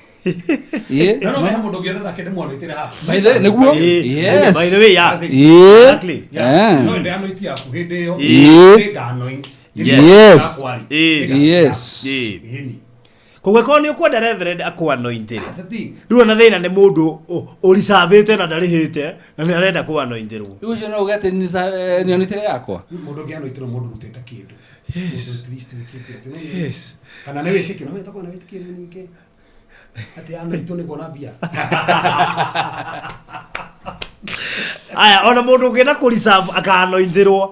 Ĩĩ, no no no. he mũndũ ũngĩona nake ndĩmwanoitĩre haha By the nĩguo Ĩĩ. yes By the way, yeah. Ĩĩ. Exactly. Eh. no ende anoiti yaku hĩndĩ ĩyo Ĩĩ. nĩnganoint Yes. Ĩĩ. Yes. Ĩĩ. ĩni Koguo korwo nĩ ũkwenda Reverend akũanointĩre. that's the thing Rĩu ona thĩna nĩ mũndũ ũricavĩte na ndarĩhĩte na nĩ arenda kũanointĩrwo. Rĩu ũcio no uge atĩ nĩonitĩre yakwa mũndũ ũngĩ anoitĩrwo mũndũ ũrutĩte kĩndũ Yes. Mũndũ at least wĩkĩte atĩ no Yes. kana nĩ wĩtĩkio no wĩtagwo na wĩtĩkio ningĩ atĩ anoitwo nĩ kuona mbia Aya ona mũndũ ũngĩenda kũ-reserve akaanointĩrwo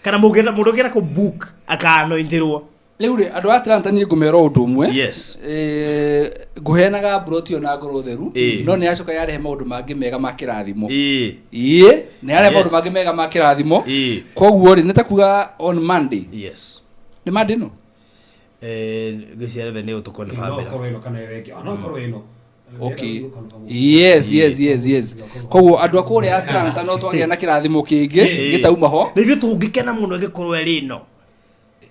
kana mũndũ ũngĩenda kũ-book akaanointĩrwo. rĩu rĩ andũ a Atlanta niĩ ngũmera ũndũ ũmwe Yes. Eh, ngũheanaga mburoti ĩyo na ngoro theru Ĩĩ. no nĩ yacoka yarehe maũndũ mangĩ mega ma kĩrathimo Ĩĩ. ĩĩ nĩ yarehe maũndũ Yes. mangĩ mega ma kĩrathimo Ĩĩ. koguo rĩ nĩ ta kuga on Monday Yes. nĩ Monday no Eh, ngwĩciria Reverend nĩ no ũtũkonfirmĩra. ĩkorwo ĩno kana ĩyo ĩngĩ no ĩkorwo ĩno okay yes yes yes yes koguo andũ a kũrĩa Atlanta no twagĩa na kĩrathimo kĩngĩ Ĩĩ. gĩtauma ho Na ithuĩ tũngĩkena mũno ĩngĩkorwo ĩrĩ ĩno.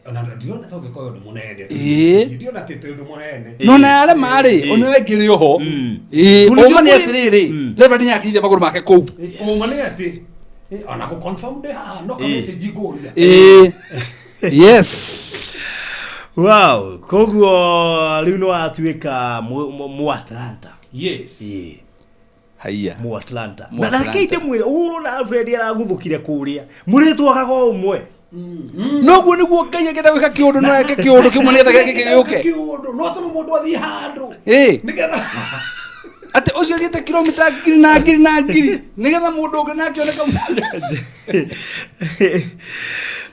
ona ndirona ta ũngĩkorwo ũndũ mũnene Ĩĩ. ndirona atĩ tĩ ũndũ mũnene no na yarema rĩ Ĩĩ. ona ĩngĩ rĩ oho ĩĩ Tondũ ũma nĩ nĩ- atĩrĩrĩ Reverend nĩakinyithia magũrũ make kũu ũma nĩ atĩ ona gũ confirm ndĩ haha no ka Ĩĩ. message ngũria ĩĩ yes Wow, koguo rĩu nĩ watuĩka mu Atlanta. yes Ĩĩ. haiya Mu Atlanta. Mu Na reke Atlanta. ndĩmwĩre ũguo na Alfred araguthũkire kũrĩa. Mũrĩtwagaga o ũmwe. noguo nĩguo ngai angĩenda gwĩka kĩũndũ no eke kĩũndũ kĩmwe nĩgetha gĩkĩ gĩũke kĩũndũ no atũme mũndũ athiĩ handũ ĩĩ nĩgetha atĩ ũcio athiĩte kilomita ngiri na ngiri na ngiri nĩgetha mũndũ ũngĩ nake oneka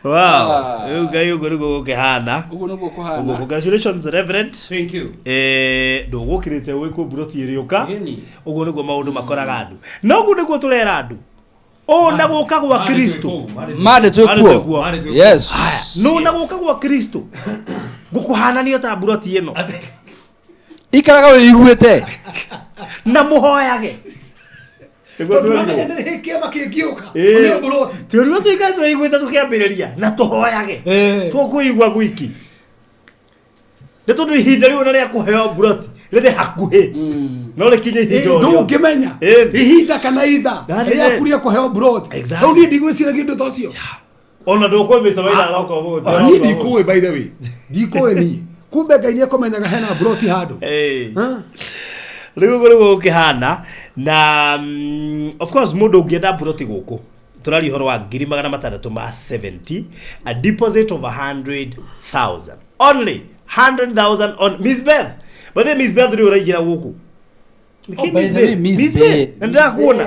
Wow. Ah. Rĩu Ngai ũguo nĩguo gũkĩhana. ũguo nĩguo Ũguo kũhana congratulations Reverend. thank you Eh, ndũgũkĩrĩte wĩkwo mburoti ĩrĩũka. Ĩni. Ũguo nĩguo maũndũ makoraga andũ. Na ũguo nĩguo tũrera andũ. Ũũ na gũka gwa Kristo. Mande twĩ Mande kuo twĩ kuo. yes No na gũka gwa Kristo. Gũkũhananio ta mburoti ĩno. ikaraga wĩiguĩte Na mũhoyage. Nĩguo tondũ twĩrirwo. ũramenya nĩ kĩama kĩngĩũka Ĩĩ. nĩ mburoti Twĩrirwo tũikare twĩiguĩte tũkĩambĩrĩria na tũhoyage. Tũkũigua gwiki. Nĩ tondũ ihinda rĩu ona rĩa kũheo mburoti Rĩrĩ hakuhĩ. No rĩkinye ihinda o rĩothe. Ndũngĩmenya ihinda kana itha That is it. rĩaku rĩa kũheo broti. Exactly. Rĩu niĩ ndigwĩciragia ũndũ ta ũcio. Ona ndũkũĩ Mr. Maina aroka ũmũthĩ. Ah, niĩ ndikũĩ by the way. Ndikũĩ niĩ. Kumbe Ngai nĩekũmenyaga hena broti handũ. Rĩu ũguo nĩguo gũkĩhana na of course mũndũ ũngĩenda mburoti gũkũ tũraria ũhoro wa 670,000, a deposit of 100,000 only, 100,000 on Miss Beth. But then Miss Beth rĩu ũraingĩra gũkũ. Nĩkĩ Oh, by Miss the way, Beth? Miss Miss Beth, Beth. na ndĩrakuona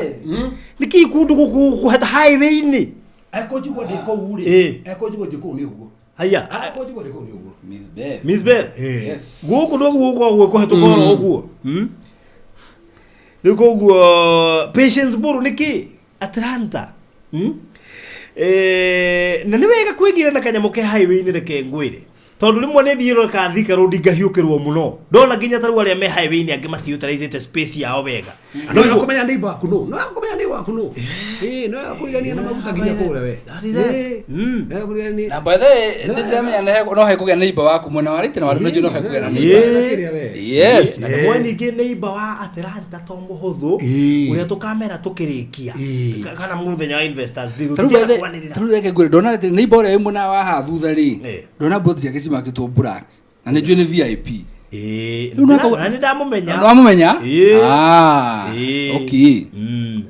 nĩkĩ kũndũ gũkũ kũheta highway-inĩ? Ekũnjigua ndĩ kũu rĩ. Ekũnjigua ndĩ kũu nĩ ũguo. Haya. Ekũnjigua ndĩ kũu nĩ ũguo. Miss Beth. Miss Beth. Yes. Gũkũ no gũkũ gwĩkũhetũka oro ũguo. Rĩu koguo Patience Mburu nĩkĩ Atlanta. Na nĩ wega kwĩgira na kanyamũ ke highway-inĩ, reke ngwĩre tondũ rĩmwe nĩ thiĩ ka Thika Road ngahiũkĩrwo mũno, ndona nginya ta rĩu arĩa me highway-inĩ angĩ matiutilizĩte space yao wega. No wega kũmenya neighbor waku nũ. No wega kũmenya neighbor waku nũ. Ĩĩ, no wega kũrigania na maguta nginya kũrĩa we. Ĩĩ. Wega kũrigania. Na by the way, nĩ ndĩramenya no hekũgĩa neighbor waku mwena wa right na wa left, no hekũgĩa na neighbors. Yes. Na rĩmwe ningĩ neighbor wa Atlanta to mũhũthũ ũrĩa tũkamera tũkĩrĩkia kana mũthenya wa investors day Tarĩu by the- tũkĩanĩrĩra. tarĩu reke ngwĩre, ndona atĩ neighbor ũrĩa wĩ mwena wa haha thutha rĩ, ndona broti ciake cimakĩtwo black na nĩ njũĩ nĩ VIP. Rĩu no Na nĩ ndamũmenya. Nĩ wamũmenya? Ĩĩ. Ah, Ĩĩ. okay.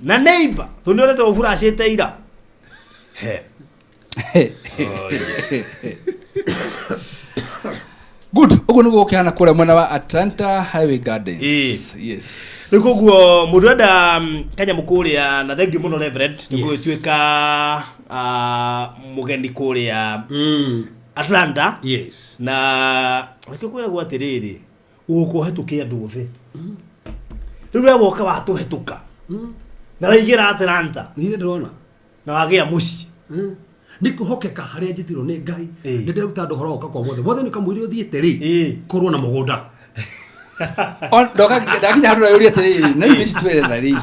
Na neighbor tondũ nĩ ũrete ũburacĩte ira. He. Good, ũguo nĩguo gũkĩhana kũrĩa mwena wa Atlanta Highway Gardens. Yes. Rĩu koguo mũndũ enda kanyamũ kũrĩa, na thengiũ mũno Reverend nĩ Yes. gũgĩtuĩka mũgeni kũrĩa Atlanta. Yes. Na nĩkĩo kwĩragwo atĩrĩrĩ, ũgũka ũhetũke andũ othe. Rĩu we woka watũhetũka na waingĩra Atlanta. Niĩ ndĩrona. Na wagĩa mũciĩ. Nĩ kwĩhokeka harĩa njĩtirwo nĩ Ngai. Nĩ ndĩruta andũ ũhoro woka kwa mothe. Mothe nĩ kamũira ũthiĩte rĩ. Korwo na mũgũnda. Ndoka ndakinya handũ ndayũria atĩrĩrĩ, na rĩu ndĩcitweretha rĩ.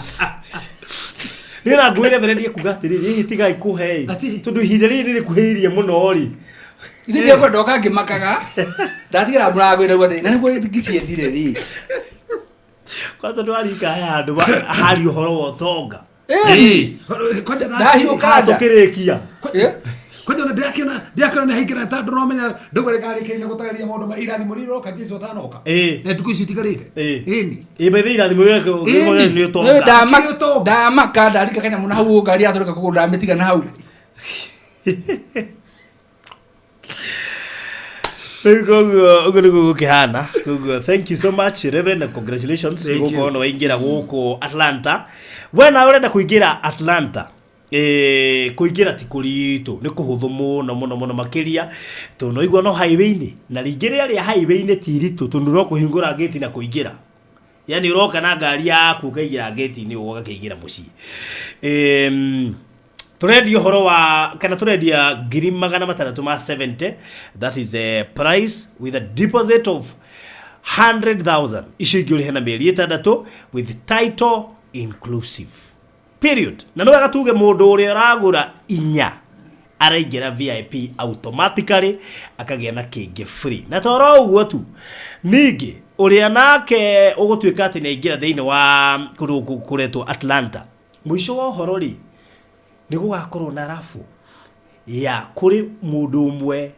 Niĩ na ngwĩre Reverend ekuga atĩrĩrĩ, hihi tigai kũhe ĩ, tondũ ihinda rĩrĩ nĩ rĩkuhĩrĩirie mũno rĩ. Ithe ndiakwa ndoka ngĩmakaga, ndatigĩra mũrango ndauga atĩrĩ, na nĩguo ngĩciethire rĩ. Kwanza ndwarika he handũ hari ũhoro wa ũtonga. Kwanja Ndahiũka nda. Tũkĩrĩkia. Kwanja ona ndĩrakĩona nĩ haingĩra tondũ nomenya ndũgũrĩ ngarĩkĩrĩria na gũtarĩria maũndũ ma irathimo rĩrĩa ũroka Jesũ atanoka. Na ndukũ icio itigarĩte. Ĩni. Ĩ bethe irathimo rĩrĩa nĩ Wewe ũtonga. ndamaka ndarika kanyamũ na hau ngari yatũrĩka kũgũrũ ndamĩtiga na hau. Rĩu koguo ũguo nĩguo gũkĩhana. Koguo thank you so much Reverend and congratulations Thank you. gũkorwo nĩ waingĩra gũkũ Atlanta. We nawe ũrenda kũingĩra Atlanta, kũingĩra ti kũritũ, nĩ kũhũthũ mũno mũno mũno makĩria tondũ no igua no highway-inĩ, na rĩngĩ rĩa rĩa highway-inĩ ti iritũ tondũ no kũhingũra gate na kũingĩra, yani ũroka na ngari yaku ũkaingĩra gate-inĩ ũguo ũgakĩingĩra mũciĩ. Tũrendia ũhoro wa kana tũrendia 670,000, that is a price with a deposit of 100,000, icio ingĩ ũrĩhe na mĩeri 6 with title inclusive, period. Na nĩ wega tuge mũndũ ũrĩa ũragũra inya araingĩra VIP automatically, akagĩa na kĩngĩ free. Na toro ũguo tu, ningĩ ũrĩa nake ũgũtuĩka atĩ nĩ aingĩra thĩinĩ wa kũndũ gũkũ kũretwo Atlanta, mũico wa ũhoro rĩ, nĩ gũgakorwo na rabu ya kũrĩ mũndũ ũmwe,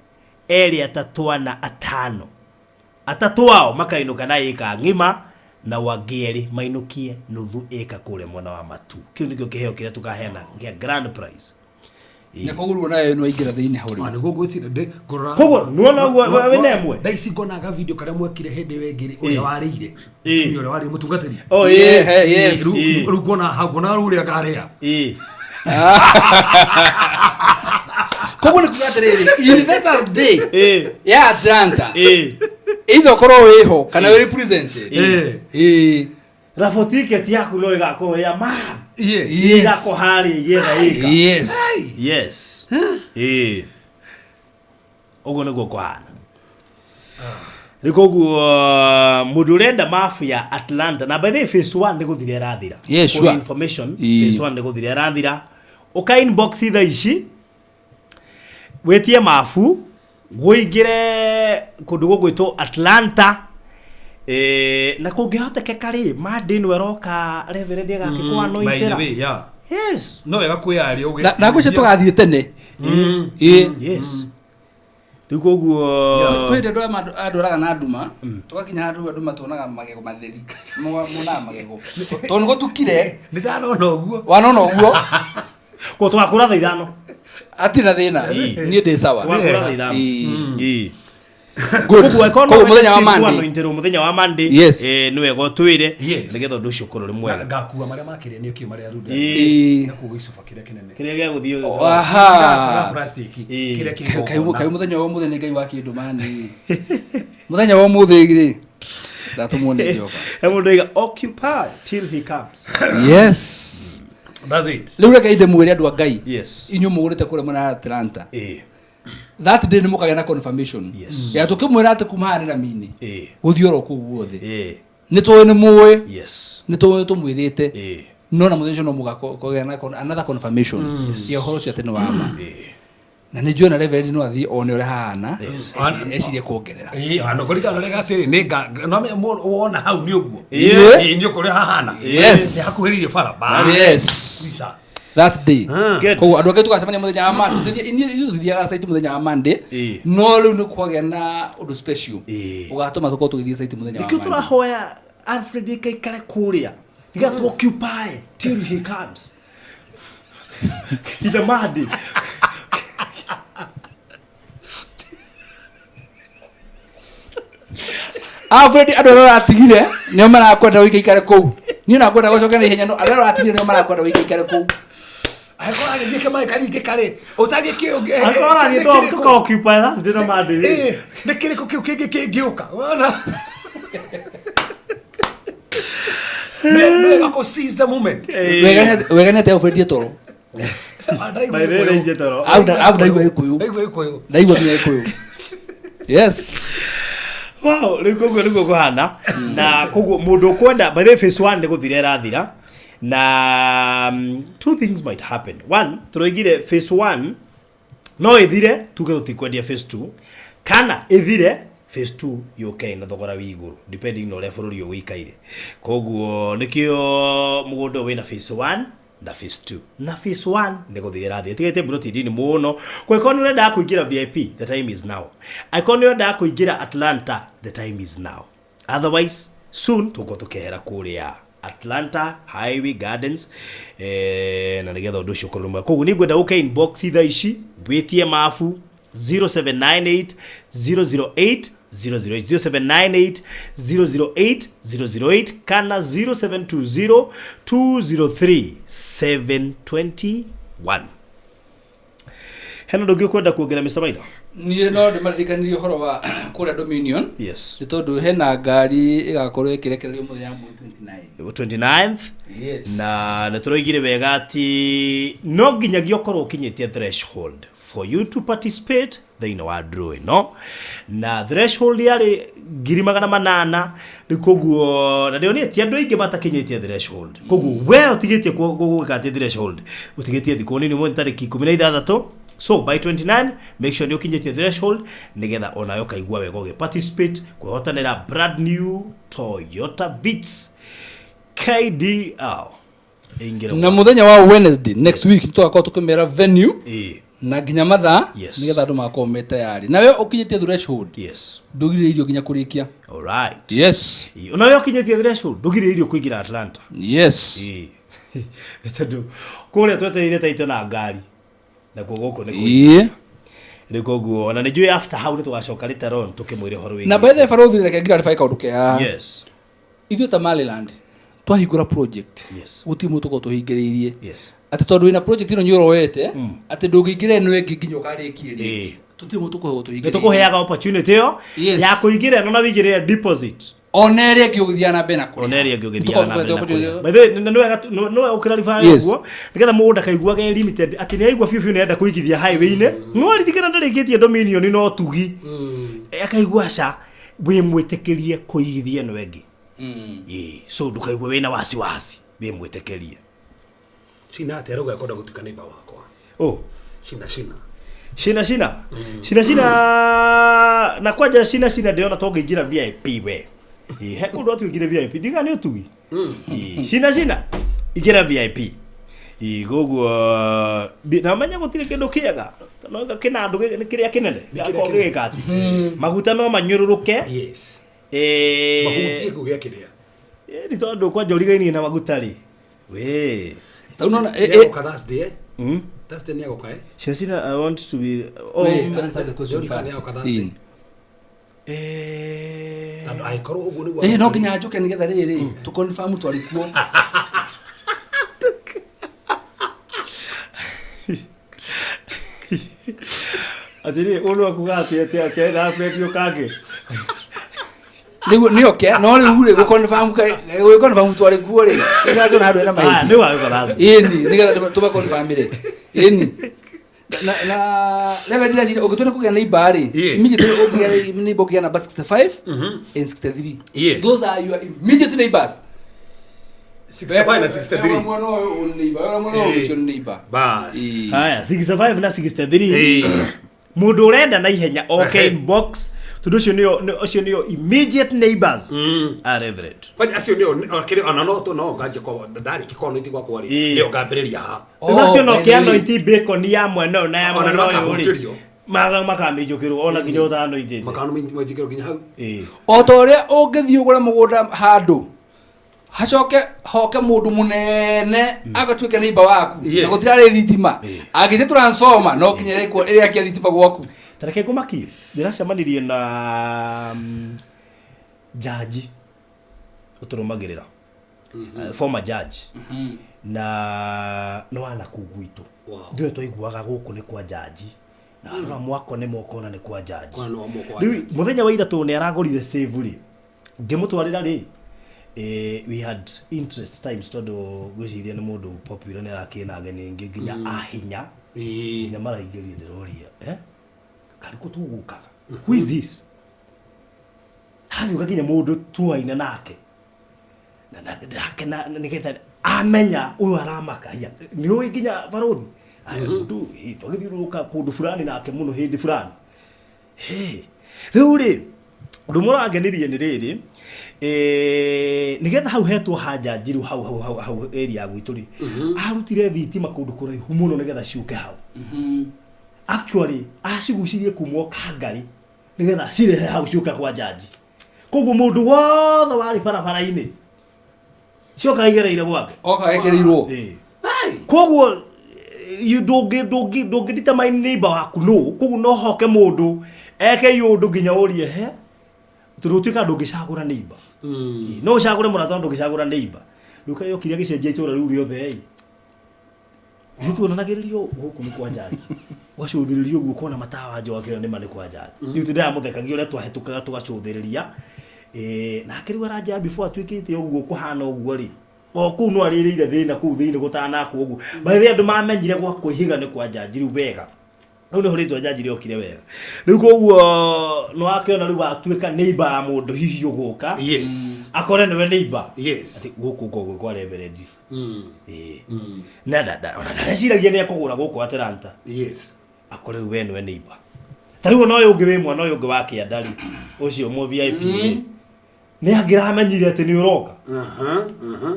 erĩ, atatũ, ana, atano, atatũ ao makainũka na ĩka ng'ima na wangĩ erĩ mainũkie nuthu ĩka kũrĩa mwena wa matu. Kĩu nĩkĩo kĩheo kĩrĩa tũkaheana gĩa grand prize. Na koguo nayo nĩ waingĩra thĩinĩ hau rĩu. Nĩguo ngwĩciria ngũrora. Koguo, nĩwona ũguo wĩna ĩmwe? Thaa ici ngonaga video karĩa mwekire hĩndĩ ĩyo ĩngĩ rĩ, ũrĩa warĩire. Mũtumia ũrĩa warĩire mũtungatĩri. Oh, ĩĩ. Yeah, yes. Rĩu nguona hau nguona rĩu ũrĩa ngarĩa. Koguo nĩ kuga atĩrĩrĩ, Investors Day ya Atlanta, either ũkorwo wĩho kana wĩ represented. Raffle ticket yaku no ĩgakorwo ya ma. Yes. Ĩgakorwo harĩa ĩgĩetha ĩka. Yes. Yes. Ĩĩ. Ũguo nĩguo kũhana. Rĩu koguo mũndũ ũrenda mabu ya Atlanta, na by the way phase 1 nĩ gũthira ĩrathira. Yeah, For sure. information, Ĩĩ. phase 1 nĩ gũthira ĩrathira. Ũka inbox thaa ici wĩtie mabu wũingĩre kũndũ gũgwĩtwo Atlanta. Na kũngĩhotekeka rĩ Monday nĩwe ĩroka Reverend By the agakĩkũanointĩra. way, yeah. Yes. No wega kwĩyaria ũgĩ- Na ngwĩciria tũgathiĩ tene. Ĩĩ. Yes. Rĩu koguo Kwĩ hĩndĩ andũ aya andwaraga na nduma tũgakinya handũ andũ matuonaga magego matheri monaga magego tondũ nĩ gũtukire. Nĩ ndanona ũguo. Wanona ũguo. Ko tũgakũra thaa ithano. Hatirĩ na thĩna. Niĩ ndĩ sawa. Tũgakũra thaa ithano. Ĩĩ. Ĩĩ. Good. Koguo angĩkorwo no Koguo mũthenya wa wende Monday. anointerwo mũthenya wa Monday, Yes. nĩ wega ũtwĩre Yes. nĩgetha ũndũ ũcio ũkorwo ũrĩ mwega. Ngakua marĩa makĩria nĩ ũkĩ marĩa runda. Ĩĩ. Ngakua gĩcuba kĩrĩa kĩnene. Kĩrĩa gĩa gũthiĩ Aha. Plastic. Kĩrĩa kĩ Kaĩ kaĩ mũthenya wa ũmũthĩ nĩ Ngai wa kĩndũ mani. Mũthenya wa ũmũthĩ rĩ ndatũmwo nĩ Jehova. He mũndũ oiga occupy till he comes. Yes. That's it. Rĩu reke ndĩmwĩre andũ a Ngai. Yes. Inyuĩ mũgũrĩte kũrĩa mwena wa Atlanta. Ĩĩ. That day nĩ mũkagĩa na confirmation. Yes. Ya tũkĩmwĩra atĩ kuma haha nĩ rami-inĩ. Ĩĩ. Gũthiĩ oro kũu guothe. Ĩĩ. Nĩ tũĩ nĩ mũĩ. Yes. Nĩ tũĩ tũmwĩrĩte. Ĩĩ. No na mũthenya ũcio no mũgakũgĩa na another confirmation. Yes. Ya ũhoro ũcio atĩ nĩ wa ma. Na nĩ njũĩ na Reverend no athiĩ one ũrĩa hahana. Ecirie kuongerera. Ĩĩ, ano kũringana na ũrĩa atĩrĩ nĩ nga no me wona hau nĩ ũguo. Ĩĩ. Ĩĩ, nĩ ũkũrĩa hahana. Yes. Nĩ hakuhĩrĩirie bara. Yes. Bisa. That day. Good. Koguo andũ angĩ tũgacemania mũthenya wa Monday. Ithuĩ tũthiaga site mũthenya wa Monday. Ĩĩ. No rĩu nĩ kwagĩa na ũndũ special. Ĩĩ. Ũgatũma tũkorwo tũgĩthiĩ site mũthenya wa Nĩkĩo Monday. tũrahoya Alfred ikaikare kũrĩa nĩgetha tu occupy till he comes. Nginya Monday. Alfred andũ arĩa ũratigire nĩo marakwenda ũikaikare kũu. Niĩ nakwenda gũcoka na ihenya no andũ arĩa ũratigire nĩo marakwenda ũikaikare kũu. Angĩkorwo agĩthiĩ kĩmaĩ karingĩ karĩ ũtagĩ kĩu Angĩkorwo arathiĩ tũka occupy Thursday na Monday rĩ. nĩ kĩrĩkũ kĩu kĩngĩ kĩngĩũka wona nĩ wega kũ seize the moment. Wega nĩ atĩ Alfred etoro. By the way, thaa ici toro. Au ndaigua Gĩkũyũ. Ndaigua Gĩkũyũ. Ndaigua nginya Gĩkũyũ. Yes. Wow, rĩu koguo nĩguo kũhana na koguo mũndũ ũkwenda by the way phase 1 nĩ gũthira ĩrathira na two things might happen. One, tũroigire phase 1 no ĩthire tuge tũtikwendia phase 2 kana ĩthire phase 2 yũke na thogora wĩ igũrũ depending na ũrĩa bũrũri ũyũ ũikaire. Koguo nĩkĩo mũgũnda ũyũ wĩna phase 1 na phase 2 na phase 1 nĩ gũthira ĩrathira ĩtigĩte mburoti nini mũno. Kwa nĩ ũrendaga kũingĩra VIP, the time is now. Angĩkorwo nĩ ũrendaga kũingĩra Atlanta, the time is now. Otherwise soon tũgũkorwo tũkehera kũrĩa Atlanta Highway Gardens na nĩgetha ũndũ ũcio ũkorwo mwega. Koguo nĩ ngwenda ũke inbox thaa ici wĩtie mabu 0798 008 008 0798 008 008 kana 0720 203 721. Hena ũndũ ũngĩ ũkwenda kuongerera Mr. Maina? Niĩ no ndĩmaririkanirie ũhoro wa kũrĩa Dominion. Yes. Nĩ tondũ hena ngari ĩgakorwo ĩkĩrekererio mũthenya wa mweri 29. 29th. Yes. Na nĩ tũroigire wega atĩ no nginyagia ũkorwo ũkinyĩtie threshold for you to participate thĩinĩ wa draw ĩno na threshold yarĩ 800,000 rĩu koguo na ndĩronire ti andũ aingĩ matakinyĩtie threshold koguo we ũtigĩtie gwĩka atĩ threshold ũtigĩtie thikũ nini mũno tarĩki 16. So by 29 make sure nĩ ũkinyĩtie threshold nĩgetha onawe ũkaigua wega ũgĩ participate kwĩhotanĩra brand new Toyota Vitz KDL ĩingĩre Na mũthenya wa Wednesday next week nĩ tũgakorwo tũkĩmera venue na nginya mathaa Yes. nĩgetha andũ magakorwo me tayari. Nawe ũkinyĩtie threshold. Yes. Ndũgirĩrĩirio nginya kũrĩkia. All right. Yes. Onawe ũkinyĩtie threshold ndũgirĩrĩirio kũingĩra Atlanta. Yes. Tondũ kũrĩa twetereire taito na ngari nakuo gũkũ nĩ Ĩĩ. Rĩu koguo ona nĩ njũĩ after hau nĩ tũgacoka later on tũkĩmwĩre ũhoro wĩgiĩ Na by the way barothi reke ngirarify kaũndũ ke haha. Yes. Ithuĩ ta Maryland twahingũra project. Yes. Gũtirĩ mũndũ tũkorwo tũhingĩrĩirie. Yes. Atĩ tondũ wĩna project ĩno nĩ ũroete atĩ ndũngĩingĩra ĩno ĩngĩ nginya ũkarĩkie rĩngĩ. Tũtirĩ mũndũ tũkoragwo Nĩ tũhingĩrĩirie. tũkũheaga opportunity ĩyo Yes. ya kũingĩra ĩno na wĩigĩrĩre deposit Ona ĩrĩa ĩngĩ ũgĩthiaga na mbere na kũrĩha. Ona ĩrĩa ĩngĩ ũgĩthiaga na mbere na Tũkoragwo kũrĩha. By the way, nĩ wega nĩ wega ũkĩrarify Yes. ũguo nĩgetha mũndũ ndakaiguage limited atĩ nĩ aigua biũ biũ nĩ arenda kũigithia highway-inĩ no ririkana ndarĩkĩtie Dominion no tugi akaigua aca wĩ mwĩtĩkĩrie kũigithia ĩno ĩngĩ. Ĩĩ, so ndũkaigue wĩna wasiwasi wĩ mwĩtĩkĩrie. Cina atĩ arauga akwenda gũtuĩka neighbor wakwa. Oh. Cina cina. Cina cina. Cina cina na kwanja cina cina ndĩrona to ngĩingĩra VIP we. Ĩ, he kũndũ atuĩkire VIP ndiga nĩ ũtugi. Ĩ, cina cina ingĩra VIP. Ĩ, koguo na menya gũtirĩ kĩndũ kĩega no kĩnandũ nĩ kĩrĩa kĩnene Nĩ kĩrĩa gĩgakorwo kĩnene. gĩgĩka atĩ maguta no manyũrũrũke. Yes. Eh, Mahutie kũ gĩa kĩrĩa. Nĩ tondũ kwanja ũrigainie na maguta rĩ we Ta unaona Nĩagoka Thursday eh? Thursday nĩagoka eh? Cina cina I want to be oh, Wait, answer the question Nĩagoka first. nĩagoka Thursday. Ĩĩ. Tondũ angĩkorwo ũguo nĩguo Eh, no nginya njũke nĩgetha rĩrĩ tũ confirm twarĩ kuo. Atĩrĩ ũndũ akuga atĩ atĩ atĩ ndabetio kangĩ. Nĩguo nĩoke no rĩu rĩ gũ confirm gũ confirm twarĩ kuo rĩ nĩgetha ngĩona handũ hena Ah, mahĩtia. nĩ wagĩũka Thursday. Ĩni nĩgetha tũba confirm rĩ. Ĩni. Na na level ndĩreciria ũngĩtua nĩ kũgĩa neighbor rĩ Yes. immediately ũngĩgĩa neighbor ũngĩgĩa number 65 and 63. Yes. Those are your immediate neighbors. 65 na 63. Mwena ũyũ nĩ neighbor, ũyũ mwena ũyũ ũcio nĩ neighbor. Bas. Haya, 65 na 63. Ĩĩ. Mũndũ ũrenda na ihenya oke Ehe. inbox tondũ ũcio nĩo ũcio nĩo immediate neighbors a reverend. Kwanja acio nĩo kĩrĩa ona no tu no nganje kwa ndarĩkia korwo nĩ gwakwa rĩ Ĩĩ. nĩo ngambĩrĩria ha. Rĩu by no the way. kĩanoiti bacon ya mwena ũyũ na ya Ona mwena ũyũ rĩ. nĩmakahutĩrio. Maga makamĩnjũkĩrwo ona nginya ũtanoitĩte. Makanũmĩnjĩkĩrwo nginya hau. Ĩĩ. O ta ũrĩa ũngĩthiĩ ũgũre mũgũnda handũ hacoke hoke mũndũ mũnene agatuĩke neighbor waku Yes. na gũtirarĩ thitima angĩte transformer no nginya ĩrĩkwo ĩrĩakia thitima gwaku. Ta reke ngũmakie ndĩracemanirie na jaji ũtũrũmagĩrĩra former judge na nĩ wana kuu gwitũ. Wow. Ithuĩ twaiguaga gũkũ nĩ kwa jaji na warora mwako nĩ mokona nĩ kwa jaji. Kwana nĩ wa mwako wa Rĩu jaji. mũthenya wa ira tondũ nĩ aragũrire save rĩ ngĩmũtwarĩra rĩ we had interest times tondũ ngwĩciria nĩ mũndũ popular nĩ arakĩna na ageni aingĩ nginya ahinya Ĩĩ. nginya maraingĩria ndĩroria eh karĩkũ tũgũkaga who is this hagĩũka nginya mũndũ tuaine nake na ndĩrakena nĩgetha amenya ũyũ aramaka hiya nĩ ũĩ nginya barũthi aya mũndũ ĩ, twagĩthiũrũrũka kũndũ fulani nake mũno hĩndĩ fulani. Hĩ, rĩu rĩ ũndũ ũmwe ũrangenirie nĩ rĩrĩ nĩgetha hau hetwo ha njanji rĩu hau hau hau hau area gwitũ rĩ arutire thitima kũndũ kũraihu mũno nĩgetha ciũke hau. Actually acigucirie kuma o Kangari nĩgetha cirehe hau ciũke kwa njanji. Koguo mũndũ wothe warĩ barabara-inĩ cioka igereire gwake. Oka ekĩrĩirwo. Ĩĩ. Koguo ndũngĩ determine neighbor waku nũ koguo no hoke mũndũ eke iũndũ nginya ũrie he tondũ ũtuĩkaga ndũngĩcagũra neighbor. Ĩĩ, no ũcagũre mũrata no ndũngĩcagũra neighbor. Rĩu kaĩ okire agĩcenjia itũra rĩu rĩothe ĩ. Ithuĩ tuonanagĩrĩrio gũkũ nĩ kwa njanji. Ũgacũthĩrĩria ũguo ũkona matawa nja ũgakĩona nĩma nĩ kwa njanji. Rĩu tũndĩramũthekagia ũrĩa twahĩtũkaga tũgacũthĩrĩria. Nake rĩu aranjĩra before atuĩkĩte ũguo kũhana ũguo rĩ o kũu no arĩrĩire thĩna kũu thĩinĩ gũtanakwo ũguo. By the way andũ mamenyire gwa kwĩhiga nĩ kwa njanji rĩu wega. Rĩu nĩho rĩtwa njanji rĩokire wega. Rĩu koguo nĩ wakĩona rĩu watuĩka neighbor ya mũndũ hihi ũgũka. Yes. Akore nĩwe neighbor. Yes. Atĩ gũkũ gũkoragwo gwĩ kwa reverend. Ĩĩ. Na ona ndareciragia nĩ ekũgũra gũkũ Atlanta. Yes. Akore rĩu we nĩwe neighbor. Ta rĩu ona ũyũ ũngĩ wĩ mwana ũyũ ũngĩ wa kĩanda rĩ ũcio mũ VIP rĩ nĩ angĩramenyire atĩ nĩ ũroka.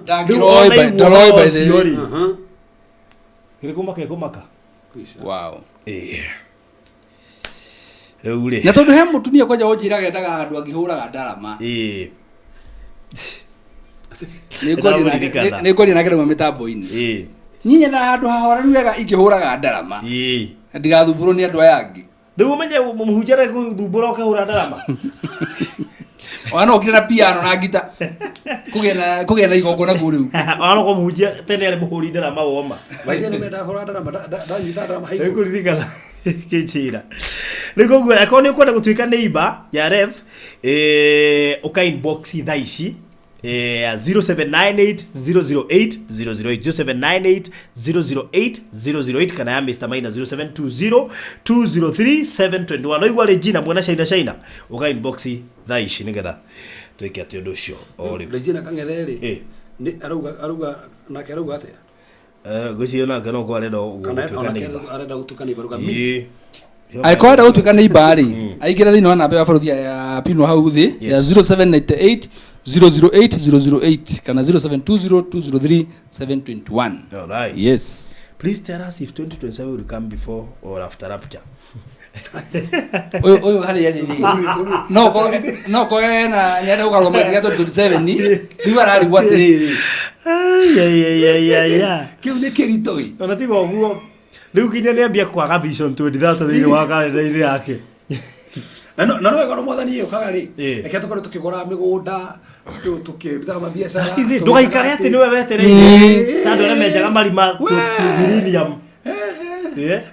Ndangĩroĩ by- ndaroĩ by the way. Rĩ kĩrĩkũmaka ĩkũmaka. Wow. Ĩĩ. Rĩu rĩ Na tondũ he mũtumia kwanja ũnjĩraga endaga handũ angĩhũraga ndarama. Ĩĩ. Nĩ ngwaria nake rĩmwe mĩtambo-inĩ. Ĩĩ. Niĩ nyendaga handũ hahoranu wega ingĩhũraga ndarama. Ĩĩ. Na ndigathumbũrwo nĩ andũ aya angĩ. Rĩu ũmenye mũhunjia gũthumbũra ũkĩhũra ndarama. Ona no ũkire na piano na ngita. Kũgĩa na igongona kũu rĩu. Ona no kũmũhunjia tene arĩ mũhũri ndarama woma. Maithe nĩ menda hũra ndarama ndanyita ndarama haigũ. Nĩngũririkana kĩnjĩra. Rĩu koguo akorwo nĩ ũkwenda gũtuĩka neighbor ya Rev ũka inbox thaa ici 0798 008 008 0798 008 008 kana ya Mr Maina 0720 203 721 no igua Regina mwena China China ũka inbox thaa ici nĩgetha twĩke atĩ ũndũ ũcio o rĩu. Regina Kang'ethe rĩ nĩ arauga nake arauga atĩa? Ngwĩciria nake no kwa arenda Kana gũtuĩka onake neighbor. arenda gũtuĩka neighbor arauga me. Ĩĩ. Angĩkorwo arenda gũtuĩka neighbor rĩ, aingĩre thĩinĩ wa namba ya baruthi ya pinwo hau thĩ ya 0798 008 008 kana 0720 203 721. All right. Yes. Please tell us if 2027 will come before or after rapture. Ũyũ ũyũ harĩa rĩ no korwo no korwo ena nyenda gũkarũgama gĩtĩ kĩa 2027 rĩu ararigwo atĩrĩrĩ. Kĩu nĩ kĩritũ ĩ. Ona tiga ũguo rĩu nginya nĩambia kwaga vision 2030 thĩinĩ wa karenda-inĩ yake. Na no wega mwathani yũkaga rĩ, reke tũkorwo tũkĩgũra mĩgũnda, tũkĩrutaga mabiacara. Ndũgaikare atĩ nĩwe wetereire ta andũ arĩa menjaga marima millennium.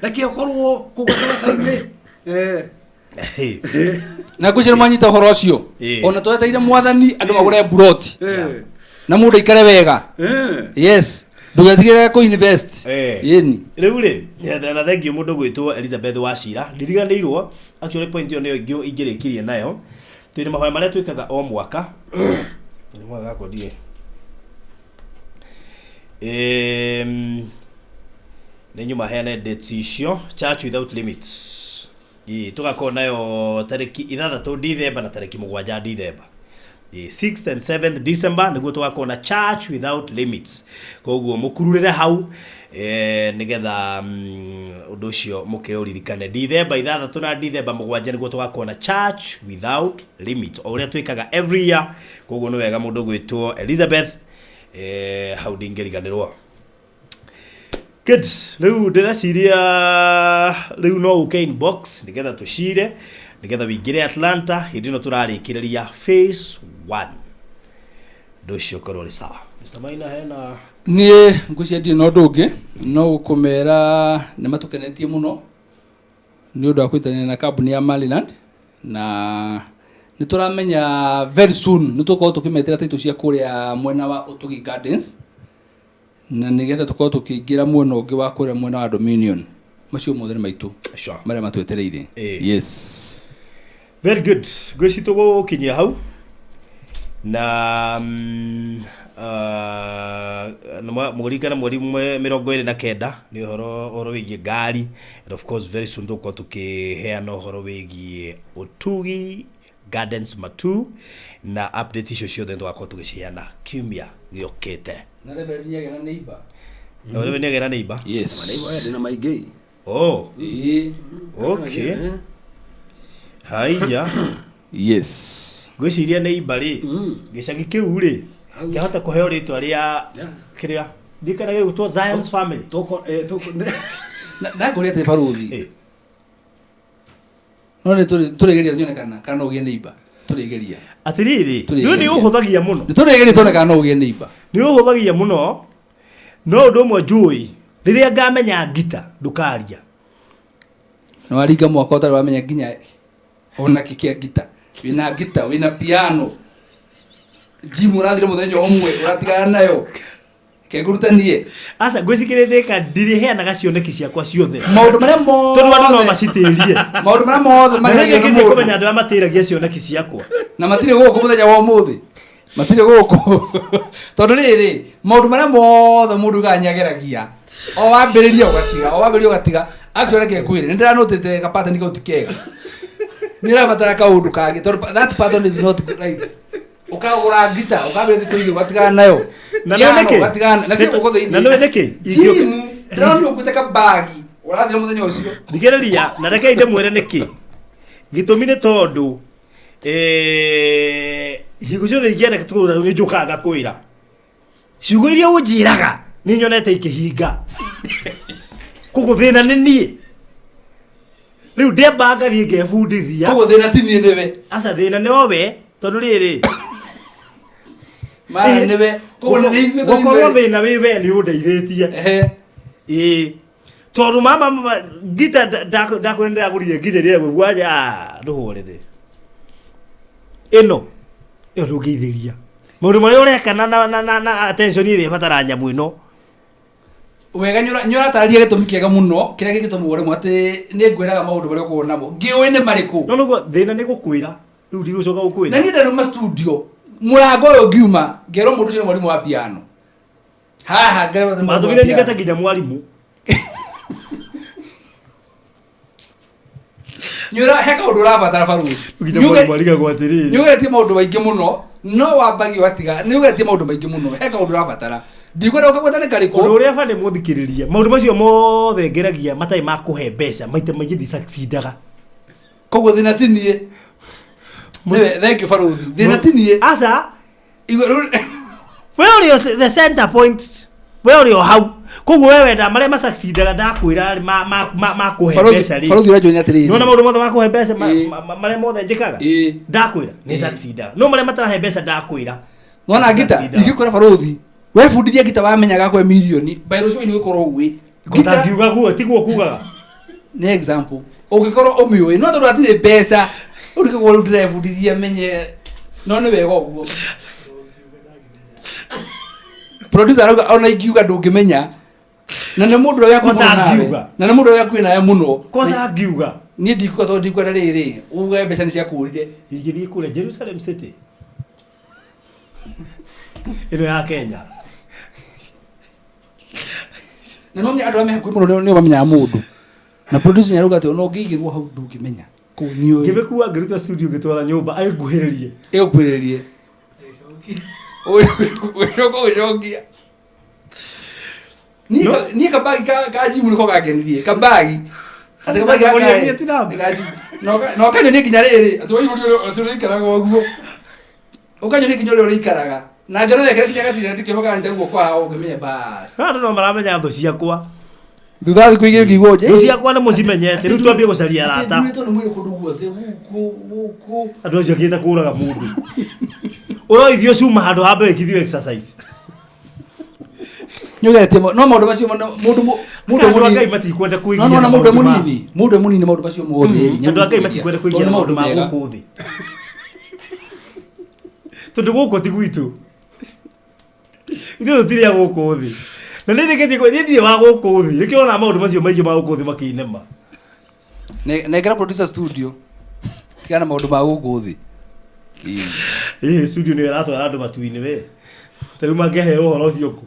Reke ũkorwo kũu gacagaca-inĩ. Na ngwĩciria mwanyita ũhoro ũcio ona twetereire mwathani andũ magũre mburoti na mũndũ aikare wega. Yes, ndũgetigĩre kũ invest. Yĩni rĩu rĩ, na thengiũ mũndũ gwĩtwo Elizabeth Wachira, ndiriganĩirwo actually point ĩyo nĩyo ingĩrĩkirie nayo. Twĩna mahoya marĩa twĩkaga o mwaka. Nĩ mwaka gakwa ndiĩ. Nĩ nyuma heane dates icio, Church Without Limits. Tũgakorwo nayo tarĩki 6 Dithemba na tarĩki 7 Dithemba. 6th and 7th December nĩguo tũgakorwo na Church Without Limits. Koguo mũkururĩre hau nĩgetha ũndũ ũcio mũkĩũririkane. Dithemba 6 na Dithemba 7 nĩguo tũgakorwo na Church Without Limits, o ũrĩa twĩkaga every year. Koguo nĩ wega mũndũ gwĩtwo Elizabeth hau ndingĩriganĩrwo. Good. Rĩu ndĩreciria rĩu no ũke inbox nĩgetha tũcire, nĩgetha wĩingĩre Atlanta hĩndĩ ĩno tũrarĩkĩrĩria phase 1. Ũndũ ũcio ũkorwo ũrĩ sawa. Mr. Maina hena niĩ ngwĩciria ndirĩ na ũndũ ũngĩ no gũkũmera nĩ matũkenetie mũno nĩ ũndũ wa kũnyitanĩra na kambuni ya Maryland, na nĩ tũramenya very soon nĩ tũgũkorwo tũkĩmetĩra taitũ cia kũrĩa mwena wa Ũtugi Gardens, na nĩgetha tũkorwo tũkĩingĩra mwena ũngĩ wa kũrĩa mwena wa Dominion. Macio mothe nĩ maitũ marĩa matwetereire. Yes. Very good. Ngwĩciria tũgũkinyia hau na mũririkane mweri 29 nĩ ũhoro wĩgiĩ ngari, and of course very soon tũgũkorwo tũkĩheana ũhoro wĩgiĩ Ũtugi Gardens Matu, na update icio ciothe tũgakorwo tũgĩciheana kiumia gĩũkĩte. Na Reverend nĩagĩa na neighbor. Na Reverend nĩagĩa na neighbor? Yes. Neighbor ĩna maingĩ. Oh. Okay. Haiya. Yes. Ngwĩciria neighbor rĩ, gĩcagi kĩu rĩ, kĩahota kũheo rĩtwa rĩa kĩrĩa ndikana gĩgwĩtwo Zion's Family. Na ngũria atĩ baruthi. No nĩ tũrĩgeria nyone kana no ũgĩe neighbor. Tũrĩgeria. Atĩrĩrĩ, rĩu nĩ ũhũthagia mũno. Nĩ tũrĩgeria tuone kana no ũgĩe neighbor. Nĩ ũhũthagia mũno. No ũndũ ũmwe njũĩ, rĩrĩa ngamenya ngita ndũkaria. No waringa mwaka ũtarĩ wamenya nginya ona kĩ kĩa ngita. Wĩna ngita, wĩna piano. Gym ũrathire mũthenya ũmwe ũratigana nayo. Kengurutanie. Aca ngwĩcikĩrĩte ka ndirĩheanaga cioneki ciakwa ciothe. Maũndũ marĩa mothe. Tondũ andũ no macitĩrie. Maũndũ marĩa mothe mageragio nĩ mũndũ. Kũmenya andũ arĩa matĩragia cioneki ciakwa. Na matirĩ gũkũ mũthenya wa ũmũthĩ. Matirĩ gũkũ. Tondũ rĩrĩ, maũndũ marĩa mothe mũndũ ugaga nĩageragia. O wambĩrĩria ũgatiga, o wambĩrĩria ũgatiga. Actually reke ngwĩre, nĩ ndĩranotĩte ka pattern kau ti kega. Nĩ ũrabatara kaũndũ kangĩ tondũ that pattern is not right. Ũkagũra ngita, ũkambĩrĩria thikũ igĩrĩ ũgatigana nayo. Na nĩ nĩkĩ? Ũgatigana na cio gũkũ thĩinĩ. Na nĩ nĩkĩ? Jimu, ndĩronire ũkuĩte kabagi, ũrathira mũthenya ũcio. Thikĩrĩria, na rekei ndĩmwĩre nĩkĩ. Gĩtũmi nĩ tondũ hingo ciothe ingĩenda tũkũrora nĩ njũkaga ngakwĩra. Ciugo iria ũnjĩraga nĩ nyonete ikĩhinga. Koguo thĩna nĩ niĩ. Rĩu ndĩamba ngathiĩ ngebundithia. Koguo thĩna ti niĩ nĩwe. Aca thĩna nĩ owe tondũ rĩrĩ. Mara nĩwe. Koguo nĩ ithuĩ tũrĩ Gũkorwo ithuerĩ. thĩna wĩ we nĩ ũndeithĩtie. Ĩĩ. Tondũ mama ngita ndakwĩra ndĩragũrire ngita ĩrĩa ĩgũigua aja, ndũhũrĩre. Ĩno ĩyo ndũngĩithĩria. Maũndũ marĩa ũreka na attention ĩrĩa ĩbatara nyamũ ĩno. Wega nĩ ũratarĩria gĩtũmi kĩega mũno kĩrĩa kĩngĩtũma ũremwo atĩ nĩ ngwĩraga maũndũ marĩa ũkoragwo namo. Ngĩũĩ nĩ marĩkũ? No nĩguo thĩna nĩ gũkwĩra. Rĩu ndigũcoka gũkwĩra. Na niĩ ndaruma studio mũrango ũyũ ngiuma ngerwo mũndũ ũcio nĩ mwarimũ wa piano. Haha ngerwo nĩ mwarimũ wa Matũmire piano. nyingate nginya mwarimũ. Nĩ he kaũndũ ũrabatara baruthi. Nginya mwarimũ arigagwo atĩrĩrĩ. Nĩ ũgeretie maũndũ maingĩ mũno no wambagia ũgatiga nĩ ũgeretie maũndũ maingĩ mũno he kaũndũ ũrabatara ndikwenda ũkagweta nĩ karĩkũ. Ũndũ ũrĩa bande mũthikĩrĩria maũndũ macio mothe ngeragia matarĩ ma kũhe mbeca maita maingĩ ndisucceedaga. Koguo thĩna ti niĩ. Nĩwe thank you baruthi. Thĩna ti niĩ. Aca. We ũrĩ o the center point we ũrĩ o hau koguo we wenda marĩa masucceedaga ndakwĩra ma ma ma ma kũhe Baruthi- mbeca rĩ. baruthi ũranjoinia atĩrĩrĩ. Nĩwona maũndũ mothe ma kũhe mbeca marĩa mothe njĩkaga ndakwĩra nĩ succeedaga no marĩa matarahe mbeca ndakwĩra. Nona ngita ingĩkora baruthi webundithia ngita wamenyaga kwe mirioni by rũciũ nĩ ũgũkorwo ũĩ. Ngita ngiuga guo tiguo kugaga. Nĩ example ũngĩkorwo ũmĩũĩ no tondũ hatirĩ mbeca rĩu ndikagwo rĩu ndĩrebundithia menye no nĩ wega ũguo. Producer arauga ona ingiuga ndũngĩmenya na nĩ mũndũ ũrĩa Ko hakuhĩ mũno nawe. ngiuga. Na nĩ mũndũ ũrĩa hakuhĩ nawe mũno. Ko ngiuga. Niĩ ndikuga tondũ ndikwenda rĩrĩ uge mbeca nĩ ciakũrire. Ingĩthiĩ kũrĩa Jerusalem City ĩno ya Kenya. Na no andũ arĩa me hakuhĩ mũno nĩo mamenyaga mũndũ. Na producer nĩarauga atĩ ona ũngĩigĩrwo hau ndũngĩmenya. Kũu nĩũĩ. Ngĩmĩkua ngĩruta studio ngĩtwara nyũmba ĩnguhĩrĩrie. Ĩgũkuhĩrĩrie. Ũgĩcoka ũgĩcokia. Niĩ kabagi ka jimu nĩko gangenirie. Kabagi. Atĩ kabagi gaka nĩ ka jimu. Na ũkanyonia nginya rĩrĩ atĩ waihũrio atĩ ũrĩikaraga ũguo. Ũkanyonia nginya ũrĩa ũrĩikaraga. Na ngero yekĩra nginya gatirĩa ndikĩho kanyita guoko haha ũngĩmenya bas. Andũ no maramenya thũ ciakwa. Thutha wa thikũ igĩrĩ ngĩigua Thũ ciakwa nĩ mũcimenyete rĩu twambie gũcaria arata. Atĩ nĩ mwĩrĩ kũndũ guothe gũkũ gũkũ. Andũ acio akĩte kũraga mũndũ. Ũroithio cuma handũ hambe wĩkithio exercise. Nĩ ũgeretie no maũndũ macio mũndũ mũndũ Andũ a mũnini Ngai matikwenda kũigia no nona na mũndũ maũndũ ma- mũnini mũndũ mũnini maũndũ macio mothe Andũ a Ngai matikwenda kũigia na tondũ nĩ maũndũ ma mega. gũkũ thĩ. Tondũ gũkũ ti gwitũ. Ithuĩ tũtirĩ a gũkũ thĩ. Na nĩ nĩkĩtie niĩ ndirĩ wa gũkũ thĩ. Nĩkĩo wonaga maũndũ macio maingĩ ma gũkũ thĩ makĩnema. Nengera producer studio tigana na maũndũ ma gũkũ thĩ. Ĩĩ studio nĩyo ĩratwara andũ matu-inĩ we. Ta rĩu mangĩheo ũhoro ũcio kũ.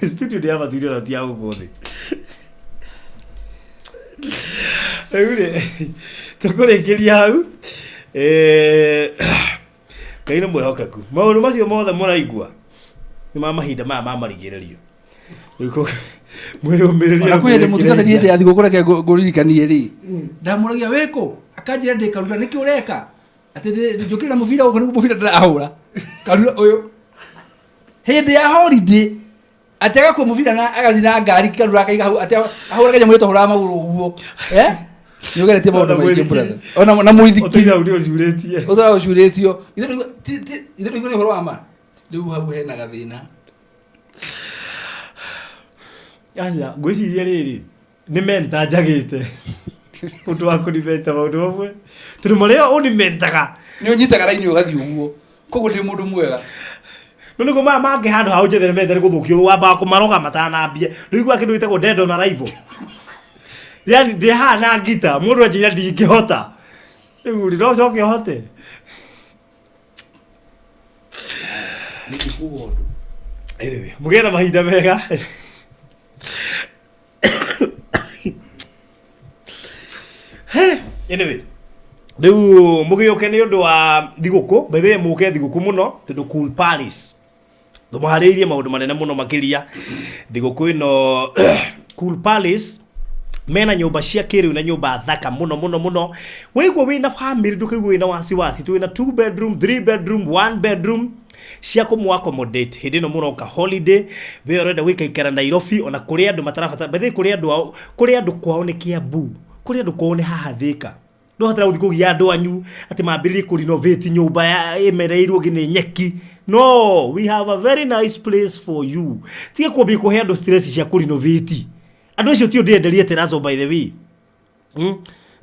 Studio nĩ ya matu-inĩ ona ti ya gũkũ thĩ. Rĩu rĩ tũkũrĩkĩria hau. Ngai nĩ mwĩhokeku. Maũndũ macio mothe mũraigua nĩ ma mahinda maya ma marigĩrĩrio. Rĩu mwĩyũmĩrĩrie Ona kwĩ hĩndĩ mũtungatĩri hĩndĩ ya thigũkũ reke ngũririkanie rĩ ndamũragia wĩkũ akanjĩra ndĩ karura nĩkĩ ũreka atĩ njũkĩrĩra mũbira gũkũ nĩguo mũbira ndĩrahũra karura ũyũ hĩndĩ ya holiday atĩ agakua mũbira na agathiĩ na ngari karura akaiga hau atĩ ahũra kanyamũ tũhũraga magũrũ ũguo eh nĩ ũgeretie maũndũ maingĩ brother ona na mũithikiri Ũtũire hau nĩ ũcurĩtie. ũtũra ũcurĩtio ithe ndũigua nĩ ũhoro wa ma rĩu hau hena gathĩna. Aca ngwĩciria rĩrĩ nĩ menta njagĩte ũndũ wa kũnimenta maũndũ mamwe tondũ marĩa ũnimentaga nĩ ũnyitaga raini ũgathiĩ ũguo koguo ndĩ mũndũ mwega. No nĩguo maya mangĩ handũ ha ũnjethere menta nĩ gũthũkio wambaga kũmaroga matanambia rĩu kĩndũ gĩtagwo dead on arrival. Yani ndĩ haha na ngita mũndũ anjĩra ndingĩhota rĩu rĩ no ũcoke ũhote. Anyway, mũgĩe na mahinda mega. Anyway, rĩu mũgĩũke nĩ ũndũ wa thigũkũ by the way mũke thigũkũ mũno tondũ Cool Palace tũmũharĩirie maũndũ manene mũno makĩria thigũkũ ĩno. Cool Palace mena nyũmba cia kĩrĩu na nyũmba thaka mũno mũno mũno. Waigua wĩna family ndũkaigua wĩna wasiwasi. Twĩna 2 bedroom, 3 bedroom, 1 bedroom cia kũmũ accommodate hĩndĩ ĩno mũroka holiday. We ũrenda gũikaikara Nairobi ona kũrĩ andũ matarabatara by the way kũrĩ andũ ao kũrĩ andũ kwao nĩ Kiambu kũrĩ andũ kwao nĩ haha Thika. Ndũrabatara gũthiĩ kũgia andũ anyu atĩ mambĩrĩrie kũ renovate nyũmba ĩmereirwo nĩ nyeki. No, we have a very nice place for you. Tiga kwambia kũhe andũ stress cia kũ renovate. Andũ acio tio ndĩenderie terrazzo by the way.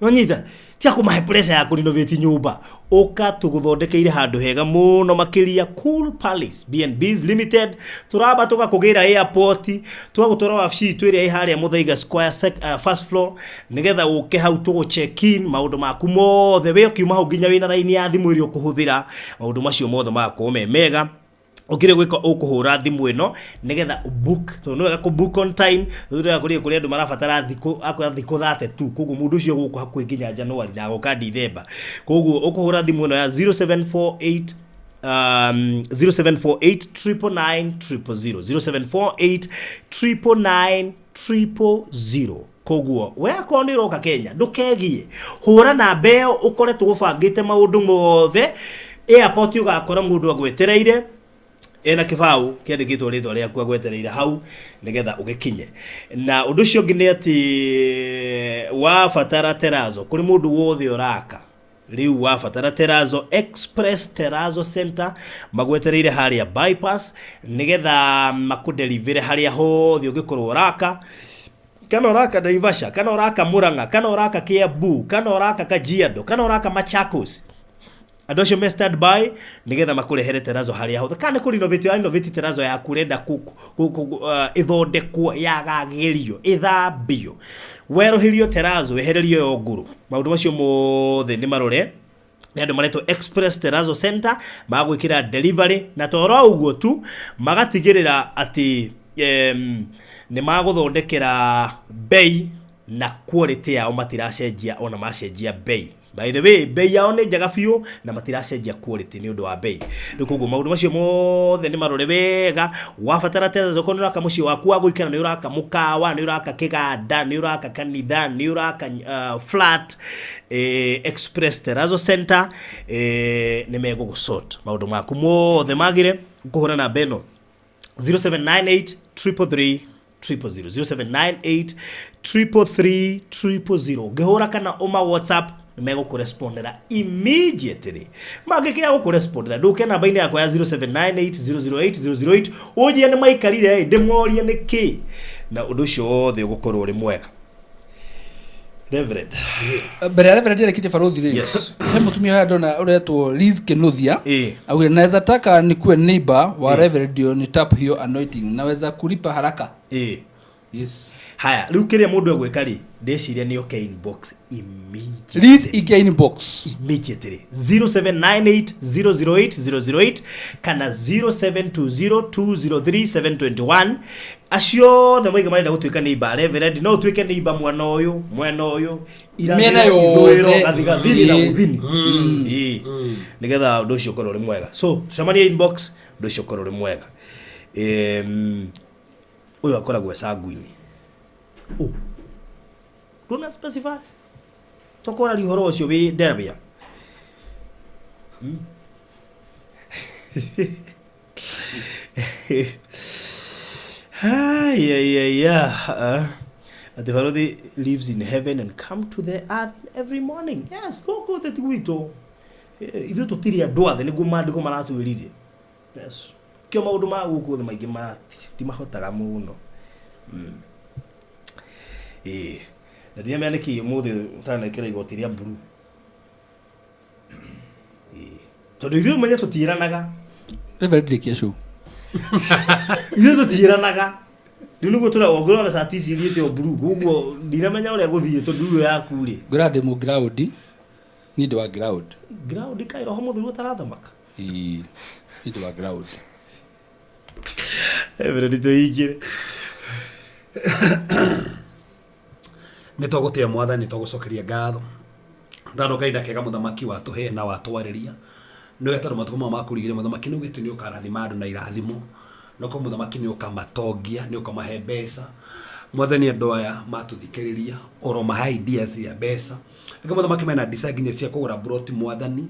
Nonyita tiga kũmahe pressure ya kũ renovate nyũmba. Ũka tũgũthondekeire handũ hega mũno makĩria Cool Palace B&Bs Limited. Tũramba tũgakũgĩra airport, tũgagũtwara wabici itũ ĩrĩa ĩ harĩa Muthaiga Square first floor nĩgetha ũke hau tũgũ check in maũndũ maku mothe. We ũkiuma hau nginya wĩna raini ya thimũ ĩrĩa ũkũhũthĩra, maũndũ macio mothe magakorwo me mega. Ũkĩrĩ gwĩka ũkũhũra thimũ ĩno nĩgetha book, tondũ nĩ wega kũ book on time. Rĩu kũrĩ andũ marabatara thikũ, akwĩra thikũ 32, koguo mũndũ ũcio gũkũ hakuhĩ nginya January na agoka Dithemba. Koguo ũkũhũra thimũ ĩno ya 0748 0748 999 000, 0748 999 000. Koguo we akorwo nĩ ũroka Kenya, ndũkegie, hũra namba ĩyo ũkoretwo ũbangĩte maũndũ mothe. Airport ũgakora mũndũ agwetereire ena kĩbaũ kĩandĩkĩtwo rĩtwa rĩaku, agwetereire hau nĩgetha ũgĩkinye. Na ũndũ ũcio ũngĩ nĩ atĩ wabatara terrazzo, kũrĩ mũndũ wothe ũraka rĩu wabatara terrazzo, Express Terrazzo Center magwetereire harĩa bypass nĩgetha makũdelivere harĩa hothe ũngĩkorwo ũraka, kana ũraka Naivasha, kana ũraka Murang'a, kana ũraka Kiambu, kana ũraka Kajiado, kana ũraka Machakos. Andũ acio me stand by nĩgetha makũrehere terrazzo harĩa hothe. Kana nĩ kũ renovate wa renovate terrazzo yaku, ũrenda ĩthondekwo, yagagĩrio, ĩthambio, werũhĩrio terrazzo, wehererio yo ngũrũ, maũndũ macio mothe nĩ marore nĩ andũ maretwo Express Terrazzo Center, magwĩkĩra delivery. Na toro ũguo tu, magatigĩrĩra atĩ nĩ magũthondekera bei na quality yao matiracenjia, ona macenjia bei. By the way, bei yao nĩ njega biũ na matiracenjia quality nĩ ũndũ wa bei. Rĩu koguo maũndũ macio mothe nĩ marore wega. Wabatara terrazzo, okorwo nĩ ũraka mũciĩ waku wa gũikara, nĩ ũraka mũkawa, nĩ ũraka kĩganda, nĩ ũraka kanitha, nĩ ũraka flat, Express Terrazzo Center nĩ megũgũsort maũndũ maku mothe magire. Kũhũra namba ĩno 0798 333 000, 0798 333 000. Ngĩhũra kana ũma WhatsApp, nĩ megũkũrespondera immediately. Mangĩkĩaga gũkũrespondera, ndũke namba-inĩ yakwa ya 0798 008 008, ũnjĩre nĩ maikarire, ndĩmorie nĩ kĩ, na ũndũ ũcio wothe ũgũkorwo ũrĩ mwega. Reverend. Mbere ya Reverend arekĩtie barothi rĩ, Yes. he mũtumia haha ndona ũretwo Liz Kinuthia. Ĩĩ. Augire naweza taka nikuwe neighbor wa Reverend ndio ni tap hiyo anointing, naweza kulipa haraka. Ĩĩ. Yes. Haya, rĩu kĩrĩa mũndũ egwĩka rĩ, ndĩciria nĩ oke inbox immediately. Liz ikia inbox immediately 0798 008 008 kana 0720 203 721. Acio othe moiga marenda gũtuĩka neighbor Reverend, no ũtuĩke neighbor mwena ũyũ, mwena ũyũ, irathĩro, Mĩena ithũĩro, yothe. gathigathini na gũthini. Ĩĩ. Nĩgetha ũndũ ũcio ũkorwo ũrĩ mwega. So tucemanie inbox, ũndũ ũcio ũkorwo ũrĩ mwega. Ũyũ akoragwo ecangũ-inĩ. Ũ ndũna specify, tũkũraria ũhoro ũcio wĩ Delaware. Ai, ai, ai, ah. Atĩ barothi lives in heaven and come to the earth every morning. Yes, gũkũ thĩ ti gwitũ. Ithuĩ tũtirĩ andũ a thĩ, nĩguo maandĩko maratwĩrire. Yes, kĩo maũndũ ma gũkũ thĩ maingĩ ndimahotaga mũno. Ĩĩ, na ndiramenya nĩkĩ ũmũthĩ ũtanekĩra igoti rĩa blue. Ĩĩ, tondũ ithuĩ ũmenye tũtiĩranaga. Reverend rĩkia show. Ithuĩ tũtiĩranaga. Rĩu nĩguo tũra ũngĩrona cati ici ithiĩte o blue, koguo ndiramenya ũrĩa gũthiĩ tondũ rĩu yaku rĩ. Ngwĩra ndĩ mũ ground, niĩ ndĩ wa ground. Ground kaĩ roho mũtheru ũtarathamaka? Ĩĩ, niĩ ndĩ wa ground. Reverend tũingĩre. Nĩ twagũtĩa mwathani, twagũcokeria ngatho tondũ kahinda kega mũthamaki watũhe na watwarĩria nĩ wega, tondũ matukũ maya makũrigĩrĩria mũthamaki nĩ ũgĩte nĩ ũkarathima andũ na irathimo, no ko mũthamaki nĩ ũkamatongia, nĩ ũkamahe mbeca. Mwathani, andũ aya matũthikĩrĩria oro mahe ideas cia mbeca, angĩ mũthamaki mena ndisa nginya cia kũgũra broti, mwathani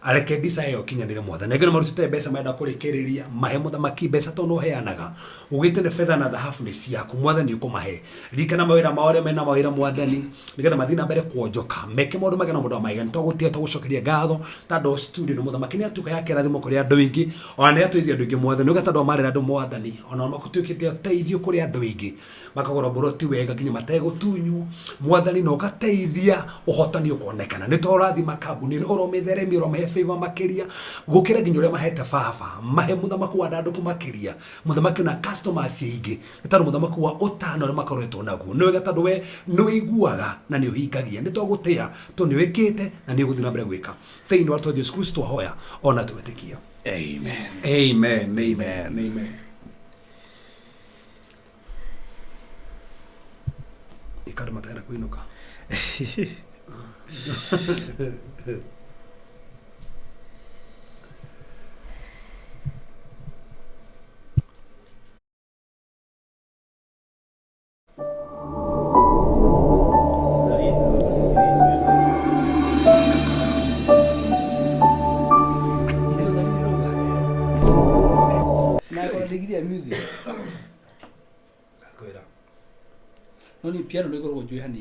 areke ndisa ĩyo kinyanĩre. Mwathani, angĩ nĩ marutĩte mbeca marenda kũrĩkĩrĩria, mahe mũthamaki mbeca tondũ ũheanaga ugĩte nĩ betha na thahabu nĩ ciaku. Mwathani, ũkũmahe ririkana mawĩra mao arĩa mena mawĩra, mwathani, nĩgetha mathiĩ na mbere kuonjoka meke maũndũ magana mũndũ wa maigana. Twagũtia, twagũcokeria ngatho tondũ studio nĩ mũthamaki nĩ atuĩka ya kĩrathimo kũrĩ andũ aingĩ, ona nĩ atũithia andũ aingĩ. Mwathani, ũgeta andũ a marera andũ, mwathani, ona matuĩkĩte ũteithio kũrĩ andũ aingĩ, makagũra mburoti wega nginya mategũtunywo, mwathani, na ũgateithia ũhotani ũkonekana. Nĩ tũrathima kambuni ũromĩtheremia, ũromahe favor makĩria gũkĩra nginya ũrĩa mahete baba. Mahe mũthamaki wa ndandũku makĩria, mũthamaki, na customers aingĩ, nĩ tondũ mũthamaki wa ũtano ũrĩa makoretwo naguo nĩ wega, tondũ we nĩ ũiguaga na nĩ ũhingagia. Nĩ twagũtĩa tondũ nĩ wĩkĩte na nĩ ũgũthiĩ na mbere gwĩka. Thĩinĩ wa Jesu Kristo twahoya ona twetĩkia. Amen. Amen. Amen. Amen. Ikara mataenda kuinuka. Piano nä ĩkoragwo njå hanini.